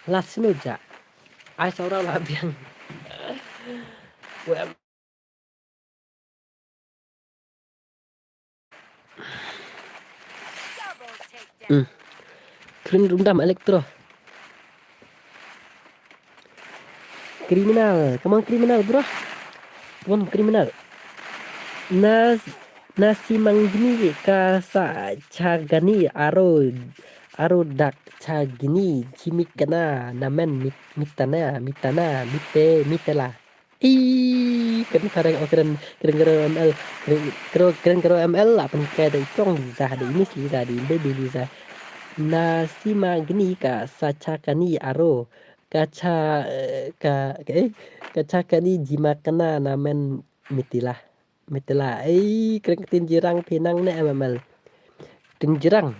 Las sinu ja. Ai sau rau la biang. Wut Hmm. Kren rundam elektro. Criminal, come on criminal bro. Come on criminal. Nas nasi manggini ka sa chagani aro aro dak chagini chimikana namen mit, mitana mitana mite mitela. Ih, kren karen, oh, kren, kren karen M L. Kren, kren, kren karen M L lah, pen kai da itong Liza, da inis Liza, da imbe bi Liza. Na sima gni ka sa cha kani aro. Ka cha, eh, ka, ka, eh, ka cha kani jima kana na men mitila. Mitila. Ei, kren ka tin jirang phi nang ne M M L. Tin jirang.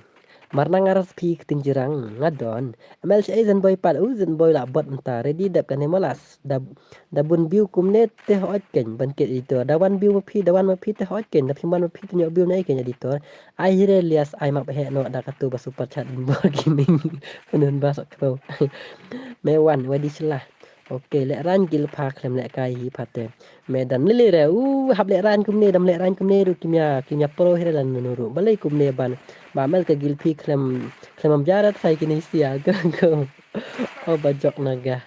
Mar nang aras phi ka tin jirang. Nga don. M L cha ei zen boy pat. U zen boy lah bot mynta. Ready dep kane malas. Da, da bun view kumne te hot ken. Ban kit editor. Da wan view ma phi, da wan ma phi te hot ken. Da phi man ma phi te nyok view ne ken editor. Ai hire lias ai map he no da katu ba super chat bor gaming. Penun ba sok kro. Me wan, wadi sela. Ok, leh rang gil pha khlem leh kai hi pha te. Me dan lili re, u hap leh rang kumne, dam leh rang kumne ru kimia, kimia pro hire lan nuru. Balei kumne ban, ba M L ka gil phi khlem, khlem am jara thai kini sia, go, go. O ba jok na ga.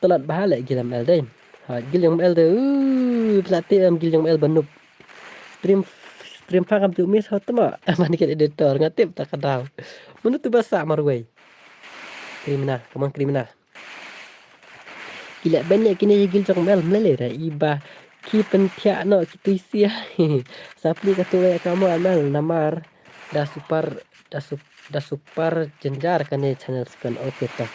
Talat ba leh gil M L dei. Ha, gil jong M L dei, u, pla te am gil jong M L banup. Stream, stream pha kam ju miss hot ma. Aman ke editor, nga tip ta ka daw. Munu tu ba sa marwei. Criminal, come on criminal. Ki leh ben leh kine gil jong M L mlele re iba. Ki pynthiah no ki tui sia. Sapli ka tu re ka mo M L namar. Da super, da sup, da super jenjar kane channel second. Ok to.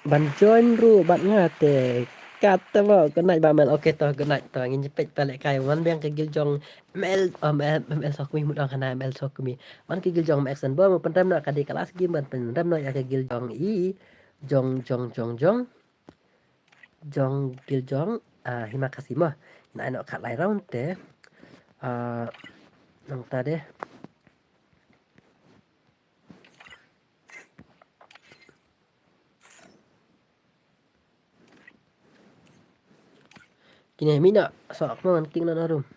Ban join ru bat nga te. Kat te mo, good night ba M L. Ok to, good night to. Ngin jepet pale kai. Wan biang ka gil jong M L, oh, M L, M L Sokmi mut ong hana M L Sokmi. Wan ka gil jong M X and bo mo pynrem no ka dei ka last game ban pynrem no ya ka gil jong i. Jong, jong, jong, jong. Jong gil jong, ah, Hima Khasi mo. Na ino khat lai round te. Ah, nang ta de. Kine mina so ak man king na room.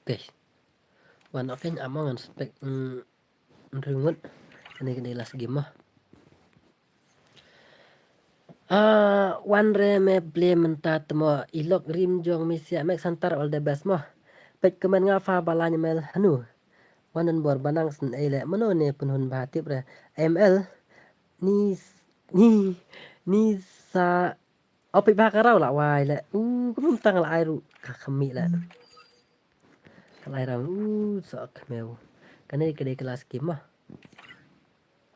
Ok. Wan ok, am ngan spek, mm, ringut. Ani kini last game mah. Ah, wan re me ble mynta temo ilok rim jong mi sia mek santar all the best mo. Pek kemen nga fa bala nyemel hanu. Wan dan bor banang sen ei le mano ne penhun ba tip re. M L ni s-, ni, ni sa Opik ba ka raw la wai le. U, ka mum tang la ai ru ka khami le. Ka lai raw u so khmew. Kane ka dei ka last game ma.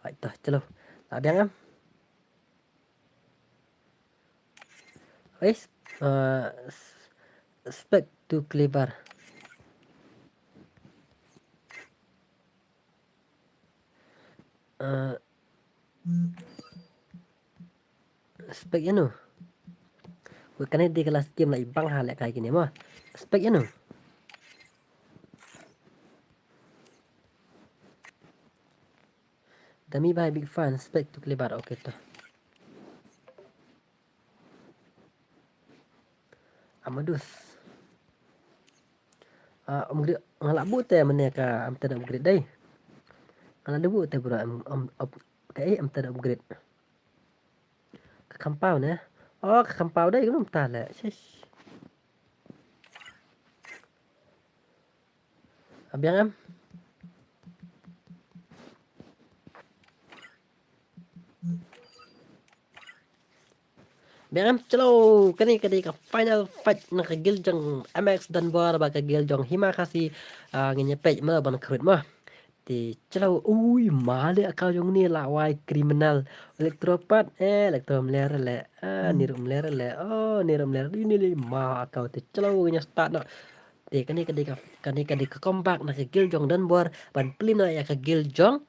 Hai to chalo. La biang am. Wes, uh, s-, spek tu clever. Uh, Spek ïano. Wei kane dei ka last game la i bang ha leh kai kine mo. Spek ïano. Dami bhai big fan spek tu kelebar okay to. Amadus. Ah, um gri nga la bu te mane ka am te da upgrade dai. Nga la bu te bro am am ka eh am te da upgrade. Ka kampau ne. Oh ka kampau dai grum ta le. Shish. Abiang am. Biang am chalo kane ka dei ka final fight na ka guild jong M X Dunbar ba ka guild jong Hima Khasi. Ah, ngin ïa peit ma ban khrut ma. Te chalo ui ma le ka jong ni la wai criminal. Electropat eh electro mler le. Ah, ni rum ler le. Oh, ni rum ler ni le ma ka te chalo ngin ïa start no. Te kane ka dei ka, kane ka dei ka comeback na ka guild jong Dunbar ban plie na ïa ka guild jong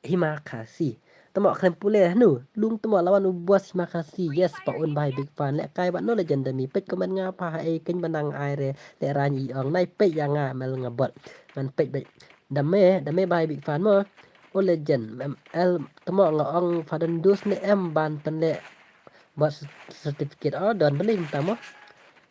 Hima Khasi. Tamo khlem pule hanu lung tamo lawan u boss Hima Khasi. Yes pa un bai big fan le kai ba no legend mi peit comment nga pa ha ei ken banang ai re le ran i ong nai peit ïa nga mel nga bot ngan peit beit. Dame dame bai big fan mo. O legend M L tamo nga ong fadan dus ne em ban pen le Bad certificate oh don bling tamo.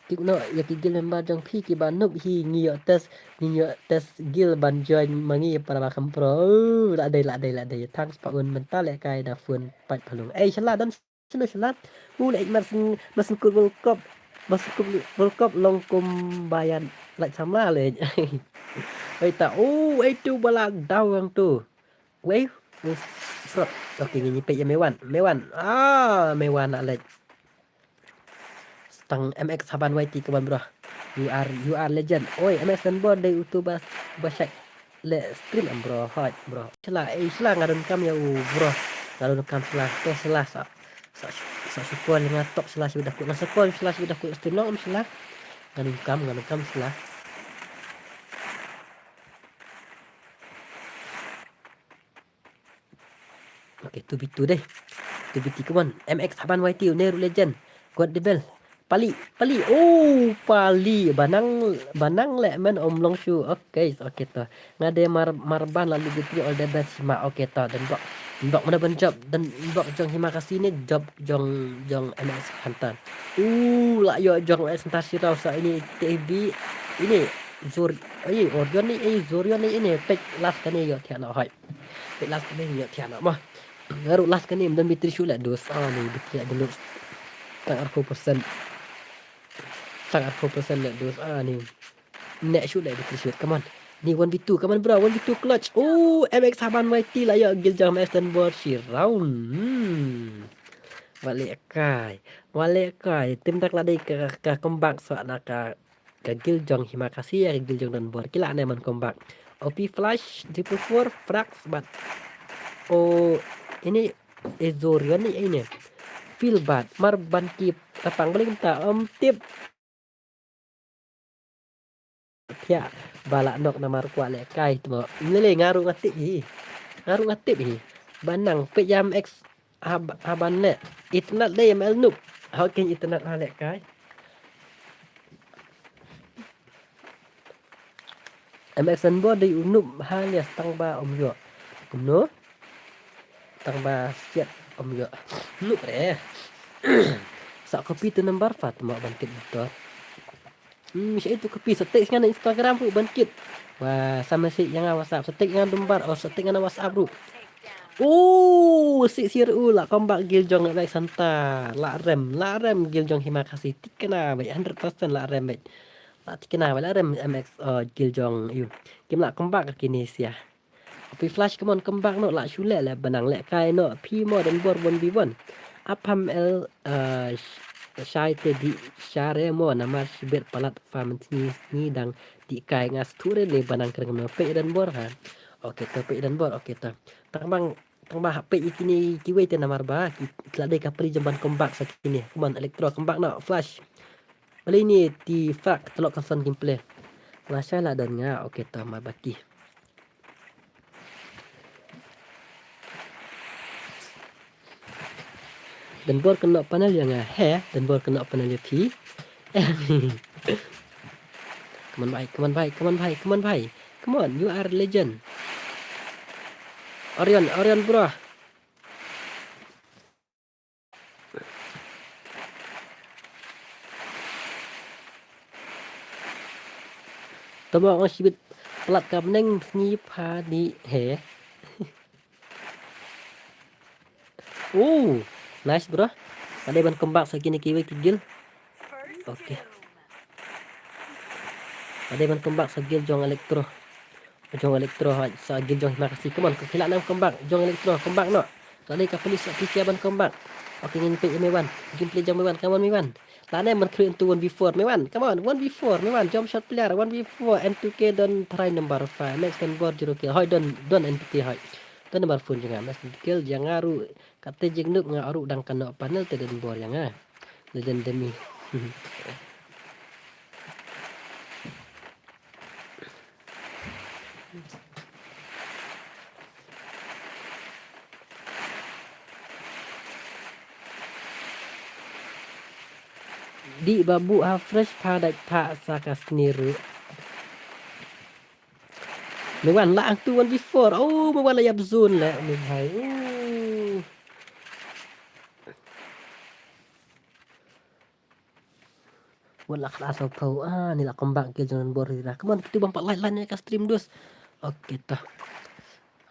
Kik no ïa ki guild member jong phi ki ba nup hi ngi ïoh test ngi ïoh test guild ban join ma ngi para ba kham pro. Oh, la dei la dei la dei thanks pa un mynta le kai da phone pat phalung. Ei shala don shala shala. U le mas mas kut World Cup. Mas kut World Cup long kum bayan. Like samla le. Wei ta, oh, ei tu ba la daw hangtu. Wei, oh, frot. Okay, ngin ïa peit ïa Mewan. Mewan. Ah, Mewan la leit. Tang M X Haban Y T, come on, bro. You are, you are legend. Oi, M X Donbor dei utu ba, ba shait leh stream em, bro. Hoi, bro. Shala, eh, shala nga donkam ïa u, bro. Nga donkam shala. Te shala sa. Sa, sa support nga tok shala, shala da ku. Nga support shala, shala da ku stream long em shala. Nga donkam, nga donkam shala. Okay, two v two deh. Two v two, come on. M X Haban Y T, Nehru Legend. God the Bell. Pali, Pali. Oh, Pali. Banang, banang leh men om long shu. Okay, okay to. Nga dei mar, mar ban la lu bitri all the best ma. Okay to. Dan bok. Dan bok mana ban job. Dan bok jong Hima Khasi ne job jong, jong M X Hunter. Uh, la ïoh jong M X Hunter shi raw sa ini T B. Ini Zor, ai, Orion ni, ai, Zorion ni ini. Peit last kane ïoh thiah noh hoi. Peit last kane ïoh thiah noh ma. Nga ruh last kane ym don battery shuh leh dus. Ah, ni battery ïa dulu. Tang arphew percent. Tang arphew percent leh dus. Ah, ni. Neh shuh leh battery shuh. Come on. Ni one v two. Come on, bro. One v two clutch. Oh, M X Haban Y T la ïoh guild jong M X Donbor shi round. Hmm. Wat leh kai. Wat leh kai. Team Dark la dei ka, ka comeback sa na ka, ka guild jong Hima Khasi, ka guild jong Donbor. Ki lah ne man comeback. O P Flash, triple four, Frax, but, oh, ini Ezorion ni ini. Feel bad. Mar ban ki tapang balik ta, em, tip. Thiah ba la nok namar kwah leh kai tu. Lele nga ruh nga tip hi. Nga ruh nga tip hi. Banang peit ïa M X Hab-, Haban leh. Itynnad leh M L noob. Hok ken itynnad ha leh kai. M X Donbor dei u noob ha leh tang ba ym ïoh. Kumno? Tang ba siat ym ïoh. Noob re. Sa copy tu number pat mo ban kit motor. Hmm, sa itu copy sa text nga na Instagram ruh ban kit. Wah, sa message ïa nga WhatsApp, sa text ïa nga number, oh, sa text ïa nga na WhatsApp ruh. Oh, si sir u la comeback guild jong M X Hunter. La rem, la rem guild jong Hima Khasi. Tikna beit, hundred percent la rem beit. La tikna beit, la rem M X, uh, guild jong ïu. Kim la comeback kine sia. Phi Flash, come on, come back noh, la shu leh leh, banang leh kai noh, phi mo Donbor one v one. Apham el, uh, sh-, shai te dih share mo, namar shibit palat pha mynsngi, sngi dang dih kai, nga shu re ne banang kren noh, peit Donbor ha. Okay to, peit Donbor, okay to. Tang bang, tang ba ha peit ïa kine kiwei te namar ba ki, ki la dei ka pyrshah jam ban comeback sa kine. Come on, Electro, come back noh, Flash. Balei ni ti Frak, te lok ka son gameplay. La shai la don nga, okay to, ma baki. Donbor kynnoh panel ïa nga, he, Donbor kynnoh panel ïa phi. Come on bhai, come on bhai, come on bhai, come on bhai. Come on, you are legend. Orion, Orion bro. Tama nga shibit palat ka bneng, sngi pha ni he. Oh, nice bro. Ka dei ban comeback sa kine kiwei ki guild. Okay. Ka dei ban comeback sa guild jong Electro. Jong Electro ha, sa guild jong Hima Khasi. Come on, ki lah nang comeback. Jong Electro, comeback noh. Ka dei ka police, police ban comeback. Okay, ngin peit Mewan. Gameplay jong Mewan. Come on, Mewan. Lah ne man create into one v four. Mewan, come on, one v four. Mewan, jump shot player, one v four. N two K don try number five. Max Donbor zero kill. Hoi, don, don N two K hoi. Don number four jong nga. Max Donbor kill, jong nga ruh. Kata jingnup nga ruh dang kano panel te Donbor ïa nga. Legend demi. Dih ba buh ha fresh pha dait pha sa ka sniru. Mewan lah tu one v four. Oh, Mewan lah ïap zone lah. Ni hai. Oh. Wat la khat asal tau. Ah, ni la comeback kill jong Donbor hi ra. Come on, kitu bam pat like, like ne ka stream dus. Okay ta.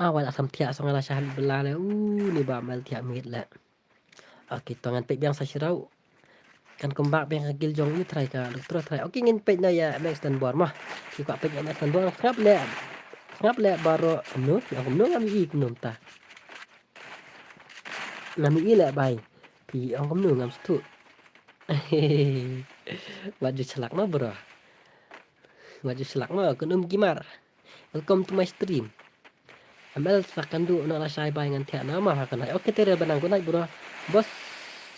Ah, wat la sam thiah song la shah bela le. Uh, ni ba mel thiah mit le. Okay, to ngan peit biang sa shirau. Kan kumba biang ka guild jong u trai ka, duk trai trai. Okay, ngin peit noh ïa Max Dunbar mo. Ki kwah peit ïa Max Dunbar, sngap leh. Sngap leh baroh kumno, ïa kumno ngam i kumno mynta. Ngam i leh bai. Phi ong kumno ngam sngewthuh. Wat ju shlak mo bro. Wat ju shlak mo, kun um kimar. Welcome to my stream. M L sa kynduh noh lashai bai ngan thiah noh ma ha kane. Okay, te re ba nang good night bro. Boss,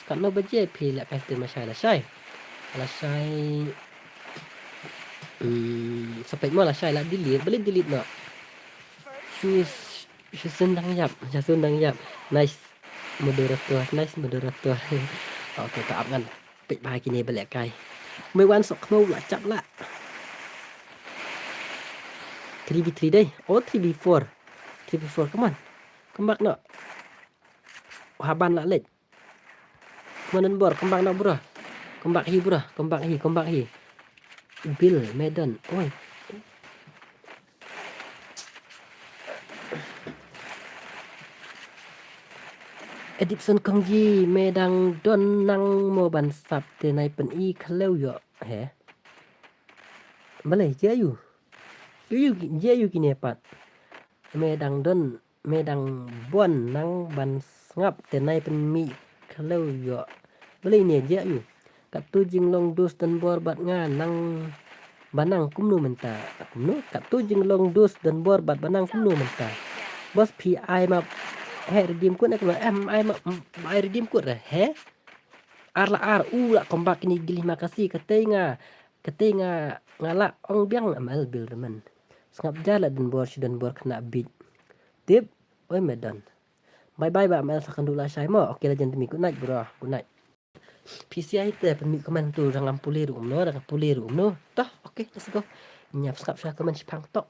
katno baje phi leh kai stream lashai lashai. Lashai. Hmm, sa peit mo lashai la delete, balei delete noh. Shu shu sendang ïap, shu sendang ïap. Nice moderator, nice moderator. Okay, ta ap ngan. Peit ba kine ba leh kai. Mei wan sok khmo la chap la. Three v three dei. Oh, three v four. Three v four, come on. Come back noh. Haban la leh. Come on, Bor, come back noh, bro. Come back hi, bro. Come back hi, come back hi. Bill, Medan. Oi. Edipson Kongji, me dang don nang mo ban sap te nai pyn-i khlem ïoh, he. Balei, jia ïu. Ïu, ïu, jia ïu kine pat. Me dang don, me dang bun nang ban sngap te nai pynmih khlem ïoh. Balei ne jia ïu. Katto jinglong dos Donbor bad nga nang ba nang kumno mynta. Kumno? Katto jinglong dos Donbor bad ba nang kumno mynta. Boss phi ai ma he redeem code ne kumno? Em ai ma, em, ai redeem code re, he? Ar la ar, u la comeback kine guild Himakasi, katei nga, katei nga, nga la ong biang M L Bill Raman. Sngap ja la Donbor, shi Donbor kena beat. Tip, oi me don. Bye bye ba M L sa kynduh lashai mo. Okay, Legend to me. Good night, bro. Good night. P C I te pynmih comment tu, dang ngam pule ruh kumno, dang pule ruh kumno. Toh, okay, let's go. Ngiap sngap sha comment shipang tok.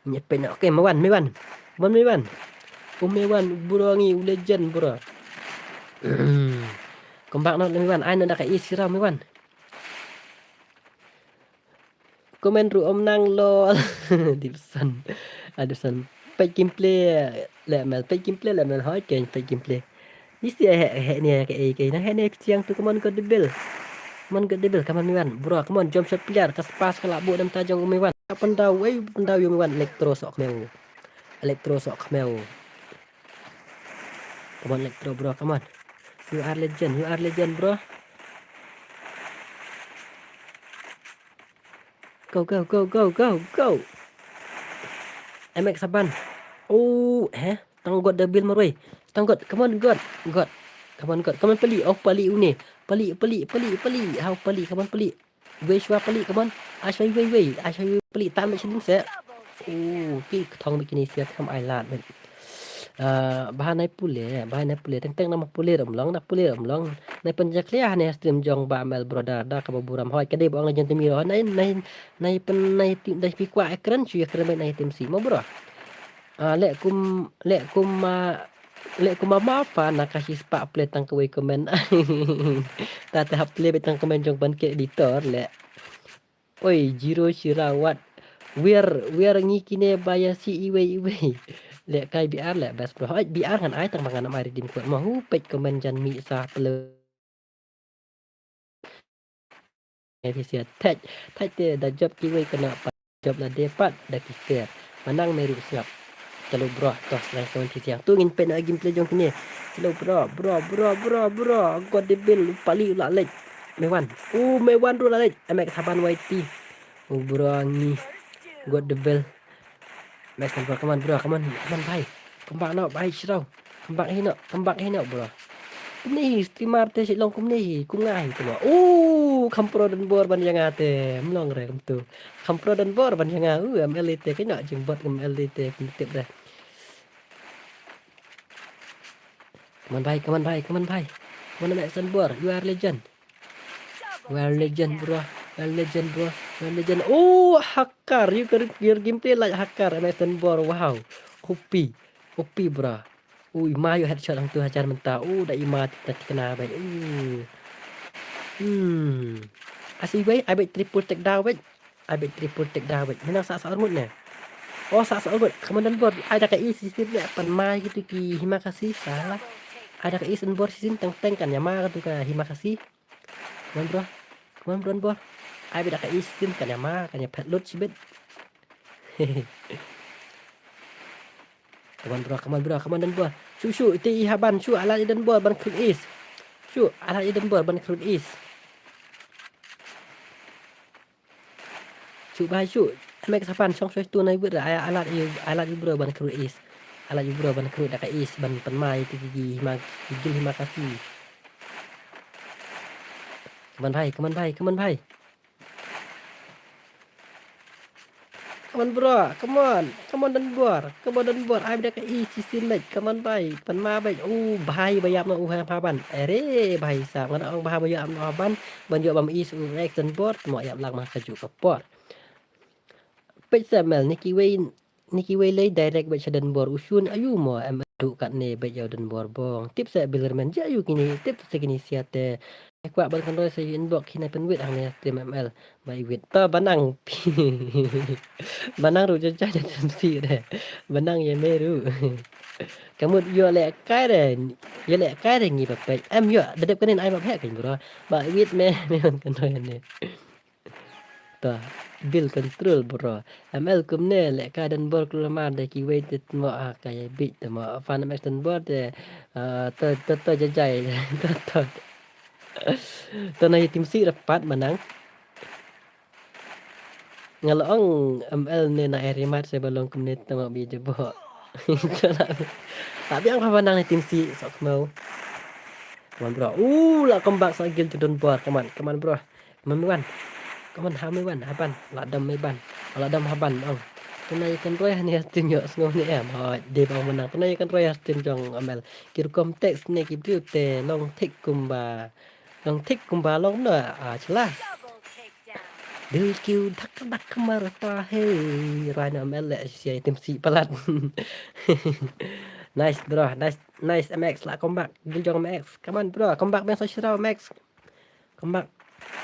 Ngiap pynmih, okay, Mewan, Mewan. Come on, Mewan. Oh, Mewan, bro ngi, u legend, bro. Come back noh, Mewan. Ai noh da ka i sira, Mewan. Comment ruh ym nang lol. Dipson. Ah, Dipson. Peit gameplay leh M L, peit gameplay leh M L, hoi keiñ peit gameplay. Isi he, he ne ka ei keiñ, nang he ne phi chiang tu, come on got the bill. Come on got the bill, come on Mewan. Bro, come on, jump shot player, ka spas ka la buh dam ta jong u Mewan. Pyndaw, wei pyndaw ïa u Mewan, Electro sok khmew. Electro sok khmew. Come on Electro bro, come on. You are legend, you are legend bro. Go, go, go, go, go, go. M X Saban. Oh, he? Tang got da bill marwei. Tang got, come on got. Got. Come on got. Come on peli. Oh, peli une. Peli, peli, peli, peli. How peli, come on peli. Wei shwa peli, come on. Ai shwa wei, wei. Ai shwa wei peli. Tan ba shilin se. Oh, ki thong ba kine sia kam ai lad. Ah, ba nai pule, ba nai pule, teng teng nama pule ram long, na pule ram long. Nai pynjakhlia ne stream jong ba M L brother, da kaba burom hoi, ka dei ba ong na jong timi ro, nai, nai, nai pyn, nai tim, nai pi kwa ekran, shu ekran nai tim si, mo bro. Ah, leh kum, leh kum, ah, leh kum ma ma fa na ka shi spah pule tang kawei comment. Ta te hap pule ba tang comment jong ban ke editor, leh. Oi, Jiro Shira wat. Wir, wir ngi kine ba ïa si iwei iwei. Leh kai B R leh best bro. Hoi, B R ngan ai tang ba ngan ai redeem code mo. Hu peit comment jan mi sa pele. Ngai phi sia thaj, thaj te da job kiwei kena pa job la de pat da ki fair. Manang me ruh sngap. Chalo bro, tos lang comment phi siang. Tu ngin peit na gameplay jong kine. Chalo bro, bro, bro, bro, bro. God the bill, pali u la leit. Mewan. U Mewan ruh la leit. M X Saban Y T. U bro ngi. God the bill. Max Saban, come on bro, come on, come on bhai. Come back noh bhai, shiro. Come back hi noh, come back hi noh bro. Kumne hi streamer te shi long kumne hi, kum nga hi kumno. U kham pro Donbor ban ïa nga te. Mlong re kumtu. Kham pro Donbor ban ïa nga. U M L te kynnoh jingbot M L te kum tip re. Come on bhai, come on bhai, come on bhai. Come on Max Donbor, you are legend. Well legend bro, well legend bro, well legend. Oh, hacker, you can, your gameplay like hacker, Max Donbor, wow. O P, O P bro. Ui, ma ïoh headshot hangtu hajar mynta. Oh, da i ma ta tikna bai. Uh. Hmm. Asi bai, ai bai triple take down bai. Ai bai triple take down bai. Mynta sa sa ngut ne. Oh, sa sa ngut. Come on Donbor. Ai da ka i system ne. Pan ma gitu ki Himakasi salah. Ai da ka i Donbor system teng teng kan ïa ma gitu ka Himakasi. Come on, bro. Come on, bro, Don Bor. Ai bit da ka ace shisien, kan ïa ma, kan ïa phet lut shibit. Come on, bro, come on, bro, come on, Don Bor. Shu, shu, ite i ha ban, shu, ai lad ïa Don Bor ban khrud ace. Shu, ai lad ïa Don Bor ban khrud ace. Shu, bha shu. Mek sa pan shong shu tu nai wit ra, ai, ai lad ïa, ai lad ïa bro ban khrud ace. Ai lad ïa bro ban khrud da ka ace ban pynmai ïa ki, ki hima, ki guild hima Khasi. Come on, bhai, come on, bhai, come on, bhai. Come on, bro, come on, come on, Don Bor, come on, Don Bor, ai bit da ka ace shisien, mate, come on, bhai, pynma, mate, u bhai ba ïap noh u ha ban, are, bhai sahab, nga da ong bha ba ïap noh ha ban, ban ïoh bam ace u Rex Don Bor, mo ïap lang ma kajuh ka por. Peit sa M L, ne kiwei, ne kiwei lei direct beit sha Don Bor, u shun aïu mo, M L duh katne beit ïa u Don Bor bong, tip sa Billerman, jia aïu kine, tip sa kine sia te, Ai kwah ban kynroi sa ïa inbox hi na pynwit hangne stream M L. Ba i wit. To ba nang. Ba nang ruh jajai na stream si re. Ba nang ïa me ruh. Ka mut ïoh leh kai re. Ïoh leh kai re ngi ba peit. Em ïoh da dep kane ai ba peit kan bro. Ba i wit me me ban kynroi hangne. To bil control bro. M L kumne leh kai Don Bor kulmar da kiwei te mo a ka ïa bit te mo fan M X Don Bor te. Ah, to to to jajai. To to. To na ïa tim si rapat manang. Nga la ong M L ne na eri mat se ba long kumne tama bi jebo. To la. La biang ha ba nang ne tim si sok mau. Come on bro. Uh, la comeback sa guild jong Don Bor. Come on, come on bro. Come on, me wan. Come on, ha me wan, ha ban. La dam me ban. La dam ha ban ong. To na ïa kan roi ha ne ha tim ïoh sngew ne em. Hoi, de ba ong manang. To na ïa kan roi ha tim jong M L. Ki rukom text ne ki briew te long thik kumba. Long thik kumba long na, ah, chla. Dil kiu dak dak kemar pa hei. Roi na M L le sia tim si palat. Nice bro, nice, nice M X la comeback. Dil jong M X. Come on bro, comeback beng sa shira M X. Comeback.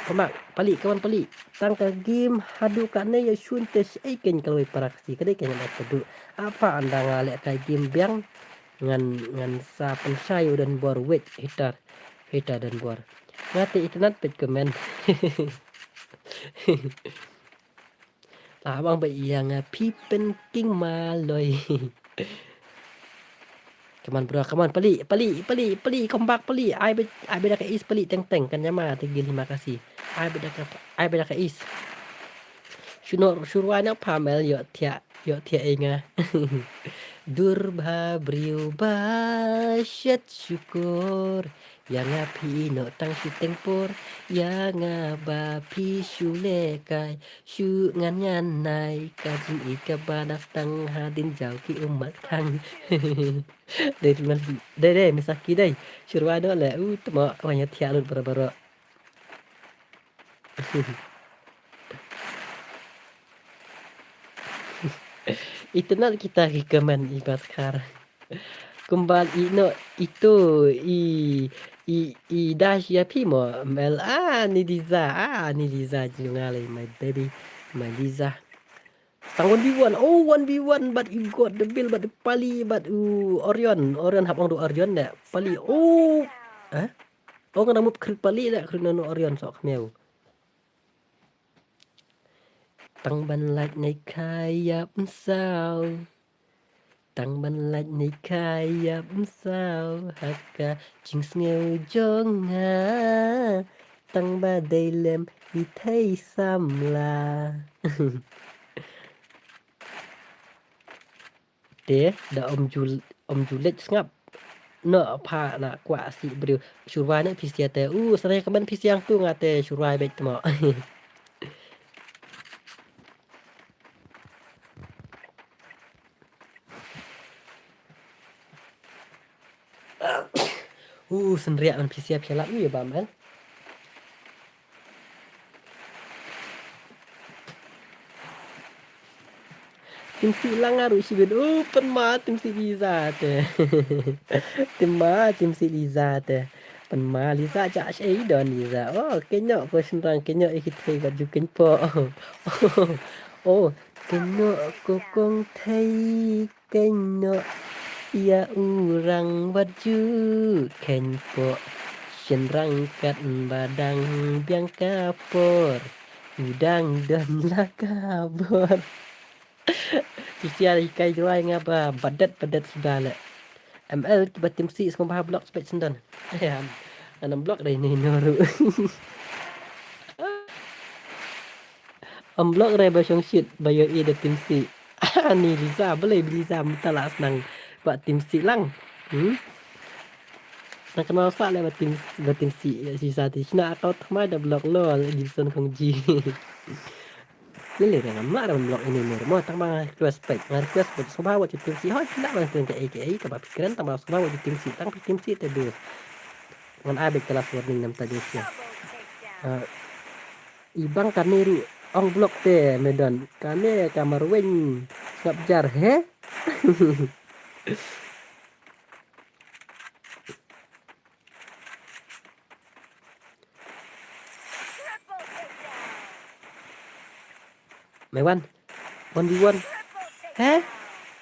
Comeback. Pali, come on pali. Tang ka game haduh kane ïa shun te shi ei kein kaloi para Khasi. Kadei kein ïa ka duh. Apa anda nga leh ka game biang. Ngan, ngan sa pynshai u Don Bor wit hitar. Hitar Don Bor. Nga te itynnad peit comment. La bang ba ïa nga phi pynking maloi. Come on bro, come on pali, pali, pali, pali, come back pali. Ai ba, ai ba da ka ace pali teng teng kan ïa ma te guild hima Khasi. Ai ba da ka, ai ba da ka ace. Shu noh, shu rwai noh pha M L ïoh thiah, ïoh thiah ei nga. Dur bha briew ba shet shukor. Ïa nga phi ïehnoh tang shu teng por. Ïa nga ba phi shu lehkai. Shu ngan ngan nai. Ka jingïeit kaba dap tang hadien jaw ki ummat khang. Dei, dei, dei, Misaki dei. Shu rwai noh leh. Uh, tma, wan ïa thiah lut baroh baroh. Itynnad kita ki comment i Baskar. Kumba i noh ito i, i, i dash ïa phi mo M L. Ah, ni Liza, ah, ni Liza jong nga lei, my baby, my Liza. Tang one v one, oh, one v one, but you got the bill, but the pali, but u Orion, Orion hap ong du Orion de, pali, oh, eh? Oh, nga nang mut khrit pali de, khrit nanu Orion sok khmeu. Tang ban lait nei khai ïap msaw. Tang ban lait nei khai ïap msaw. Ha ka jingsngew jong nga. Tang ba dei lem i thei samla. Te da ym ju, ym ju leit sngap. Noh pha na kwah sih briew. Shu rwai noh phi sia te. Uh, sa dei ka ban phi sia tu nga te shu rwai beit mo. Uh, synriah ban phi sia phi lap ïa ba man. Tim si lang aru shibit. Uh, pynma tim si Liza te. Pynma tim si Liza te. Pynma Liza ja shei don Liza. Oh, kenyo ko shynrang kenyo i kithei bad ju kenpo. Oh, kenyo ko kong thei. Kynnoh ïa u rang wat ju kynpoh. Shynrang kat ba dang biang ka por, u dang don la ka bor. Shisha hikai jroi nga ba badet badet suda le. M L kiba tim sih sngewbha block spek sendon. Em, ngan block dei ni nuru. Em block dei ba shong shit ba ïohi da tim sih. Ani Lisa, balei Lisa mynta la snang ba tim sih lang. Hmm? Nang kynmaw sa le ba tim, ba tim sih, shisha ti shna account thymmai da block lol, Gibson Khongji. Lele nga ngam lah da block ini nur. Mo tang ba nga request pek, nga request pek sngewbha wat ju tim sih. Hoi phi lah ban kren kaei kaei kaba phi kren, tang ba sngewbha wat ju tim sih, tang phi tim sih te dus. Ngan ai beit ka last warning namta dus ïa. Ah, i bang kane ruh ong block te me don. Kane ka marweiñ sngap jar he. Me wan. One v one. He?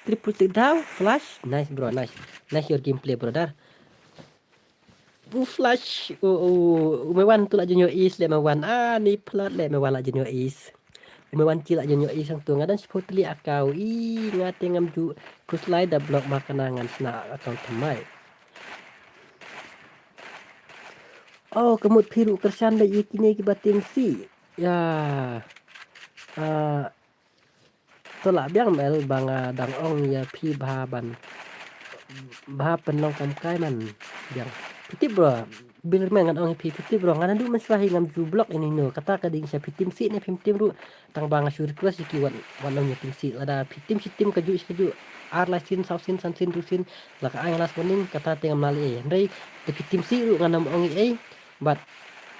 Triple takedown. Flash. Nice, bro. Nice. Nice your gameplay, brother. Bu flash. U, u, u me wan tu la jin yo is le me wan. Ah, ni plat le me wan la jin yo is. U me wan ki la jin yo is sang tu nga dan sport li akau. I nga te ngam ju kuslai da block ma kana ngan sna account thymmai. Oh, ka mut phi ruh kyrshan da ïa kine kiba tim sih. Ya. Ah, to lah biang M L ba nga dang ong ïa phi bha ban, bha pynlong kam kai man biang. Phi tip bro, bilmen ngan ong ïa phi, phi tip bro, nga naduh mynshuwa hi ngam ju block ïano ïano, kata ka dei sha phi tim sih ne phim tim ruh. Tang ba nga shu request ïa ki wat, wat nym ïa tim sih, lada phi tim shi tim kajuh shi kajuh, ar lai sien, saw sien, san sien, du sien, la ka ai nga last warning, kata te ngam lah leh ei. Hynrei da phi tim sih ruh ngan ym ong ei ei. Bad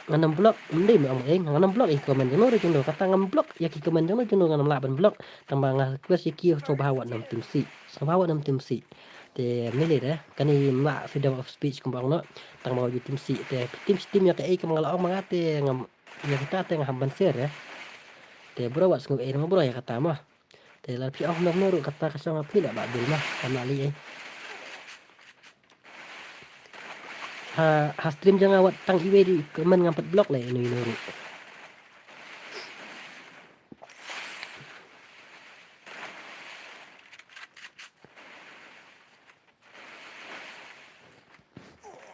ngan nym block, ym dei me ong ei, ngan nym block ïa ki comment jong no ruh jong no, kata ngam block ïa ki comment jong no jong no, ngan nym lah ban block. Tang ba nga request ïa ki sngewbha wat nym tim sih, sngewbha wat nym tim sih. Te mynne lei de kane ym lah freedom of speech kumba ong noh. Tang ba wat ju tim sih, te phi tim shi tim ïa kaei kaba nga la ong ma nga te ngam, ïa kita te ngam ban share ïa. Te bro wat sngew ei ma bro ïa kata mo. Te lada phi ong kumno kumno ruh kata ka shong ha phi, leh ba dei ma, kam lah lei ei. Ha, ha stream jong nga wat tang iwei ruh i comment ngam pat block leh ïano ïano ruh.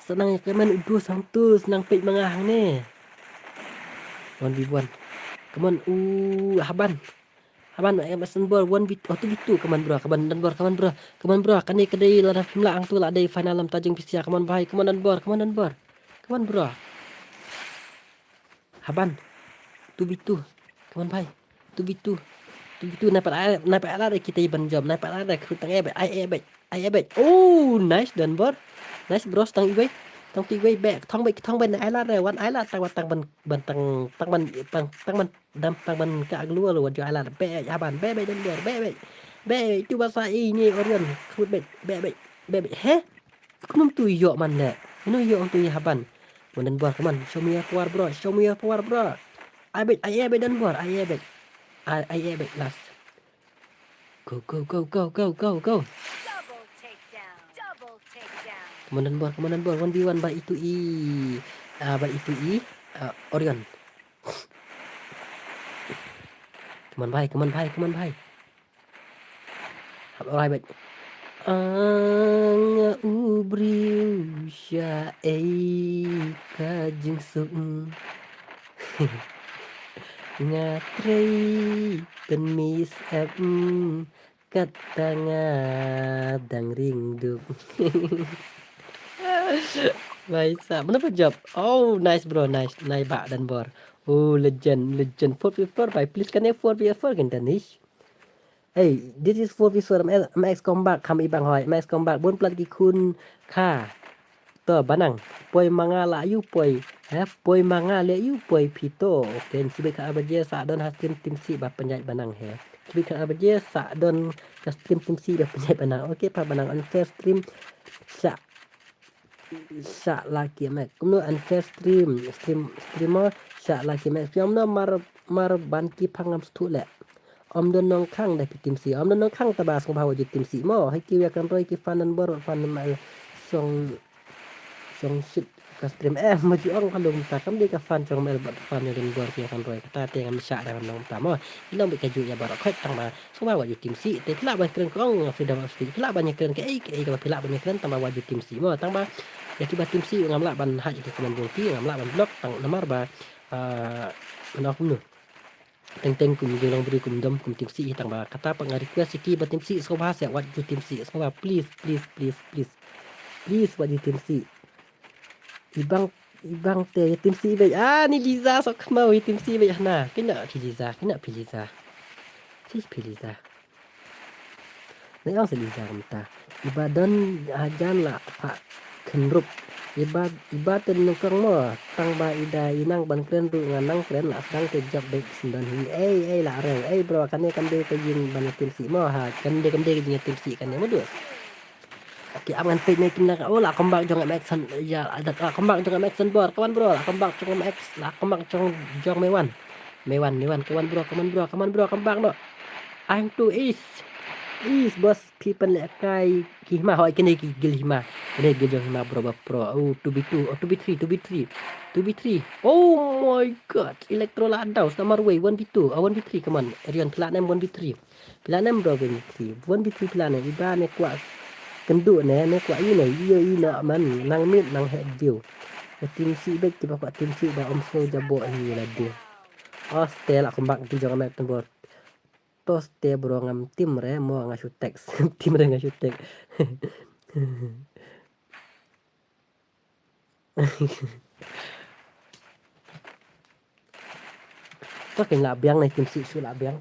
Sa nang ïa comment u dos hangto, sa nang peit ma nga hangne. One v one. Come on, u Haban. Haban, eh, Mas Danbor, one v two, oh, two v two, come on bro, come on Danbor, come on bro. Come on bro, kane ka dei lada phim lah hangto la dei final lam ta jong phi sha, come on bhai, come on Danbor, come on Danbor. Come on bro. Haban. Two v two. Come on bhai. Two v two. Two v two, nai pat ai, nai pat ai lad kita i ban jop, nai pat ai lad, khut tang eh beit, ai eh beit, ai eh beit. Oh, nice Danbor. Nice bro, tang iwei. Tang tu iwei beit, thong beit, thong beit, nai ai lad re, wan ai lad, tang ban, tang ban, ban tang, tang ban, tang, tang ban, dam, tang ban ka glua lo, wat ju ai lad, beit, Haban, beit, beit, Danbor, beit, beit. Beit, tu ba sa i ni Orion, khut beit, beit, beit, beit, beit. He? Kumno tu ïoh man le? Ino ïoh tu ïa Haban? Mon Danbor, come on. Show me your power, bro. Show me your power, bro. Ai beit, ai eh beit Danbor, ai eh beit. Ai, ai eh beit, last. Go, go, go, go, go, go, go. Double takedown. Double takedown. Come on Danbor, come on Danbor. One v one ba itu i, ah, ba itu i, ah, Orion. Come on bhai, come on bhai, come on bhai. Hap rai beit. Nga u briew sha ei ka jingsuk. Nga trei pynmih sep, kata nga dang ring duk. Bai sa, mano ba jop? Oh, nice bro, nice. Nai ba Danbor. Oh, legend, legend. Four v four bai. Please kane four v four kan Danish. Hey, this is four v four M L, M X Comeback, kham i bang hoi, M X Comeback, bun plat ki khun kha. To, banang, poi ma nga la yu poi, he, poi ma nga la yu poi phi to. Okay, chibai kha abaje sa don ha stream tim sih ba pynjait banang he. Chibai kha abaje sa don ka stream tim sih ba pynjait banang. Okay, pa banang unfair stream sa. Shah Lucky Max. Kumno unfair stream, stream, streamer Shah Lucky Max. Phi ong kumno mar, mar ban ki phang ngam sngewthuh leh. Ym don nongkhang da phi tim sih. Ym don nongkhang ta ba sngewbha wat ju tim sih mo. Hai ki ïa kan roi ki fan Danbor, fan ma shong, shong shit. Ka stream em, ma ju ong ka long ta, kam dei ka fan jong Mel bad fan jong Don Bor ki kan roi kata te ngam shah da ngam long ta mo. I long bad ka ju ïa baroh khoit tang ba sngewbha wat ju tim sih te phi lah ban kren ka ong freedom of speech, phi lah ban ïa kren ka ei ka ei kaba phi lah ban ïa kren tang ba wat ju tim sih mo, tang ba ïa kiba tim sih ngam lah ban hide ïa ki comment jong ki, ngam lah ban block tang namar ba ah, ano kumno. Teng teng kum jinglong briew kum dom kum tim sih hi tang ba kata pat nga request ïa ki ba tim sih sngewbha seh wat ju tim sih sngewbha please please please please. Please wat ju tim sih. I bang i bang te ïa tim sih beit. Ah ni Liza sok khmau ïa tim sih beit hana. Kine phi Liza, kine phi Liza. Sis phi Liza. Nai ong sa Liza kumta. Iba don hajan la pha kynrup. Iba iba ten nukang mo tang ba ida inang ban kren ruh nga nang kren la sdang te jop beit sendon hi. Ei ei la rew ei bro kane kam dei ka jing ban ïa tim sih mo ha kam dei kam dei ka jing ïa tim sih kane mo dus. Ki am ngan peit ne kin la o la comeback jong MX san ya la comeback jong MX san bor kawan bro la comeback jong MX la comeback jong jong Mewan. Mewan Mewan kawan bro kawan bro kawan bro comeback no. Ang tu is is bos phi pynlehkai ki hima hoi kine ki gil hima. Kine gil jong hima bro ba pro. Oh two v two oh two v three two v three two v three. Oh my god. Electro la daw sa marwei one v two ah one v three come on. Erion phi lah ne em one v three. Phi lah ne em bro one v three one v three phi lah ne em iba ne kwah kynduh ne ne kwah i ne i yo i na man nang mit nang heh diu. Tim sih beit kiba kwah tim sih ba ym sngew jaboh hi la diu. Oste la comeback ki jong Amek Tembor. Toste bro ngam tim re mo nga shu text. Tim re nga shu text. To kin lah biang na tim sih shu lah biang.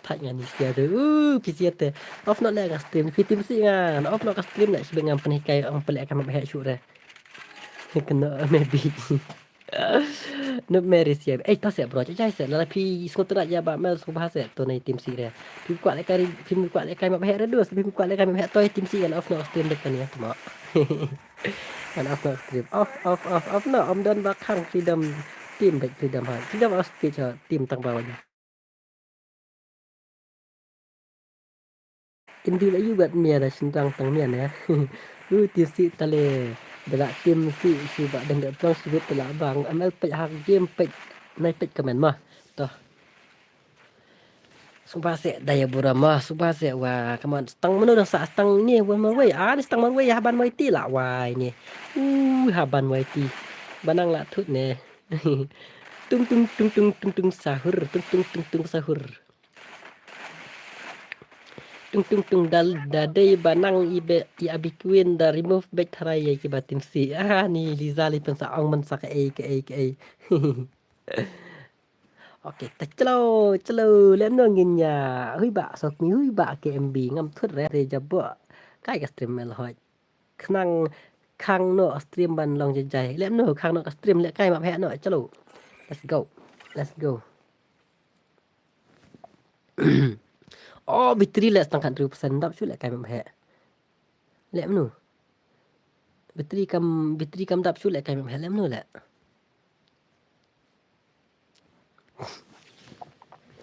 Thait nga ni sia tu. Uh, phi sia te. Off noh leh ka stream. Phi tim sih nga. Off noh ka stream leh sibek ngam pynhikai ong pynlehkai map heh shuh re. Kena maybe. Nup Mary siap. Eh, to seh bro, jai seh. Lala phi sngewtynnat ïa ba Mel sngewbha seh to na tim sih re. Phi kwah lehkai phi kwah lehkai map heh re dus, phi kwah lehkai map heh to tim sih kan off noh stream dek kan ïa tmo. Kan off noh stream. Off off off off noh om don ba khang freedom team bad freedom ha. Freedom of speech ha team tang ba wan. Indi la yu bat mia da shindang tang mia ne. U tim sih tale da la tim sih shu ba dang da tong shu bit la bang amal pek ha game pek nai pek kamen ma. Toh. Suba se da ya bura ma suba se wa kaman stang mano dang sa stang ni wan marwei ah ni stang marwei ha ban wai ti la wai ni. Uh ha ban wai ti. Banang la thut ne. Tung tung tung tung tung tung sahur tung tung tung tung sahur. Tung tung tung dal da dei ba nang i be i abi queen da remove bek tharai ya ki ba tim sih ah ni Liza li pen sa ong man sa ka ei ka ei ka ei. Okay ta chlo chlo lem no ngin ya hui ba sok mi hui ba ke M B ngam thut re re jabo kai ka stream mel hoi. Khnang khang noh stream ban long jai jai. Leh mano khang noh ka stream leh kai map heh noh chalo. Let's go. Let's go. Oh battery leh stang khat hynriew percent dap shu leh kai map heh. Leh mano. Battery kam battery kam dap shu leh kai map heh leh mano leh.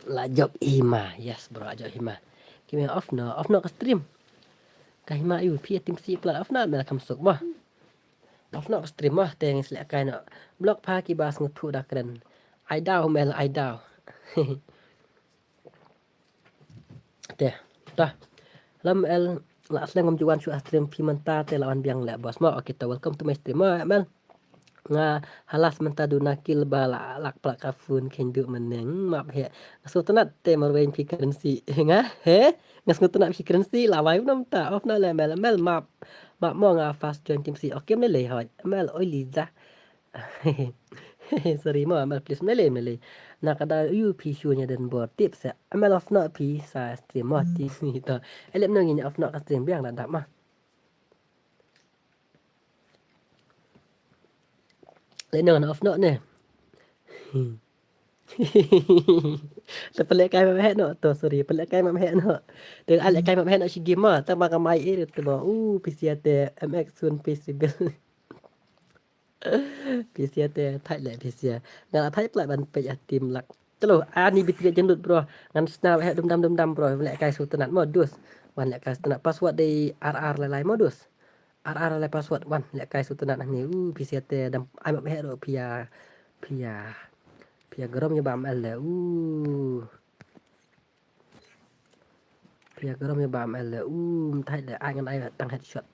La jop hima. Yes bro la jop hima. Ki me off no off no ka stream. Ka hima yu phi tim sih plat off na me la kam suk mo. Off no ka stream mo te ngi selek kai no. Block pha ki ba sngew thu da kren. Ai daw mel ai daw. Te ta lam el la sleng ngam juan shu stream phi mynta te la wan biang le bos mo. Okay ta welcome to my stream mo mel. Nga halas mynta duna kil ba la lak plak ka phone khen du meneng map he. Nga sngewtynnat te marwei phi currency nga he. Nga sngewtynnat phi currency la wai nam ta off na le mel mel map. Map mo nga fast join tim sih okay mel le hoi mel oi Liza. Sorry mo mel please mel le mel le. Na kada yu phi shu nya den bor tip se mel off na phi sa stream mo ti to. Elep no ngi off na ka stream biang da dap ma. Leh nong na off noh ne. Te pynleh kai map heh noh to sorry pynleh kai map heh noh. Te ai leh kai map heh noh shi game ma ta ba ka mai e te ba u P C te M X sun P C bill. P C te thait leh P C. Nga la thait plat ban peit ha team lak. Chalo, ani bitri jan lut bro. Ngan sna heh dum dam dum dam bro. Leh kai sutnat mo dus. Wan leh kai sutnat password dei R R lai lai mo dus. R R lai lai password wan leh kai sutnat ani. U phi sia te dam ai map heh ro phi ïa phi ïa phi ïa grom ïa bam el le. U phi ïa grom ïa bam el le. U mthai le ai ngan ai tang headshot.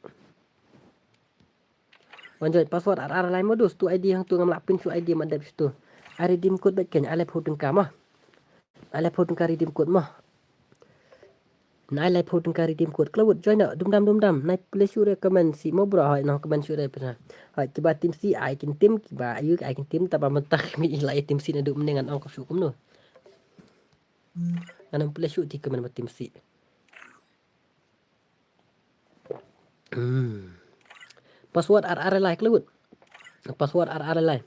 Wan join password R R lai mo dus tu I D hangtu ngam lah pin shu I D ma dep shu tu. Ai redeem code bad ken ai lai phew tyngka mo. Ai lai phew tyngka redeem code mo. Nai lai phew tyngka redeem code. Klawut join na dum dam dum dam. Nai pule shu re comment si mo bro hoi nong comment shu re pisa. Hoi kiba team si ai kin team kiba ayu ai kin team taba mynta mi lai team si na dum ne ngan ong ko shu kumno. Ngan pule shu ti comment ba team si. Hmm. Password R R lai klawut. Password R R lai.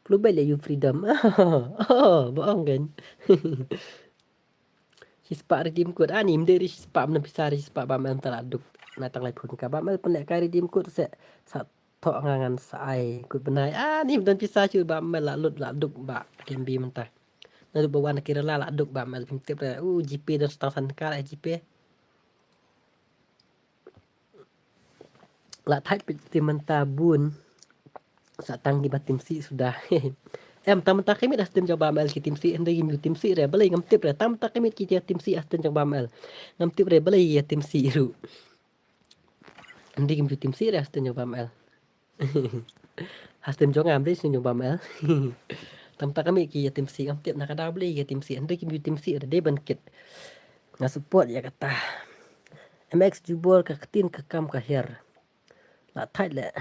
Klubel ya you freedom. Oh, bohong kan. Shispa redeem code. Ani mde ri shispa mna pisa ri shispa bam el tala duk. Na tang lai phew tyngka bam el pynleh kai redeem code se sa tok nga ngan sa ai code bnai. Ani mdon pisa shu bam el la lut la duk ba kembi mynta. Na duk ba wan ki rela la duk bam el pim tip re. U GP don stang san kar eh GP. La thait pit ti mynta bun. Sa tang ki ba team si suda. Em tang mynta ki mit ha team jong bam el ki team si hynda ki mju team si re balei ngam tip re tang mynta ki mit ki team si ha team jong bam el. Ngam tip re balei ya team si ru. Hynda ki mju team si re ha team jong bam el. Ha team jong ngam dei jong bam el. Tang mynta ki mit ki ya team si ngam tip na ka daw balei ya team si hynda ki mju team si re dei ban kit. Nga support ya kata. M X jubor ka ktin ka kam ka her. La thait le.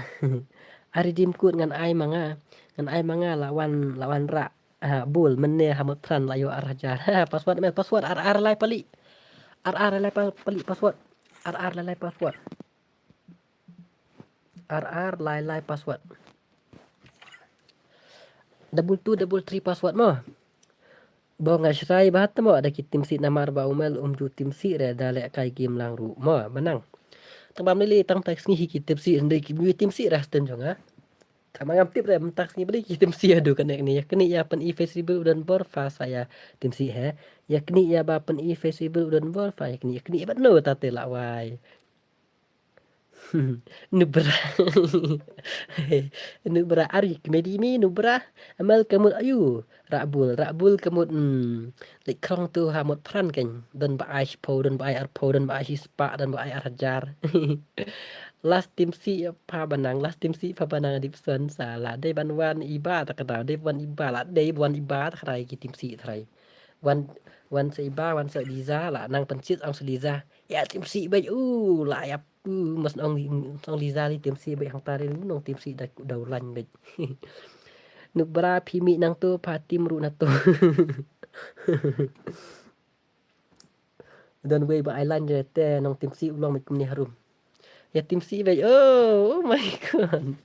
Ai redeem code ngan ai ma nga. Ngan ai ma nga la wan la wan ra. Ah, bul mene ha mut pran la yo ar hajar. Ha, password mel password R R lai pali. R R lai pali password. R R lai lai password. R R lai lai password. Double two double three password mo. Bo nga shrai ba tmo ada ki team si namar ba umel um ju team si re da leh kai game lang ru mo manang. Tang bam lili tang tak sngi hi ki team si ndai ki mui team si re stem jong ha. Tang ngam tip re mynta sngi beli ki team si adu kane ni ya kini ya pen i face reveal u don bor fa saya team si he. Ya kini ya ba pen i face reveal u don bor fa ya kini ya kini ya bat no ta te la wai. Nubra. Nubra ari kmedi mi nubra. Amal kamut ayu. Rabul rabul kamut. Hmm. Lek krong tu ha mut pran kan. Don ba ai shipau don ba ai arpau don ba ai shispa don ba ai arhajar. Last team si pa banang last team si pa banang dip son sa la dei ban wan iba ta kata dei wan iba la dei wan iba ta kata ki team si trai. Wan wan sa iba wan sa liza la nang pensit ang sa liza. Ya team si bai u la ya pu mas ong ong liza li team si bai hang tari nong team si da da ulan bai. Nuk bra phi mi nang tu pa team ru na tu. Dan wei ba island je te nong team si ulong bai kumni harum. Ya team si bai oh, oh my god.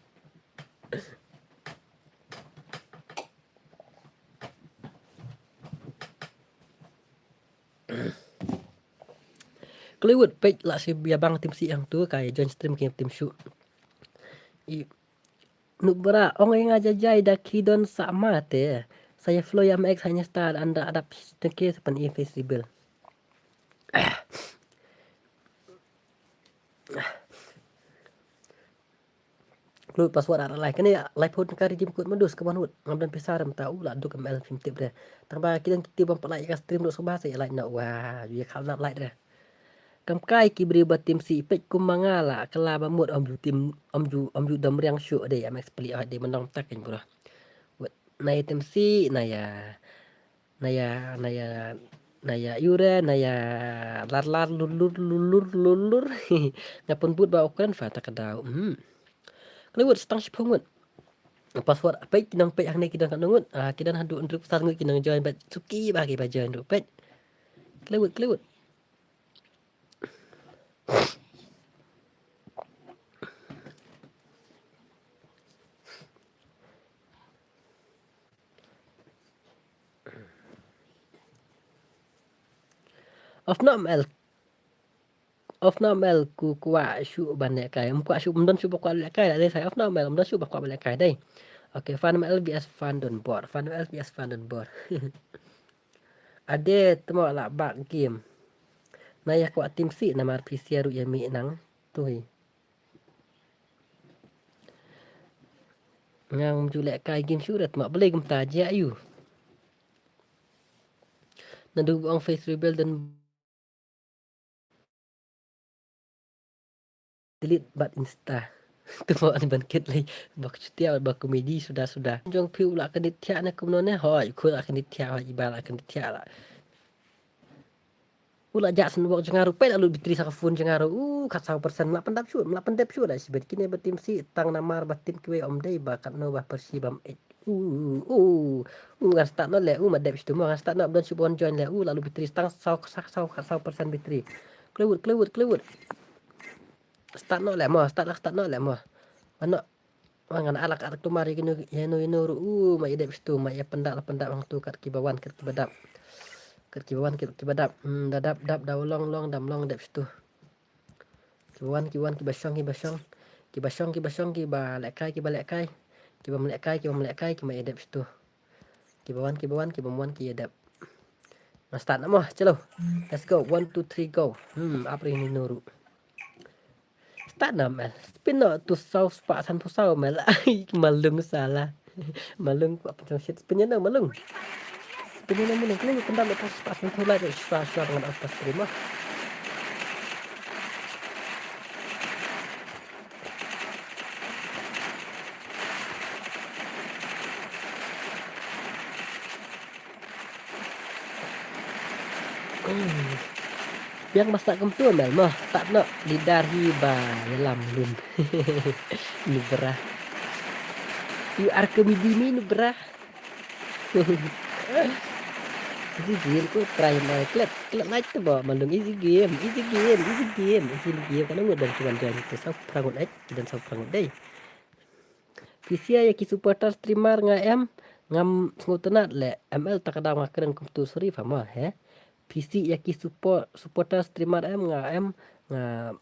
Kliwood page la si bia bang team si ang tu kai join stream ki team shu. I nuk bra ong nga jajai da ki don sa ma te. Saya flow ya M X hanya star anda adap tengke sepen i festival. Klut password ar lai kane lai phone ka redeem code mandus ka banut ngam dan pisa rem ta u la duk M L phim tip re. Tang ba ki dang ki tip bam palai ka stream duk sa ba sa ya lai na wa ya khal na lai re. Kam kai ki briew ba team si pek kum manga la kala ba mut om ju team om ju om ju dam riang shu de ya max peli ah de mandong tak kan bro. Nai team si nai ya. Naya naya naya yure naya lar lar lur lur lur lur lur lur. Nga pun but ba okren fa ta ka dau. Hmm. Kliwood stang shipung ngut. Password pek ki nang pek hangne ki dang ka ngut. Ah, ki dang hadu ndrup sar ngut ki nang join ba suki ba ki ba join ndrup pek. Kliwood kliwood. Of no mel. Of no mel ku kwa shu ban le kai. Um kwa shu um don shu ba kwa le kai dai sai of no mel um don shu ba kwa le kai dai. Okay, fan mel V S fan don bor. Fan mel V S fan don bor. Ade tmo la bak game. Na ïa kwah team C namar P C ruh ïa mih nang tui. Ngam ju leh kai game shuh ret ma balei kumta jia ïu. Naduh ba ong face reveal dan delete bad Insta. Tu mo ani ban kit lei bak chutia bak komedi suda suda. Jong phi u la kyndiat thiah ne kumno ne hoi khu la kyndiat thiah hoi iba la kyndiat thiah la. U la jah sien wok jong nga ruh peit la lut battery sa ka phone jong nga ruh. U khatsaw persen la pyndap shuh la pyndap shuh la shibit kine ba team C tang namar ba team kiwei ym dei ba katno ba pyrshah bam eh. U u u u ngan start noh leh u ma dep shitu mo ngan start noh don shibun join leh u la lut battery tang saw saw saw saw persen battery. Klewut klewut klewut. Start noh leh mo start lah start noh leh mo. Ano. Wa ngan alak alak tumar ïa kino ïa no ïa no ruh u ma ïa dep shitu ma ïa pyndap la pyndap hangtu kat kiba wan kat kiba dap. Kat kiba wan kat kiba dap. Hmm, da dap dap da long long dam long dep shitu. Kiba wan kiba wan kiba shong kiba shong. Kiba shong kiba shong kiba lehkai kiba lehkai. Kiba mlehkai kiba mlehkai kiba ïa dep shitu. Kiba wan kiba wan kiba wan ki ïa dep. Nga start na mo chalo. Let's go one two three go. Hmm, ap ring ni no ruh. Start na mel. Spin no tu saw spah san phew saw mel. Ai malung sala. Malung kwah pynjong shit spin no malung. Spin no malung kling kendam tu spah san phew lai tu spah spah ngan off stream ah. Yang masak kem tu mel mah tak nak lidar hi ba yalam lum. Nubra. You are comedy me Nubra. Easy game ko try mai klet klet naik tu ba malung easy game easy game easy game easy game kana ngut dan cuan dan tu sau prangut ai dan sau prangut dai. Pisia ïa ki supporter streamer nga em ngam sngewtynnat le M L ta ka daw nga kren kumtu sorry fa ma he. Pisia ïa ki support supporter streamer em nga em nga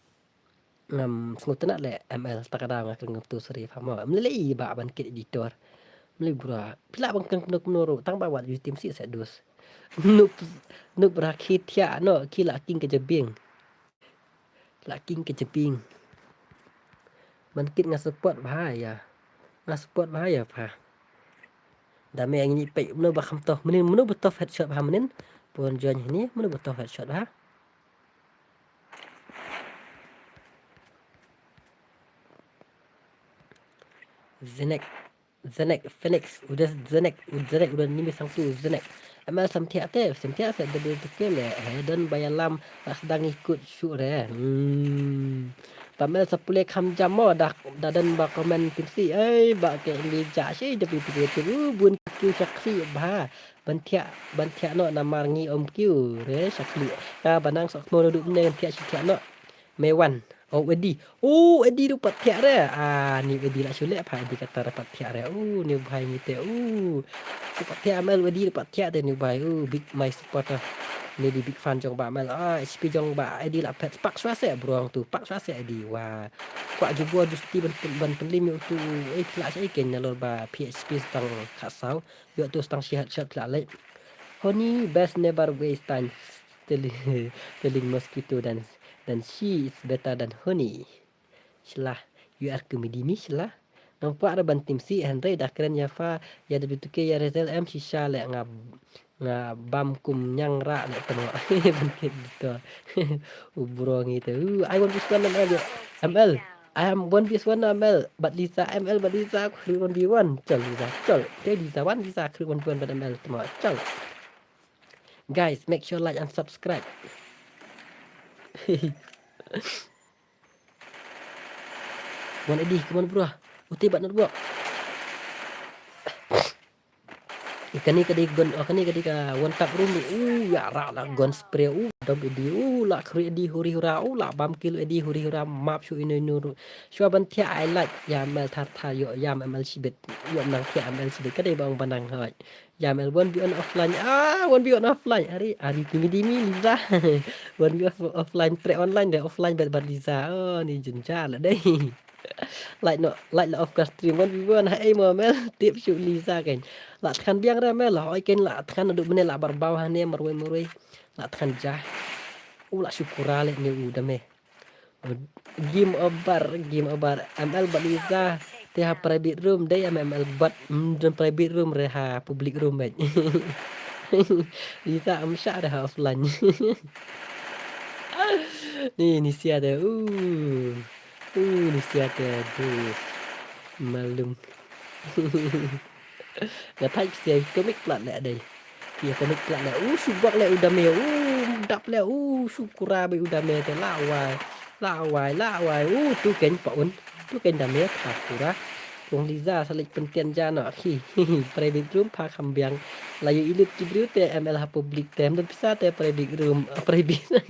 ngam sngewtynnat le M L ta ka daw nga kren kumtu sorry fa ma. Em le le i ba ban kit editor. Em le bra pila ban kren kumno kumno ru tang ba wat yu team si se dus. Nup nup ra ki thia no ki la king ka jabing. La king ka jabing. Man kit nga support bha ïa. Nga support bha ïa bha. Da me ngi pei mano ba kham toh. Mano mano ba toh headshot bha manin. Pon join hini mano ba toh headshot bha. Zenek. Zenek, Phoenix, udah Zenek, udah Zenek, udah nimi sang tu Zenek. M L sam thiah te, sam thiah se debe tu ke le, he don ba ïalam, la sdang ikut shuh re. Hmm. Ba M L sa pule kham jam mo, da, da don ba komen team si, ei, ba ke li ja shi, debe tu ke tu, u, bun kiu shakri bha. Ban thiah, ban thiah no, namar ngi om kiu, re, shakri. Ka banang sok mo du ne, thiah shi thiah no. Me wan. Oh, Eddie. Oh, Eddie ruh pat thiah re. Ah, ni Eddie la shu leh pha Eddie kata re pat thiah re. Oh, ni bhai ni te. Oh. Ruh pat thiah M L Eddie ruh pat thiah te ni bhai. Oh, big my supporter. Ni di big fan jong ba M L. Ah, H P jong ba Eddie la phet pak swa se brong tu. Pak swa se Eddie. Wah. Kwah jubor justi ban ban pynlim ïa utu. Eh, phi la sha ken nalor ba P H P stang kha saw. Ïa utu stang shi headshot phi la leh. Honey best never waste time. Telling, telling mosquito dan dan she is better than honey. Shla, you are comedy me shla. Ngam kwah ra ban team si hynrei da kren ïa pha ïa da bitu ke ïa result em shisha le nga nga bam kum nyang ra le temo. Ban kit to. U bro ngi te. Uh, I want this one M L. M L. I am one v one M L. But Lisa M L but Lisa khrui one v one. Chal Lisa. Chal. Te Lisa one Lisa khrui one v one but M L temo. Chal. Guys, make sure like and subscribe. One A D, come on bro. Uti bat not bro. Kani kadi gun, oh kani kadi ka one tap room. Uh, ya ra la gun spray. Uh, dom A D. Uh, la kri A D huri hura. Uh, la bam kill A D huri hura. Map shu ino ino. Shu ban thia I like. Ya mel thar thar yo ya mel shibit. Yo nang thia mel shibit. Kadi bang banang hai. Yam el one v one offline. Ah, one v one offline. Ari, ari kimi dimi Liza. One v one offline, pre online deh, offline bet bat Liza. Oh, ni jenjar lah deh. Like no, like la off ka stream wan bi wan ha ei mo mel tip shu Liza kein. La than biang re mel, hoi kein la than adu mene la bar bau hane marwei marwei. La than ja. U la shu kura le ne u dame. Game over, game over. M L bad Liza te ha private room dei M L bad, mm, don private room re ha public room bad. Liza am sha re ha offline. Ni, ni sia te. Uh. Uh, ni sia te. Dis. Malum. Nga thait sia komik plat le dei. Sia komik plat le. Uh, shu bak le u dame. Uh, dap le. Uh, shu kura be u dame te la wai. La wai, la wai. Uh, tu kein pa un. Tu kein dame pa kura. Kong Liza sa lek pentian jana. Hi, hi, hi. Private room pa kham biang. La yu ilut ki briew te M L ha public te. Mdon pisa te private room. Private.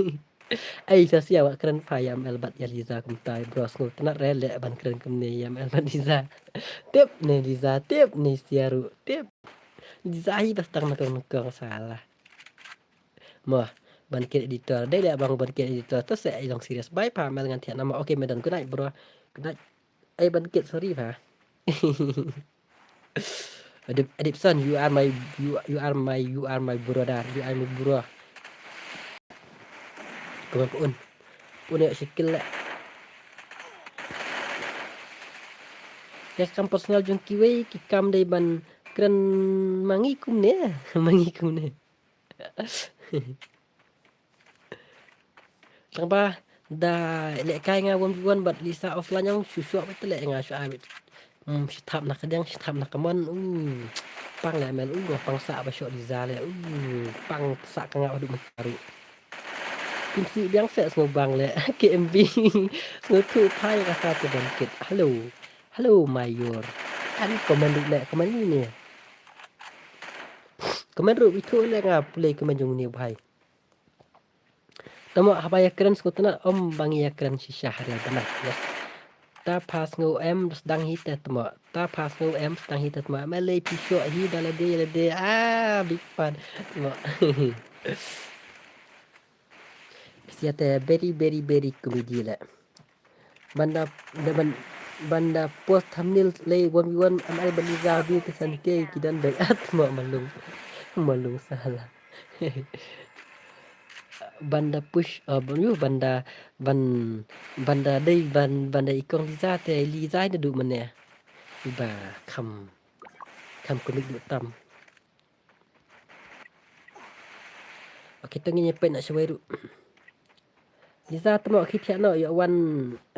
Ai, sa sia wa kren pha ïa M L bad ïa Liza kumta, bro, sngewtynnat re leh ban kren kumne ïa M L bad Liza. Tip ne Liza, tip ne sia ruh, tip. Liza hi bas tang nakong nakong salah. Mo, ban kit editor, dei leh bang ban kit editor, to se ai long serious. Bye pha M L ngan thiah nama. Okay, me don, good night, bro. Good night. Ai ban kit, sorry pha. Adip, Adipson, you are my, you, you are my, you are my brother, you are my bro. Kong pa un. Pa un ïa shikil leh. Ïa kam personal jong kiwei ki kam dei ban kren ma ngi kumne, ma ngi kumne. Tang ba da leh kai nga one v one bad Liza offline ong shu shuh bad leh nga shuh ai bad. Hmm, shi thap na ka diang, shi thap na ka mon. Uh, pang leh M L, uh, pang sa ba shuh Liza leh. Uh, pang sa ka nga haduh mynta ruh. Pynsi biang seh sngewbang leh. K M B. Sngewthuh phai kata te ban kit. Hello. Hello, Mayor. Ani comment ruh leh, comment ni ne. Comment ruh, ithuh leh nga pule comment jong ni bhai. Tamo haba ïa kren sngewtynnat, ym bang ïa kren shisha ha ria bana. Yes. Ta pha sngew em sdang hi te tamo. Ta pha sngew em sdang hi te tamo. M L A phi shuh hi da lade lade. Ah, big fan. Tamo. Sia te very, very, very comedy leh. Banda, da ban, banda post thumbnail lei one v one M L bad Liza bi te san ke ki don dei at mo malung. Malung salah. Banda push, uh, ban, yuh, banda, ban, banda dei, ban, banda ikong Liza te, Liza da du mane. Ba, kham, kham komik du tam. Okay, to ngin ïa peit na shawei ruh. Liza tamo khi thiah noh ïa wan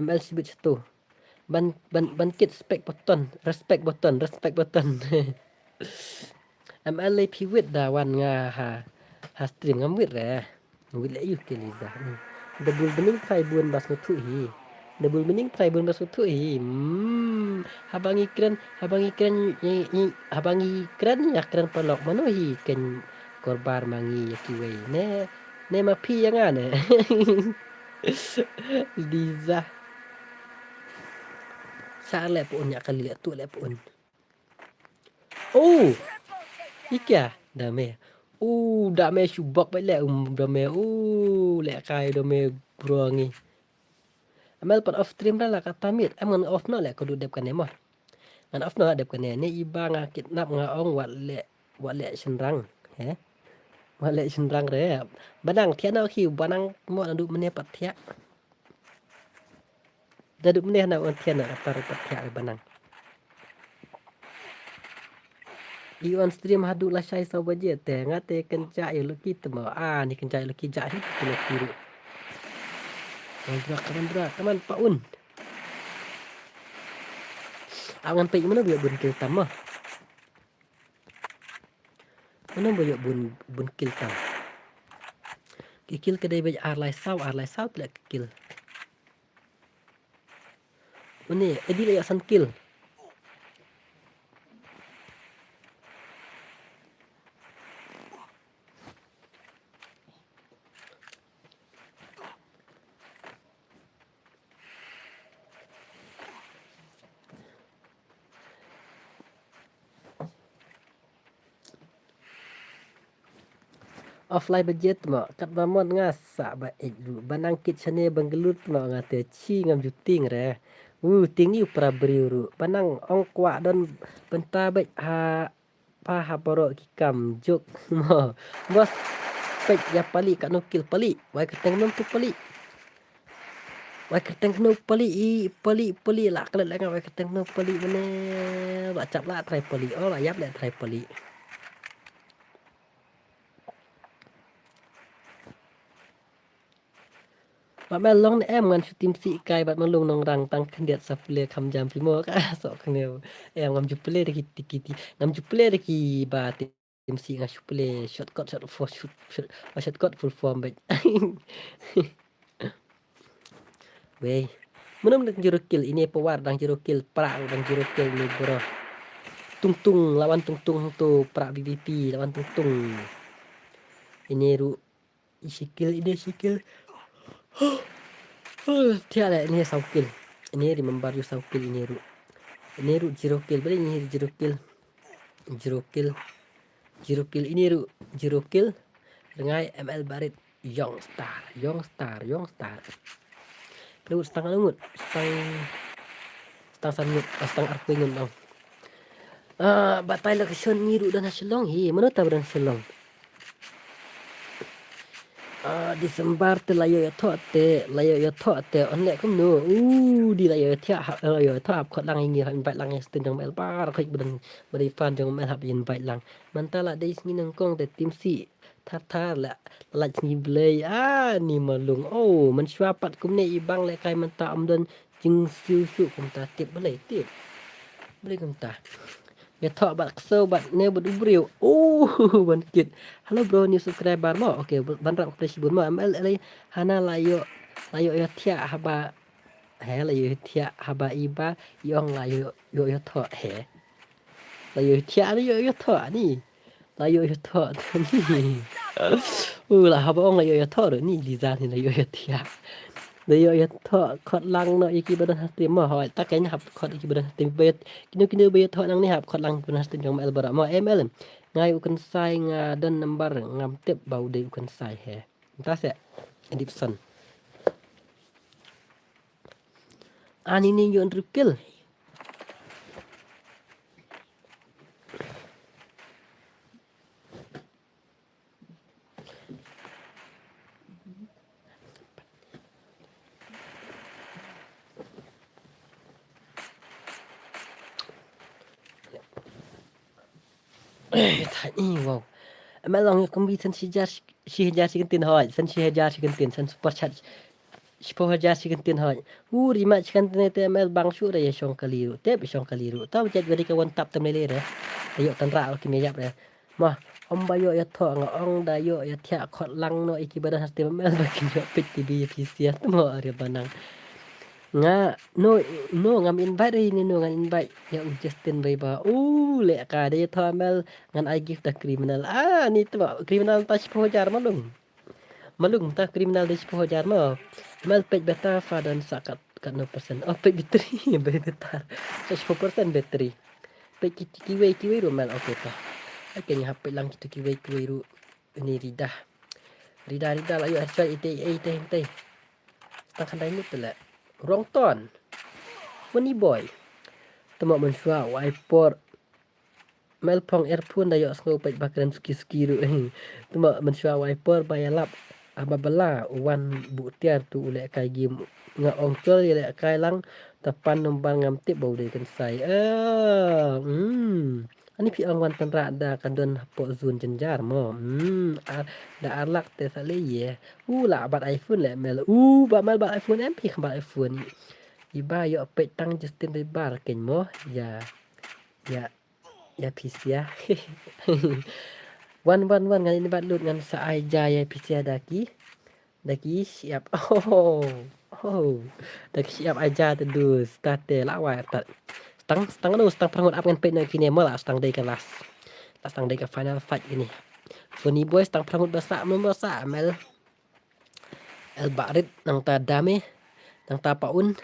M L shibit shatu. Ban, ban, ban kit spek button, respect button, respect button. M L A phi wit da wan nga ha, ha stream ngam wit re. Wit leh ïa u ke Liza. Double meaning trai bun bas ngu thuh hi. Double meaning trai bun bas ngu thuh hi. Hmm. Haba ngi kren, haba ngi kren, ngi, ngi, haba ngi kren, ïa kren paralok mano hi ken korbar ma ngi ïa kiwei. Ne, ne ma phi ïa nga ne. Liza. Sa leh pun ïa kali leh tu leh pun. Oh! Ikia, dame. Oh, dame shu bok bait leh, um, dame. Oh, leh kai dame bro ngi. Amel pat off stream ra la kata miet. Em ngan off noh leh ko du dep kane mo. Ngan off noh dep kane. Ne iba nga kidnap nga ong wat leh, wat leh shynrang. He? Wat leh shynrang re. Banang thiah noh ki, banang mo na du mene pat thiah. Da du mene na on thiah na kata re pat thiah re banang. I on stream haduh lashai saw baje te nga te kynjah ïa Lucky te mo. Ah, ni kynjah ïa Lucky, jah hi te Lucky ruh. Come on bro, come on bro, come on pa un. Aw ngan peit mano ba ïoh bun kill tam mo. Mano ba ïoh bun, bun kill tam. Ki kill ka dei ba ar lai saw, ar lai saw te leh ki kill. Une, Eddie la ïoh san kill. Offline budget mo, kat ba mon nga sa ba ej lu. Banang kit shane Bangalore mo nga te chi ngam juting re. U, tieng ïa u para briew ruh. Ba nang ong kwah don bynta beit ha, pa ha baroh ki kam jok. Mo. Bos. Peit ïa pali katno kill pali. Wai kyrteng nom tu pali. Wai kyrteng kano pali i, pali, pali la klet la nga wai kyrteng kano pali mane. Ba chap la trai pali. Oh, la ïap la trai pali. Ba mel long ne em ngan shu tim si kai bad malung nong rang tang khyndiat sa pule kham jam phi mo ka so khyndiat. Em ngam ju pule da ki, ki, ki, ngam ju pule da ki ba tim si nga shu pule shortcut, short for, short, short, shortcut full form beit. Wei. Mano dang zero kill, ine Pawar dang zero kill, Pra dang zero kill ni bro. Tung tung, lawan tung tung tu, Pra V V P, lawan tung tung. Ine ruh, isi kill, ine isi kill. Thiah le, ine saw kill. Ine remember ïa u saw kill, ine ruh. Ine ruh zero kill, beri ine zero kill. Zero kill. Zero kill, ine ruh zero kill. Rngai M L Barit. Young Star, Young Star, Young Star. Pynlut stang anu ngut, stang, stang san ngut, ah, stang arphew ngut bang. Ah, batai location ngi ruh don ha Shillong hi, mano ta ba don Shillong. Ah, December te la ïoh ïathoh te, la ïoh ïathoh te, on leh kumno. Uh, di la ïoh ïathoh, ha, la ïoh ïathoh hap khot lang ïa ngi, hap invite lang ïa Stin jong Mel bar, khot ba don, ba dei fan jong Mel hap invite lang. Mynta la dei sngi nyngkong te tim si. Thar thar la, la lait sngi Blei, ah, ni malung. Oh, mynshuwa pat kumne i bang lehkai mynta ym don jingsiew shuh kumta tip Blei tip. Blei kumta. Ïathoh bad ksew bad ne bad u briew. Oh, ban kit. Hello bro, new subscriber mo. Okay, ban rap khublei shibun mo. M L L hana la ïoh, la ïoh ïathiah haba. He la ïoh ïathiah haba i ba i ong la ïoh, ïoh ïathoh he. La ïoh ïathiah ni ïoh ïathoh ni. La ïoh ïathoh ni. U la haba ong la ïoh ïathoh ruh ni Liza ni la ïoh ïathiah. La ïoh ïathoh khot lang noh ïa ki ba don ha stream mo hoi. Ta kein hap khot ïa ki ba don ha stream ba ïat-, kino kino ba ïathoh nang ni hap khot lang ba don ha stream jong M L baroh mo M L. Nga ïa u Kynsai nga don number ngam tip ba u dei u Kynsai he. Mynta seh. Edipson. Ani ni ïoh hynriew kill. Eh, thait, eh, wow. M L long ïa kumbi san shi hajar, shi hajar shi kyntien hoi, san shi hajar shi kyntien, san super chat shiphew hajar shi kyntien hoi. U ri ma shi kyntien te M L bang shu re ïa shong kali ruh, tep ïa shong kali ruh. Tau jait bari ka wan tap tam lele re. Ïoh tan ra ki me ïap re. Ma, ym ba ïoh ïathoh nga ong da ïoh ïathiah khot lang noh ïa ki ba don ha stream M L ba kin ïoh peit T V ïa phi sia. Mo are ba nang. Nga, no, no, ngam invite ïa ine, no, ngan invite ïa u Justin Bieber. U, leh ka dei ïathoh M L, ngan ai gift da criminal. Ah, ni tu, criminal ta shiphew hajar malung. Malung ta criminal dei shiphew hajar mo. M L peit beta fa don sa kat, katno persen. Oh, peit battery, beta. Sa shiphew persen battery. Peit ki, ki, kiwei, kiwei ruh M L, okay ta. Ai, kein hap peit lang kita kiwei, kiwei ruh. Ini Rida. Rida, Rida la ïoh headshot ite, ite, ite. Tang khandai mut te leh. Rongton. Funny boy. Tama mynshuwa u ai por. Mel phong earphone da ïoh sngew peit ba kren suki suki ruh. Tama mynshuwa u ai por ba ïalap. Haba bala u wan buh tiar tu u lehkai game. Nga ong chol ïalehkai lang. Ta pan number ngam tip ba u dei Kynsai. Ah, hmm. Ani phi ong wan tynrah da ka don hapoh zone jynjar mo. Hmm, ar, da ar lak te sa lei ye. U la bat iPhone le Mel. U ba Mel bat iPhone em phi kham bat iPhone. Iba ïoh peit tang Justin Bieber kein mo. Ya. Ya. Ya phi sia. Wan wan wan ngan ini bat lut ngan sa ai ja ya phi sia da ki. Da ki shyiap. Oh. Oh. Da ki shyiap ai ja te dus. Tate la wai tat. Stang, stang anu, stang prangut ap ngan peit na kine mo la, stang dei ka last. La stang dei ka final fight kine. Funny boy, stang prangut basa, mo basa, Mel. El Barit, nangta Dame, nangta Paun,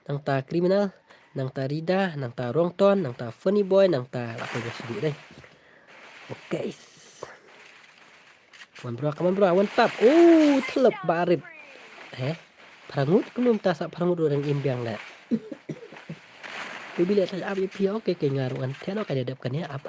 nangta Criminal, nangta Rida, nangta Rongton, nangta Funny Boy, nangta la ko sidi dei. Okay. Come on bro, come on bro, one tap. Oh, thlep Barit. Eh, prangut kumno mynta sa prangut ruh dang im biang da. Baby leh thait ap ïa phi, okay, okay, nga ruh ngan thiah noh ka dep kane ap.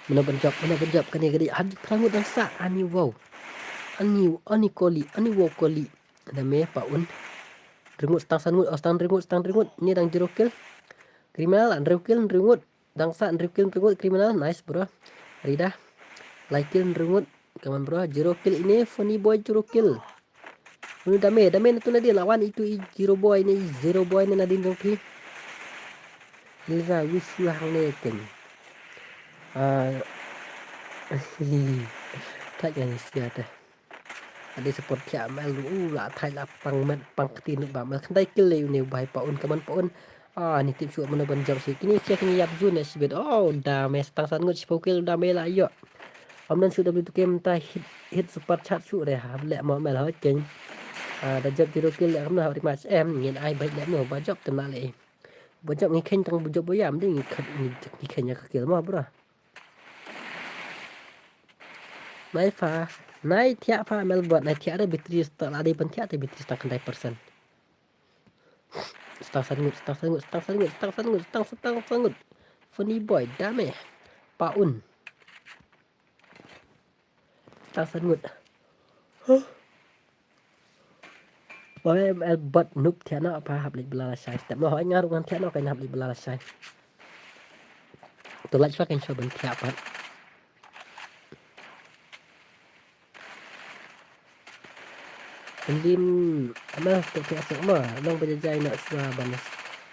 Mano ban jop, mano ban jop, kane ka dei haduh phra ngut dang sah, ani wow. Ani, ani koli, ani wow koli. Dame Pa Un. Hynriew ngut, stang san ngut, oh, stang hynriew ngut, stang hynriew ngut. Ni dang zero kill. Criminal, hynriew kill, hynriew ngut. Dang sah hynriew kill, hynriew ngut, criminal. Nice, bro. Rida. Lai kill, hynriew ngut. Come on, bro. Zero kill ine, Funny Boy, zero kill. Unu dame, dame na tu nadien, lawan itu i zero boy ne, i zero boy ne nadien jong phi. Liza, wish you hang ne ken. Ah, thait ngan sia te. Ade support thiah mel u la thait la pang met pang kti nu ba mel khandai kill le une bai Pa Un, come on Pa Un. Ah, ni tip shuh mano ban jop shi. Kini sia kini ïap jun ne shibit. Oh, dame stang san ngut shiphew kill dame la ïoh. Om nan shu W two K mynta hit, hit super chat shu re ha leh mo mel ha keng. Ah, da jop zero kill leh kam na ha ri match em ngin ai bait leh no ba jop tem na leh. Ba jop ngi khein tang ba jop ba yam ding ngi khein, ngi khein ïa ka kill mo bro. Nai pha, nai thiah pha mel bot nai thiah re battery sta la dei ban thiah te battery sta khyndai percent. Stang san ngut, stang san ngut, stang san ngut, stang san ngut, stang san, stang san ngut. Funny Boy, dame. Pa Un. Stang san ngut. Huh? Boy, M L bot noob thiah noh, pa hap leit bla lashai. Step noh, hoi nga ruh ngan thiah noh, kan hap leit bla lashai. Tu lait shuwa kan shuwa ban thiah pat. Lim ama tu thiah suk mo, long ba jai noh shuwa ban,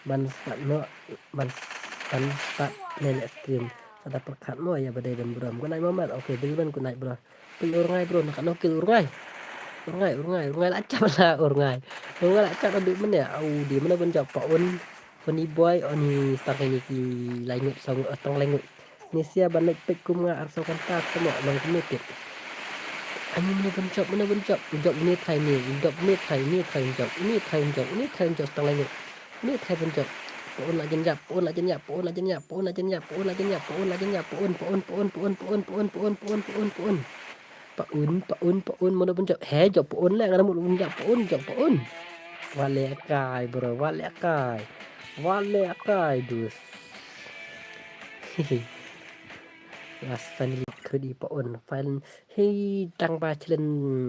ban start noh, ban, ban start ne leh stream. Sa da pyrkhat mo ïa ba dei ban burom. Good night Mohammed. Okay, Bilman, good night bro. Pyn Urngai bro, na kano kill Urngai. Urngai, Urngai, Urngai la chap la Urngai. Urngai la chap la duk mane. Au di mano ban jop Pa Un. Funny Boy, oni stang ini ki lai ngut, saw ngut, tang lai ngut. Ni sia ban leit peit kum nga ar saw kynta temo long kmie peit. Ani mano ban jop, mano ban jop. Jop ni thai ni, jop ni thai, ni thai jop, ni thai jop, ni thai jop tang lai ngut. Ni thai ban jop. Pa Un la jin jop, Pa Un la jin jop, Pa Un la jin jop, Pa Un la jin jop, Pa Un la jin jop, Pa Un la jin jop, Pa Un, Pa Un, Pa Un, Pa Un, Pa Un, Pa Un, Pa Un, Pa Un, Pa Un, Pa Un, Pa Un. Pa Un, Pa Un, Pa Un, mano ban jop. He jop Pa Un le, nga mut ban jop Pa Un, jop Pa Un. Wat leh kai bro, wat leh kai. Wat leh kai dus. Last finally kudi Pa Un. Final hi tang ba chlen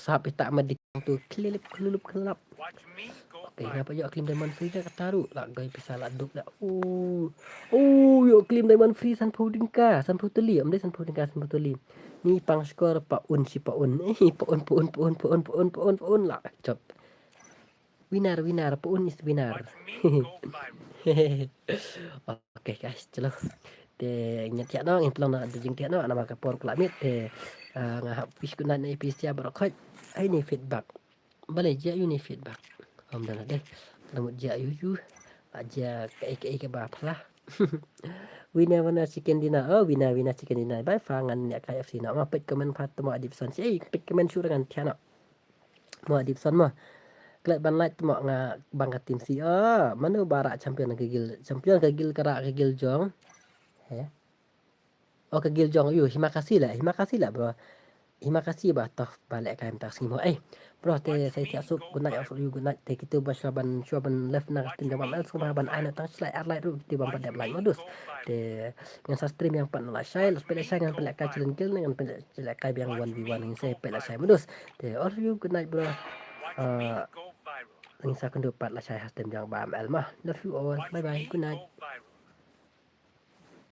sap ita ma dik tu klilip klilip klap. Okay, ngapa ïoh claim diamond free da kata ruh la goi pisa la duk da. Oh. Oh, ïoh claim diamond free sanphew tyngka, sanphew tylli, am dei sanphew tyngka, sanphew tylli. Ni pang score Pa Un shi Pa Un. Eh, Pa Un, Pa Un, Pa Un, Pa Un, Pa Un, Pa Un, Pa Un, Pa Un la chop. Winner, winner, Pa Un is winner. Okay guys, chalo. Te ngin thiah noh, ngin pynlong na jing thiah noh, namar ka por ka la miet te, ah, nga hap wish good night na A P C baroh khoit. Ai ni feedback. Balei jia ïu ni feedback. Om dang dei. Ka mut jia ïu ïu. Jia kaei kaei kaba phla. Winner winner chicken dinner. Oh, winner winner chicken dinner. Bye fa ngan ïa kai F C noh. Ma peit comment pha temo Adipson. Ei, peit comment shu ngan thiah noh. Mo Adipson mo. Klet ban like temo nga bang ka team C. Oh, mano ba rah champion ka guild. Champion ka guild ka rah ka guild jong. He. Oh, ka guild jong ïu, Himakasi la, Himakasi la bro. Himakasi ba toh ba leh kai mynta sngi mo. Eh, bro te sa thiah suk, good night, all for you, good night. Te kitu ba shuwa ban, shuwa ban left na ka stream jong ba mel suk ba ban ai na tang shlai ar lai ruh kitu ba ban dep lai modus. Te ngan sa stream ïa pat na lashai, lashai ngan pynleh kai challenge kill, ngan pynleh kai biang one v one ngan sa pynleh lashai modus. Te all for you, good night bro. Uh, ngan sa kynduh pat lashai ha stream jong ba mel mo. Love you all. Bye bye. Good night.